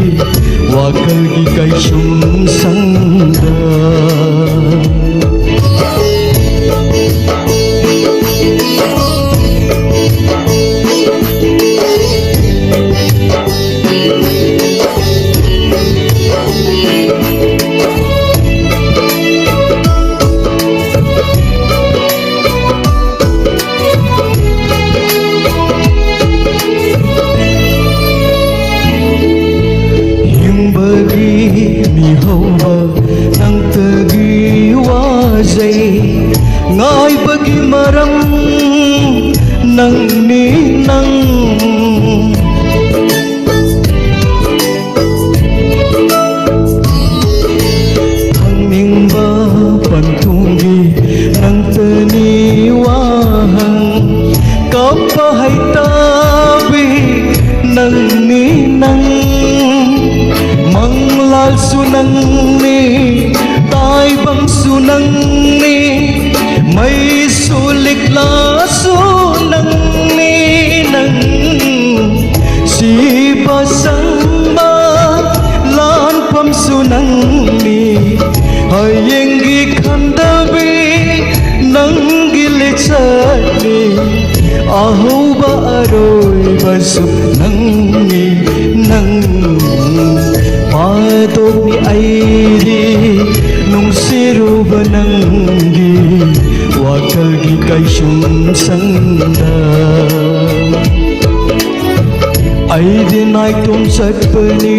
ꯋꯥꯈꯜꯒꯤ ꯀꯩꯁꯨꯝ ꯁꯪꯗ꯫ ꯃꯔꯝ ꯅꯪꯅꯤ ꯅꯪ꯫ ꯍꯪꯅꯤꯡꯕ ꯄꯟꯊꯨꯡꯒꯤ ꯅꯪꯇꯅꯤ ꯋꯥꯍꯪ꯫ ꯀꯞꯄ ꯍꯩꯇꯕꯤ ꯅꯪꯅꯤ ꯅꯪ꯫ ꯃꯪꯂꯥꯜꯁꯨ ꯅꯪꯅꯤ, ꯇꯥꯏꯕꯪꯁꯨ ꯅꯪꯅꯤ, ꯃꯩꯁꯨ ꯂꯤꯛꯂꯥꯁꯨ ꯅꯪꯅꯤ ꯅꯪ꯫ ꯁꯤꯕ ꯁꯪꯕ ꯂꯥꯟꯐꯝꯁꯨ ꯅꯪꯅꯤ, ꯍꯌꯦꯡꯒꯤ ꯈꯟꯗꯕꯤ ꯅꯪꯒꯤ ꯂꯤꯆꯠꯅꯤ꯫ ꯑꯍꯧꯕ ꯑꯔꯣꯏꯕꯁꯨ ꯅꯪꯅꯤ ꯅꯪ꯫ ꯄꯥꯗꯣꯛꯅꯤ ꯑꯩꯗꯤ ꯅꯨꯡꯁꯤꯔꯨꯕ ꯅꯪꯒꯤ ꯋꯥꯈꯜꯒꯤ ꯀꯩꯁꯨꯝ ꯁꯪꯗ꯫ ꯑꯩꯗꯤ ꯅꯥꯏꯇꯣꯝ ꯆꯠꯄꯅꯤ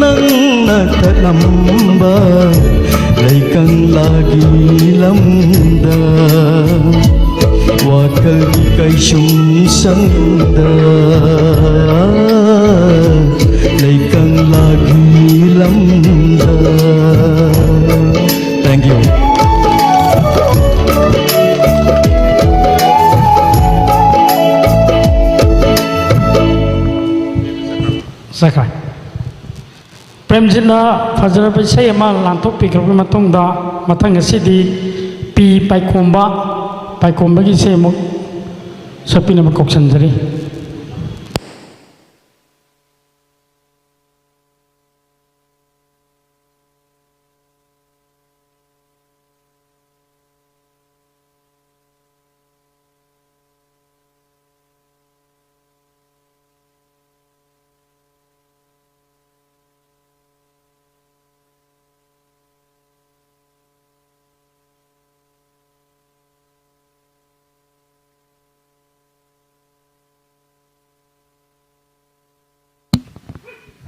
ꯅꯪꯅ ꯊꯠꯂꯝꯕ ꯂꯩꯀꯪꯂꯥꯒꯤ ꯂꯝꯗ꯫ ꯋꯥꯈꯜꯒꯤ ꯀꯩꯁꯨꯝ ꯁꯪꯗ ꯂꯩꯀꯪꯂꯥꯒꯤ ꯂꯝꯗ꯫ Thank you. ꯆꯠꯈ꯭ꯔꯦ꯫ ꯄ꯭ꯔꯦꯝꯖꯤꯠꯅ ꯐꯖꯔꯕ ꯏꯁꯩ ꯑꯃ ꯂꯥꯟꯊꯣꯛꯄꯤꯈ꯭ꯔꯕ ꯃꯇꯨꯡꯗ, ꯃꯊꯪ ꯑꯁꯤꯗꯤ ꯄꯤ ꯄꯥꯏꯈꯣꯝꯕ, ꯄꯥꯏꯈꯣꯝꯕꯒꯤ ꯏꯁꯩ ꯑꯃꯨꯛ ꯁꯛꯄꯤꯅꯕ ꯀꯧꯁꯟꯖꯔꯤ꯫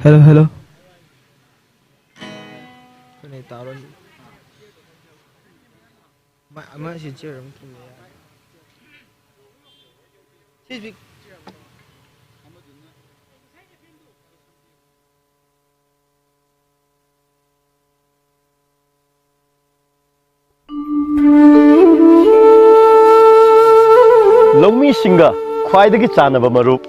Hello, hello. ꯑꯃ ꯁꯤ ꯆꯤꯌꯔ ꯑꯃ ꯊꯝꯕ ꯌꯥꯏ꯫ ꯁꯤꯁꯤ ꯂꯧꯃꯤꯁꯤꯡꯒ ꯈ꯭ꯋꯥꯏꯗꯒꯤ ꯆꯥꯟꯅꯕ ꯃꯔꯨꯞ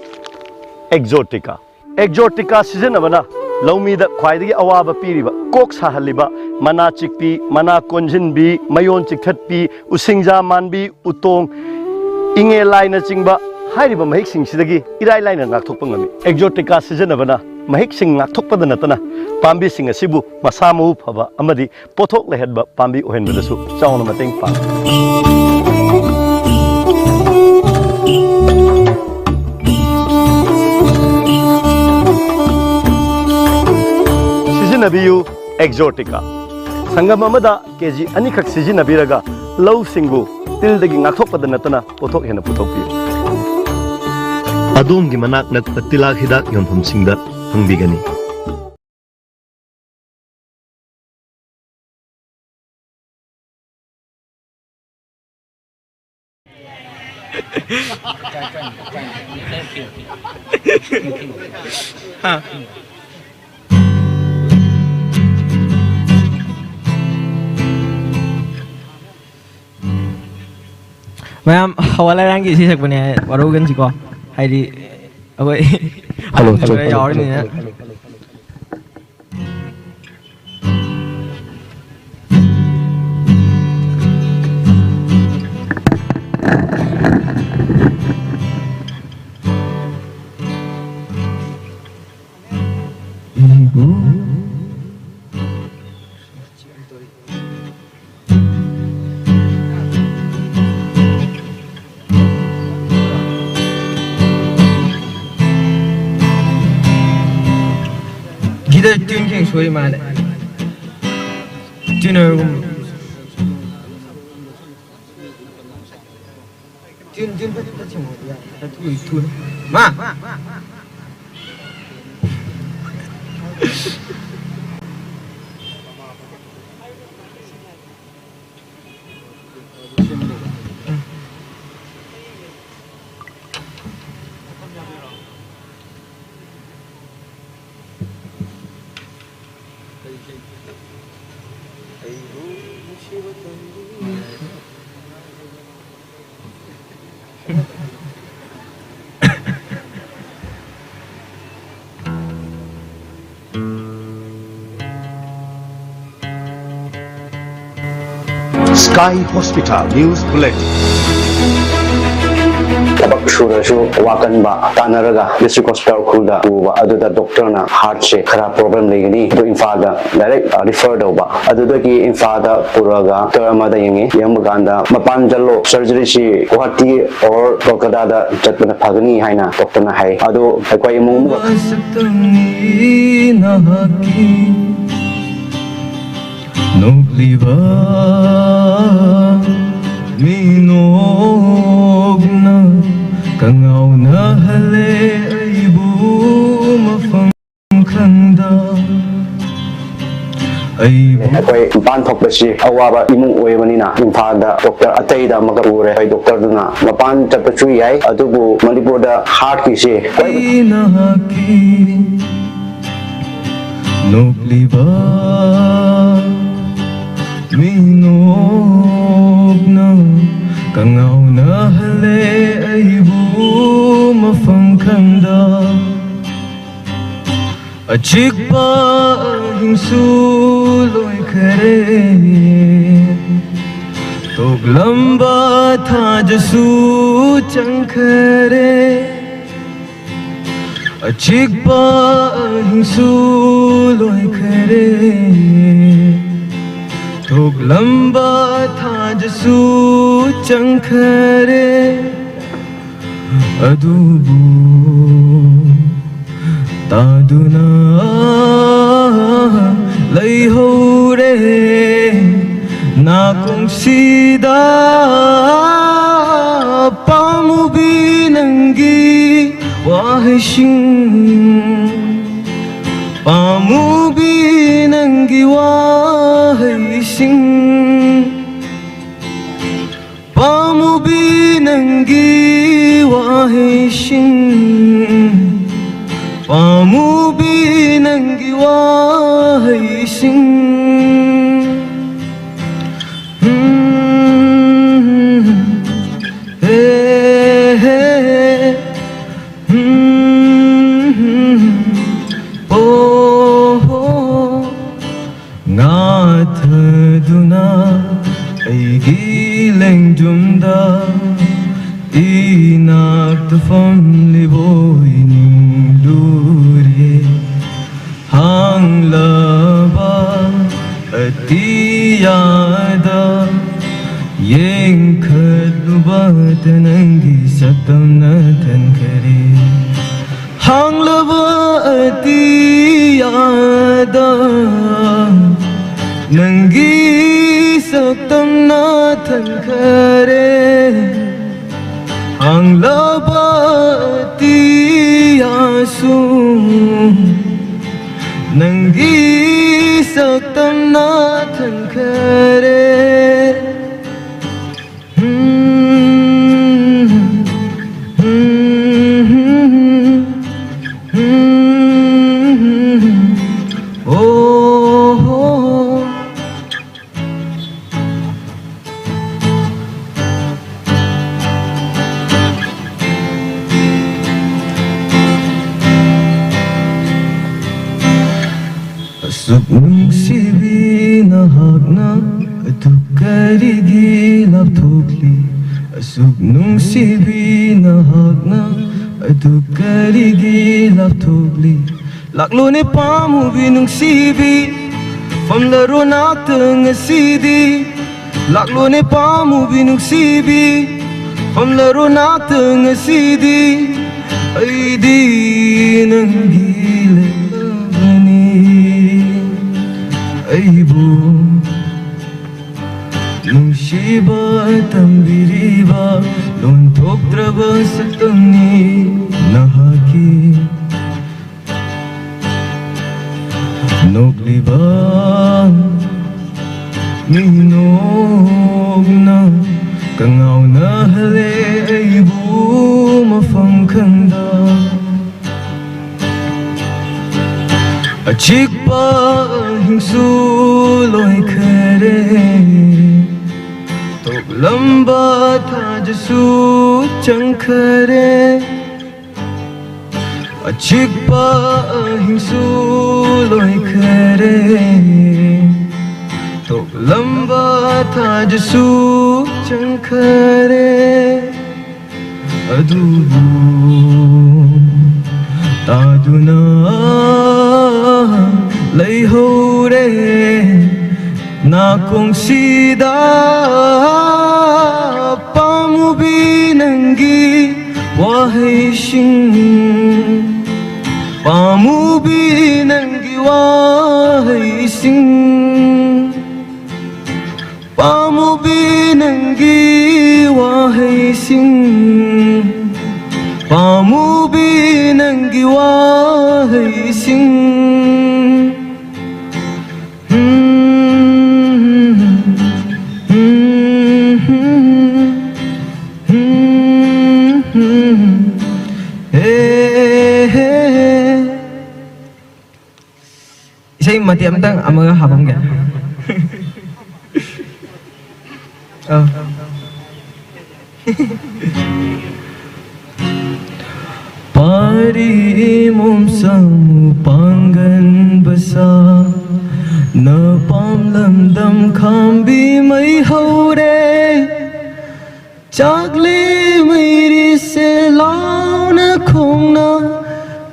ꯑꯦꯛꯖꯣꯇꯤꯀꯥ꯫ ꯑꯦꯛꯖꯣꯇꯤꯀꯥ ꯁꯤꯖꯤꯟꯅꯕꯅ ꯂꯧꯃꯤꯗ ꯈ꯭ꯋꯥꯏꯗꯒꯤ ꯑꯋꯥꯕ ꯄꯤꯔꯤꯕ ꯀꯣꯛ ꯁꯥꯍꯜꯂꯤꯕ ꯃꯅꯥ ꯆꯤꯛꯄꯤ, ꯃꯅꯥ ꯀꯣꯟꯁꯤꯟꯕꯤ, ꯃꯌꯣꯟ ꯆꯤꯛꯊꯠꯄꯤ, ꯎꯁꯤꯡꯖꯥ ꯃꯥꯟꯕꯤ, ꯎꯇꯣꯡ, ꯏꯉꯦ ꯂꯥꯏꯅꯆꯤꯡꯕ ꯍꯥꯏꯔꯤꯕ ꯃꯍꯤꯛꯁꯤꯡꯁꯤꯗꯒꯤ ꯏꯔꯥꯏ ꯂꯥꯏꯅ ꯉꯥꯛꯊꯣꯛꯄ ꯉꯝꯃꯤ꯫ ꯑꯦꯛꯖꯣꯇꯤꯀꯥ ꯁꯤꯖꯤꯟꯅꯕꯅ ꯃꯍꯤꯛꯁꯤꯡ ꯉꯥꯛꯊꯣꯛꯄꯗ ꯅꯠꯇꯅ ꯄꯥꯝꯕꯤꯁꯤꯡ ꯑꯁꯤꯕꯨ ꯃꯁꯥ ꯃꯎ ꯐꯕ ꯑꯃꯗꯤ ꯄꯣꯠꯊꯣꯛ ꯂꯩꯍꯟꯕ ꯄꯥꯝꯕꯤ ꯑꯣꯏꯍꯟꯕꯗꯁꯨ ꯆꯥꯎꯅ ꯃꯇꯦꯡ ꯄꯥꯡꯏ꯫ ꯁꯤꯖꯤꯟꯅꯕꯤꯌꯨ ꯑꯦꯛꯖꯣꯇꯤꯀꯥ꯫ ꯁꯪꯒꯝ ꯑꯃꯗ ꯀꯦ ꯖꯤ ꯑꯅꯤꯈꯛ ꯁꯤꯖꯤꯟꯅꯕꯤꯔꯒ ꯂꯧꯁꯤꯡꯕꯨ ꯇꯤꯜꯗꯒꯤ ꯉꯥꯛꯊꯣꯛꯄꯗ ꯅꯠꯇꯅ ꯄꯣꯠꯊꯣꯛ ꯍꯦꯟꯅ ꯄꯨꯊꯣꯛꯄꯤꯌꯨ꯫ ꯑꯗꯣꯝꯒꯤ ꯃꯅꯥꯛ ꯅꯛꯄ ꯇꯤꯜꯍꯥꯠ ꯍꯤꯗꯥꯛ ꯌꯣꯟꯐꯝꯁꯤꯡꯗ ꯐꯪꯕꯤꯒꯅꯤ꯫ ꯃꯌꯥꯝ ꯍꯋꯥ ꯂꯥꯏꯔꯥꯡꯒꯤ ꯏꯁꯩ ꯁꯛꯄꯅꯦ ꯍꯥꯏ ꯋꯥꯔꯧꯒꯟꯁꯤꯀꯣ꯫ ꯍꯥꯏꯗꯤ ꯑꯩꯈꯣꯏ ꯍꯜꯂꯣ, ꯑꯍꯟꯁꯨ ꯈꯔ ꯍꯜꯂꯣ, ꯌꯥꯎꯔꯤꯅꯤꯅ꯫ ꯍꯜꯂꯣ꯫ ꯒꯤꯗ ꯇ꯭ꯌꯨꯟ ꯈꯤꯇꯪ ꯁꯣꯏ ꯃꯥꯜꯂꯦ꯫ ꯇ꯭ꯌꯨꯅꯔꯒꯨꯝꯕ꯫ ꯇ꯭ꯌꯨꯟ, ꯇ꯭ꯌꯨꯟ ꯐꯖꯅ ꯁꯦꯝꯍꯧꯕ ꯌꯥꯏ꯫ ꯈꯔ ꯊꯨ, ꯊꯨꯅ꯫ ꯃꯥ! Sky Hospital News Bulletin. ꯊꯕꯛ ꯁꯨꯔꯁꯨ ꯋꯥꯀꯟꯕ ꯇꯥꯟꯅꯔꯒ District Hospital ꯎꯈ꯭ꯔꯨꯜꯗ ꯄꯨꯕ, ꯑꯗꯨꯗ doctorꯅ heartꯁꯦ ꯈꯔ problem ꯂꯩꯒꯅꯤ, ꯑꯗꯨ ꯏꯝꯐꯥꯜꯗ direct refer ꯇꯧꯕ꯫ ꯑꯗꯨꯗꯒꯤ ꯏꯝꯐꯥꯜꯗ ꯄꯨꯔꯒ doctor ꯑꯃꯗ ꯌꯦꯡꯉꯤ꯫ ꯌꯦꯡꯕ ꯀꯥꯟꯗ ꯃꯄꯥꯟ ꯆꯠꯂꯣ, surgeryꯁꯤ ꯒꯨꯋꯥꯍꯥꯇꯤ or ꯀꯣꯜꯀꯇꯥꯗ ꯆꯠꯄꯅ ꯐꯒꯅꯤ ꯍꯥꯏꯅ doctorꯅ ꯍꯥꯏ꯫ ꯑꯗꯨ ꯑꯩꯈꯣꯏ ꯏꯃꯨꯡ ꯃꯁꯛꯇꯝꯅꯤ ꯅꯍꯥꯛꯀꯤ ꯅꯣꯛꯂꯤꯕ ꯃꯤꯅꯣꯛꯅ ꯀꯉꯥꯎꯅꯍꯜꯂꯦ ꯑꯩꯕꯨ ꯃꯐꯝ ꯈꯪꯗ ꯑꯩꯕꯨ ꯑꯩꯈꯣꯏ ꯃꯄꯥꯟ ꯊꯣꯛꯄꯁꯤ ꯑꯋꯥꯕ ꯏꯃꯨꯡ ꯑꯣꯏꯕꯅꯤꯅ ꯏꯝꯐꯥꯜꯗ doctor ꯑꯇꯩꯗ ꯑꯃꯒ ꯄꯨꯔꯦ꯫ ꯑꯩꯈꯣꯏ doctorꯗꯨꯅ ꯃꯄꯥꯟ ꯆꯠꯄꯁꯨ ꯌꯥꯏ, ꯑꯗꯨꯕꯨ ꯃꯅꯤꯄꯨꯔꯗ heartꯀꯤꯁꯤ ꯅꯍꯥꯛꯀꯤ ꯅꯣꯛꯂꯤꯕ ꯃꯤꯅꯣꯛꯅ ꯀꯉꯥꯎꯅꯍꯜꯂꯦ ꯑꯩꯕꯨ ꯃꯐꯝ ꯈꯪꯗ ꯑꯆꯤꯛꯄ ꯑꯍꯤꯡꯁꯨ ꯂꯣꯏꯈꯔꯦ, ꯇꯣꯛꯂꯝꯕ ꯊꯥꯖꯁꯨ ꯆꯪꯈꯔꯦ꯫ ꯑꯆꯤꯛꯄ ꯑꯍꯤꯡꯁꯨ ꯂꯣꯏꯈꯔꯦ, ꯊꯣꯛꯂꯝꯕ ꯊꯥꯖꯁꯨ ꯆꯪꯈꯔꯦ꯫ ꯑꯗꯨꯕꯨ ꯇꯥꯗꯨꯅ ꯂꯩꯍꯧꯔꯦ ꯅꯥꯀꯣꯡꯁꯤꯗ ꯄꯥꯝꯃꯨꯕꯤ ꯅꯪꯒꯤ ꯋꯥꯍꯩꯁꯤꯡ, ꯄꯥꯝꯃꯨꯕꯤ ꯅꯪꯒꯤ ꯋꯥꯍꯩꯁꯤꯡ, ꯄꯥꯝꯃꯨꯕꯤ ꯅꯪꯒꯤ ꯋꯥꯍꯩꯁꯤꯡ, ꯄꯥꯝꯃꯨꯕꯤ ꯅꯪꯒꯤ ꯋꯥꯍꯩꯁꯤꯡ꯫ ꯎꯝ, ꯍꯦ꯫ ꯇꯨꯐꯝ ꯂꯤꯕꯣꯏ ꯅꯤꯡꯂꯨꯔꯦ꯫ ꯍꯥꯡꯂꯕ ꯑꯇꯤꯌꯥꯗ ꯌꯦꯡꯈꯠꯂꯨꯕꯗ ꯅꯪꯒꯤ ꯁꯛꯇꯝꯅ ꯊꯟꯈꯔꯦ꯫ ꯍꯥꯡꯂꯕ ꯑꯇꯤꯌꯥꯗ ꯅꯪꯒꯤ ꯁꯛꯇꯝꯅ ꯊꯟꯈꯔꯦ꯫ ꯍꯥꯡꯂꯕ ꯑꯇꯤꯌꯥꯁꯨ ꯅꯪꯒꯤ ꯁꯛꯇꯝꯅ ꯊꯟꯈꯔꯦ꯫ ꯑꯁꯨꯛ ꯅꯨꯡꯁꯤꯕꯤ ꯅꯍꯥꯛꯅ ꯑꯗꯨ ꯀꯔꯤꯒꯤ ꯂꯥꯞꯊꯣꯛꯂꯤ? ꯑꯁꯨꯛ ꯅꯨꯡꯁꯤꯕꯤ ꯅꯍꯥꯛꯅ ꯑꯗꯨ ꯀꯔꯤꯒꯤ ꯂꯥꯞꯊꯣꯛꯂꯤ? ꯂꯥꯛꯂꯣꯅꯦ ꯄꯥꯝꯃꯨꯕꯤ ꯅꯨꯡꯁꯤꯕꯤ, ꯐꯝꯂꯔꯣ ꯅꯥꯛꯇ ꯉꯁꯤꯗꯤ꯫ ꯂꯥꯛꯂꯣꯅꯦ ꯄꯥꯝꯃꯨꯕꯤ ꯅꯨꯡꯁꯤꯕꯤ, ꯐꯝꯂꯔꯣ ꯅꯥꯛꯇ ꯉꯁꯤꯗꯤ꯫ ꯑꯩꯗꯤ ꯅꯪꯒꯤ ꯂꯩꯔꯕꯅꯤ꯫ ꯑꯩꯕꯨ ꯅꯨꯡꯁꯤꯕ ꯇꯝꯕꯤꯔꯤꯕ ꯂꯣꯟꯊꯣꯛꯇ꯭ꯔꯕ ꯁꯛꯇꯝꯅꯤ ꯅꯍꯥꯛꯀꯤ꯫ ꯅꯣꯛꯂꯤꯕ ꯃꯤꯅꯣꯛꯅ ꯀꯉꯥꯎꯅꯍꯜꯂꯦ ꯑꯩꯕꯨ ꯃꯐꯝ ꯈꯪꯗ꯫ ꯑꯆꯤꯛꯄ ꯑꯍꯤꯡꯁꯨ ꯂꯣꯏꯈꯔꯦ, ꯇꯣꯛꯂꯝꯕ ꯊꯥꯖꯁꯨ ꯆꯪꯈꯔꯦ꯫ ꯑꯆꯤꯛꯄ ꯑꯍꯤꯡꯁꯨ ꯂꯣꯏꯈꯔꯦ, ꯇꯣꯛꯂꯝꯕ ꯊꯥꯖꯁꯨ ꯆꯪꯈꯔꯦ꯫ ꯑꯗꯨꯕꯨ ꯇꯥꯗꯨꯅ ꯂꯩꯍꯧꯔꯦ ꯅꯥꯀꯣꯡꯁꯤꯗ꯫ ꯄꯥꯝꯃꯨꯕꯤ ꯅꯪꯒꯤ ꯋꯥꯍꯩꯁꯤꯡ, ꯄꯥꯝꯃꯨꯕꯤ ꯅꯪꯒꯤ ꯋꯥꯍꯩꯁꯤꯡ, ꯄꯥꯝꯃꯨꯕꯤ ꯅꯪꯒꯤ ꯋꯥꯍꯩꯁꯤꯡ, ꯄꯥꯝꯃꯨꯕꯤ ꯅꯪꯒꯤ ꯋꯥꯍꯩꯁꯤꯡ꯫ ꯏꯁꯩ ꯃꯇꯦꯛ ꯑꯃꯇꯪ ꯑꯃꯒ ꯍꯥꯞꯄꯝꯒꯦ꯫ ꯑ꯫ ꯄꯥꯔꯤ ꯃꯣꯝꯁꯥꯃꯨ ꯄꯥꯡꯒꯟ ꯕꯁꯥ, ꯅꯄꯥꯝ ꯂꯝꯗꯝ ꯈꯥꯝꯕꯤ ꯃꯩ ꯍꯧꯔꯦ꯫ ꯆꯥꯛꯂꯤ ꯃꯩꯔꯤꯁꯦ ꯂꯥꯎꯅ ꯈꯣꯡꯅ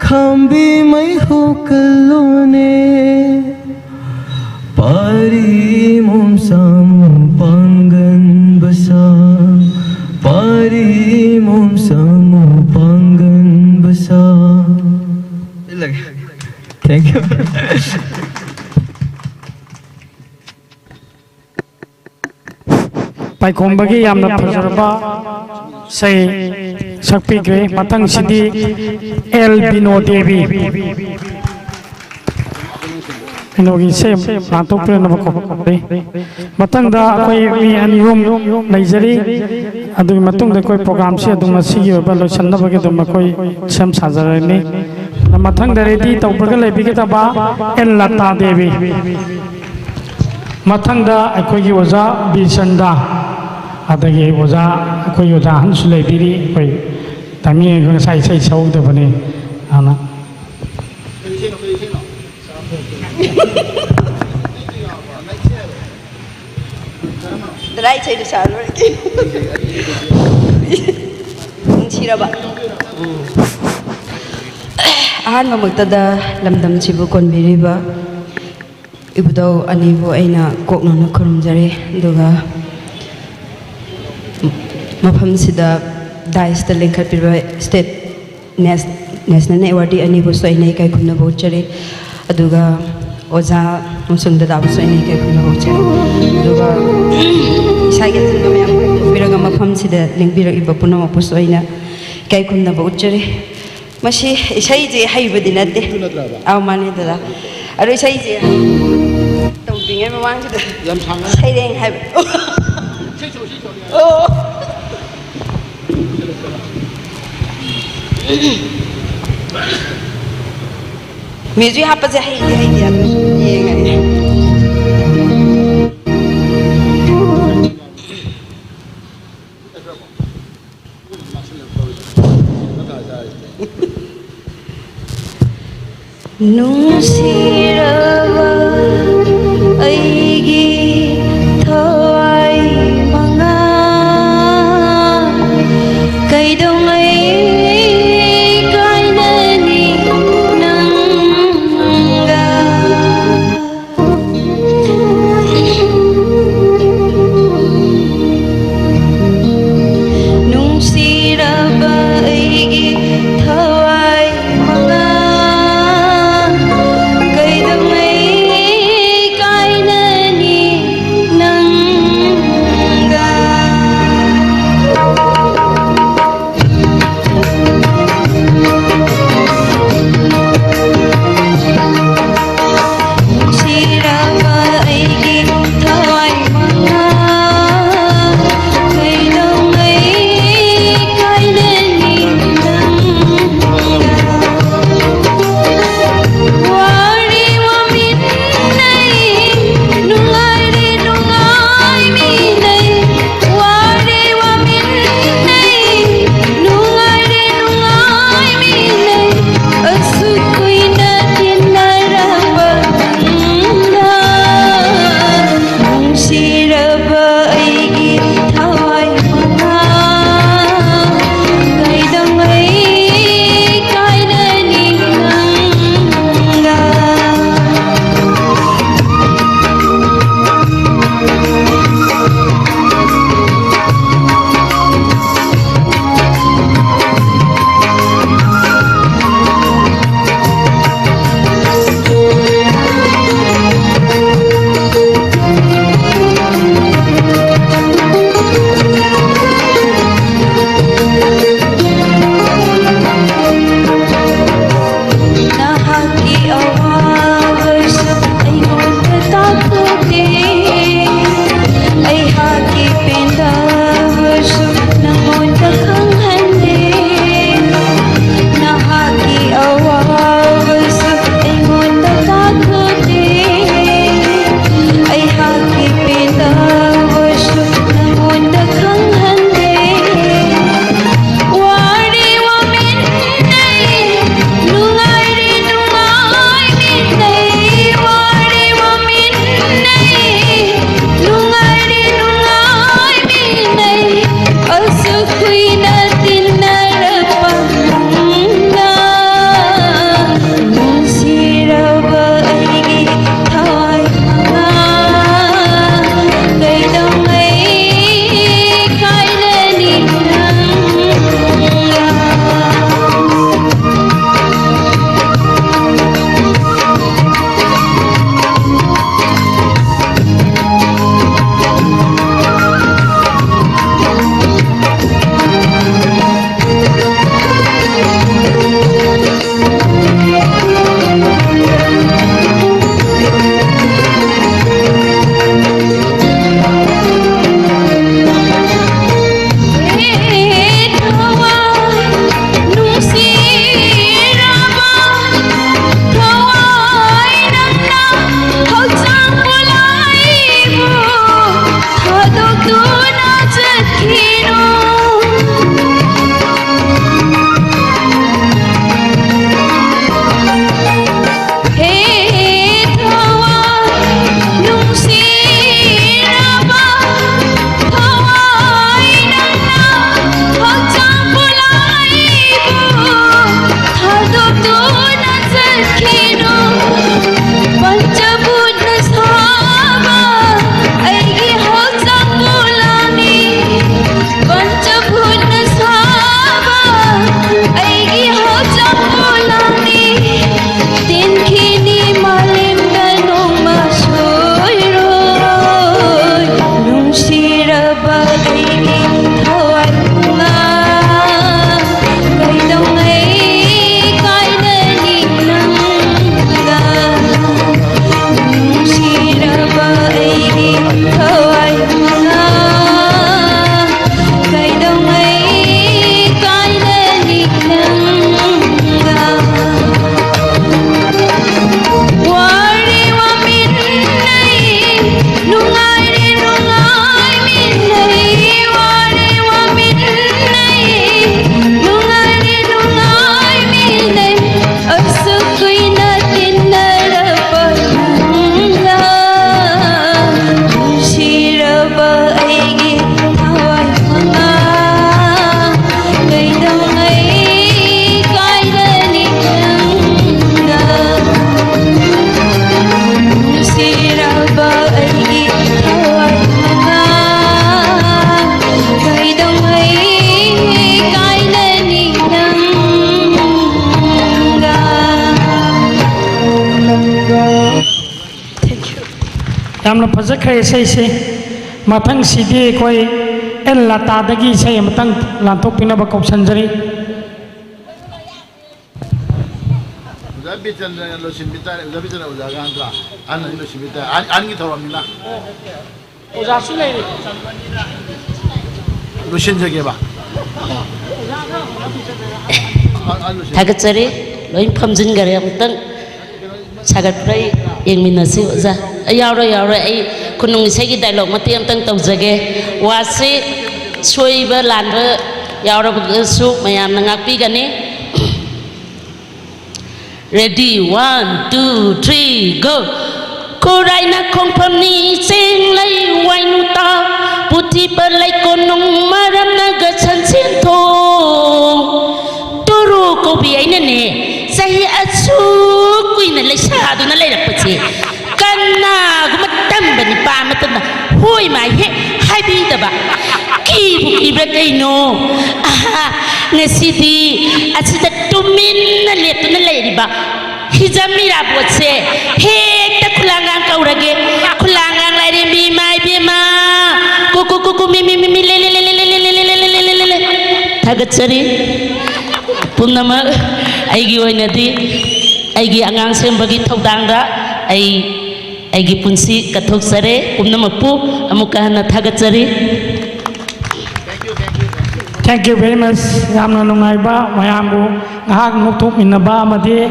ꯈꯥꯝꯕꯤ ꯃꯩ ꯍꯧꯒꯠꯂꯣꯅꯦ꯫ ꯄꯥꯔꯤ ꯃꯣꯝꯁꯥꯃꯨ ꯄꯥꯡꯒꯟ ꯕꯁꯥ, ꯄꯥꯔꯤ ꯃꯣꯝꯁꯥꯃꯨ ꯄꯥꯡꯒꯟ ꯕꯁꯥ꯫ Thank you. ꯄꯥꯏꯈꯣꯝꯕꯒꯤ ꯌꯥꯝꯅ ꯐꯖꯔꯕ ꯏꯁꯩ ꯁꯛꯄꯤꯈ꯭ꯔꯦ꯫ ꯃꯊꯪꯁꯤꯗꯤ ꯑꯦꯜ ꯕꯤꯅꯣ ꯗꯦꯕꯤ꯫ ꯀꯩꯅꯣꯒꯤ ꯏꯁꯩ ꯑꯃ ꯂꯥꯟꯊꯣꯛꯄꯤꯔꯝꯅꯕꯀꯣ꯫ ꯃꯊꯪꯗ ꯑꯩꯈꯣꯏ ꯃꯤ ꯑꯅꯤ ꯑꯍꯨꯝ ꯂꯩꯖꯔꯤ꯫ ꯑꯗꯨꯒꯤ ꯃꯇꯨꯡꯗ ꯑꯩꯈꯣꯏ ꯄ꯭ꯔꯣꯒ꯭ꯔꯥꯝꯁꯤ ꯑꯗꯨꯝ ꯉꯁꯤꯒꯤ ꯑꯣꯏꯕ ꯂꯣꯏꯁꯤꯟꯅꯕꯒꯤ ꯑꯗꯨꯝ ꯑꯩꯈꯣꯏ ꯁꯦꯝ ꯁꯥꯖꯔꯅꯤ꯫ ꯃꯊꯪꯗ ꯔꯦꯗꯤ ꯇꯧꯕꯒ ꯂꯩꯕꯤꯒꯗꯕ ꯑꯦꯜ ꯂꯇꯥ ꯗꯦꯕꯤ꯫ ꯃꯊꯪꯗ ꯑꯩꯈꯣꯏꯒꯤ ꯑꯣꯖꯥ ꯕꯤꯔꯆꯟꯗ, ꯑꯗꯒꯤ ꯑꯣꯖꯥ, ꯑꯩꯈꯣꯏꯒꯤ ꯑꯣꯖꯥ ꯑꯍꯟꯁꯨ ꯂꯩꯕꯤꯔꯤ꯫ ꯑꯩꯈꯣꯏ ꯇꯥꯏꯃꯤꯡ ꯉꯁꯥꯏ ꯏꯁꯩ ꯁꯛꯍꯧꯗꯕꯅꯤ꯫ ꯑꯗꯨꯅ ꯀꯗꯥꯏ ꯏꯁꯩꯗ ꯁꯛꯍꯜꯂꯨꯔꯒꯦ? ꯅꯨꯡꯁꯤ ꯔꯕ? ꯑꯍꯥꯟꯕꯃꯛꯇꯗ ꯂꯝꯗꯝꯁꯤꯕꯨ ꯀꯣꯟꯕꯤꯔꯤꯕ ꯏꯕꯨꯙꯧ ꯑꯅꯤꯕꯨ ꯑꯩꯅ ꯀꯣꯛꯅꯅ ꯈꯨꯔꯨꯝꯖꯔꯤ꯫ ꯑꯗꯨꯒ ꯃꯐꯝꯁꯤꯗ ꯗꯥꯏꯁꯇ ꯂꯤꯡꯈꯠꯄꯤꯔꯤꯕ ꯁ꯭ꯇꯦꯠ ꯅꯦꯁ-, ꯅꯦꯁꯅꯦꯜ ꯑꯦꯋꯥꯔꯗꯤ ꯑꯅꯤꯕꯨꯁꯨ ꯑꯩꯅ ꯏꯀꯥꯏ ꯈꯨꯝꯅꯕ ꯎꯠꯆꯔꯤ꯫ ꯑꯗꯨꯒ ꯑꯣꯖꯥ ꯑꯃꯁꯨꯡ ꯗꯗꯥꯕꯨꯁꯨ ꯑꯩꯅ ꯏꯀꯥꯏ ꯈꯨꯝꯅꯕ ꯎꯠꯆꯔꯤ꯫ ꯑꯗꯨꯒ ꯏꯁꯥꯒꯤ ꯑꯆꯤꯟꯕ ꯃꯌꯥꯝ ꯀꯥꯏꯊꯣꯛꯄꯤꯔꯒ ꯃꯐꯝꯁꯤꯗ ꯂꯦꯡꯕꯤꯔꯛꯏꯕ ꯄꯨꯝꯅꯃꯛꯄꯨꯁꯨ ꯑꯩꯅ ꯏꯀꯥꯏ ꯈꯨꯝꯅꯕ ꯎꯠꯆꯔꯤ꯫ ꯃꯁꯤ ꯏꯁꯩꯁꯦ ꯍꯩꯕꯗꯤ ꯅꯠꯇꯦ꯫ ꯑꯗꯨ ꯅꯠꯇ꯭ꯔꯕ? ꯑꯧ, ꯃꯥꯅꯦ ꯗꯗꯥ꯫ ꯑꯗꯣ ꯏꯁꯩꯁꯦ ꯇꯧꯗ꯭ꯔꯤꯉꯩ ꯃꯃꯥꯡꯁꯤꯗ ꯌꯥꯝ ꯁꯥꯡꯅ? ꯁꯩꯔꯦꯡ ꯍꯥꯏꯕ꯫ ꯏꯁꯩ ꯁꯛꯑꯣ, ꯏꯁꯩ ꯁꯛꯑꯣ꯫ ꯑꯣ꯫ ꯃ꯭ꯌꯨꯖꯤꯛ ꯍꯥꯞꯄꯁꯦ ꯍꯩꯗꯤ ꯍꯩꯇꯦ, ꯑꯗꯨ ꯌꯦꯡꯉꯒꯦ꯫ ꯅꯨꯡꯁꯤꯔꯕ ꯑꯩꯒꯤ ꯊꯋꯥꯏ ꯃꯉꯥ, ꯀꯩꯗꯧꯉꯩ ꯀꯥꯏꯅꯅꯤ ꯅꯪꯒ? ꯅꯨꯡꯁꯤꯔꯕ ꯑꯩꯒꯤ ꯊꯋꯥꯏ ꯃꯉꯥ, ꯀꯩꯗꯧꯉꯩ ꯀꯥꯏꯅꯅꯤ ꯌꯥꯝꯅ ꯐꯖꯈ꯭ꯔꯦ ꯏꯁꯩꯁꯤ꯫ ꯃꯊꯪꯁꯤꯗꯤ ꯑꯩꯈꯣꯏ ꯑꯦꯟ ꯂꯇꯥꯗꯒꯤ ꯏꯁꯩ ꯑꯃꯇꯪ ꯂꯥꯟꯊꯣꯛꯄꯤꯅꯕ ꯀꯧꯁꯟꯖꯔꯤ꯫ ꯑꯣꯖꯥ ꯕꯤꯆꯟꯗ꯭ꯔꯅ ꯂꯣꯏꯁꯤꯟꯕꯤ ꯇꯥꯔꯦ꯫ ꯑꯣꯖꯥ ꯕꯤꯆꯟꯗ꯭ꯔ ꯑꯣꯖꯥꯒ ꯑꯍꯟꯒ, ꯑꯍꯟ ꯑꯅꯤ ꯂꯣꯏꯁꯤꯟꯕꯤ ꯇꯥꯔꯦ꯫ ꯑꯍꯟ, ꯑꯍꯟꯒꯤ ꯊꯧꯔꯝꯅꯤꯅ꯫ ꯑꯣꯖꯥꯁꯨ ꯂꯩꯔꯤ꯫ ꯂꯣꯏꯁꯤꯟꯖꯒꯦꯕ꯫ ꯑꯍꯟ, ꯑꯍꯟ ꯂꯣꯏꯁꯤꯟ- ꯊꯥꯒꯠꯆꯔꯤ꯫ ꯂꯣꯏ ꯐꯝꯖꯤꯟꯈꯔꯦ꯫ ꯑꯃꯨꯛꯇꯪ ꯁꯥꯒꯠꯄ꯭ꯔꯥ ꯌꯦꯡꯃꯤꯟꯅꯁꯤ ꯑꯣꯖꯥ꯫ ꯑꯩ ꯌꯥꯎꯔꯣꯏ, ꯌꯥꯎꯔꯣꯏ꯫ ꯑꯩ ꯈꯨꯅꯨꯡ ꯏꯁꯩꯒꯤ ꯗꯥꯏꯂꯣꯛ ꯃꯇꯦꯛ ꯑꯃꯇꯪ ꯇꯧꯖꯒꯦ꯫ ꯋꯥꯁꯤ ꯁꯣꯏꯕ ꯂꯥꯟꯕ ꯌꯥꯎꯔꯕꯁꯨ ꯃꯌꯥꯝꯅ ꯉꯥꯛꯄꯤꯒꯅꯤ꯫ Ready, one, two, three, go. ꯈꯨꯔꯥꯏꯅ ꯈꯣꯡꯐꯝꯅꯤ ꯆꯦꯡ ꯂꯩ ꯋꯥꯏꯅꯨ ꯇꯥ, ꯄꯨꯊꯤꯕ ꯂꯩꯀꯣꯟꯅꯨꯡ ꯃꯔꯝꯅꯒ ꯁꯟꯁꯦꯟ ꯊꯣꯡ꯫ ꯇꯨꯔꯨ ꯀꯧꯕꯤ ꯑꯩꯅꯅꯦ ꯆꯍꯤ ꯑꯁꯨꯛ ꯀꯨꯏꯅ ꯂꯩꯁꯥꯗꯨꯅ ꯂꯩꯔꯛꯄꯁꯦ ꯀꯅꯥꯒꯨꯝꯕ ꯇꯝꯕ ꯅꯤꯄꯥ ꯑꯃꯇꯅ ꯍꯣꯏ ꯃꯥꯏ ꯍꯦꯛ ꯍꯥꯏꯕꯤꯗꯕ꯫ ꯀꯤꯕꯨ ꯀꯤꯕ꯭ꯔꯥ ꯀꯩꯅꯣ? ꯑꯍꯥ, ꯉꯁꯤꯗꯤ ꯑꯁꯤꯗ ꯇꯨꯃꯤꯟꯅ ꯂꯦꯞꯇꯨꯅ ꯂꯩꯔꯤꯕ ꯍꯤꯖꯝ ꯏꯔꯥꯕꯣꯠꯁꯦ ꯍꯦꯛꯇ ꯈꯨꯂꯥꯡꯒꯥꯡ ꯀꯧꯔꯒꯦ꯫ ꯈꯨꯂꯥꯡꯒꯥꯡ ꯂꯥꯏꯔꯦꯝꯕꯤ ꯏꯃꯥ ꯏꯕꯦꯝꯃ꯫ ꯀꯨ ꯀꯨ ꯀꯨ ꯀꯨ ꯃꯤ ꯃꯤ ꯃꯤ ꯃꯤ ꯂꯦ ꯂꯦ ꯂꯦ꯫ ꯊꯥꯒꯠꯆꯔꯤ ꯄꯨꯝꯅꯃꯛ꯫ ꯑꯩꯒꯤ ꯑꯣꯏꯅꯗꯤ ꯑꯩꯒꯤ ꯑꯉꯥꯡ ꯁꯦꯝꯕꯒꯤ ꯊꯧꯗꯥꯡꯗ ꯑꯩ ꯑꯩꯒꯤ ꯄꯨꯟꯁꯤ ꯀꯠꯊꯣꯛꯆꯔꯦ꯫ ꯄꯨꯝꯅꯃꯛꯄꯨ ꯑꯃꯨꯛꯀ ꯍꯟꯅ ꯊꯥꯒꯠꯆꯔꯤ꯫ Thank you very much꯫ ꯌꯥꯝꯅ ꯅꯨꯡꯉꯥꯏꯕ, ꯃꯌꯥꯝꯕꯨ ꯉꯥꯏꯍꯥꯛ ꯅꯣꯛꯊꯣꯛꯃꯤꯟꯅꯕ ꯑꯃꯗꯤ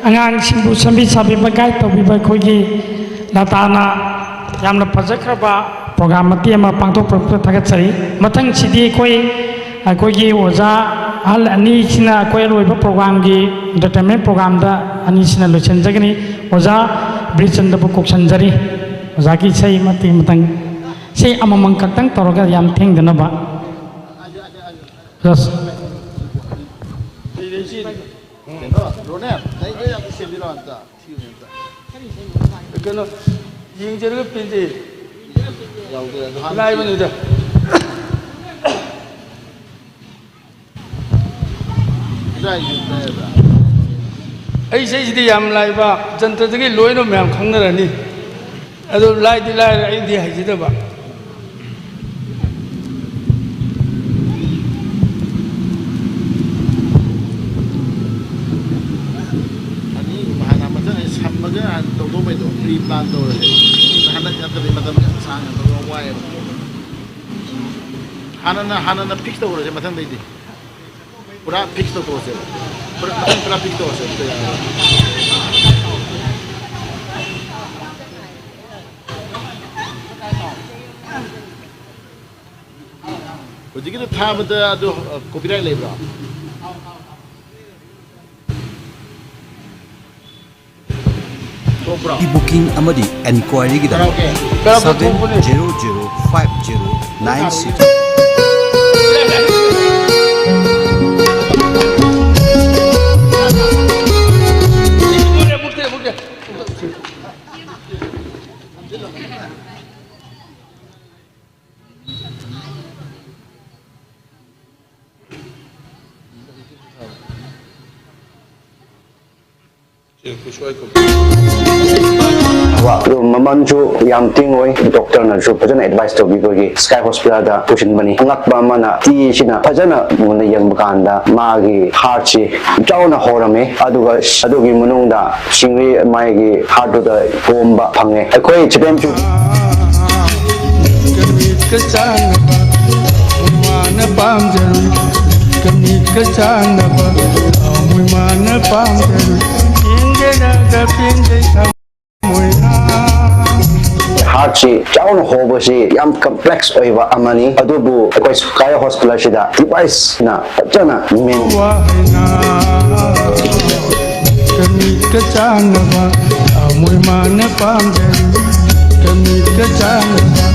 ꯑꯉꯥꯡꯁꯤꯡꯕꯨ ꯁꯦꯝꯕꯤ ꯁꯥꯕꯤꯕ, ꯒꯥꯏꯗ ꯇꯧꯕꯤꯕ ꯑꯩꯈꯣꯏꯒꯤ ꯂꯇꯥꯅ ꯌꯥꯝꯅ ꯐꯖꯈ꯭ꯔꯕ ꯄ꯭ꯔꯣꯒ꯭ꯔꯥꯝ ꯃꯇꯦꯛ ꯑꯃ ꯄꯥꯡꯊꯣꯛꯄꯤꯔꯛꯄꯗ ꯊꯥꯒꯠꯆꯔꯤ꯫ ꯃꯊꯪꯁꯤꯗꯤ ꯑꯩꯈꯣꯏ, ꯑꯩꯈꯣꯏꯒꯤ ꯑꯣꯖꯥ ꯑꯍꯜ ꯑꯅꯤꯁꯤꯅ ꯑꯩꯈꯣꯏ ꯑꯔꯣꯏꯕ ꯄ꯭ꯔꯣꯒ꯭ꯔꯥꯝꯒꯤ, ꯑꯦꯟꯇꯔꯇꯦꯟꯃꯦꯟ ꯄ꯭ꯔꯣꯒ꯭ꯔꯥꯝꯗ ꯑꯅꯤꯁꯤꯅ ꯂꯣꯏꯁꯤꯟꯖꯒꯅꯤ꯫ ꯑꯣꯖꯥ ꯕꯤꯔꯆꯟꯗ꯭ꯔꯕꯨ ꯀꯧꯁꯟꯖꯔꯤ꯫ ꯑꯣꯖꯥꯒꯤ ꯏꯁꯩ ꯃꯇꯦꯛ ꯑꯃꯇꯪ, ꯏꯁꯩ ꯑꯃꯃꯝ ꯈꯛꯇꯪ ꯇꯧꯔꯒ ꯌꯥꯝ ꯊꯦꯡꯗꯅꯕ꯫ ꯖꯁ꯫ ꯀꯩꯅꯣ, ꯔꯣꯅꯦꯜ, ꯅꯪ ꯅꯣꯏ ꯌꯥꯝ ꯁꯦꯝꯕꯤꯔꯣ ꯑꯝꯇ꯫ ꯀꯩꯅꯣ, ꯌꯦꯡꯖꯔꯒ ꯄꯦꯟꯖꯩ꯫ ꯌꯥꯎꯗꯦ, ꯑꯗꯨ ꯍꯥꯟꯅ ꯂꯥꯏꯕꯅꯤꯗ꯫ ꯏꯁꯩꯁꯤꯗꯤ ꯌꯥꯝ ꯂꯥꯏꯕ, ꯖꯟꯇ꯭ꯔꯗꯒꯤ ꯂꯣꯏꯅ ꯃꯌꯥꯝ ꯈꯪꯅꯔꯅꯤ꯫ ꯑꯗꯨ ꯂꯥꯏꯗꯤ ꯂꯥꯏꯔꯦ, ꯑꯩꯗꯤ ꯍꯩꯖꯗꯕ꯫ ꯑꯅꯤꯒꯨꯝꯕ ꯍꯥꯟꯅ ꯃꯊꯪ ꯑꯩ ꯁꯝꯃꯒ ꯍꯥꯟꯅ ꯇꯧꯗꯧꯕꯩꯗꯣ ꯄ꯭ꯔꯤ ꯄ꯭ꯂꯥꯟ ꯇꯧꯔꯁꯦ꯫ ꯍꯟꯗꯛ ꯅꯠꯇ꯭ꯔꯗꯤ ꯃꯇꯝ ꯌꯥꯝ ꯁꯥꯡꯅ ꯇꯧꯕ ꯌꯥꯝ ꯋꯥꯏꯑꯦꯕ꯫ ꯍꯥꯟꯅꯅ ꯍꯥꯟꯅꯅ ꯐꯤꯛꯁ ꯇꯧꯔꯁꯦ ꯃꯊꯪꯗꯩꯗꯤ꯫ ꯄꯨꯔꯥ ꯐꯤꯛꯁ ꯇꯧꯊꯣꯛꯑꯁꯦꯕ꯫ ꯄꯨꯔꯥ ꯃꯊꯪ ꯄꯨꯔꯥ ꯐꯤꯛꯁ ꯇꯧꯔꯁꯦ ꯑꯝꯇ ꯌꯥꯔꯣꯏ꯫ ꯍꯧꯖꯤꯛꯀꯤꯗꯣ ꯊꯥꯕꯗ ꯑꯗꯨ ꯀꯣꯄꯤꯔꯥꯏꯠ ꯂꯩꯕ꯭ꯔꯣ? ꯊꯣꯛꯄ꯭ꯔꯣ? ꯕꯨꯀꯤꯡ ꯑꯃꯗꯤ ꯏꯟꯀ꯭ꯋꯥꯏꯔꯤꯒꯤꯗꯃꯛ ꯀꯔꯥꯎꯀꯦ? ꯀꯔꯥꯎꯀꯦ ꯊꯣꯛꯄꯅꯦ꯫ Seven zero zero five zero nine six꯫ ꯑꯗꯣ ꯃꯃꯜꯁꯨ ꯌꯥꯝ ꯇꯤꯡꯉꯣꯏ꯫ ꯗꯣꯛꯇꯔꯅꯁꯨ ꯐꯖꯅ ꯑꯦꯗꯚꯥꯏꯁ ꯇꯧꯕꯤꯕꯒꯤ ꯁ꯭ꯀꯥꯏ ꯍꯣꯁꯄꯤꯇꯥꯜꯗ ꯄꯨꯁꯤꯟꯕꯅꯤ꯫ ꯑꯉꯛꯄ ꯑꯃꯅ, ꯏꯁꯤꯅ ꯐꯖꯅ ꯃꯨꯟꯅ ꯌꯦꯡꯕ ꯀꯥꯟꯗ ꯃꯥꯒꯤ ꯍꯥꯔꯠꯁꯤ ꯆꯥꯎꯅ ꯍꯧꯔꯝꯃꯤ, ꯑꯗꯨꯒ ꯑꯗꯨꯒꯤ ꯃꯅꯨꯡꯗ ꯁꯤꯡꯂꯤ ꯃꯥꯒꯤ ꯍꯥꯔꯠꯇꯨꯗ ꯄꯣꯝꯕ ꯐꯪꯉꯦ꯫ ꯑꯩꯈꯣꯏ ꯆꯤꯄꯦꯝꯁꯨ ꯀꯃꯤꯠꯀ ꯆꯥꯡꯅꯕ ꯃꯥꯅ ꯄꯥꯝꯖꯔꯨ꯫ ꯀꯃꯤꯠꯀ ꯆꯥꯡꯅꯕ ꯊꯃꯣꯏ ꯃꯥꯅ ꯄꯥꯝꯖꯔꯨ꯫ ꯌꯦꯡꯖꯔꯒ ꯄꯦꯟꯖꯩ ꯊꯃꯣꯏꯅ꯫ ꯍꯥꯔꯠꯁꯤ ꯆꯥꯎꯅ ꯍꯣꯕꯁꯤ ꯌꯥꯝ ꯀꯝꯄ꯭ꯂꯦꯛꯁ ꯑꯣꯏꯕ ꯑꯃꯅꯤ, ꯑꯗꯨꯕꯨ ꯑꯩꯈꯣꯏ ꯁ꯭ꯀꯥꯏ ꯍꯣꯁꯄꯤꯇꯥꯜꯁꯤꯗ ꯗꯤꯚꯥꯏꯁꯅ ꯐꯖꯅ ꯃꯦꯟ ꯋꯥꯍꯩꯅ ꯀꯃꯤꯠꯀ ꯆꯥꯡꯅꯕ ꯊꯃꯣꯏ ꯃꯥꯅ ꯄꯥꯝꯖꯔꯨ꯫ ꯀꯃꯤꯠꯀ ꯆꯥꯡꯅꯕ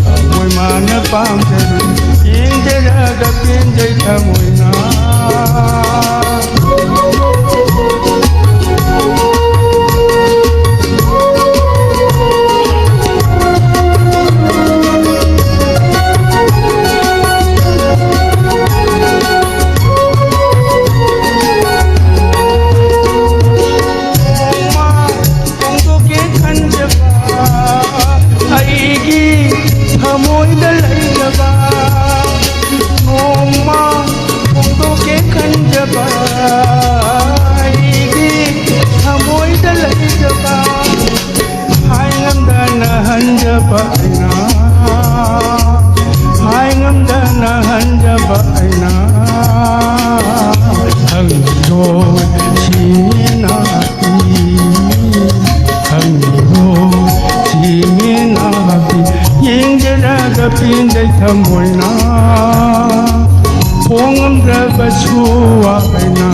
ꯊꯃꯣꯏ ꯃꯥꯅ ꯄꯥꯝꯖꯔꯨ꯫ ꯌꯦꯡꯖꯔꯒ ꯄꯦꯟꯖꯩ ꯊꯃꯣꯏꯅ꯫ ꯐꯣꯡꯗꯣꯛꯀꯦ ꯈꯟꯖꯕ ꯐꯪꯗ꯭ꯔꯕꯁꯨ ꯋꯥꯈꯩꯅ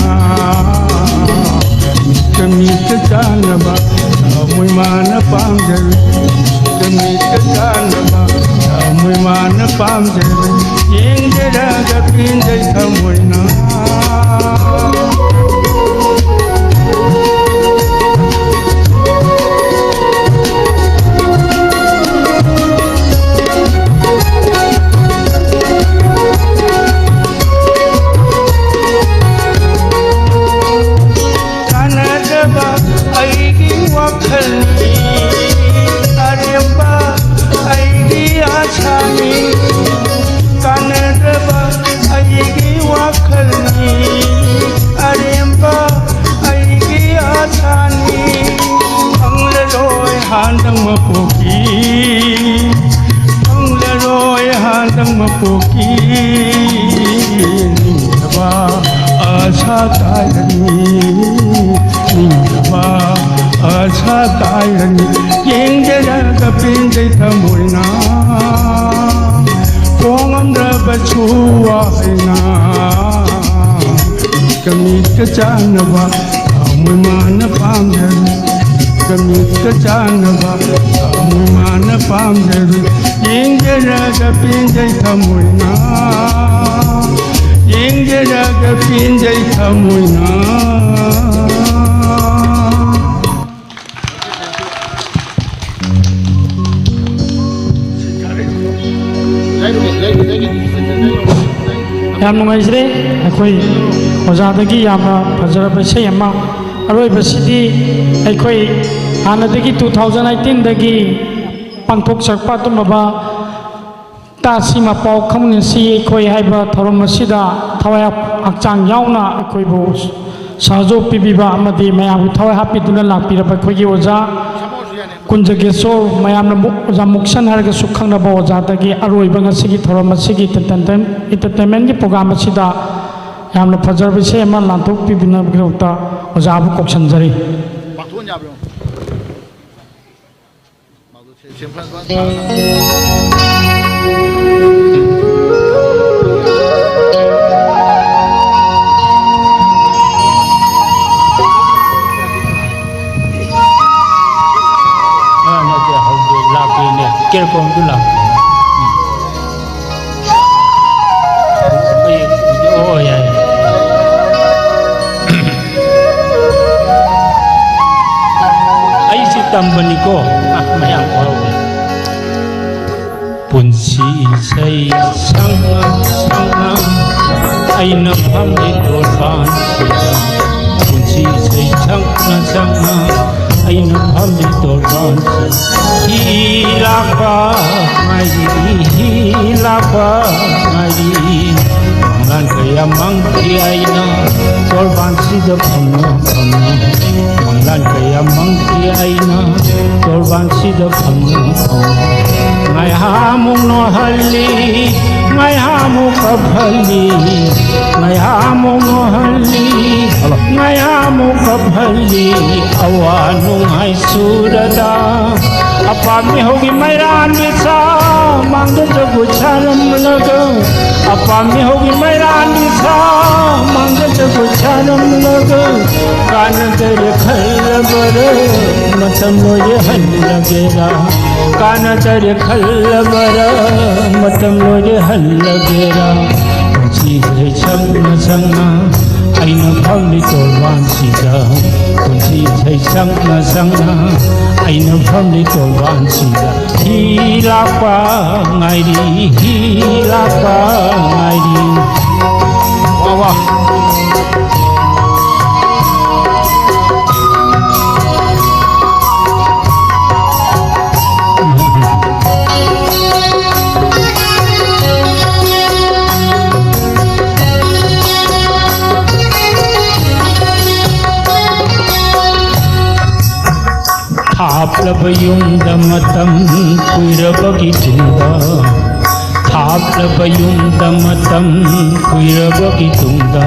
ꯃꯤꯠꯀ ꯃꯤꯠꯀ ꯆꯥꯟꯅꯕ ꯊꯃꯣꯏ ꯃꯥꯅ ꯄꯥꯝꯖꯔꯨ꯫ ꯃꯤꯠꯀ ꯃꯤꯠꯀ ꯆꯥꯟꯅꯕ ꯊꯃꯣꯏ ꯃꯥꯅ ꯄꯥꯝꯖꯔꯨ꯫ ꯌꯦꯡꯖꯔꯒ ꯄꯦꯟꯖꯩ ꯊꯃꯣꯏꯅ꯫ ꯀꯥꯟꯅꯗꯕ ꯑꯩꯒꯤ ꯋꯥꯈꯜꯅꯤ, ꯑꯔꯦꯝꯕ ꯑꯩꯒꯤ ꯑꯥꯁꯥꯅꯤ꯫ ꯀꯥꯟꯅꯗꯕ ꯑꯩꯒꯤ ꯋꯥꯈꯜꯅꯤ, ꯑꯔꯦꯝꯕ ꯑꯩꯒꯤ ꯑꯥꯁꯥꯅꯤ꯫ ꯐꯪꯂꯔꯣꯏ ꯍꯟꯗꯛ ꯃꯄꯣꯛꯀꯤ, ꯐꯪꯂꯔꯣꯏ ꯍꯟꯗꯛ ꯃꯄꯣꯛꯀꯤ꯫ ꯅꯤꯡꯗꯕ ꯑꯁꯥ ꯀꯥꯏꯔꯅꯤ, ꯅꯤꯡꯗꯕ ꯑꯁꯥ ꯀꯥꯏꯔꯅꯤ꯫ ꯌꯦꯡꯖꯔꯒ ꯄꯦꯟꯖꯩ ꯊꯃꯣꯏꯅ꯫ ꯈꯣꯡꯉꯝꯗ꯭ꯔꯕꯁꯨ ꯋꯥꯍꯩꯅ ꯃꯤꯠꯀ ꯃꯤꯠꯀ ꯆꯥꯟꯅꯕ ꯊꯃꯣꯏ ꯃꯥꯅ ꯄꯥꯝꯖꯔꯨ꯫ ꯃꯤꯠꯀ ꯃꯤꯠꯀ ꯆꯥꯟꯅꯕ ꯊꯃꯣꯏ ꯃꯥꯅ ꯄꯥꯝꯖꯔꯨ꯫ ꯌꯦꯡꯖꯔꯒ ꯄꯦꯟꯖꯩ ꯊꯃꯣꯏꯅ, ꯌꯦꯡꯖꯔꯒ ꯄꯦꯟꯖꯩ ꯊꯃꯣꯏꯅ꯫ ꯌꯥꯝ ꯅꯨꯡꯉꯥꯏꯖꯔꯦ꯫ ꯑꯩꯈꯣꯏ ꯑꯣꯖꯥꯗꯒꯤ ꯌꯥꯝꯅ ꯐꯖꯔꯕ ꯏꯁꯩ ꯑꯃ꯫ ꯑꯔꯣꯏꯕꯁꯤꯗꯤ ꯑꯩꯈꯣꯏ ꯍꯥꯟꯅꯗꯒꯤ two thousand eighteen ꯗꯒꯤ ꯄꯥꯡꯊꯣꯛꯆꯔꯛꯄ ꯑꯗꯨꯝꯂꯕ ꯇꯥꯁꯤ ꯃꯄꯥꯎ ꯈꯪꯃꯤꯟꯅꯁꯤ ꯑꯩꯈꯣꯏ ꯍꯥꯏꯕ ꯊꯧꯔꯝ ꯑꯁꯤꯗ ꯊꯋꯥꯏ ꯍꯛꯆꯥꯡ ꯌꯥꯎꯅ ꯑꯩꯈꯣꯏꯕꯨ ꯁꯍꯖꯣꯛ ꯄꯤꯕꯤꯕ ꯑꯃꯗꯤ ꯃꯌꯥꯝꯒꯤ ꯊꯋꯥꯏ ꯍꯥꯞꯄꯤꯗꯨꯅ ꯂꯥꯛꯄꯤꯔꯕ ꯑꯩꯈꯣꯏꯒꯤ ꯑꯣꯖꯥ ꯀꯨꯟꯖꯒꯦꯁꯣꯔ, ꯃꯌꯥꯝꯅ ꯃꯨꯛ-, ꯑꯣꯖꯥ ꯃꯨꯛꯁꯟ ꯍꯥꯏꯔꯒꯁꯨ ꯈꯪꯅꯕ ꯑꯣꯖꯥꯗꯒꯤ ꯑꯔꯣꯏꯕ ꯉꯁꯤꯒꯤ ꯊꯧꯔꯝ ꯑꯁꯤꯒꯤ entertainment, entertainment ꯀꯤ program ꯑꯁꯤꯗ ꯌꯥꯝꯅ ꯐꯖꯔꯕ ꯏꯁꯩ ꯑꯃ ꯂꯥꯟꯊꯣꯛꯄꯤꯕꯤꯅꯕꯒꯤꯗꯃꯛꯇ ꯑꯣꯖꯥꯕꯨ ꯀꯧꯁꯟꯖꯔꯤ꯫ ꯕꯅꯤꯀꯣ꯫ ꯑ, ꯃꯌꯥꯝ ꯋꯥꯍꯧꯔꯦ꯫ ꯄꯨꯟꯁꯤ ꯏꯁꯩ ꯁꯛꯅ ꯁꯛꯅ ꯑꯩꯅ ꯐꯝꯂꯤ ꯇꯣꯔꯕꯥꯟꯁꯤꯗ꯫ ꯄꯨꯟꯁꯤ ꯏꯁꯩ ꯁꯛꯅ ꯁꯛꯅ ꯑꯩꯅ ꯐꯝꯂꯤ ꯇꯣꯔꯕꯥꯟꯁꯤꯗ꯫ ꯍꯤ ꯂꯥꯛꯄ ꯉꯥꯏꯔꯤ, ꯍꯤ ꯂꯥꯛꯄ ꯉꯥꯏꯔꯤ꯫ ꯃꯪꯂꯥꯟ ꯀꯌꯥ ꯃꯪꯈꯤ ꯑꯩꯅ ꯇꯣꯔꯕꯥꯟꯁꯤꯗ ꯐꯝꯅ ꯐꯝꯅ꯫ ꯃꯪꯂꯥꯟ ꯀꯌꯥ ꯃꯪꯈꯤ ꯑꯩꯅ ꯇꯣꯔꯕꯥꯟꯁꯤꯗ ꯐꯝꯅ ꯐꯝꯅ꯫ ꯉꯥꯏꯍꯥꯛꯃꯨꯛ ꯅꯣꯛꯍꯜꯂꯤ, ꯉꯥꯏꯍꯥꯛꯃꯨꯛ ꯀꯞꯍꯜꯂꯤ, ꯉꯥꯏꯍꯥꯛꯃꯨꯛ ꯅꯣꯛꯍꯜꯂꯤ, ꯉꯥꯏꯍꯥꯛꯃꯨꯛ ꯀꯞꯍꯜꯂꯤ꯫ ꯑꯋꯥ ꯅꯨꯡꯉꯥꯏ ꯁꯨꯔꯗ ꯑꯄꯥꯝꯃꯤ ꯍꯧꯒꯤ ꯃꯩꯔꯥꯟꯕꯤ ꯁꯥ ꯃꯥꯡꯗ ꯖꯒꯣꯏ ꯁꯥꯔꯝꯂꯒ꯫ ꯑꯄꯥꯝꯃꯤ ꯍꯧꯒꯤ ꯃꯩꯔꯥꯟꯕꯤ ꯁꯥ ꯃꯥꯡꯗ ꯖꯒꯣꯏ ꯁꯥꯔꯝꯂꯒ꯫ ꯀꯥꯟꯅꯗꯔꯦ ꯈꯜꯂꯕꯔ ꯃꯇꯝ ꯂꯣꯏꯔꯦ ꯍꯜꯂꯒꯦꯔꯥ? ꯀꯥꯟꯅꯗꯔꯦ ꯈꯜꯂꯕꯔ ꯃꯇꯝ ꯂꯣꯏꯔꯦ ꯍꯜꯂꯒꯦꯔꯥ? ꯄꯨꯟꯁꯤ ꯏꯁꯩ ꯁꯛꯅ ꯁꯛꯅ ꯑꯩꯅ ꯐꯝꯂꯤ ꯇꯣꯔꯕꯥꯟꯁꯤꯗ꯫ ꯄꯨꯟꯁꯤ ꯏꯁꯩ ꯁꯛꯅ ꯁꯛꯅ ꯑꯩꯅ ꯐꯝꯂꯤ ꯇꯣꯔꯕꯥꯟꯁꯤꯗ꯫ ꯍꯤ ꯂꯥꯛꯄ ꯉꯥꯏꯔꯤ, ꯍꯤ ꯂꯥꯛꯄ ꯉꯥꯏꯔꯤ꯫ ꯋꯥ, ꯋꯥ꯫ ꯍꯥꯞꯂꯕ ꯌꯨꯝꯗ ꯃꯇꯝ ꯀꯨꯏꯔꯕꯒꯤ ꯇꯨꯡꯗ, ꯍꯥꯞꯂꯕ ꯌꯨꯝꯗ ꯃꯇꯝ ꯀꯨꯏꯔꯕꯒꯤ ꯇꯨꯡꯗ,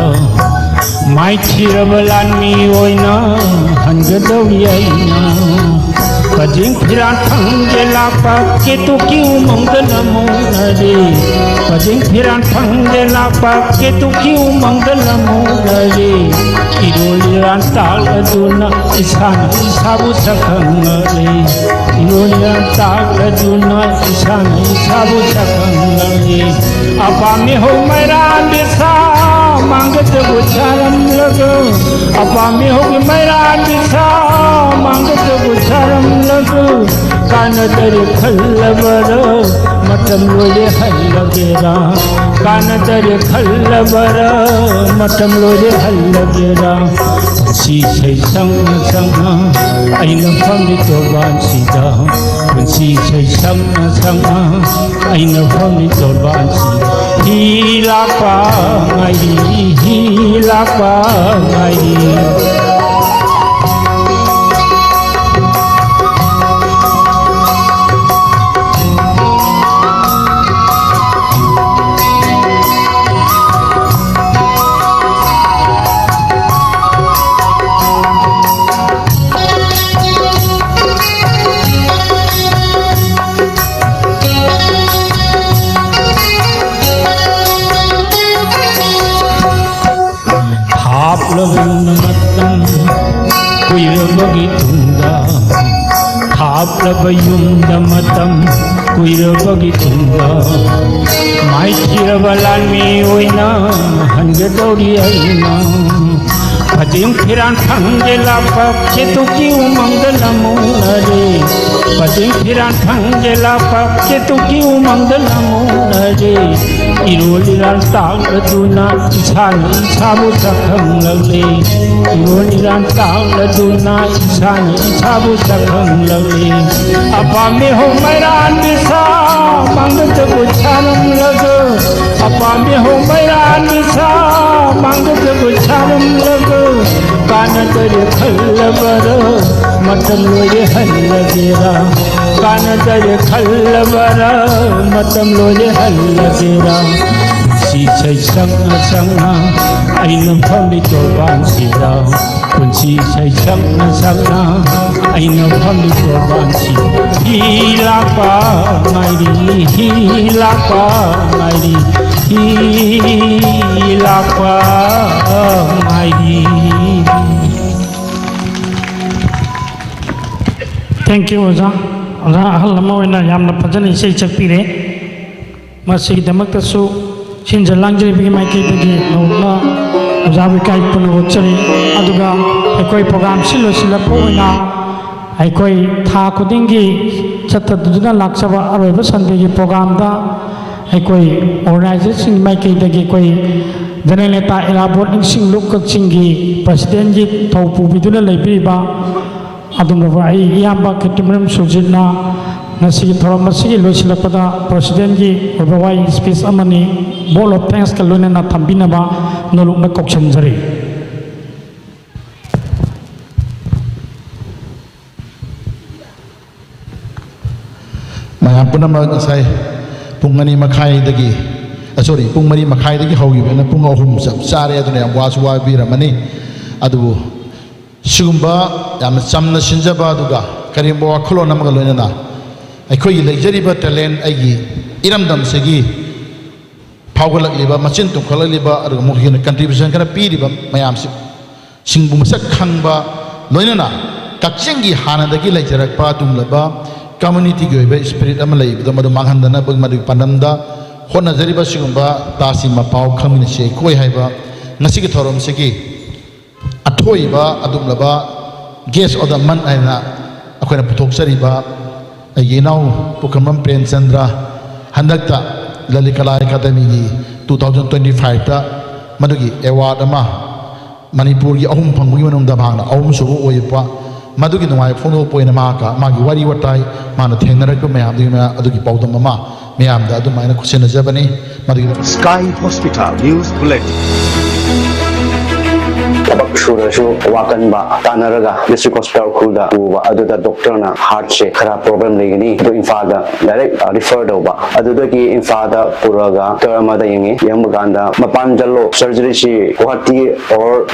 ꯃꯥꯏꯊꯤꯔꯕ ꯂꯥꯟꯃꯤ ꯑꯣꯏꯅ ꯍꯟꯒꯗꯧꯔꯤ ꯑꯩꯅ꯫ ꯄꯖꯦꯡ ꯐꯤꯔꯥꯟ ꯐꯪꯗꯦ ꯂꯥꯛꯄ ꯀꯦꯇꯨꯀꯤ ꯎꯃꯪꯗ ꯂꯃꯨꯅꯔꯤ꯫ ꯄꯖꯦꯡ ꯐꯤꯔꯥꯟ ꯐꯪꯗꯦ ꯂꯥꯛꯄ ꯀꯦꯇꯨꯀꯤ ꯎꯃꯪꯗ ꯂꯃꯨꯅꯔꯤ꯫ ꯏꯔꯣꯜ ꯏꯔꯥꯟ ꯇꯥꯛꯂꯗꯨꯅ ꯏꯁꯥꯅ ꯏꯁꯥꯕꯨ ꯁꯛꯈꯪꯅꯔꯤ꯫ ꯏꯔꯣꯜ ꯏꯔꯥꯟ ꯇꯥꯛꯂꯗꯨꯅ ꯏꯁꯥꯅ ꯏꯁꯥꯕꯨ ꯁꯛꯈꯪꯅꯔꯤ꯫ ꯑꯄꯥꯝꯃꯤ ꯍꯧ ꯃꯩꯔꯥꯟꯕꯤ ꯁꯥ ꯃꯥꯡꯒꯗꯕ ꯁꯥꯔꯝꯂꯒ, ꯑꯄꯥꯝꯕꯤ ꯍꯧꯒꯤ ꯃꯩꯔꯥꯟꯕꯤ ꯁꯥ, ꯃꯥꯡꯒꯗꯕ ꯁꯥꯔꯝꯂꯒ, ꯀꯥꯟꯅꯗꯔꯦ ꯈꯜꯂꯕꯔ, ꯃꯇꯝ ꯂꯣꯏꯔꯦ ꯍꯜꯂꯒꯦꯔꯥ? ꯀꯥꯟꯅꯗꯔꯦ ꯈꯜꯂꯕꯔ, ꯃꯇꯝ ꯂꯣꯏꯔꯦ ꯍꯜꯂꯒꯦꯔꯥ? ꯄꯨꯟꯁꯤ ꯁꯩꯁꯪꯅ ꯁꯪꯅ ꯑꯩꯅ ꯐꯝꯂꯤ ꯇꯣꯔꯕꯥꯟꯁꯤꯗ, ꯄꯨꯟꯁꯤ ꯁꯩꯁꯪꯅ ꯁꯪꯅ ꯑꯩꯅ ꯐꯝꯂꯤ ꯇꯣꯔꯕꯥꯟꯁꯤ ꯍꯤ ꯂꯥꯛꯄ ꯉꯥꯏꯔꯤ, ꯍꯤ ꯂꯥꯛꯄ ꯉꯥꯏꯔꯤ꯫ ꯍꯥꯞꯂꯕ ꯃꯇꯝ ꯀꯨꯏꯔꯕꯒꯤ ꯇꯨꯡꯗ, ꯍꯥꯞꯂꯕ ꯌꯨꯝꯗ ꯃꯇꯝ ꯀꯨꯏꯔꯕꯒꯤ ꯇꯨꯡꯗ, ꯃꯥꯏꯊꯤꯔꯕ ꯂꯥꯟꯃꯤ ꯑꯣꯏꯅ ꯍꯟꯒꯗꯧꯔꯤ ꯑꯩꯅ꯫ ꯐꯖꯤꯡ ꯐꯤꯔꯥꯟ ꯐꯪꯗꯦ ꯂꯥꯛꯄ ꯀꯦꯇꯨꯀꯤ ꯎꯃꯪꯗ ꯂꯃꯨꯅꯔꯦ꯫ ꯐꯖꯤꯡ ꯐꯤꯔꯥꯟ ꯐꯪꯗꯦ ꯂꯥꯛꯄ ꯀꯦꯇꯨꯀꯤ ꯎꯃꯪꯗ ꯂꯃꯨꯅꯔꯦ꯫ ꯏꯔꯣꯜ ꯏꯔꯥꯟ ꯇꯥꯛꯂꯗꯨꯅ ꯏꯁꯥꯅ ꯏꯁꯥꯕꯨ ꯁꯛꯈꯪꯂꯛꯂꯦ꯫ ꯏꯔꯣꯜ ꯏꯔꯥꯟ ꯇꯥꯛꯂꯗꯨꯅ ꯏꯁꯥꯅ ꯏꯁꯥꯕꯨ ꯁꯛꯈꯪꯂꯛꯂꯦ꯫ ꯑꯄꯥꯝꯕꯤ ꯍꯧ ꯃꯩꯔꯥꯟꯕꯤ ꯁꯥ ꯃꯥꯡꯒꯗꯕ ꯁꯥꯔꯝꯂꯒ, ꯑꯄꯥꯝꯕꯤ ꯍꯧ ꯃꯩꯔꯥꯟꯕꯤ ꯁꯥ ꯃꯥꯡꯒꯗꯕ ꯁꯥꯔꯝꯂꯒ, ꯀꯥꯟꯅꯗꯔꯦ ꯈꯜꯂꯕꯔ, ꯃꯇꯝ ꯂꯣꯏꯔꯦ ꯍꯜꯂꯒꯦꯔꯥ? ꯀꯥꯟꯅꯗꯔꯦ ꯈꯜꯂꯕꯔ, ꯃꯇꯝ ꯂꯣꯏꯔꯦ ꯍꯜꯂꯒꯦꯔꯥ? ꯄꯨꯟꯁꯤ ꯁꯩꯁꯪꯅ ꯁꯪꯅ ꯑꯩꯅ ꯐꯝꯂꯤ ꯇꯣꯔꯕꯥꯟꯁꯤꯗ, ꯄꯨꯟꯁꯤ ꯁꯩꯁꯪꯅ ꯁꯪꯅ ꯑꯩꯅ ꯐꯝꯂꯤ ꯇꯣꯔꯕꯥꯟꯁꯤ ꯍꯤ ꯂꯥꯛꯄ ꯉꯥꯏꯔꯤ, ꯍꯤ ꯂꯥꯛꯄ ꯉꯥꯏꯔꯤ, ꯍꯤ ꯂꯥꯛꯄ ꯉꯥꯏꯔꯤ꯫ Thank you, ꯑꯣꯖꯥ꯫ ꯑꯣꯖꯥ ꯑꯍꯜ ꯑꯃ ꯑꯣꯏꯅ ꯌꯥꯝꯅ ꯐꯖꯅ ꯏꯁꯩ ꯁꯛꯄꯤꯔꯦ꯫ ꯃꯁꯤꯒꯤꯗꯃꯛꯇꯁꯨ ꯁꯤꯟꯖ ꯂꯥꯡꯖꯔꯤꯕꯒꯤ ꯃꯥꯏꯀꯩꯗꯒꯤ ꯅꯧꯅ ꯑꯣꯖꯥꯕꯨ ꯏꯀꯥꯏ ꯈꯨꯝꯅꯕ ꯎꯠꯆꯔꯤ꯫ ꯑꯗꯨꯒ ꯑꯩꯈꯣꯏ ꯄ꯭ꯔꯣꯒ꯭ꯔꯥꯝꯁꯤ ꯂꯣꯏꯁꯤꯜꯂꯛꯄ ꯑꯣꯏꯅ ꯑꯩꯈꯣꯏ ꯊꯥ ꯈꯨꯗꯤꯡꯒꯤ ꯆꯠꯊꯗꯨꯅ ꯂꯥꯛꯆꯕ ꯑꯔꯣꯏꯕ ꯁꯟꯗꯦꯒꯤ ꯄ꯭ꯔꯣꯒ꯭ꯔꯥꯝꯗ ꯑꯩꯈꯣꯏ ꯑꯣꯔꯒꯅꯥꯏꯖꯔꯁꯤꯡꯒꯤ ꯃꯥꯏꯀꯩꯗꯒꯤ ꯑꯩꯈꯣꯏ ꯖꯦꯅꯦꯔꯦꯜ ꯅꯦꯇꯥ ꯏꯔꯥꯕꯣꯠ ꯅꯤꯡꯁꯤꯡ ꯂꯨꯞ ꯀꯛꯆꯤꯡꯒꯤ ꯄ꯭ꯔꯁꯤꯗꯦꯟꯒꯤ ꯊꯧ ꯄꯨꯕꯤꯗꯨꯅ ꯂꯩꯕꯤꯔꯤꯕ ꯑꯗꯨꯒꯨꯝꯂꯕ ꯑꯩ ꯏꯌꯥꯝꯕ ꯈꯦꯇ꯭ꯔꯤꯃꯌꯨꯝ ꯁꯨꯔꯖꯤꯠꯅ ꯉꯁꯤꯒꯤ ꯊꯧꯔꯝ ꯑꯁꯤꯒꯤ ꯂꯣꯏꯁꯤꯜꯂꯛꯄꯗ ꯄ꯭ꯔꯁꯤꯗꯦꯟꯒꯤ ꯑꯣꯏꯕ ꯋꯥꯍꯩ ꯁ꯭ꯄꯤꯆ ꯑꯃꯅꯤ꯫ ꯚꯣꯠ ꯑꯣꯐ ꯊꯦꯡꯛꯁꯀ ꯂꯣꯏꯅꯅ ꯊꯝꯕꯤꯅꯕ ꯅꯣꯂꯨꯛꯅ ꯀꯧꯁꯤꯟꯖꯔꯤ꯫ ꯃꯌꯥꯝ ꯄꯨꯝꯅꯃꯛ ꯉꯁꯥꯏ ꯄꯨꯡ ꯑꯅꯤ ꯃꯈꯥꯏꯗꯒꯤ, ꯑ, ꯁꯣꯔꯤ, ꯄꯨꯡ ꯃꯔꯤ ꯃꯈꯥꯏꯗꯒꯤ ꯍꯧꯈꯤꯕꯅ ꯄꯨꯡ ꯑꯍꯨꯝ ꯆꯞ ꯆꯥꯔꯦ꯫ ꯑꯗꯨꯅ ꯌꯥꯝ ꯋꯥꯁꯨ ꯋꯥꯕꯤꯔꯝꯃꯅꯤ꯫ ꯑꯗꯨꯕꯨ ꯁꯤꯒꯨꯝꯕ ꯌꯥꯝꯅ ꯆꯝꯅ ꯁꯤꯟꯖꯕ, ꯑꯗꯨꯒ ꯀꯔꯤꯒꯨꯝꯕ ꯋꯥꯈꯜꯂꯣꯟ ꯑꯃꯒ ꯂꯣꯏꯅꯅ ꯑꯩꯈꯣꯏꯒꯤ ꯂꯩꯖꯔꯤꯕ ꯇꯦꯂꯦꯟ, ꯑꯩꯒꯤ ꯏꯔꯝꯗꯝꯁꯤꯒꯤ ꯐꯥꯎꯒꯠꯂꯛꯂꯤꯕ, ꯃꯆꯤꯟ ꯇꯨꯝꯈꯠꯂꯛꯂꯤꯕ, ꯑꯗꯨꯒ ꯃꯈꯣꯏꯒꯤ ꯑꯣꯏꯅ ꯀꯟꯇ꯭ꯔꯤꯕ꯭ꯌꯨꯁꯟ ꯈꯔ ꯄꯤꯔꯤꯕ ꯃꯌꯥꯝꯁꯤ, ꯁꯤꯡꯕꯨ ꯃꯁꯛ ꯈꯪꯕ, ꯂꯣꯏꯅꯅ ꯀꯛꯆꯤꯡꯒꯤ ꯍꯥꯟꯅꯗꯒꯤ ꯂꯩꯖꯔꯛꯄ ꯑꯗꯨꯒꯨꯝꯂꯕ ꯀꯝꯃ꯭ꯌꯨꯅꯤꯇꯤꯒꯤ ꯑꯣꯏꯕ ꯁ꯭ꯄꯤꯔꯤꯠ ꯑꯃ ꯂꯩꯕꯗꯣ, ꯃꯗꯨ ꯃꯥꯡꯍꯟꯗꯅꯕ ꯃꯗꯨꯒꯤ ꯄꯥꯟꯗꯝꯗ ꯍꯣꯠꯅꯖꯔꯤꯕ ꯁꯤꯒꯨꯝꯕ ꯇꯥꯁꯤ ꯃꯄꯥꯎ ꯈꯪꯃꯤꯟꯅꯁꯤ ꯑꯩꯈꯣꯏ ꯍꯥꯏꯕ ꯉꯁꯤꯒꯤ ꯊꯧꯔꯝꯁꯤꯒꯤ ꯑꯊꯣꯏꯕ ꯑꯗꯨꯒꯨꯝꯂꯕ guest of the month ꯍꯥꯏꯅ ꯑꯩꯈꯣꯏꯅ ꯄꯨꯊꯣꯛꯆꯔꯤꯕ ꯑꯩꯒꯤ ꯏꯅꯥꯎ ꯄꯨꯈ꯭ꯔꯝꯕꯝ ꯄ꯭ꯔꯦꯝꯆꯟꯗ꯭ꯔ, ꯍꯟꯗꯛꯇ ꯂꯂꯤꯠ ꯀꯂꯥ ꯑꯦꯀꯥꯗꯃꯤꯒꯤ two thousand twenty fiveꯇ ꯃꯗꯨꯒꯤ award ꯑꯃ ꯃꯅꯤꯄꯨꯔꯒꯤ ꯑꯍꯨꯝ ꯐꯪꯕꯒꯤ ꯃꯅꯨꯡꯗ ꯃꯍꯥꯛꯅ ꯑꯍꯨꯝꯁꯨꯕ ꯑꯣꯏꯕ, ꯃꯗꯨꯒꯤ ꯅꯨꯡꯉꯥꯏꯕ ꯐꯣꯡꯗꯣꯛꯄ ꯑꯣꯏꯅ ꯃꯍꯥꯛꯀ ꯃꯥꯒꯤ ꯋꯥꯔꯤ ꯋꯥꯇꯥꯏ, ꯃꯥꯅ ꯊꯦꯡꯅꯔꯛꯄ ꯃꯌꯥꯝꯗꯨꯒꯤ ꯃꯌꯥꯝ ꯑꯗꯨꯒꯤ ꯄꯥꯎꯗꯝ ꯑꯃ ꯃꯌꯥꯝꯗ ꯑꯗꯨꯃꯥꯏꯅ ꯈꯨꯠꯁꯤꯟꯅꯖꯕꯅꯤ꯫ ꯃꯗꯨꯒꯤ Sky Hospital News Bulletin. ꯊꯕꯛ ꯁꯨꯔꯁꯨ ꯋꯥꯀꯟꯕ ꯇꯥꯟꯅꯔꯒ ꯗꯤꯁꯇ꯭ꯔꯤꯛ ꯍꯣꯁꯄꯤꯇꯥꯜ ꯎꯈ꯭ꯔꯨꯜꯗ ꯄꯨꯕ꯫ ꯑꯗꯨꯗ ꯗꯣꯛꯇꯔꯅ ꯍꯥꯔꯠꯁꯦ ꯈꯔ ꯄ꯭ꯔꯣꯕ꯭ꯂꯦꯝ ꯂꯩꯒꯅꯤ, ꯑꯗꯨ ꯏꯝꯐꯥꯜꯗ ꯗꯥꯏꯔꯦꯛ ꯔꯤꯐꯔ ꯇꯧꯕ꯫ ꯑꯗꯨꯗꯒꯤ ꯏꯝꯐꯥꯜꯗ ꯄꯨꯔꯒ ꯗꯣꯛꯇꯔ ꯑꯃꯗ ꯌꯦꯡꯉꯤ꯫ ꯌꯦꯡꯕ ꯀꯥꯟꯗ ꯃꯄꯥꯟ ꯆꯠꯂꯣ, ꯁꯔꯖꯔꯤꯁꯤ ꯒꯨꯋꯥꯍꯥꯇꯤ ꯑꯣꯔ